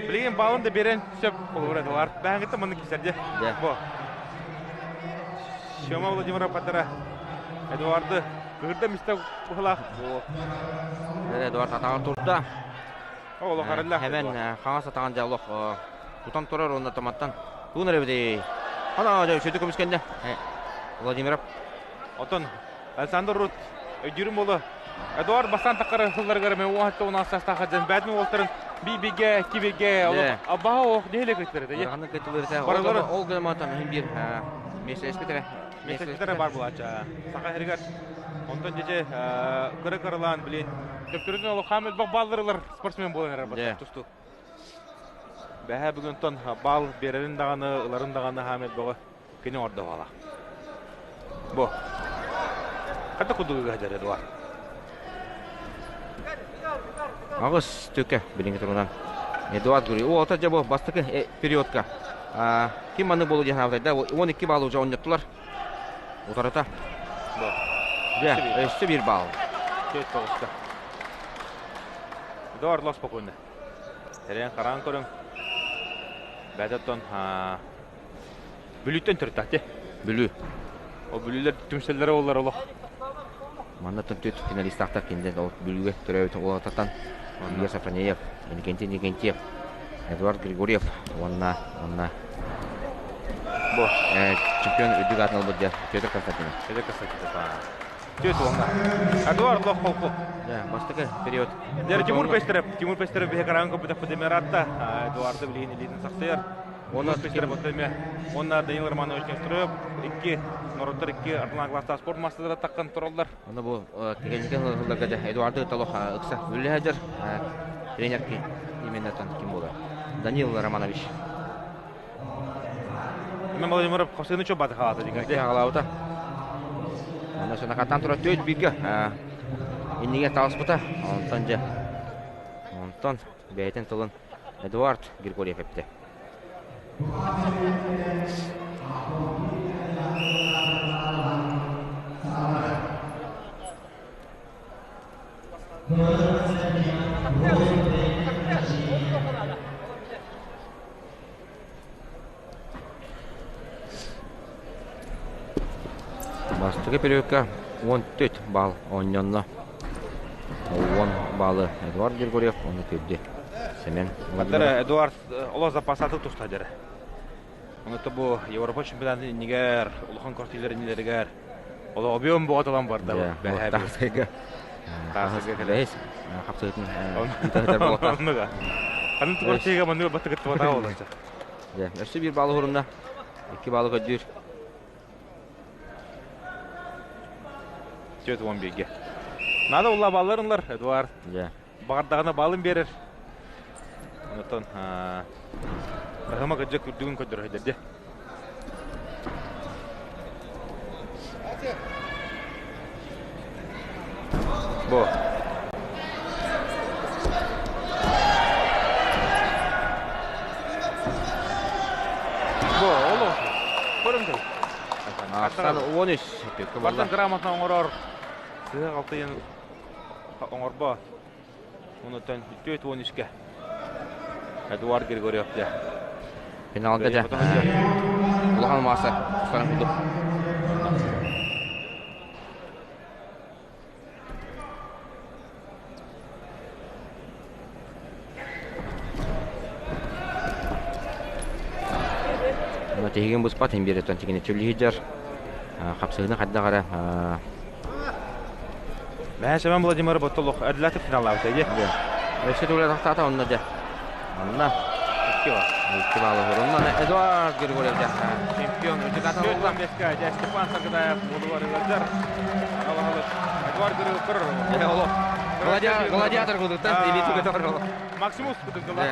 Билигин балын да берен сөп болур Эдуард. Баһагыттан маннык киһисэр де. Бу. Сема Владимиров катара Эдуарды кыырда мисте быһылаах. Бу. Эдуард атаҕар турда. Олох арыллах. Hemen хаҥас атаҕын дьэ олох тутан турар уонна томаттан туун эрэбитий. Ана дьэ үчүгэй көмүскэннэ. Владимиров. Отон Александр Рут өйдүүрүм боло. Эдуард бастан таққары сылларыгар мен уон он састаха дьэн бәдин уолтарын би-биге, кибиге, олох абаха ох нехиле кыттыры. Ыараханнык кыттылырса ол гыматан хин бир меселеспитере. Меселеспитере бар булача. Саха херигер онтон жече кыры-кырылаан билин төптөрүтүн олох хамел бак баллырылар спортсмен болан эрэр бат тусту. Бэһэ бүгүнтон бал берерин даҕаны, ыларын даҕаны хаамел бөҕө кини ордо бала. Бу. Хата кудугу гажар Эдуард. Аҕыс төкө билиҥҥи туругунан Эдуард Гурий. О, ата дьэ бу бастакы периодка. Ким маннык буолу диэн хаабытай да 12 балл уже оонньоттулар. Утарыта. Дьэ, өссө биир балл. Төрт тоҕуска. Эдуард лос спокойно. Тэрийэн хараан көрүҥ. Бэдеттон Бүлүүттэн төрүттаати. Бүлүү. Ол бүлүүлэр түмсэллэрэ боллар олох. Манна түт финалистаахтар кинилэр ол Бүлүүгэ төрөөбүт уолаттартан Илья Сафронеев, Иннокентий Иннокентьев, Эдуард Григорьев уонна уонна Бу чемпион үрдүк аатын ылбыт Петр Константинов. Петр Константинов. Түөт уонна. Эдуард лох холку. Бастакы период. Дер Тимур Пестерев, Тимур Пестерев биһи караан көпүтэх Педемератта Эдуарды билигин илиитин сахсыйар. Онна Пестерев отөме. Онна Данил Романович Нестеров икки норуттар икки ардынан класстаах спорт маастардара таххан тураллар. Онно бу кэкэликэн ылларга дьэ Эдуарды толох ыкса үллэһэдэр тренер именно ким буолар? Данил Романович. Мен Владимиров хапсыны чо баты халата дигер. Хагалаабыта. Онно сынакаттан тура төт бирге инниге таласпыта. Онтон же онтон бэйэтин тылын Эдуард Григорьев эпти. Бастакы периодка 14 балл оонньонно. 10 баллы Эдуард Григорьев, оны түрдү Семен Владимиров. Эдуард оло запасаты туста дere. Оны бу Европа чемпионатын иннигер, улахан кортилер иннилеригер. Оло объем боҕотолон барда. Тахсыга. Тахсыга кэлэс. Хапсыытын итәһитер болота. Ханын кортига манныга баттыгыт туата олонча. Өссө биир баалы хурунна. Икки баалы көддүүр. Түөт он биирге. Надо улла балларынлар, Эдуард. Бағардаҕына балын берер. Онотон таһыма кыдьык үрдүгүн көрдөрөйдөрдө. Бу. Бу, олу. Көрүҥ Арсан 13. Бартан грамотно оҥорор. Сыһык алтыйын оҥорбо. Онутан 4-13-ке. Эдуард Григорьев дьэ. Финалга дьэ. Улахан мааса тустарын курдук. Тиһигин быспат иһин биэрэтэн тигини чөллүһүйдэр хапсыһыны хайдах эрэ Мэ Семен Владимир Ботолох әділәтіп финаллаабыта дии. Өссө төгүл тахтаата онно дьэ. Онно икки бал. Икки баллы Онно Эдуард Григорьев дьэ чемпион үрдүк атын беска дьэ Степан Саргыдаев уолугар ыалдьар. Эдуард Григорьев көрөр. Гладиатор кудуктан илии көтөр. Максимус кудуктала.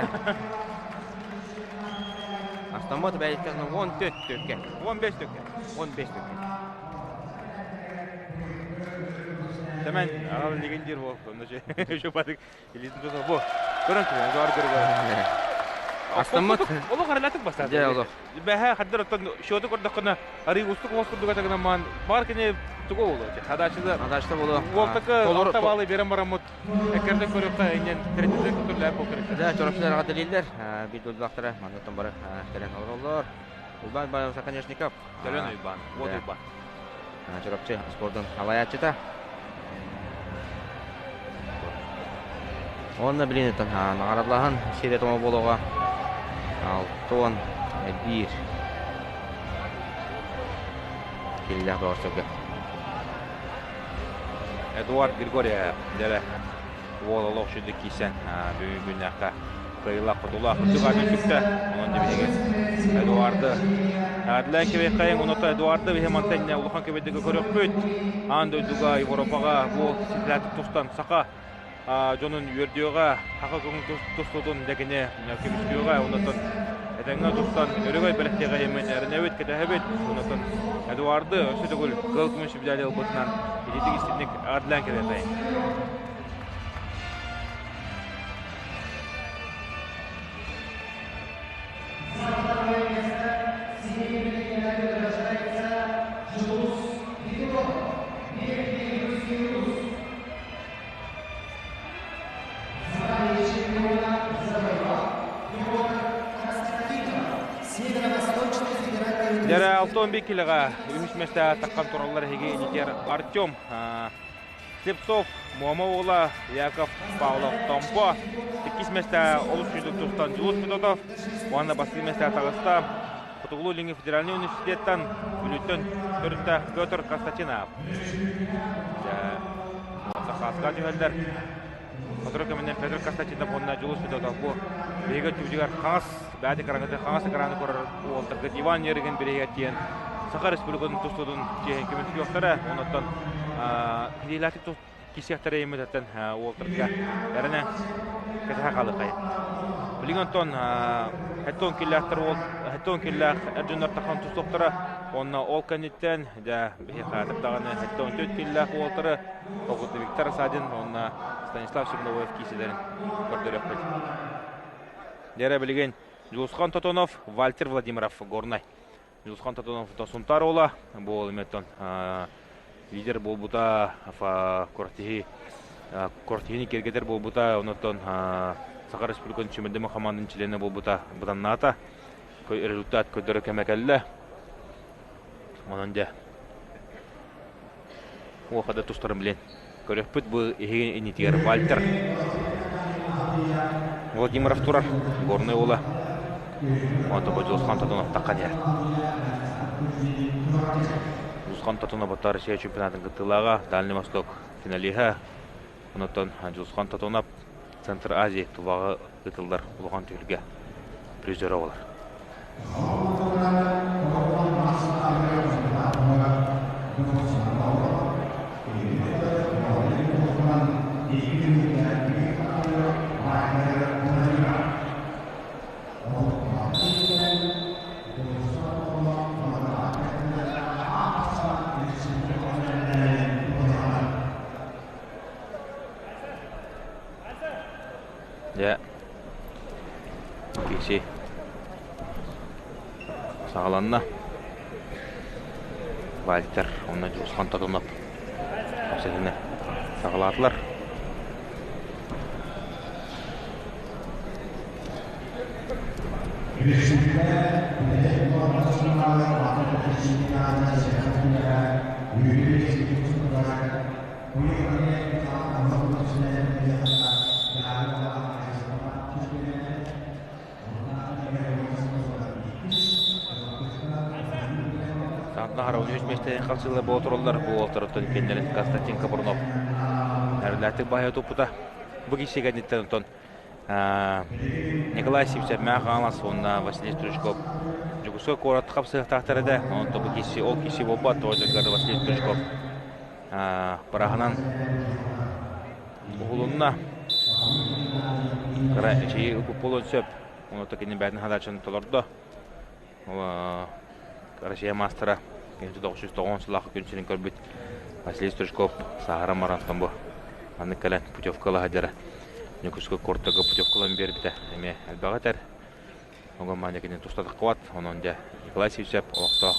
Астаммат бәйттен 14 төкке. 15 төкке. 15 төкке. Сэмэн аҕал легендир бол. Онно же батык илиитин тута бу. Көрөн түһэн Эдуард Григорьев. Астаммат. Олох аралатык бастаата. Дьэ олох. Бэһэ хаддар оттон счету көрдөххүнэ арый устук уос курдук атагынан маан бар кини тугу болу. Хадачыда Хадачта болу. Уолтакы алта баалы берен бараммыт. Эккерден көрүөххэ иннен третьден көтөрлөп бол керек. Да, чорапчылар аҕа биир дойдулаахтара манныттан бары кэлэн олороллор. Уйбаан Баев Оконешников. Төлөн Уйбаан. Вот Уйбаан. Чурапчы спордун халаяччыта. Онно билинитен наҕарадлаһан сире томо болоға 61 киллэх доорсорго. Эдуард Григорьев дэрэ уол олох сүдү кисэн бүгүн күннэххэ кыайыылаах хотулаах үрдүк аатын сүктэ. Онон дибиһиги Эдуарды Адлан Кебеккайын оното Эдуарды биһи мантан улахан кебедигэ көрөхпүт. Аан дойдуга Европаҕа бу ситилээтик тустан саха дьонун үөрдүөҕэ, хаха көҥүл тустуутун дэгини көмүскүөҕэ, онотон этэҥҥэ тустан өрөгөй бэлэхтиэҕэ диэммит эрэнэбит, кэтэһэбит. Онотон Эдуарды өссө төгүл кыһыл көмүс медали ылбытынан ититик истинник Адлан Кебеккайын. Дәрә 6-11 килоға үһүс миэстэ таххан тураллар эһиги инитер Артем Слепцов, Муома уола Яков Павлов Томпо, иккис миэстэ олус сүүрдүк тустан Дьулус Федотов, уонна бастакы миэстэ таҕыста Хотугулуу-Илиҥҥи федеральнай университеттан Бүлүүттэн төрүттээх Петр Константинов. Сахааска түһэллэр. Сотору кэминэн Петр Константинов уонна Дьулус Федотов бу биһиги өттүбүтүгэр хаҥас бэйэтэ экраҥҥытын хаҥас экраны көрөр уолтаргыт Иван Ерыгин бирииһигэр тиийэн Саха Республикатын тустуутун чиэһин көмүскүөхтэрэ. Онон ситиилээхтик киирсиэхтэрэ иммитеттэн уолтарга эрэнэ кэтэһэ хаалыаххайын. Билигин онтон хэттон киллээхтэр уол хэттон киллээх эр дьоннор тахан тустуохтара уонна ол кэнниттэн дьэ биһи хаатыр даҕаны хэттон төрт киллээх уолтары Толкуту Виктор Асадин уонна Станислав Черновоев киисэлэрин көрдөрүөхпүт. Дьэрэ билигин Дьулусхан Тотонов, Вальтер Владимиров, Горнай. Дьулусхан Тотонов Сунтаар уола, бу уол эмиэ лидер буолбута, Кортиһи Кортиһини киэргэтэр буолбута, онтон Саха Республикатын сүүмэрдэмэ хамаандатын чилиэнэ буолбута быданнаата. Результат көрдөрө кэмэ кэллэ. Онон дьэ Уохада тустарын билэн көрүөхпүт бу иһигин иннитигэр Вальтер Владимиров турар Горнай уола. Онто бу Дьулусхан Тотонов таххан иһэр. Дьулусхан Тотонов отто Россия чемпионатын кыттыылааҕа, Дальний Восток финалиһа. Онтон Дьулусхан Тотонов Центр Азии Туваҕа ыытыллар улахан түһүлгэ призера буолар. Дьэ, киси саҕаланна. Вальтер уонна Дьулусхан Тотонов кэпсэтинэ саҕалаатылар. Саатнаһар 13 миэстэтин хапсыылар буола тураллар. Бу уолтарыттан кэннэрин Константин Капрунов эрэллээхтик баһыйа туппута. Бу киһи кэнниттэн онтон Николай Сивцев Мээх Хаҥалас уонна Василий Стручков Дьокуускай куорат хапсыахтаахтар этэ. Онтон бу киһи ол киһи буолбат, тоҕо Василий Стручков Быраһынан уһулунна. Кыра эчэйии ылбыт буолуон сөп. Онуота кини бэйэтин хадааччыны толордо. Россия маастара 1990 сыллаах күн сирин көрбүт Василий Стручков сааһыран баран бу маннык кэлэн путевкала сылдьара. Ньукускай куортага путевкалан биэрбитэ эмиэ элбэҕи этэр. Оҕо маня кинини тустатаххыбат, онон дьэ Николай Сивцев олохтоох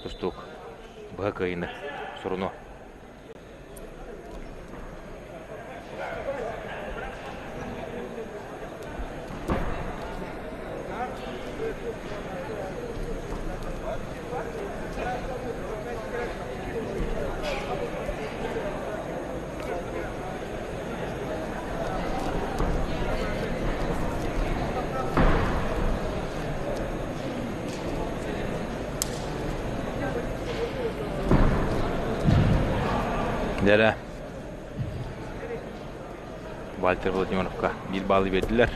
тустуук быһа кыайыыны суруну. Дэрэ Вальтер Владимировка биир баалы биэрдилэр.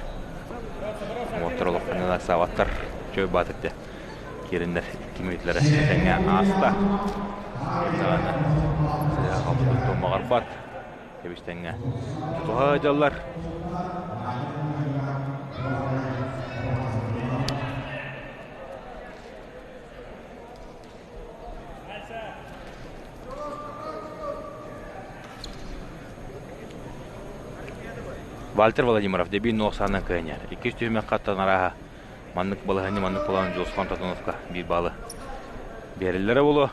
Уоттар олоххонньулар саабаттар. Чөй баатырдя киириннэр икки мүнүүтүлэрэ тэҥҥэ ааста. Даҕаны халбытын туомаҕарбат. Кэбистэҥҥэ тутуһа сылдьаллар. Вальтер Владимиров дебил нуохсаанан кыайан Иккис түһүмэх хаттан арааһа маннык балаһыанньа маннык буолан Дьулусхан Тотоновка биир баалы биэрэллэрэ буолуо.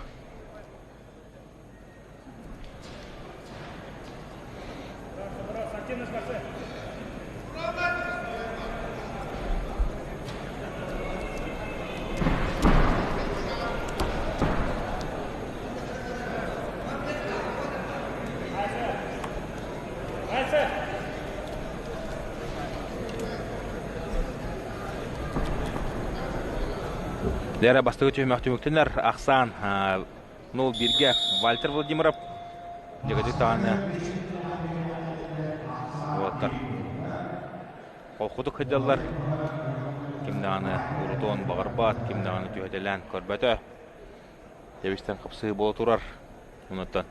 Дэрэ бастакы түһүмэх түмүктэнэр ахсаан 0-1-ге Вальтер Владимиров дьэгэтик даҕаны уолаттар холкутук сылдьаллар. Ким даҕаны урутуон баҕарбат, ким даҕаны түһэтэлээн көрбөтө. Тэбистэн хапсыы буола турар. Онуттан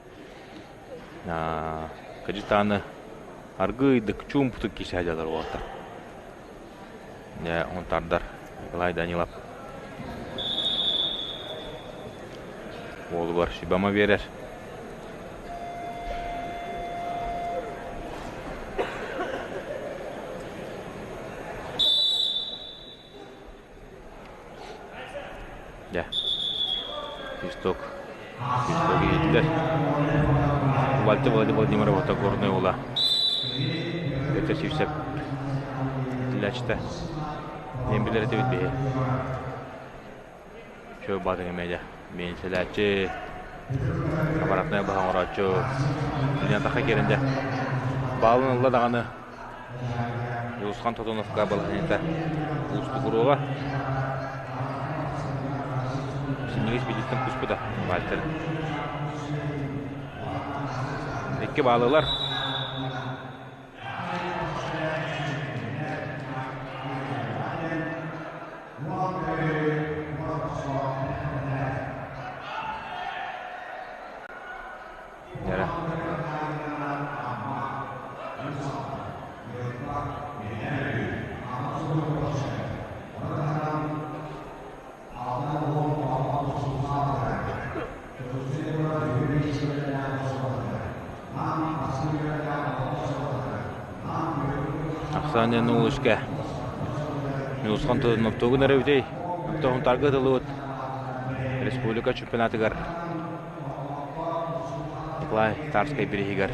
кыдьытааны аргыыйдык чуумпутук киирсэ сылдьаллар уолаттар. Дьэ, онтардар Николай Данилов уолугар сүбэ-ама биэрэр. Дьэ, свисток. Свисток иһиттэр. Вальта Владимир Владимирова Горный уола. Петр Сивцев Итилээччитэ. Диэн билэр этибит биһи. Чөө баатыҥ эмиэ дьэ. Биэнсэлээччи, аппаратнай баһа оҥорооччу. Билигин атахха киирэн дьэ. Баалын ылла даҕаны Дьулусхан Тотоновка балаһыанньата уустугуруоҕа. Синньигэс биититтэн куспута Вальтер. Икки баалылар. Эрэ. Оксана Нулушка. Ньулусхан тылын тугун эрэ үтэй. Оттон таргы тылыбыт республика чемпионатыгар Николай Тарскай бирииһигэр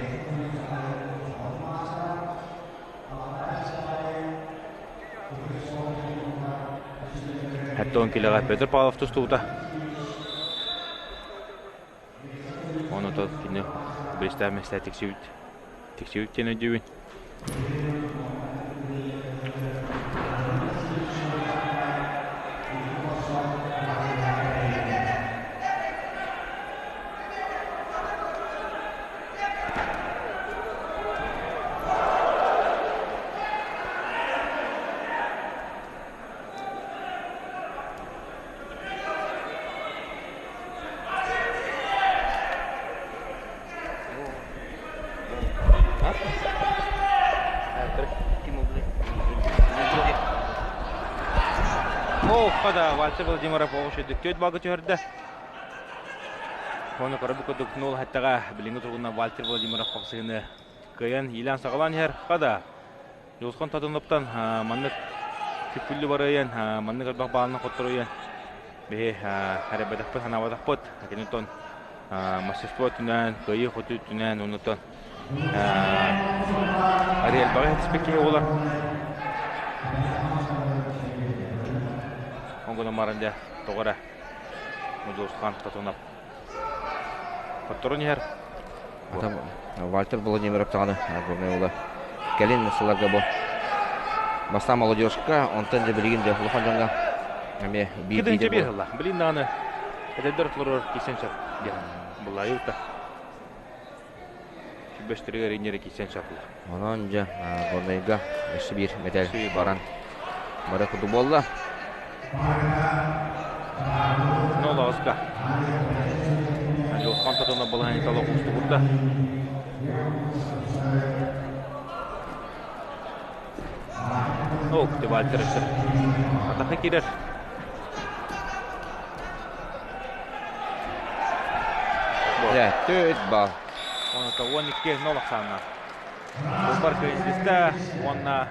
Хэттон килэҕэ Петр Павлов тустубута. Оны то кини биристээх миэстэ тиксибит. Тиксибит диэн өйдүүбүн. Оохха да Вальтер Владимиров оҕус үрдүктүөт балга түһэрдэ. Оны көрө курдук нул хаттаға билиҥҥи туругунан Вальтер Владимиров хапсыһыны кыайан иилээн-саҕалаан иһэр. Хада Дьулусхан Татыновтан маннык күппүллү барыйан, маннык элбэх баалынан хотторуйан биһи эрэбэтэхпит, санаабатахпыт. Кинитон мастерство өттүнэн, кыайыы-хотуу өттүнэн, оннуттан Ариэлбаҕа иһитиспит киһи буолар. Онгоно маран дьэ тоҕо эрэ Дьулусхан Татунов хотторон иһэр. Вальтер Владимиров даҕаны Горнай уола кэлин сылларга бу бастаан молодежка, онтон дьэ билигин дьэ улахан дьоҥҥо эмиэ биир Кыдынча биир сылла. Билин даҕаны эдэрдэр толорор киирсэн сөп диэн буллайы да. Сүбэстэригэр инньэрэ киирсэн сөп. Онон дьэ Горнайга өссө биир мэтээл баран бары курдук буолла. Нолоска. Дьулхан тотуна балаһан талах устубурда. Ок, Вальтер Атаха кирер. Дьэ, төрт бал. Оното 12 нол ахсааннаах. Улбар кризистэ уонна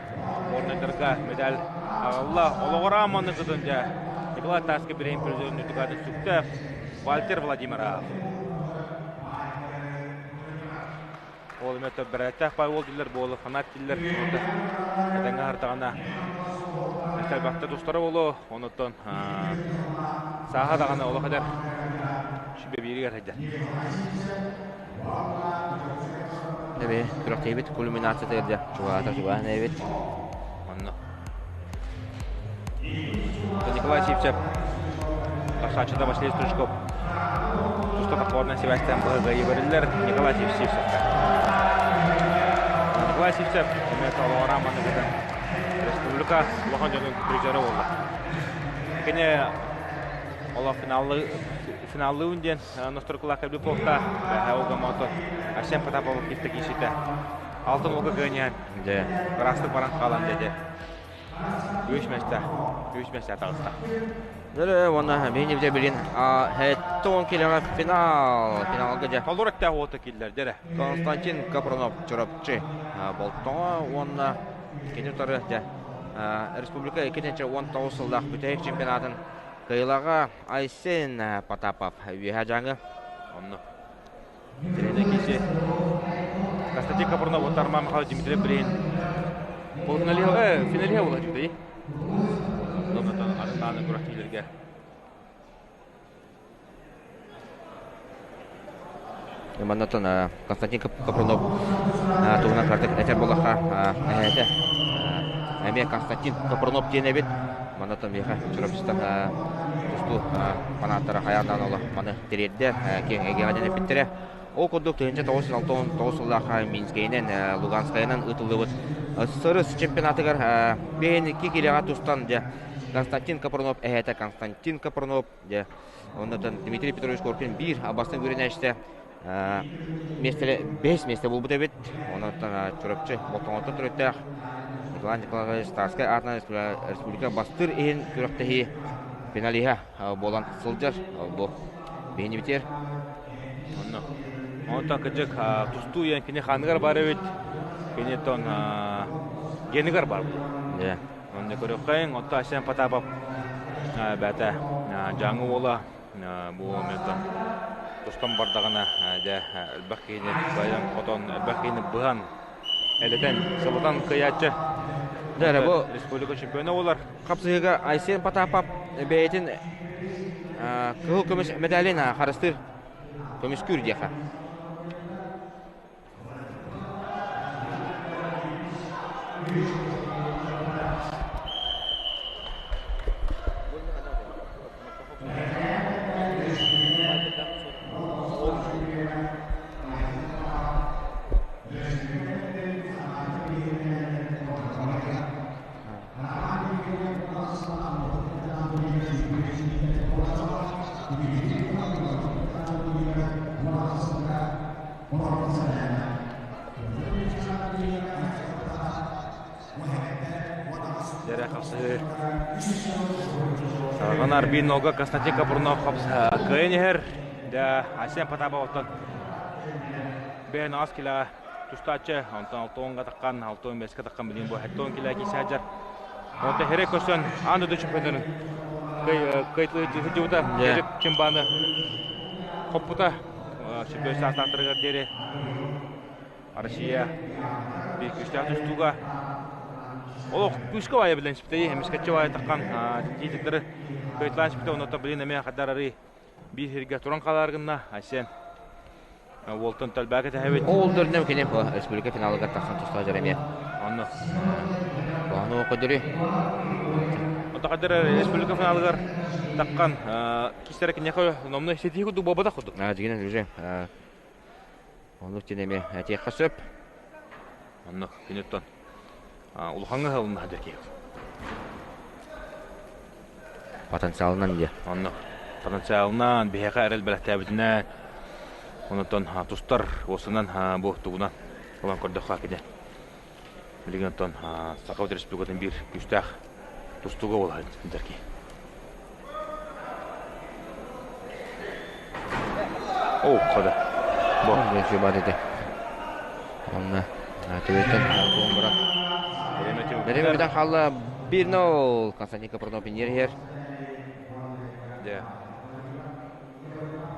горнайдарга медаль аҕалла. Олоҕор ааманы кытын дьэ Николай Тарскай бириэм призерын үрдүк аатын сүктэ Вальтер Владимиров. Ол эмэ бэрээттээх баай уол диллэр буолу фанат диллэр этэҥҥэ аһартаҕына элбэхтэ тустара буолуо онуттан сааһа даҕаны олох эдэр сүбэ бииригэр сылдьар. Эбээ, күрэхтэһиибит кульминациятыгар дьэ чугаһаата чугаһан эбит. Онно. Николай Сивцев. Тахсааччыта Василий Стручков туста таххыбатынан сибээстээн быһа кыайыы Николай Сивцевка. Николай Сивцев эмиэ толоҕораан манныгытын республика улахан дьонун призера буолла. Кини олох финаллы финаллыын диэн нострокулаах Кабиповка Бэһэ Арсен Потапов китта кииситэ. Алтын олга кыаньаан ыраастык баран хаалан деді. Үс месте, үс месте таҕыста. Дөрө уонна биһиги билин хеттон килеҕэ финал финалга дьэ. Толору эттээх уота киллэр дьэрэ. Константин Капронов Чурапчы Болтоҥо уонна кини утары дьэ республика 2019 сыллаах бүтэһик чемпионатын кыайыылааҕа Айсен Потапов үөһэ дьаҥы. Онно. Тренер киси Константин Капронов уонна Арман Михайлович Дмитрий Брин финалиһа финалиһа буола дьүтэй. Онтон аттааны күрэхтиилэргэ Маннатан Константин Капронов туһунан картык этэр буоллахха эһээтэ эмиэ Константин Капронов диэн эбит. Маннатан миэхэ Чурапчыттан тустуу фанаттара хайаан олох маны тириэрдэр киэҥ эйгэҕэ диэн эппиттэрэ. Ол курдук 1969 сыллаахха Минскэйинэн, Луганскайынан ыытыллыбыт СССР чемпионатыгар бэйэн икки киилэҕэ тустан дьэ Константин Капронов эһээтэ Константин Капронов дьэ оннотон Дмитрий Петрович Коркин биир бастыҥ үөрэнээччитэ миэстэлэ бэһис миэстэ буолбут эбит. Онон Чурапчы Болтоҥоттон төрүттээх Николай Николаевич Тарскай аатынан республика бастыыр иһин күрэхтэһии финалиһа буолан сылдьар. Бу биһини битиэр. Онно. Онтон кыдьык тустуу диэн кини ханыгар бар эбит. Кини тон генигар бар. Да. Онно көрөххөйүн, отто Асен Потапов бәтэ Дьааҥы уола бу метон тустан бардаҕына дьэ элбэх киһини кыайан хотон элбэх киһини быһан элэтэн сылытан кыайааччы Дьэ, бу республика чемпиона буолар. Хапсыһыыга Айсен Потапов бэйэтин кыһыл көмүс медалин харыстыыр көмүскүүр диэхэ. Дьэрэ хапсыһыы. Саргын Арбин Нога Константин Капрунов кыайан иһэр. Да, Асен Потапов оттон бэйэн аас килэҕэ тустааччы, онтон алтуонга таххан, алтуон бэскэ таххан билин бу хэттон килэ киисээдьэр. Онтон херек көсөн аан дойду чемпионарын кыайтылыжыбыта чембаны хоппута чемпион саастаахтарыгар диэри Россия биир күүстээх тустууга олох күүскэ баайа билэн сиптэй эмискэччи баайа таххан тиитиктары кыайтылаан сипте оннотто билин эмиэ хадарары биир сиргэ туран хаалар гынна Айсен уолтан төлбөөкө тэһэбит. Ол дөрнөм кини республика финалыгар тахсан тустаа дьэр эмиэ. Онно. Ону көдөрү. Онто кадыр республика финалыгар таххан кистер киниэхэ номно ситии курдук буолбатах курдук. Дьигинэн уже оннук диэн эмиэ этиэххэ сөп. Оннук киниттэн улахаҥҥа ыһылынна дьэ киһи. Потенциалынан диэ. Оннук. Потенциалынан биһиэхэ эрэл бэлэхтээбитинэн онтон тустар уосунан бу тугунан ылан көрдөххө кини билигин оттон Саха Республикатын биир күүстээх тустууга буолар дэрки. О, хода. Бу бат ити. Онно төбөттөн туон баран. Береме бүтэн хаалла 1-0 Константин Капронов иһэр. Дэ.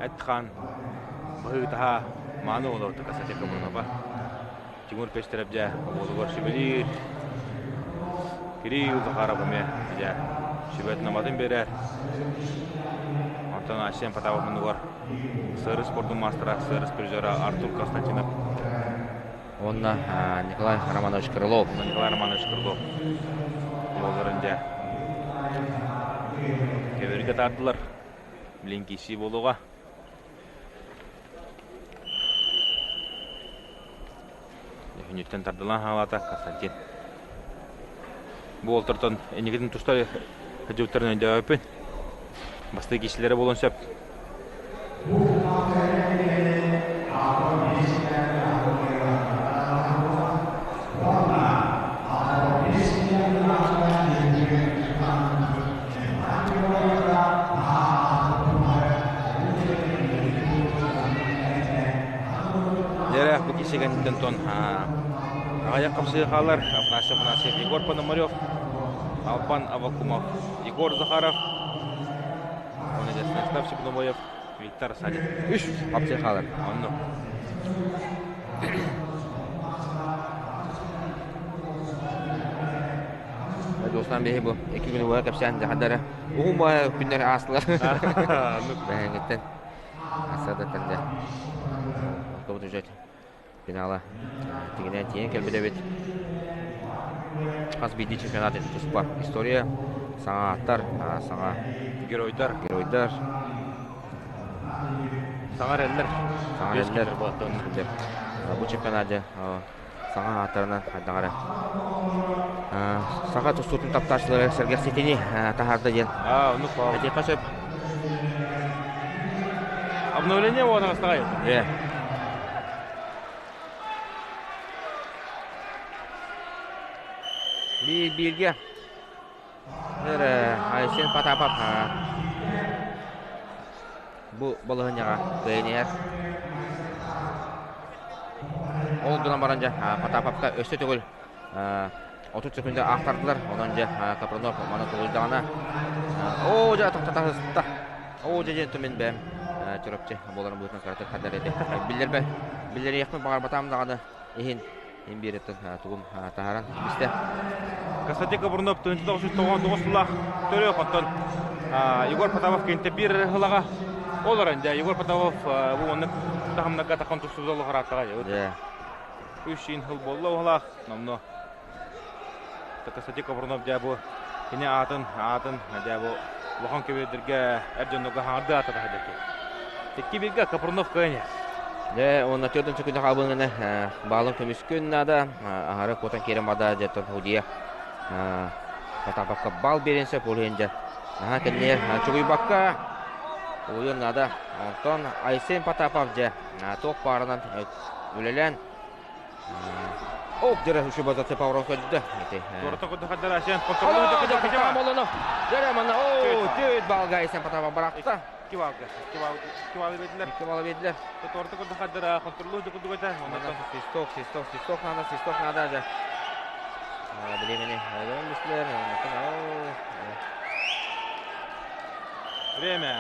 Эт-хаан быһыытаһа мааны олорду Константин Капронова. Тимур Пестерев дьэ уолугар сүбэлиир. Кирилл Захаров эмиэ дьэ сүбэтин-аматын биэрэр. Онтон Айсен Потапов муннугар СР спордун маастара, СР призера Артур Константинов. Уонна Николай Романович Крылов. Николай Романович Крылов. Уолларын дьэ кэбиргэ таардылар. Билин киирсии буолуоҕа. Үһүнүттэн тардылан хаалаата Константин. Бу уолтартан инникитин тустар сылдьыбыттарын өйдөөбөппүн. Бастакы киирсиилэрэ буолуон сөп. Дьэрэ, бу киһи кэнниттэн тон аҕыйах хапсыы хаалар Афанасий Афанасьев, Егор Пономарев, Албан Авакумов, Егор Захаров, уонна Станислав Степнобоев, Виктор Садин. Үс хапсыы хаалар. Онно. Дуостан биһи бу икки күн уһа кэпсээн дьахадара уһун баҕайы күннэр аастылар. Бэһэҥҥиттэн асадаттан дьэ ортобут уже финала тигинэн тиийэн кэлбит эбит. Хас биирдии чемпионат туспа история, саҥа ааттар, саҥа геройдар, геройдар, саҥа эрэллэр, саҥа эрэллэр. Бу чемпионат дьэ саҥа ааттарынан хайдах эрэ саха тустуутун таптааччылара сэргэхситини таһаарда диэн этиэххэ сөп. Обновление буолан Э. Биир бииргэ Айсен Потапов бу балаһыанньаҕа кыайан иһэр. Ол гынан баран дьэ Потаповка өссө төгүл 30 секунда аахтардылар. Онон дьэ Капранов маны тулуйдаҕына оо дьэ тохтотаһыста. Оо дьэ дьэ түмэн бэм Чурапчы буоларын быһыытынан кыратык хандар этэ. Биллэрбэ биллэриэхпин баҕарбатаам даҕаны иһин иһин биэрэттэн тугум таһааран бистэ. Константин Кобрунов 1999 сыллаах төрүөх оттон Егор Потапов кэнтэ биир ылаҕа олорон дьэ Егор Потапов бу оннук таһымнарга тахан тустубута олохорааттаҕа үс син хыл буолла уһалаах номно Константин Кобрунов дьэ бу кини аатын аатын дьэ бу улахан көбүөрдэргэ эр дьоннорго хаҥарды аата таһырдьа Икки биргэ Капрунов кыайан Дьэ, уонна төрдүн күнү хаабыҥына баалын көмүскүн наада, аһары куотан киирэн бада дьэ Худия Потаповка бал биэриэн сөп ол иһин дьэ наһаа кэнниэр чугуйбакка уйун наада. Онтон Айсен Потапов дьэ туох баарынан үлэлээн Ок, дьэрэ үчү база цепаурон көрдө. Туората курдук Айсен Дьэрэ манна оо, түөт балга Айсен Потапов барахта. Икки балга. Икки баллы бердилер. Икки баллы бердилер. Торты курдук хаддара контролу курдук этэ. Онон свисток, свисток, свисток надо, свисток надо же. Билемени өлөн бистилер. Время.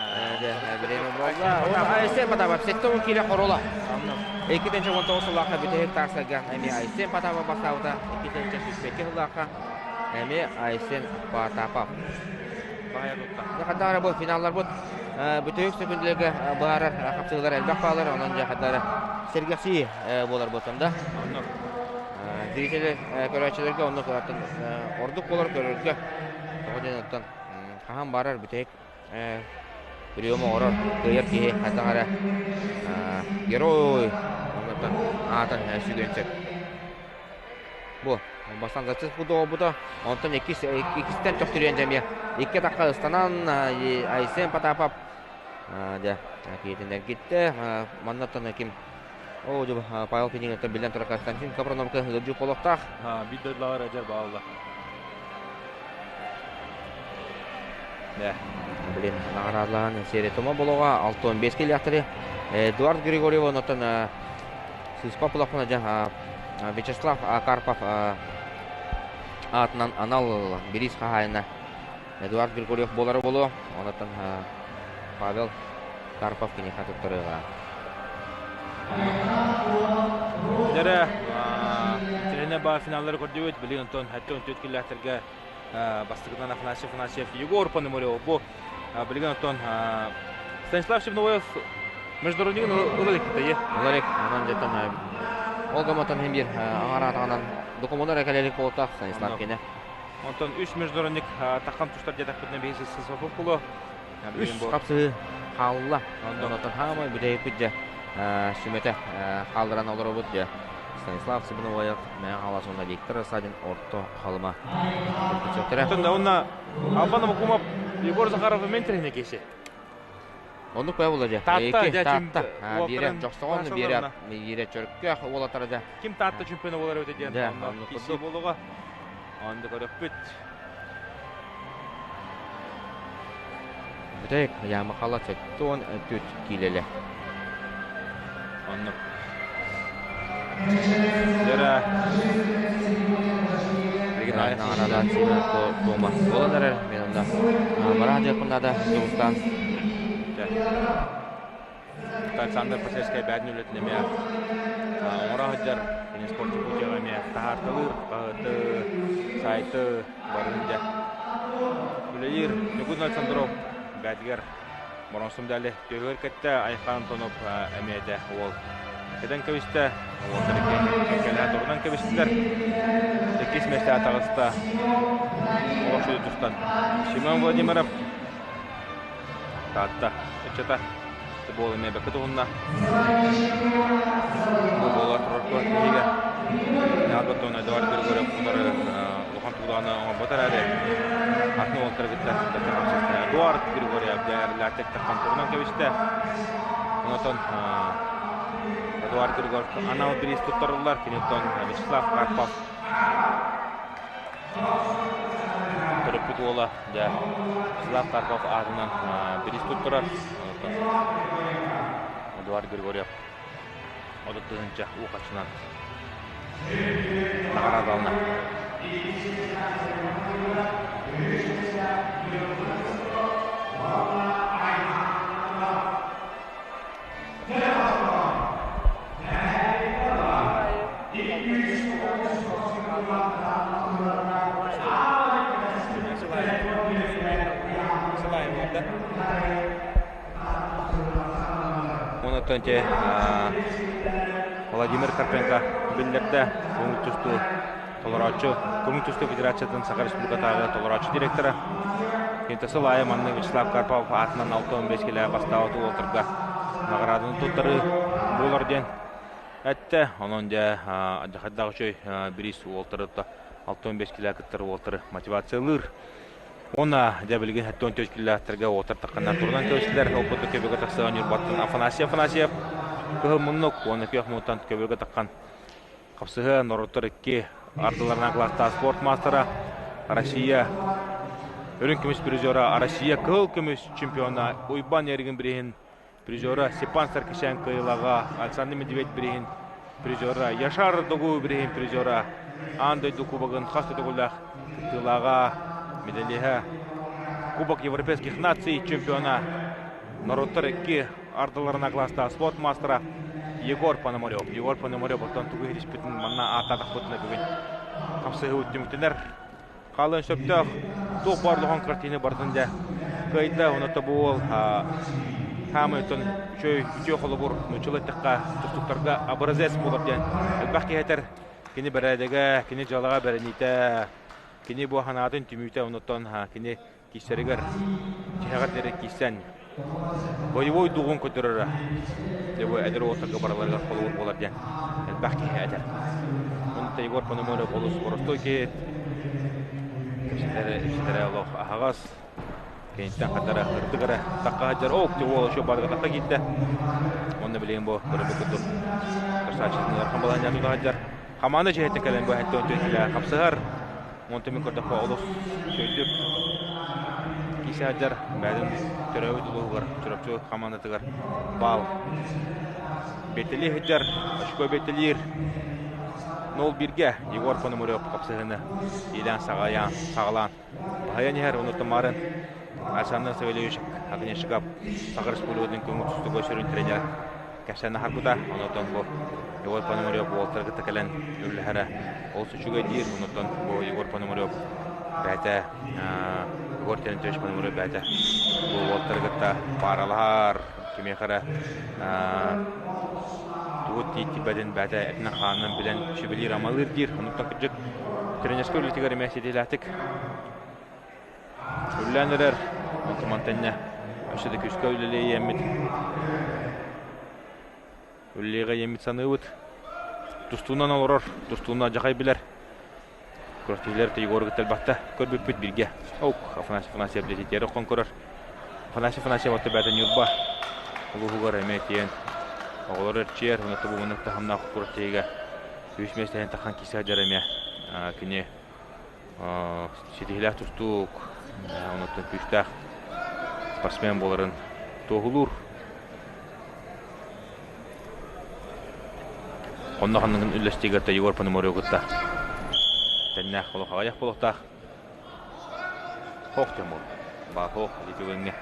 Время болла. Айсен Потапов 70 кило хорола. 2019 сыллаахха бүтэһик тахсарга эмиэ Айсен Потапов бастаабыта. 2022 сыллаахха эмиэ Айсен Потапов. Хаддара бу финалларбыт бүтүк сөкүндүлэргэ баарар хапсыылар элбэх баалар, онон дьэ хаддара сэргэхсии буолар буолтам да. Зрители көрөөччүлэргэ оннук ордук буолар көрөргө. Тоҕо диэн оттон хаһан барар бүтэһик прием оҥорор кыайар киһи хайдах эрэ герой оннуттан аатын сүгүөн сөп. Бу бастан зачис бута, онтон иккис иккистэн төхтүрүйэн дьэмиэ икки атахха ыстанан Айсен Потапов дьэ киһитин эргиттэ. Маннаттан ким О, Павел Пинигиттан биллэн турар Константин Капроновка ыалдьыы полохтаах. Биир дойдулаҕар эдэр баалла. Да. Блин, наҕараадалаһан серия томо болоҕа 65 килиэхтэри. Эдуард Григорьев онотон сыыспа булахпына дьэ Вячеслав Карпов аатынан анал бириис хаһаайына Эдуард Григорьев буолара буолуо. Онотон Павел Карпов киниэхэ туттарыаҕа. Дэрэ Сиренэ ба финаллары көрдүбүт. Билигин онтон 74 киллээхтэргэ бастакытынан Афанасий Афанасьев, Егор Пономарев. Бу билигин оттон Станислав Щебновоев международнигын ыла илик Ыла илик. Онон дьэтэн ол гомотон хим биир аҥараатаҕынан докумуонар кэлэлик буолтах Станислав кене. Онтон үс международник таххан тустар диэтэхпитинэ биһи Сысофов кулу. Үс хапсыһыы. хаалла. Онтон хаамай бүтэһикпит дьэ сүмэтэ хаалларан олоробут дьэ. Станислав Сыбыновоев, Мэҥэ Хаҥалас уонна Виктор Рассадин Орто Халыма көрсүөхтэрэ. Онно Албан Абакумов Егор Захаров мен тренер киһи. Оннук баа була дьэ. Таатта дьэ Таатта. Биирэ Дьохсоҕон, биирэ биирэ Чөркөөх уолаттара дьэ. Ким Таатта чемпиона буолар эбитэ диэн онно киси буолуоҕа. Онно көрөхпүт. Бүтэйик Ямахала 74 киилэлэ. Оннук. Дьэрэ Наҕараадаа туома буолан эрэр. Мен онно бараа диэхпин наада Дьулустаан. Александр Посельскай бээтин үлэтин эмиэ оҥоро сылдьар. Кини спорт Якутияҕа эмиэ таһаарталыыр, хаһыаты, сайты барын дьэ үлэлиир. Ньукун Александров бээтигэр Моронсум дали түһүгэр кэттэ Айхан Антонов эмиэ этэ уол кэтэн кэбистэ. Уолтар кэлэһэ турунан кэбистилэр. Иккис миэстэҕэ таҕыста олох тустан Семен Владимиров Таатта ыччата буол эмиэ бэккэ туһунна. Бу буолар турар биһигэ Ньаалбаттон Эдуард Григорьев утары улахан туулааны оҥорбот эрээри атын уолаттары кытта бэркэ хапсыста. Эдуард Григорьев дьээрлээхтик таххан турунан кэбистэ. Онтон Эдуард Григорьев анал бириис туттарыллар. Киниттэн Вячеслав Карпов төрөппүт уола дьэ Вячеслав Карпов аатынан бириис туттарар. Онтон Эдуард Григорьев 30 тыһыынча уу харчынан наҕараадаланна. Онтон те Владимир Карпенко биллэрдэ көҥүл тустуу толорооччу, көҥүл тустуу федерациятын Саха Республикатааҕы толорооччу директора. Кинитэ сыл аайы маннык Вячеслав Карпов аатынан 65 килэ бастаабыт уолаттарга наҕарааданы туттарыы буолар диэн эттэ. Онон дьэ хайдах үчүгэй бириис уолтары 65 килэ кыттар уолтары мотивациялыыр. Уонна дьэ билигин 74 килэлээхтэргэ уолтар тахханнар турунан кэбистилэр. Ол курдук көбүгэ тахсыан Ньурбаттан Афанасий Афанасьев кыһыл муннук уонна күөх муннуктан көбүгэ таххан хапсыһыа норуоттар икки ардыларынан кылаастаах спорт маастара Россия үрүҥ көмүс призера Россия кыһыл көмүс чемпиона Уйбан Эргин бирииһин призера Степан Саркисян кыайыылааҕа Александр Медведь бирииһин призера Яшар Догу бирииһин призера Аан дойду кубогын хас да төгүллээх кыттыылааҕа медалиһа Кубок европейских наций чемпиона норуоттар икки ардыларына кылаастаах спорт маастара Егор Пономарев. Егор Пономарев оттон тугу иһитиспитин манна ааттаатахпытына бүгүн хапсыһыы түмүктэнэр. Хаалыан сөптөөх туох баар улахан картина бардын дьэ кыайда. Онон бу уол хаамай оттон үчүгэй үтүө холобур нууччалыы эттэххэ тустуктарга образец буолар диэн элбэх киһи этэр. Кини бэрээдэгэ, кини дьыалаҕа бэриниитэ, кини бу санаатын түмүүтэ онуттан кини киирсэригэр тиһэҕэр диэри киирсэн боевой дугун көрдөрөрө дьэ бу эдэр уолаттарга барыларыгар холобур буолар диэн элбэх киһи этэр. Онно Егор Пономарев олус боростуой киһи кэпсэтэрэ ипсэтэрэ олох аһаҕас киниттэн хатара ырдык эрэ тахха сылдьар оок дьэ уол еще барыга тахха киирдэ онно билигин бу көрөбүт курдук красавчик ыарахан балаһыанньа тута сылдьар хамаанда дьиэһиттэн кэлэн бу 74 килэ хапсыһар Онтон мин көрдөххө олус үчүгэйдик киирсэ сылдьар бэйэтин төрөөбүт улууһугар Чурапчы хамаандатыгар баал бэтэлии сылдьар, очко бэтэлиир. 0-1-гэ Егор Пономарев хапсыһыыны иилээн саҕалаан, саҕалаан баһыйан иһэр. Онуттан Марын Александр Савельевич Огнешиков Саха Республикатын көҥүл тустууга сүрүн тренер кэпсээн аһарбыта. Онотон бу Егор Пономарев уолтара кытта кэлэн үллэһэрэ олус үчүгэй диир. Онотон бу Егор Пономарев бэйэтэ Егор Терентьевич Пономарев бэйэтэ бу уолтары кытта пааралаһар, кимиэхэ эрэ тугу тиийбэтин бэйэтэ этинэн-хаанынан билэн сүбэлиир-амалыыр диир. Онуттан кырдьык тренерскэй үлэтигэр эмиэ ситиһиилээхтик үлэлээн эрэр. Онтон мантан инньэ Өссө да күүскэ үлэлиэйэммит. Үлэлиэҕэ ийэммит саныыбыт. Тустуунан олорор, тустууну дьахай билэр. Күрэхтэһиилэр Егору кытта элбэхтэ көрбүппүт бииргэ. Ок, Афанасий Афанасьев дьиэтигэр оххон көрөр. Афанасий Афанасьев отто бэйэтэ Ньурба улууһугар эмиэ тиийэн оҕолор эрчийэр, уонна тобугуннук таһымнаах күрэхтэһиигэ үс миэстэһин тахан киирсэ сылдьар эмиэ кини ситиһиилээх тустуук, онуттан күүстээх спортсмен буоларын туоһулуур. Онно ханныгын үллэстиигэ Егор Пономареву кытта тэннээх олох аҕыйах буолуохтаах. Хоох диэн буолла. Баар хоох ити түгэҥҥэ.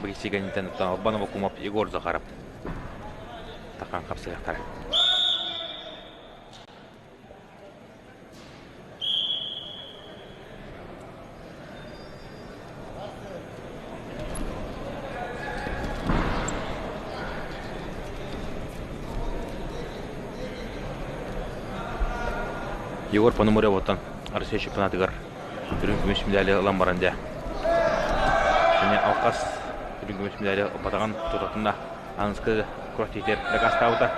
Быйсы кэнниттэн Албан Абакумов Егор Захаров тахан хапсыахтара. Егор Пономарев оттон Россия чемпионатыгар үрүҥ көмүс медали ылан баран дьэ кини алҕас үрүҥ көмүс медали ылбатаҕын тутатына аныгыскы күрэхтэһиитигэр дакаастаабыта.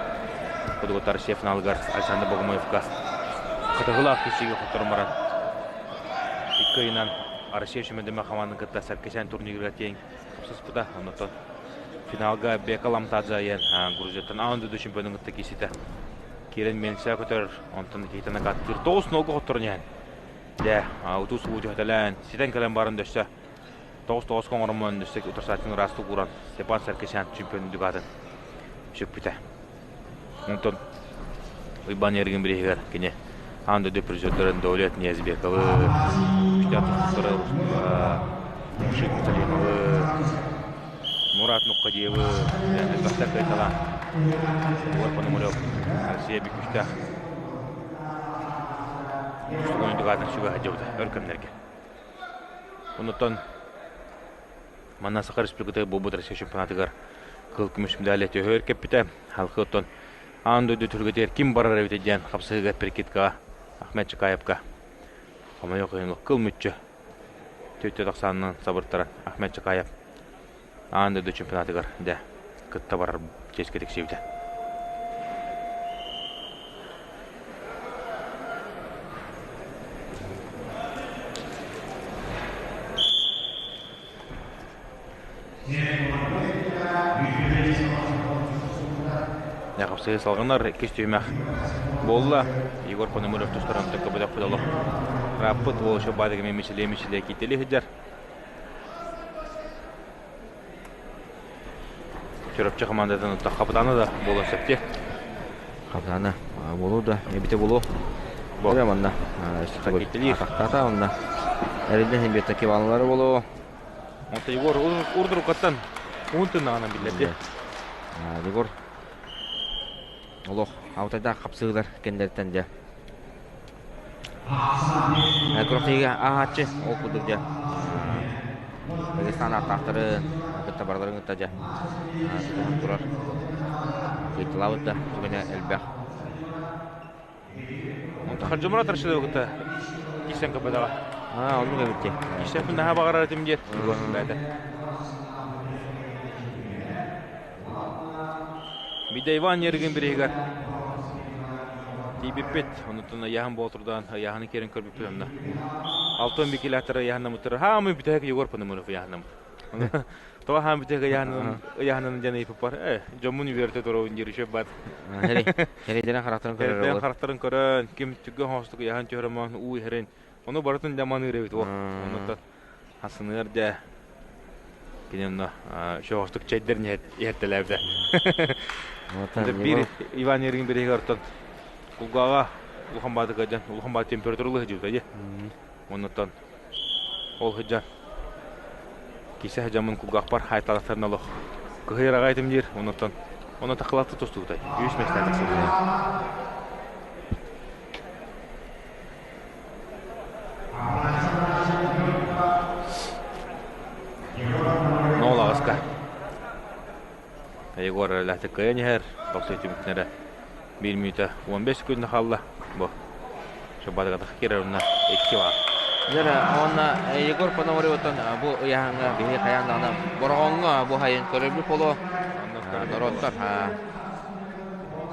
Кудугута Россия финалыгар Александр Богомоевка хатыһыылаах киирсиигэ хотторон баран икки ыйынан Россия чөмөдөмө хамаандатын кытта Саркисян турнирыгар тиийэн хапсыспыта. Оннуттан финалга Бека Ламтадзе айан Грузияттан аан дойду чемпионун кытта киирситэ. Киирэн Менсия көтөр, онтон киһитэ накаттыыр. 9 нолга хотторон иһэн. Дьэ, утуу-субуу түһэтэлээн, ситэн кэлэн баран дөссө 9-9 оҥороммун өссө утарсааччыны ыраастык ууран Степан Саркисян чемпион үрдүк сүкпүтэ. Онтон Уйбаан Эргин бирииһигэр кини аан дойду призердарын Даулет Ниязбековы, күчтээх тустууктары Мушик Мусалимовы, Мурат Нуккадиевы элбэхтэр кыайталаан Егор Пономарев Россия биир күчтээх тустуугун үрдүк аатын сүгэ сылдьыбыта өр кэмнэргэ. Онуттан манна Саха Республикатыгар буолбут Россия чемпионатыгар кыл көмүс медали төһө өр кэппитэ. Халқы оттон аан дойду түһүлгэтигэр ким барар эбитэ диэн хапсыһыыга прикидкаҕа Ахмед Чакаевка хомойуох иһин кыл мүччү түөттө тахсаанынан сабыртаран Ахмед Чакаев аан дойду чемпионатыгар дэ кытта барар чиэскэ тиксибитэ. Хапсыһыы салҕанар иккис түһүмэх буолла. Егор Пономарев тустаран төккөбөтөх олох ырааппыт уол еще баадыга мичилиэ-мичилиэ киитэлии сылдьар. Чурапчы хамаандатын хапытаана да буолуон сөп дии. Хапытаана буолуо да, эбитэ буолуо. Бу манна атахтаата онно эрилден химбиэттэ киваналары буолуо. Онто Егор урдурукаттан уун тыннаҕынан биллэрди. Егор олох алтайдаах хапсыылар кэннэриттэн дьэ Күрэхтэһиигэ ааһааччы ол курдук дьэ Дагестан ааттаахтарын кытта барыларын кытта дьэ тутуһан турар кыйталаабыт да түгэнэ элбэх. Онто Хаджимурат Рашидовы кытта киирсэн көрбөтөҕө. Аа, оннук эбит дии. Киирсэппин наһаа баҕарар этим диэт, бэйэтэ. Биирдэ Иван Ерыгин бириһигэр тиийбиппит. Онуттан ыйааһын Боотурдаан ыйааһыны киирэн көрбүппүт онно. Алтан бикилээттэр ыйааһыннаммыттар. Хаамый бүтэһик Егор Пономарев ыйааһыннаммыт. Тоҕо хаам бүтэһик ыйааһынын диэн ыйыппыппар, э, дьоммун үөртэ туруобун диир үчүгэй бат. Хэрийдэрин харахтарын көрөр. Хэрийдэрин харахтарын көрөн, ким түгэн хоостук ыйааһын түһэрэмон уу иһэрин, ону барытын дьэ маныыр эбит уо. Онуттан Хасыныар дьэ кини онно шоҕостук чэйдэрин иһэртэлээбитэ. Биир Иван Ерин бириһигэр оттон кулгааҕа улахан баатыка дьон улахан баат температуралыы сылдьыбыта дии. Оннуттан ол сылдьан кисе сылдьаммын кулгаахпар хаайталахтарына олох кыһыйар аҕай этим диир. Оннуттан онно такылатты тустубутай. Үс миэстээн тахсыбыта. Ноол аҕыска. Егор эрэлээхтик кыайан иһэр. Тохсой түмүктэнэрэ 1 мүнүүтэ 15 секунда хаалла. Бу. Шабатыгатах киирэр онно 2 бар. Дьэ, уонна Егор Пономаревтан бу ыйааһыҥҥа биһиги хайаан даҕаны Бороҕоҥҥо бу хайын көрөрбүт буолуо. Норуоттар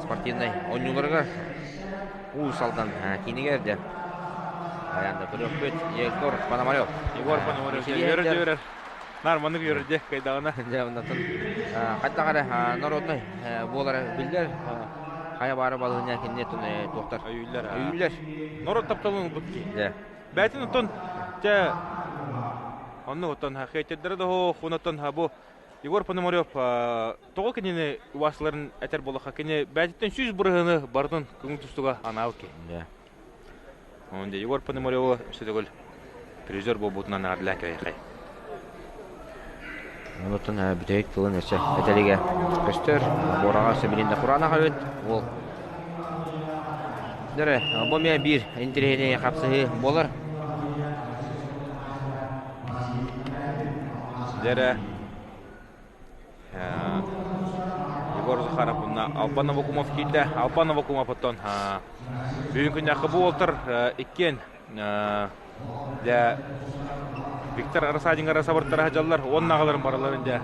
спортивнай оонньууларыгар Уус Алдан киинигэр дьэ хайаан да көрүөхпүт. Егор Пономарев. Егор Пономарев үөрэр үөрэр. Нар маннык үөрэр дьэ кайдаҕына. Дьэ, оннотон хайдах эрэ народнай буолара биллэр. Хайа баара балыһыня кинини туохтар өйүүллэр. Өйүүллэр. Норуот тапталын ылбыт киһи. Дьэ. Бэйтин оттон дьэ оннук оттон хейтердері да хунаттан бу Егор Пономарев тоҕо кинини уасларын этэр буоллахха кини бэйтиттэн 100 бырыһыны бардын көҥүл тустуга анаал ки. Дьэ. Онон Егор Пономаревы сүтөгөл призер буолбутунан эҕэрдэлээн кэбиһиэхэй. Онуттан бүтэһик тылын өссө этэлигэ көстөр. Буораҕа өссө билин да кураанах эбит. Ол Дөрө, бу эмиэ биир интэриэһинэй хапсыһыы буолар. Дэрэ Егор Захаров уонна Албан Аввакумов киирдэ. Албан Аввакумов оттон бүгүн күннээххэ бу уолтар иккиэн дьэ Виктор Рассадиҥҥа сабыртара сылдьаллар уонна аҕаларын барыларын дьэ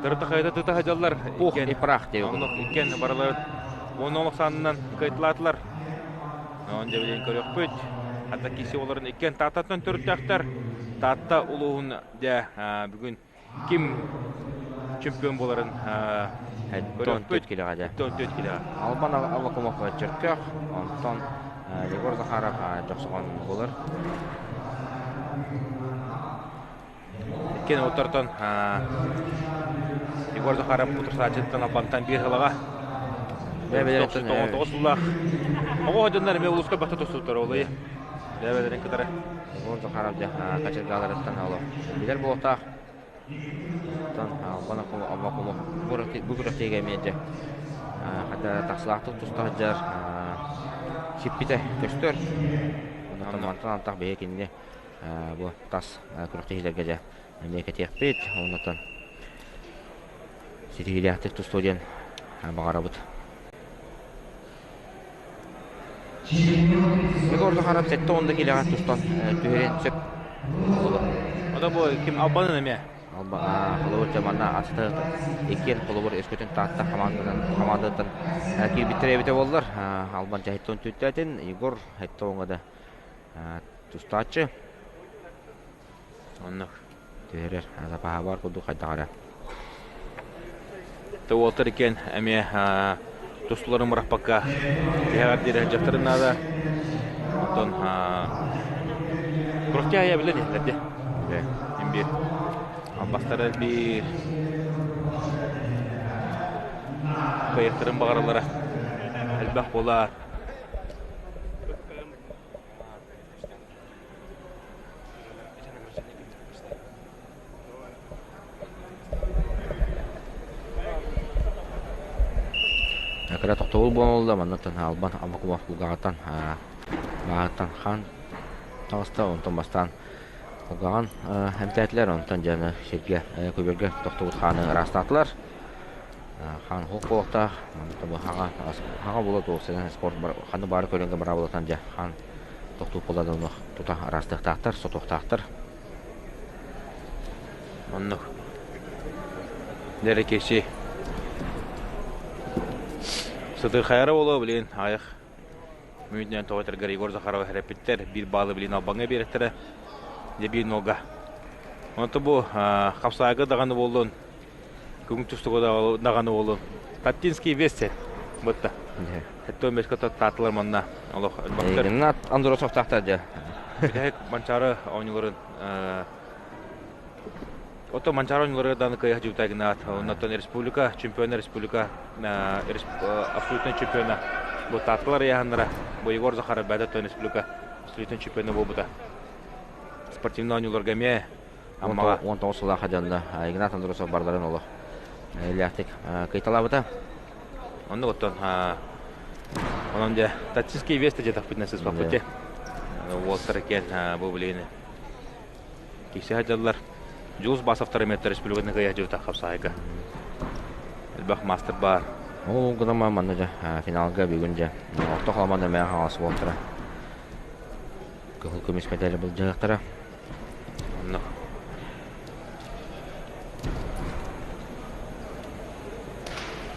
тырыта хайыта тыта сылдьаллар. Пух и прах диэбит. Оннук иккиэн барыларын уонна олох санынан кыайталаатылар. Онон дьэ билигин көрүөхпүт. Хата киси олорун иккиэн Тааттаттан төрүттээхтэр. Таатта улууһун дьэ бүгүн ким чемпион буоларын көрүөхпүт. Килэҕэ дьэ. 14 килэҕэ. Албан Аввакумов Чөркөөх, онтон Егор Захаров Дьохсоҕон буолар. Иккиэн уоттартан Егор Захаров утарсааччыттан Албантан биир сылаҕа. Бэйэ-бэйэлэриттэн 9 сыллаах. Оҕо дьоннор эмиэ улууска бахта тустубуттар олуй. Бэйэ-бэйэлэрин кытары. Егор Захаров дьэ хачыргааларыттан олох билэр буолуохтаах. Оттон Албан Аввакумов бу күрэхтэһиигэ эмиэ дьэ хата тахсылаахтык туста сылдьар сиппитэ көстөр. Онтон мантан антах биһиги кинини бу тас күрэхтэһиилэргэ дьэ эмиэ кэтиэхпит. Оннуттан ситиһиилээхтик тустуо диэн баҕарабыт. Егор Захаров 70 килэҕэ тустан түһэрин сөп. Ода бу ким Албанын эмиэ? Холобур, дьэ манна аты иккиэн холобур өскөтүн Таатта хамаандатын хамаандаттан киирбиттэр эбитэ буоллар Албан дьаһыттан түттээтин Егор Хеттоҥҥа да тустааччы. Оннук. Түһэрэр запаһа бар курдук хайдах эрэ. Уолтар иккиэн эмиэ тустуларын бырахпакка тиһэҕэр диэри дьахтарын наада. Онтон Курохтяя билэн иһэллэр дии. Биир. Албастара биир. Кыайыктарын баҕараллара элбэх буолар. Кыра тохтобул буолла, маннаттан Албан Аввакумов кулгааҕыттан бааһыттан хаан таҕыста, онтон бастаан кулгааҕын эмтээтилэр, онтон дьэ сиргэ көбүөргэ тохтубут хааны ыраастаатылар. Хаан хук буолуохтаах, манна хаҥа хаҥа буола туох спорт ханна баары көрөнгө быраабылатан дьэ хаан тохтуу буолла тута араастыахтаахтар, сотуохтаахтар. Оннук. Дэрэ киси. Сытырхайара буолуо билин аҕыйах мүнүүтүнэн тоҕо Егор Захарова эрэппиттэр биир баалы билин Албаҥҥа биэрэттэрэ дьэ биир нолга. Онто бу хапсаайга даҕаны буоллун күҥ тустуга даҕаны буоллун Таттинский вестер бытта. Хэтто мешка таатылар манна олох элбэхтэр. Игнат Андросовтаахтар дьэ. Бүтэһик Манчаары оонньууларын Ото Манчаары оонньууларыгар даҕаны кыайа сылдьыбыта Игнат. Оннуттан республика чемпиона республика абсолютнай чемпиона бу Таатталар ыйааһыннара бу Егор Захаров бэйэтэ республика абсолютнай чемпиона буолбута. Спортивнай оонньууларга эмиэ Аммаҕа 19 сыллаах дьонно Игнат Андросов барларын олох иллээхтик кыйталаабыта. Оннук оттон онон дьэ тактический вес дьэтахпытына сыспаппыт дьэ. Уолтар иккиэн бу билигин кикси сылдьаллар. Дьулус Басовтар эмиэ республикатын кыайа дьыбыта хапсаайга. Элбэх мастер баар. Ол гынан манна дьэ финалга бүгүн дьэ орто халаман эмээ хаҥас уолтара. Кыһыл көмүс мэтэли былдьаһыахтара. Онно.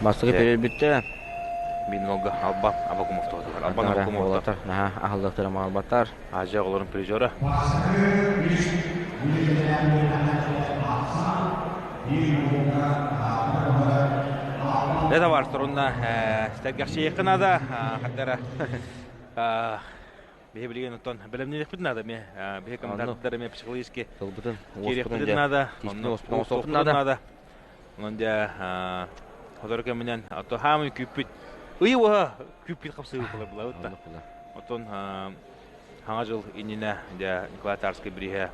Бастакы период бүттэ. Минолга Албан Абакумов тоһутугар. Албан Абакумов. Уолаттар наһаа аһыллыктара маалбаттар. Азия оҕолорун призера. Это бар турунна сэргэхсийиэххэ наада хардара биһи билигин оттон бэлэмниэхпит наада ме биһи комментатордар эме психологически тылбытын киириэхпитин наада онно наада онон дьэ сотору кэминэн ото хаамый күүппүт ый уоһа күүппүт хапсыы буолар булабыт да оттон Хаҥа дьыл иннинэ дьэ Николай Тарскай бирииһэ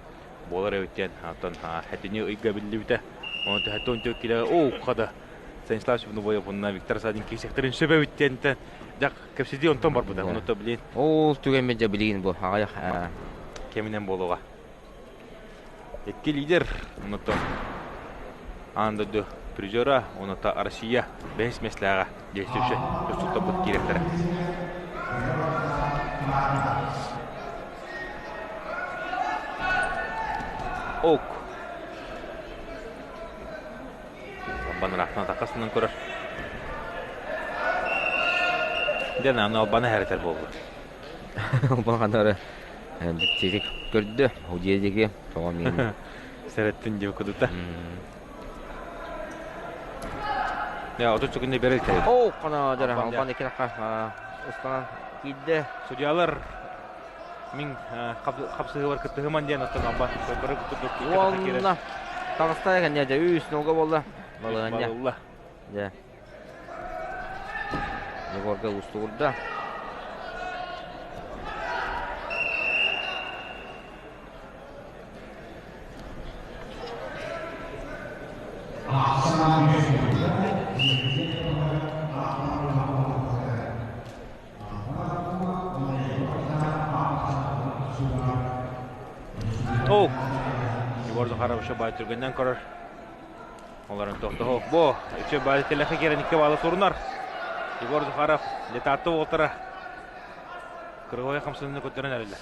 буолар эбит диэн оттон хэтини ыйга биллибитэ. Онон төһөттө онтуо килэ оо хада Станислав Сибнубоев уонна Виктор Садин киирсиэхтэрин сөп эбит диэнтэн дьэ кэпсэтии онтон барбыта. Ону то билин. Ол түгэммит дьэ билигин бу аҕыйах кэминэн буолуоҕа. Икки лидер онуттан аан дойду призера, онута Россия бэһис миэстэлээҕэ действующий тустууктарбыт киирэхтэрэ. Ок. Албан ыраахтан атаххасынан көрөр. Дьэ, аны Албаны хэрэтэр буолла. Албан ханары дьиктитик көрдө. Удьиэ диэки тоҕо миин. Сэрэттин диэки кудута. Я, 30 секунда берилте. О, қана жара Албан эки жаққа ыстана киирде. Судьялар мин хапсыһыылар кыттыһыман диэн оттон Албан көрө курдук Уонна таҕыста кэннэ дьэ үс нолга буолла. Балыганньа. Дьэ. Егорга устугурда. Оу! Егор Захаров еще бай түргеннен көрөр. Оларын тохтоһо. Бу, үчө бай телехе керен икки балы сурунар. Егор Захаров летатты олтара. Кыргой хамсыныны көтөрөн эрэллэр.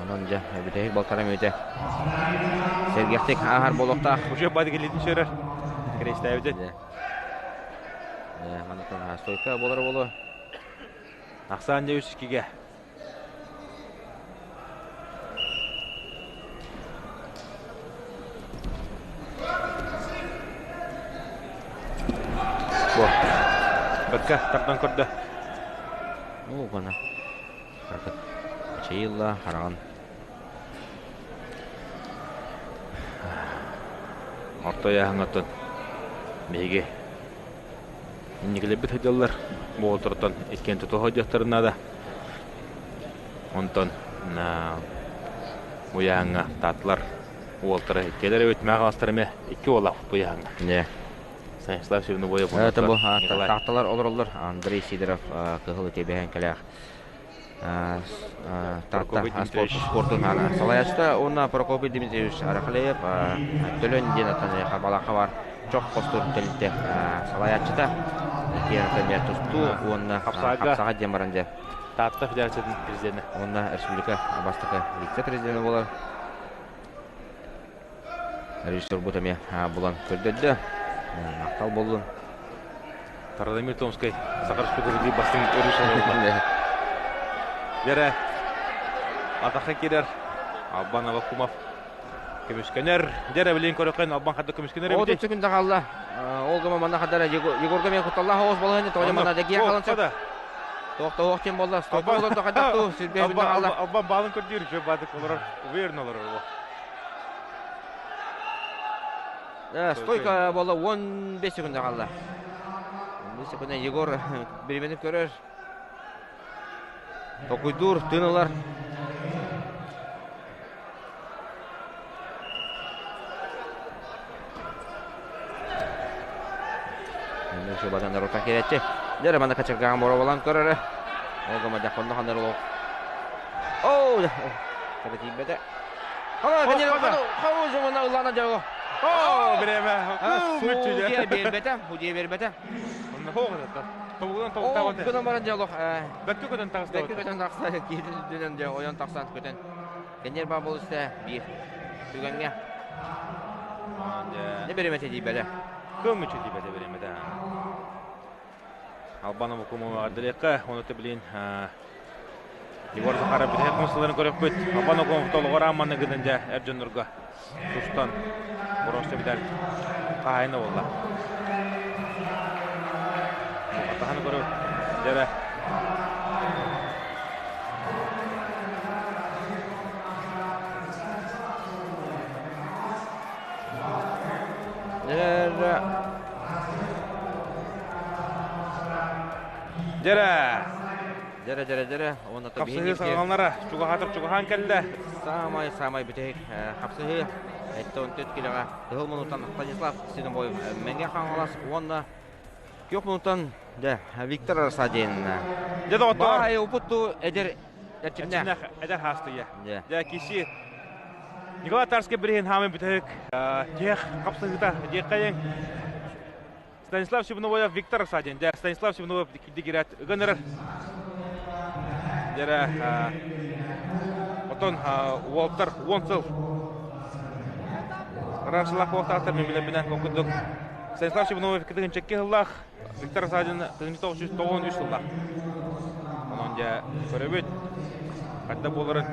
Онон дьэ, бүтэһик балтара мүөтэ сэргэхтик ааһар буолуохтаах. Уже бады келетін сөрөр. Крестээбитин. Дьэ. Дьэ, манныктан стойка буолар буолуо. Ахсаан дьэ үс иккигэ. Бу. Бакка тардан көрдө. Оо, гана. Ракыт чайылла хараҕын. Орто ыйааһыҥҥаттан биһиги инникилэрбит сылдьаллар. Буолтортон иккиэн тутуһа сылдьыахтарын наада. Онтон уйааҥҥа тааттылар уолтара иккиэлэр эбит мээх аластар эмэ икки уоллаах уйааҥҥа. Дьэ. Станислав Сивнобоев Это бу таатталар олороллор. Андрей Сидоров кыһыл этибэһэн кэлээх Таатта спортун салайааччыта уонна Прокопий Дмитриевич Арахлеев Төлөн диэн аттан Харбалаахха бар чох хостуур тэрилтэ салайааччыта иккиэн тустуу уонна хапсаҕа диэн баран дьэ Таатта Федерациятын президенэ. Уонна республика бастакы вице-президенэ буолар. Режиссербут эмиэ булан көрдөрдө. Махтал буоллун. Радомир Томскай Саха Республикатын бастыҥ режиссера Дэрэ атахха киирэр Албан Авакумов көмүскэнэр. Дэрэ билин көрөкөн Албан хадда көмүскэнэр эбит. Отут секунда хаалла. Ол гыма манна хадара Егорга мен кутталлаах оҕус балаһыны тоҕо манна дэгиэ халан сөп. Тоох тем болла. Стопа олордо хадда сүрбэ хаалла. Албан балын көрдүүр жө бадык олорор. Уверен олорор. Стойка буолла 15 секунда қалды. 15 секунда Егор биримени көрөр. Токуйдуур, тыын ылар. Шубадан рота керетчи. Дere мана качыргаан боробалан көрөрө. Ол гама жаконно хандар олох. Оо, kada тиийбэтэ. Хана жомона ыллана жого. Оо, биреме. Судья бербете, судья бербете. Онно хоҕатата. Тобугунан тобуктаабат. Гынан баран дьэ олох Бөккө көтөн таҕыста. Бөккө көтөн тахса киирдинэн дьэ ойон тахсан көтөн. Кэннер баа болуста биир түгэҥҥэ. Дьэ. Не беремете диибэлэ. Көмүчү диибэтэ беремете. Албан Абакумова ардырыакка, оны билин Егор Захаров бүтэһик муосталарын көрөппүт. Албан Абакумов толоҕор аамманы гынан дьэ эр дьоннорго тустан боруоста бүтэр хаһаайына буолла. Атаһаны көрө дьэрэ. Дьэрэ. Дьэрэ. Дьэрэ, дьэрэ, дьэрэ. Уонна Хапсыһыы саҕаланара чугаһаатар чугаһаан кэллэ. Саамай, саамай бүтэһик хапсыһыы. Эттон төт килэҕэ Кыһыл мунутан Станислав Свинобоев Мэҥэ Хаҥалас уонна Күөх мунутан дьэ Виктор Рассадин. Дьэ доҕоттоор. Баай упутту эдэр эрчимнээх. Эдэр хаастыйа. Дьэ киси Николай Тарский бириһин хаамын бүтэһик тех хапсыһыыта диэххэйиҥ. Станислав Сибновоев Виктор Рассадин. Дьэ Станислав Сибновоев дигирээт ыган эрэр. Дьэрэ отон уолтар 10 сыл Раншылах буолтаахтар мен билэрбинэн ол курдук Станислав Сибновоев 2 сыллаах, Виктор Рассадин 1993 сыллаах. Онон дьэ көрөбүт хайда буоларын.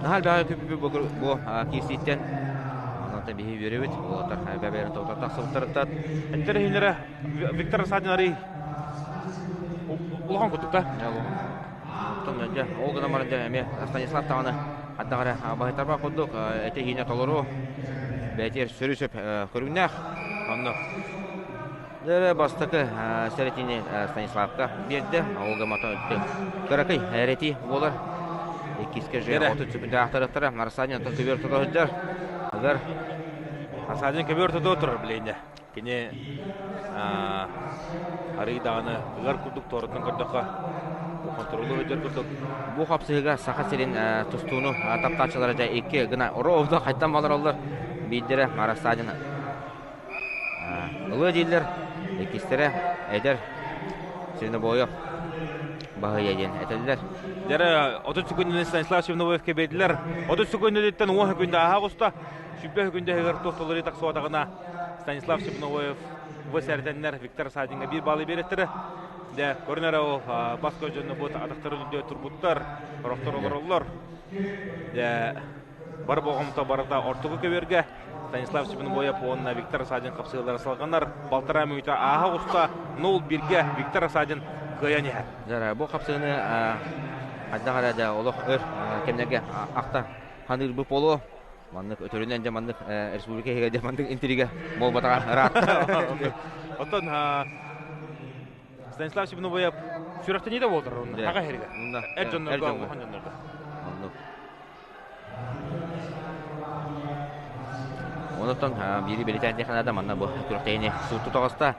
Наһаа элбэҕи күппү бу киирсииттэн. Онон биһи үөрөбүт. Уолаттар бэбэрин тоҕутар тахсыбыттарыттан. Эттэр иһиннэрэ Виктор Рассадин арый улахан курдук да. Оттон дьэ ол гынан баран дьэ эмиэ Станислав даҕаны хайдах эрэ баһыйтарбат курдук эти иһиинэ толору бэйэтигэр сөрү сөп көрүҥнээх. Онно. Дьэ бастакы сэрэтиини Станиславка биэрдэ. Ол гыммата кыракый эрэтии буолар. Иккискэ же 30 секунда ахтарыттара. Арсений онтон көбүөр тута сылдьар. Ыгар. Арсений көбүөр тута турар билиэннэ. Кини арый даҕаны ыгар курдук туораттан көрдөххө хонтуруолу өйдөр курдук. Бу хапсыһыга Саха сирин тустууну таптааччылара дьэ икки гына ровно хайтан балараллар. Биирдэрэ Арасадин ылыа дииллэр, иккистэрэ эдэр Свинобоев баһыйа диэн этэллэр. Дьэрэ 30 секунданы Станислав Свинобоевка биэрдилэр. 30 секундаттан 10 секунда ааһа оҕуста. 100 секунда туох толору тахсыбатаҕына Станислав Свинобоев В сэрэтэннэр Виктор Садинга биир баалы биэрэттэрэ. Дьэ, көрүнэр ол бас дьонно бу атахтарын үрдүгэр турбуттар, сорохтор олороллор. Дьэ, бар болҕомто барыта ортоку көбүөргэ Станислав Свинобоев уонна Виктор Садин хапсыһыылара салҕанар. Балтараа мүнүүтэ ааһа оҕуста, 0-1-гэ Виктор Садин кыайан иһэр. Дьэ, бу хапсыһыыны хайдах эрэ дьэ олох өр кэмнэргэ ахта ханыыр бу буолуо. Маннык өтөрүнэн дьэ маннык республика иһигэр дьэ маннык интрига буолбатаҕа ыраатта. Оттон Станислав Свинобоев сүрэхтэниитэ буолдар онно хаҕа иһэригэр. Эр дьоннорго, улахан дьоннорго. Оннук. Онтон биири бэлиэтээн диэххэ манна бу күрэхтэһиини сууту тоҕоста.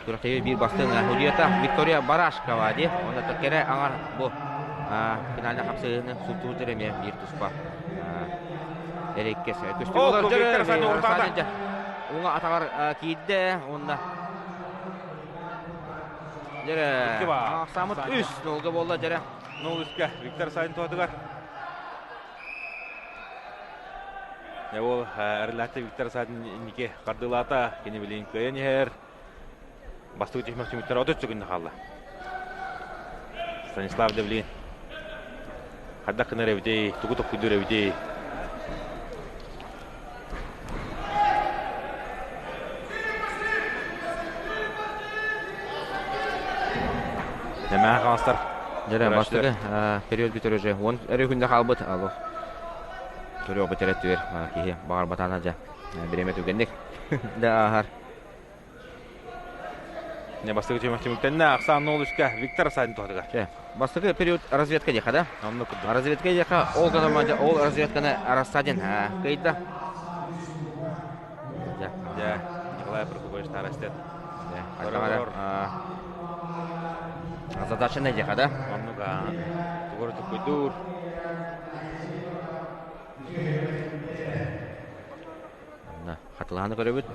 Күрэхтэһии биир бастыҥ судьуйата Виктория Барашкова дии. Онно кэрэ аҥар бу финальнай хапсыһыыны суутуутур эмиэ биир туспа эриккес көстүү болар. Уҥа атаҕар киирдэ уонна дьэрэ ахсаамыт үс нолга буолла дьэрэ. Нол үскэ Виктор Савин туһатыгар. Дьэ ол эрэллээхтик Виктор Савин инники хардыылаата. Кини билигин кыайан иһэр. Бастакы түһүмэх түмүктэрэ 30 секунда хаалла. Станислав Девлин хайдах гынар эбитий, тугу токкуйдуур эбитий? Нэмээх хаҥастар. Дьэрэ, бастакы период бүтэр уже. Уон эрэ күндэ хаалбыт. Алло. Төрүөх бүтэрэ түөр киһи баҕарбатаана дьэ. Бириэмэ түгэнник да ааһар. Не бастакы түмэх түмүктэннэ. Ахсаан 0-3-ке Виктор Асадин туһатыгар. Бастакы период разведка диэхэ да? Онно курдук. Разведка диэхэ, ол гынан ол разведканы Рассадин кыйда. Дьэ, Николай Прокопович Тарастет. Задача диэхэ да? Оннук тугур тукуйдуур. Хатылааны көрөбүт.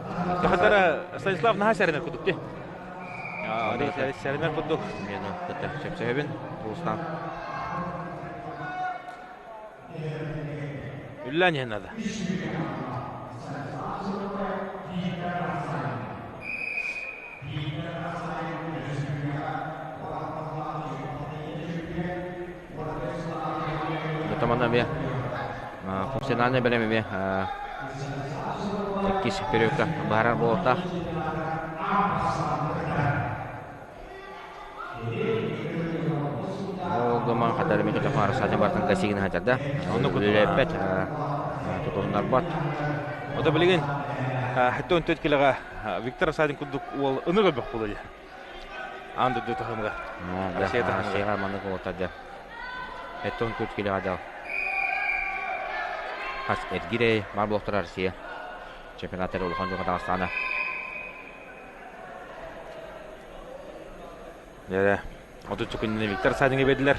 Хатара Станислав наһаа сэрэнэр курдук дии. Сэрэнэр курдук. Мен кытта сөпсөһөбүн. Улустан. Үллэн иһин надо. Тамана эмиэ функциональный бэлэм эмиэ иккис периодка быһаарар буолуохтаах. Ол гынан хатар эмиэ телефон арасаатын бартан косигин хатарда. Онно үлэлэппэт, тутуннарбат. Ото билигин 74 килоҕа Виктор Асадин курдук уол ынык өлбөх буолуо дии. Аан дойду таһымыгар. Россия таһымыгар. Россияҕа маннык уолаттар дьэ. 74 килоҕа дьал. Хас эргирэй бар буолуохтара Россия чемпионаттары улахан дьоҥҥо таҕыстаҕына. Дьэ, 30 күнүнэ Виктор Садиҥҥа биэрдилэр.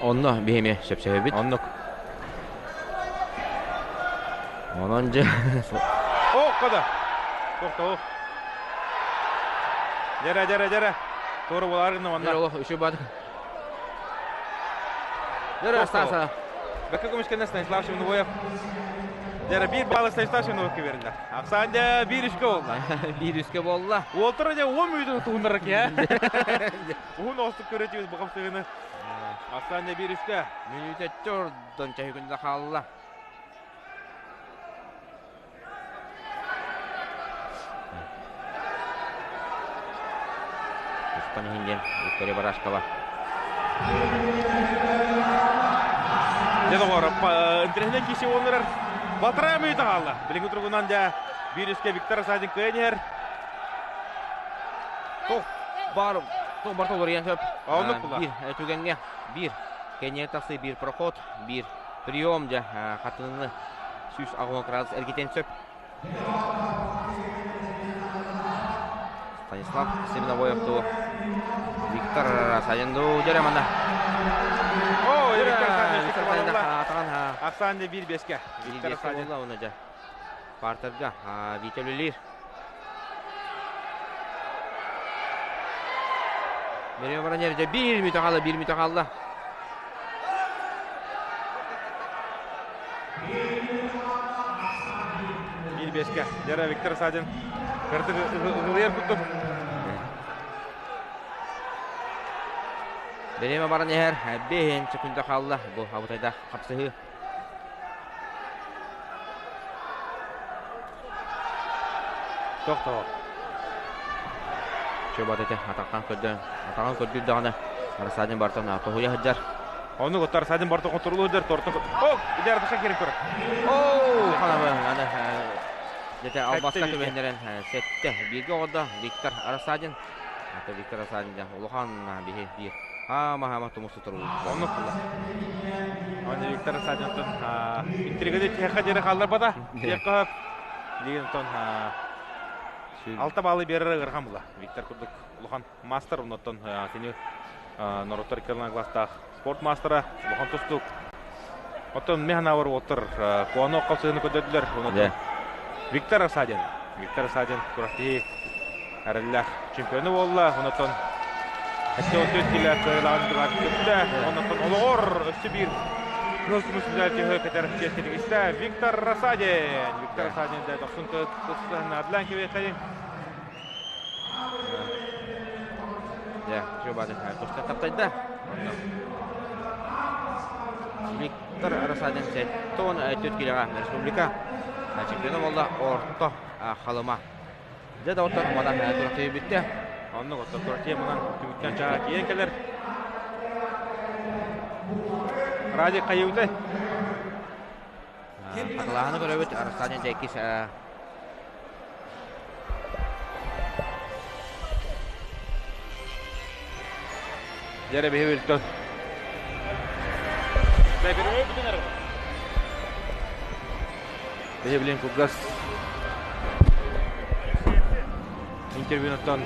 Онно биһи эмиэ сөпсөһөбүт. Оннук. Онон дьэ... О, кода! Тохтоо. Дьэрэ, дьэрэ, дьэрэ. Туора буолаар гына манна. Дьэрэ, олох үчү бат. Дьэрэ, Стаса. Бэккэ көмүскэннэ Станислав Шевнувоев. Дьэрэ, биир баллы Станислав Шевнувоевка берилэр. Ахсаан дьэ биир үскэ буолла. Биир үскэ буолла. Уолтара дьэ уон мүнүүтэ туһуннарар киһи. Уһун оҕустук көрөтүбүт бу хамсыгыны. Ахсаан дьэ биир үскэ. Мүнүүтэ төрдөн чөһүгүндэ хаалла. Устан иһин диэн Виктория Барашкова. Дьэ доҕоор, интэриэһинэй киһи уоннарар Батараа мүнүүтэ хаалла. Билиҥҥи туругунан дьэ биир үскэ Виктор Асадин кыайан иһэр. Туох бар туох барыта уларыйан сөп. Оннук була. Биир түгэҥҥэ биир кэннигэр тахсыы биир проход, биир прием дьэ хатыныны 180 градус эргитэн сөп. Станислав Семеновоев ту Виктор Садин ду дьэрэ манна. О, Виктор Садин Ахсаан биир беске. Виктор Садин буолла дьэ. Партерга Витя үлэлиир. Берем баран жерде биир мүтө хаалла, биир мүтө хаалла. Биир беске. Дьэрэ Виктор Садин кырдык ыгылыйар курдук. Береме баран иһэр бэһин секунда хаалла. Бу абытайда хапсыһыы. Тохтоо. Чөбат этэ атахтан көрдөөн, атаҕын көрдүүр даҕаны Арсадин бартан тоһуйа сылдьар. Ону оттор Арсадин бартан контролу сылдьар, тортон О, идеардаха киирэн көрөр. Оо, ханаба аны дете албаска түбэһиннэрэн сетте бииргэ оҕордо Виктор Арсадин. Ата Виктор Арсадин дьэ улахан биһи биир хаама-хаама тумус тутар Оннук була. Оны Виктор Арсадинтон интригэде тиһэххэ диэри хаалларбата. Диэххэ Дигинтон алта баалы биэрэр ыарахан була. Виктор курдук улахан мастер, оннуттан кини норуоттар икки класстаах спорт мастера, улахан тустуук. Оттон механавар уоттар куону хапсыгыны көрдөрдүлэр. Оннуттан Виктор Асадин. Виктор Асадин күрэхтэһии эрэллээх чемпиону буолла. Оннуттан 74 килэ кыайылаҕын тугар көттө. Оннуттан олоҕор өссө биир кыһыл көмүс медаль төһө кэтэр чиэскэ тигистэ. Виктор Рассадин. Виктор Рассадин да дохсун тустан кэбиэххэйин. Дьэ, Жобады туста таптайда. Виктор Рассадин 74 килоҕа республика чемпиона буолла орто халыма. Дьэ да оттон манан күрэхтэһии бүттэ. Оннук оттон күрэхтэһии манан түмүктэн чааһа тиийэн кэлэр. Радик хайыытай? Хатылааһыны көрөбүт. Арсений Дьэкис Дьэрэ биһи билтон. Биһи билин кургас интервьюнуттан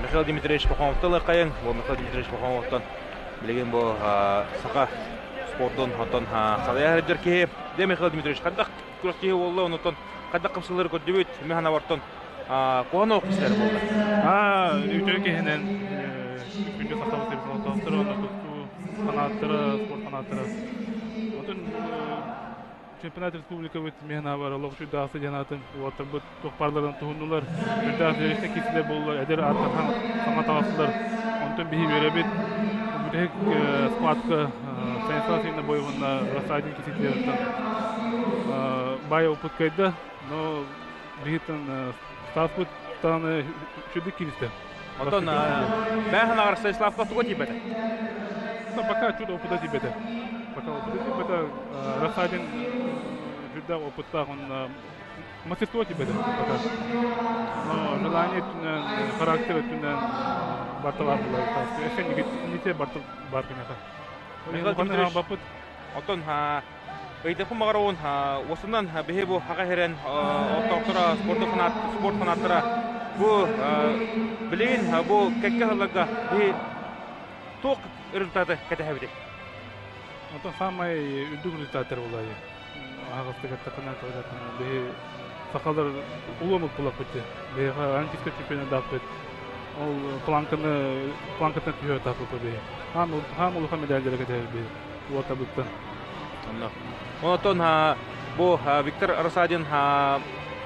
Михаил Дмитриевич Пахомовтан ылыаххайыҥ. Бу Михаил Дмитриевич Пахомовтан билигин бу саха спордун оттон салайа сылдьар киһи. Дэ Михаил Дмитриевич хайдах күрэхтэһии буолла, онуттан хайдах хапсылары көрдүбүт, мин санаабар Куһан ох кисилер болла. А, үтүө киһинэн күндү сахабыт сирин олохтоохторо, онно тустуу фанаттара, спорт фанаттара. Отун чемпионат республикабыт миһанаабар олох үчүгэй диэн аатын уолаттарбыт туох баарларын туһуннулар. Үрдээх зрелищнэй киирсилэр буоллулар, эдэр ааттар саҥа таҕыстылар. Онтон биһи үөрэбит. Бүтэһик схватка Станислав Васильевна Боевна Рассадин киситиэриттэн баай опыт кыайда. Но биһиттэн Стаспыт даҕаны үчүгэй кииристэ. Оттон бэйэн аҕар Станиславка туга тиийбэтэ? Пока чуть опыта тиийбэтэ. Пока опыта тиийбэтэ. Рассадин сүрдээх опыттаах он мастерство тиийбэтэ пока. Но желание өттүнэн, характер өттүнэн барта бар булар. Өссө не барта бар киниэхэ. Михаил Дмитриевич, оттон Ыйдыхпын баҕарабын, уосунан биһи бу хаха хирен оттоохторо спорт фанат спорт фанаттара бу билигин бу кэккэ сылларга биһи туох результаты кэтэһэбитий? Онтон саамай үрдүк результаттар буолла аһаҕастык эттэххинэ биһи сахалар улуу омук буоллахпыт дии. Биһиэхэ олимпийскай чемпионатаахпыт. Ол планканы планкаттан түһүө биһи. Хаам улахан медальдары кэтэһэр биһи уотабыттан. Онно. Онтон бу Виктор Рассадин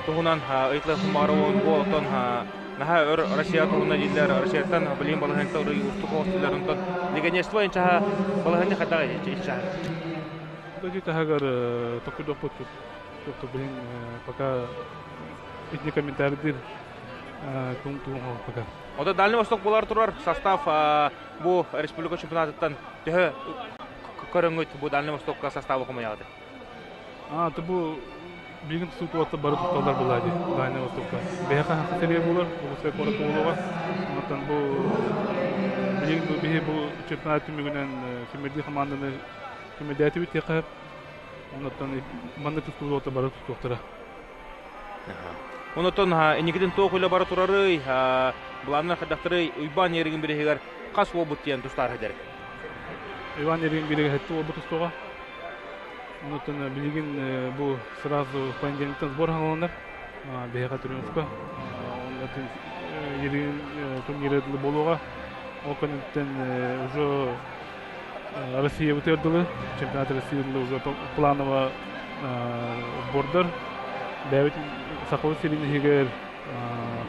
туһунан ыйытылыах баҕарабын. Бу оттон наһаа өр Россия туһунан дииллэр. Россияттан билигин балаһыанньата уустук оҕустулар. Онтон легионерство инчаһа балаһыанньа хайдах инчаһа? Дойду таһыгар токуйдуохпут билин пока итини комментарийдир кун туун пока. Ота Дальний Восток болар турар состав бу республика чемпионатыттан төһө көрөҥҥүт бу Дальний Востокка составы хомуйаҕыт? А, то бу билигин тустуу бары тутталлар буолла дии Дальний Востокка. Бэйэхэ хаса сэрии буолар, Дьокуускай куоракка буолуоҕа. Онтон бу билигин бу биһи бу чемпионат түмүгүнэн сүүмэрдии хамаанданы сүүмэрдээтибит диэххэ Онтон манна тустуу бары тустуохтара. Онтон инникитин туох үлэ бара турарый, былааннар хайдахтарый, Уйбаан Еригин бириһигэр хас уолбут диэн тустаар хедер? Иван Еригин бириһигэр хэтти уолбут тустуоҕа. Онтон билигин бу сразу понедельниктан сбор хаҥаланар. Биһиэхэ Триумфка. Онтон Еригин турниры буолуоҕа. Ол кэнниттэн уже Россиябытыгар дылы, чемпионат России дылы уже планово сбордар. Бэйэбит Сахабыт сирин иһигэр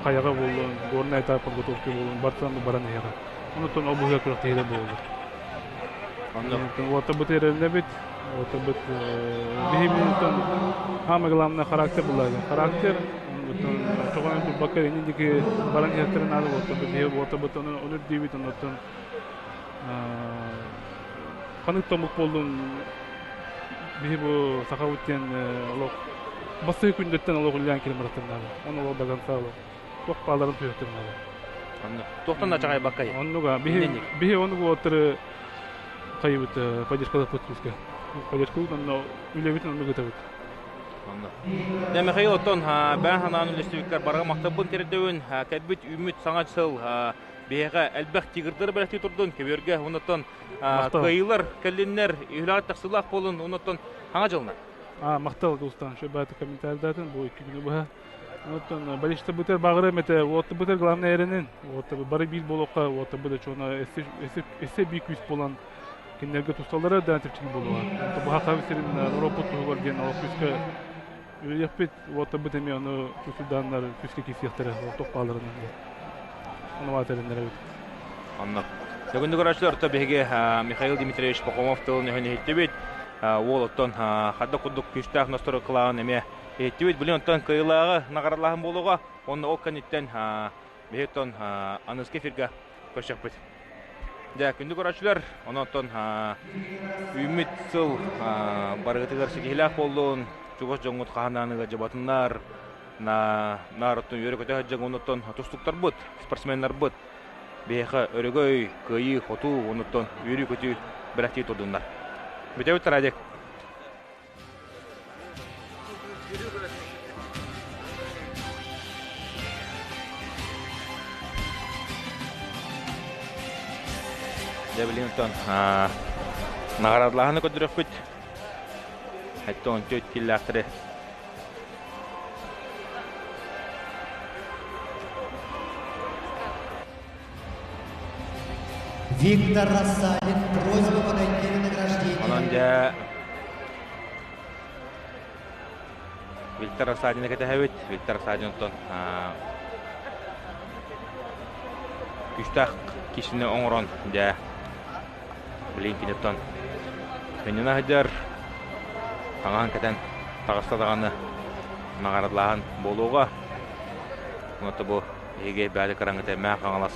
хайаҕа буоллун, горный этап подготовки буоллун, барытынан баран иһиэҕэ. Онуттан ол быһыга күрэхтэһиилэр буолаллар. Уоттарбыт эрэнэбит, уоттарбыт биһи минуттан самое главное характер была. Характер, чоҕонон турбакка иннин диэки баран иһэхтэрин наада уоттарбыт. Биһи уоттарбыт ону үрдүүбүт, онуттан ханнык да омук буоллун биһи бу сахабыт диэн олох бастакы күндэттэн олох үлэлээн кэлэн бараттан наада. Оны олох до конца олох туох бааларын түһүөхтэрин наада. Онно туохтан да чаҕайбаккай. Оннуга биһи биһи оннук уолаттары хайыбыт поддержкалаппыт күүскэ. Поддержкабыт онно үлэбитин оннук ытабыт. Онно. Дьэ, Михаил, оттон бэйэн санаан үллэстибиккэр барыга махталбын тиэрдэбин. Кэлбит үүммүт саҥа сыл биһиэхэ элбэх тигрдары бэлэхтии турдун, көбүөргэ оннуттан кыайыылар кэллиннэр, үһүлэҕит тахсыылаах буолун, оннуттан хаҥа дьылына. А, махтал Дулстан, şu бааты комментарийдатын бу икки күнү быһа. Оттон болельщиктарбытыгар баҕарыам этэ, уоттарбытыгар главное эрэнин, уоттар бары биир буолуохха, уоттарбыт да чуона эссе биир күүс буолан кинилэргэ тусталлара да чэпчэки буолуоҕа. Онтон бу Саха сирин норуоппут туһугар диэн олох күүскэ үлэлиэхпит, уоттарбыт эмиэ ону чувствуйдааннар күүскэ киирсиэхтэрэ, олохтоох бааларынан диэн. Ону баата эрэннэрэбит. Онно. Бүгүннү көрөөччүлэр орто биһиги Михаил Дмитриевич Пахомов тылын өһөн иһиттибит. Уол оттон хадда курдук күүстээх ностору кылааҕын эмиэ иһиттибит. Билин оттон кыайыылааҕы наҕаралааһын буолуоҕа. Онно ол кэнниттэн биһиги оттон аныгыскы эфиргэ көрсөхпүт. Дьэ, күндү көрөөччүлэр, онон үүммүт сыл барыгытыгар ситиһиилээх буоллун, чугас дьоҥҥут хаһан ыалдьыбатыннар, наар оттон үөрэ-көтө сылдьан онуттан тустуктарбыт, спортсменнарбыт биһиэхэ өрөгөй, кыайыы, хотуу, онуттан үөрүү-көтүү бэлэхтии турдуннар. Бүтэбит Радик. Дьэ билигин оттон наҕараадалааһыны көрдөрүөхпүт. Хэттэ он төрт киллаахтары. Виктор Рассадин, просьба подойти на награждение. Онон дьэ Виктор Рассадины кэтэһэбит. Виктор Рассадин оттон күүстээх киһини оҥорон дьэ билигин киниттэн көнньүнэ сылдьар таҥаһын кэтэн таҕыста даҕаны наҕараадалааһын буолуоҕа. Онто бу эһиги бэйэ кыраҥыта Мэҥэ Хаҥалас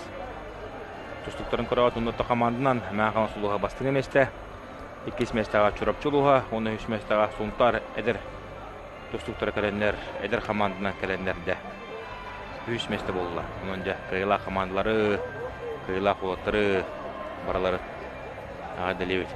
тустуктарын көрөҕүт онно хамаанданан Мэҥэ Хаҥалас улууһа бастыҥы миэстэ, иккис миэстэҕэ Чурапчы улууһа уонна үһүс миэстэҕэ Сунтаар эдэр тустуктара кэлэннэр, эдэр хамаанданан кэлэннэр дьэ үһүс миэстэ буоллулар. Онон дьэ кыайыылаах хамаандалары, кыайыылаах уолаттары барылары эҕэрдэлиибит.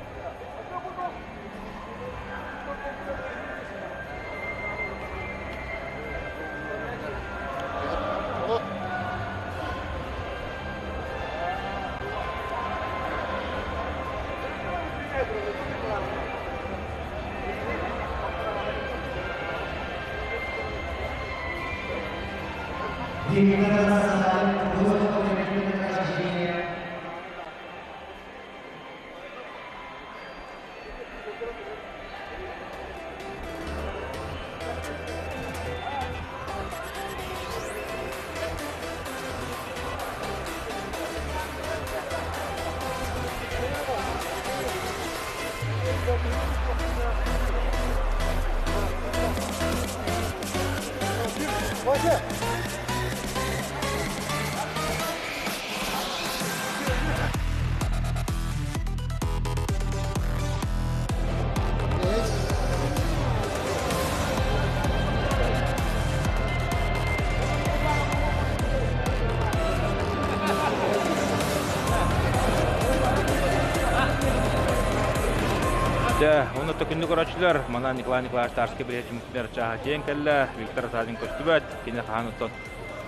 Дьэ, уонна төкүннү көрөөччүлэр, манан Николай Николаевич Тарский билиэ түмүктэр чааһа тиийэн кэллэ, Виктор Сазин көстүбэт, кини хаһан оттон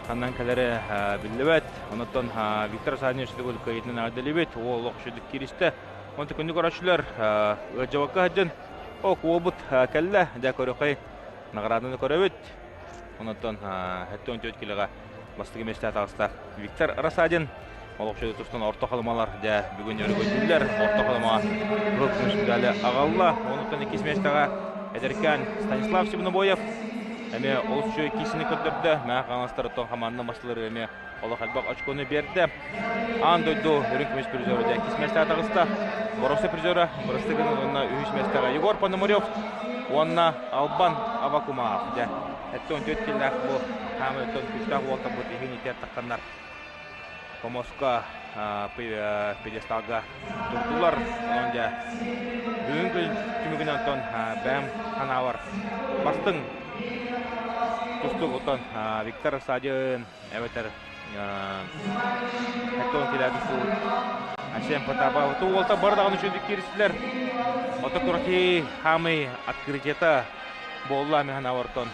ханнан кэлэрэ биллибэт. Онтон Виктор Сазин өссө кыайыытынан эҕэрдэлиибит, уол олох үчүгдүк кииристэ. Онтон күндү көрөөччүлэр, ыалдьыбакка сылдьан, ок уолбут кэллэ, дьэ көрүөххэй наҕарааданы көрөбүт. Онтон 74 килоҕа бастакы миэстэ таҕыста Виктор Рассадин. Олохчу тустан орто халымалар дьэ бүгүн өрөгөйдүүллэр. Орто халымаҕа кыһыл көмүс медали аҕалла. Онуттан иккис миэстэҕэ эдэркээн Станислав Сибнобоев эмиэ олус үчүгэй киисини көрдөрдө. Мэҥэ Хаҥаластарыттан хамаанда маслары эмиэ олох элбэх очкону биэрдэ. Аан дойду үрүҥ көмүс призера дьэ иккис миэстэҕэ таҕыста. Боруоса призера Бырастыгын уонна үһүс миэстэҕэ Егор Пономарев уонна Албан Авакумаев дьэ 74 киллээх бу хаамыы күүстээх уолтарбыт иһин итиэр тахханнар Помоска пьедесталга турдулар. Онон дьэ бүгүҥкү түмүгүнэн онтон бэйэм санаабар бастыҥ тустуук оттон Виктор Садин эбэтэр Хеттон килээ тустуу Асем Потапов уолта бары даҕаны үчүгдүк кииристилэр. Ото Курати хаамый открытиета буолла мин санаабар оттон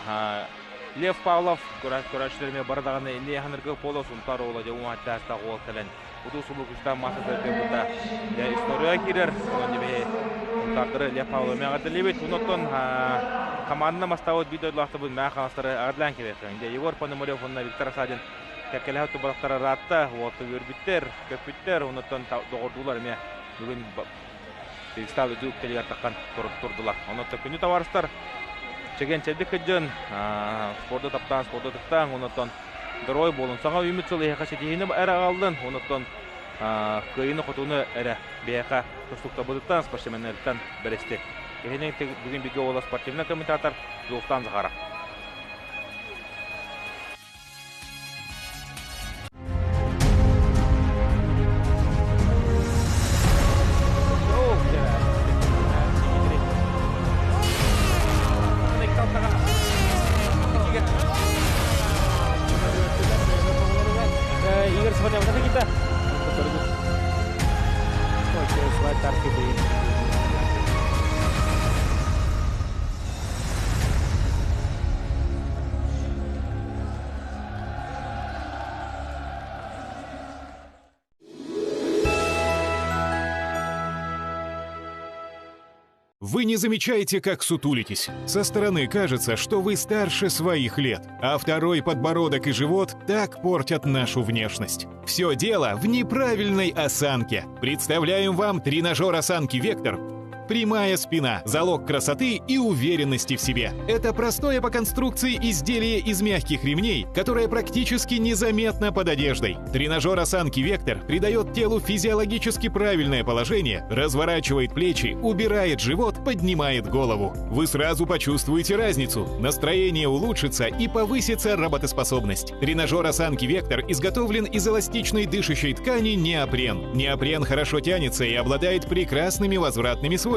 Лев Павлов көрөөччүлэр эмиэ бары даҕаны иннии хаһанырга поло Сунтаар уола дьэ уон аттаастаах уол кэлэн утуу-субуу күстээх маастардар кыайбыта дьэ история киирэр. Онон дьэ биһи Сунтаардары Лев Павлов эмиэ эҕэрдэлиибит. Онтон хамаанданы мастаабыт биир дойдулаахтарбыт Мэҥэ Хаҥаластары эҕэрдэлээн кэлиэххэ. Дьэ Егор Пономарев уонна Виктор Асадин кэккэлэһэ тубалахтара ыраатта, уолта үөрбүттэр, көппүттэр, онтон доҕордуулар эмиэ бүгүн пьедестал үрдүк үктэлигэр таххан турдулар. Онон күндү табаарыстар, чэгиэн-чэбдик сылдьын, спорду таптаан, спорду ытыктаан, онтон дорой буолун. Саҥа үүммүт сыл эһиэхэ ситиһиини эрэ аҕаллын, онтон кыайыыны-хотууну эрэ биһиэхэ тустуктарбытыттан, спортсменнарыттан бэристи. Киһини бүгүн бигэ уола спортивный комментатор Дьулустан Захаров. Игорь Сфанев, kita. Вы не замечаете, как сутулитесь. Со стороны кажется, что вы старше своих лет, а второй подбородок и живот так портят нашу внешность. Все дело в неправильной осанке. Представляем вам тренажер осанки «Вектор» Прямая спина – залог красоты и уверенности в себе. Это простое по конструкции изделие из мягких ремней, которое практически незаметно под одеждой. Тренажер осанки «Вектор» придает телу физиологически правильное положение, разворачивает плечи, убирает живот, поднимает голову. Вы сразу почувствуете разницу. Настроение улучшится и повысится работоспособность. Тренажер осанки «Вектор» изготовлен из эластичной дышащей ткани неопрен. Неопрен хорошо тянется и обладает прекрасными возвратными свойствами,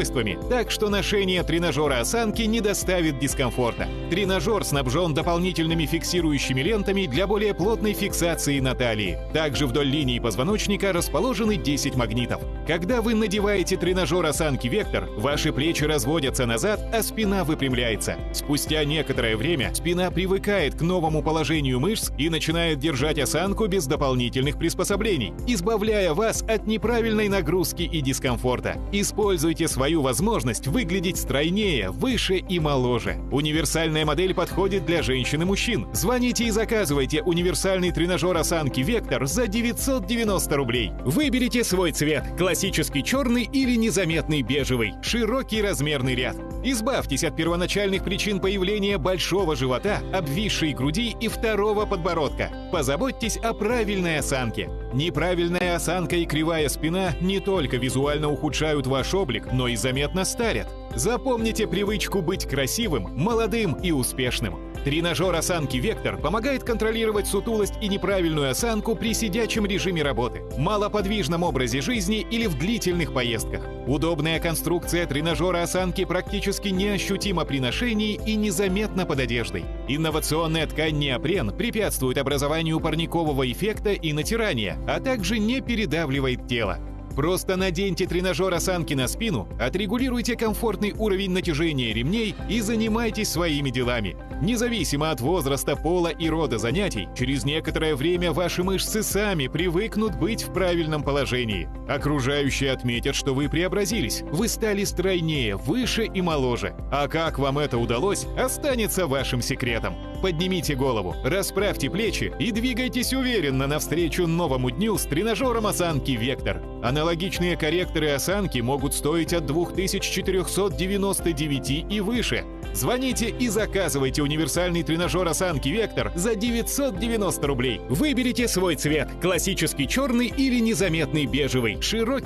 так что ношение тренажера осанки не доставит дискомфорта. Тренажер снабжен дополнительными фиксирующими лентами для более плотной фиксации на талии. Также вдоль линии позвоночника расположены 10 магнитов. Когда вы надеваете тренажер осанки «Вектор», ваши плечи разводятся назад, а спина выпрямляется. Спустя некоторое время спина привыкает к новому положению мышц и начинает держать осанку без дополнительных приспособлений, избавляя вас от неправильной нагрузки и дискомфорта. Используйте свою возможность выглядеть стройнее, выше и моложе. Универсальная модель подходит для женщин и мужчин. Звоните и заказывайте универсальный тренажер осанки «Вектор» за 990 рублей. Выберите свой цвет – классический черный или незаметный бежевый. Широкий размерный ряд. Избавьтесь от первоначальных причин появления большого живота, обвисшей груди и второго подбородка. Позаботьтесь о правильной осанке. Неправильная осанка и кривая спина не только визуально ухудшают ваш облик, но и заметно старят. Запомните привычку быть красивым, молодым и успешным. Тренажер осанки «Вектор» помогает контролировать сутулость и неправильную осанку при сидячем режиме работы, малоподвижном образе жизни или в длительных поездках. Удобная конструкция тренажера осанки практически неощутима при ношении и незаметна под одеждой. Инновационная ткань неопрен препятствует образованию парникового эффекта и натирания, а также не передавливает тело. Просто наденьте тренажер осанки на спину, отрегулируйте комфортный уровень натяжения ремней и занимайтесь своими делами. Независимо от возраста, пола и рода занятий, через некоторое время ваши мышцы сами привыкнут быть в правильном положении. Окружающие отметят, что вы преобразились, вы стали стройнее, выше и моложе. А как вам это удалось, останется вашим секретом. Поднимите голову, расправьте плечи и двигайтесь уверенно навстречу новому дню с тренажером осанки «Вектор». Аналогичные корректоры осанки могут стоить от 2499 и выше. Звоните и заказывайте универсальный тренажер осанки «Вектор» за 990 рублей. Выберите свой цвет – классический черный или незаметный бежевый. Широкий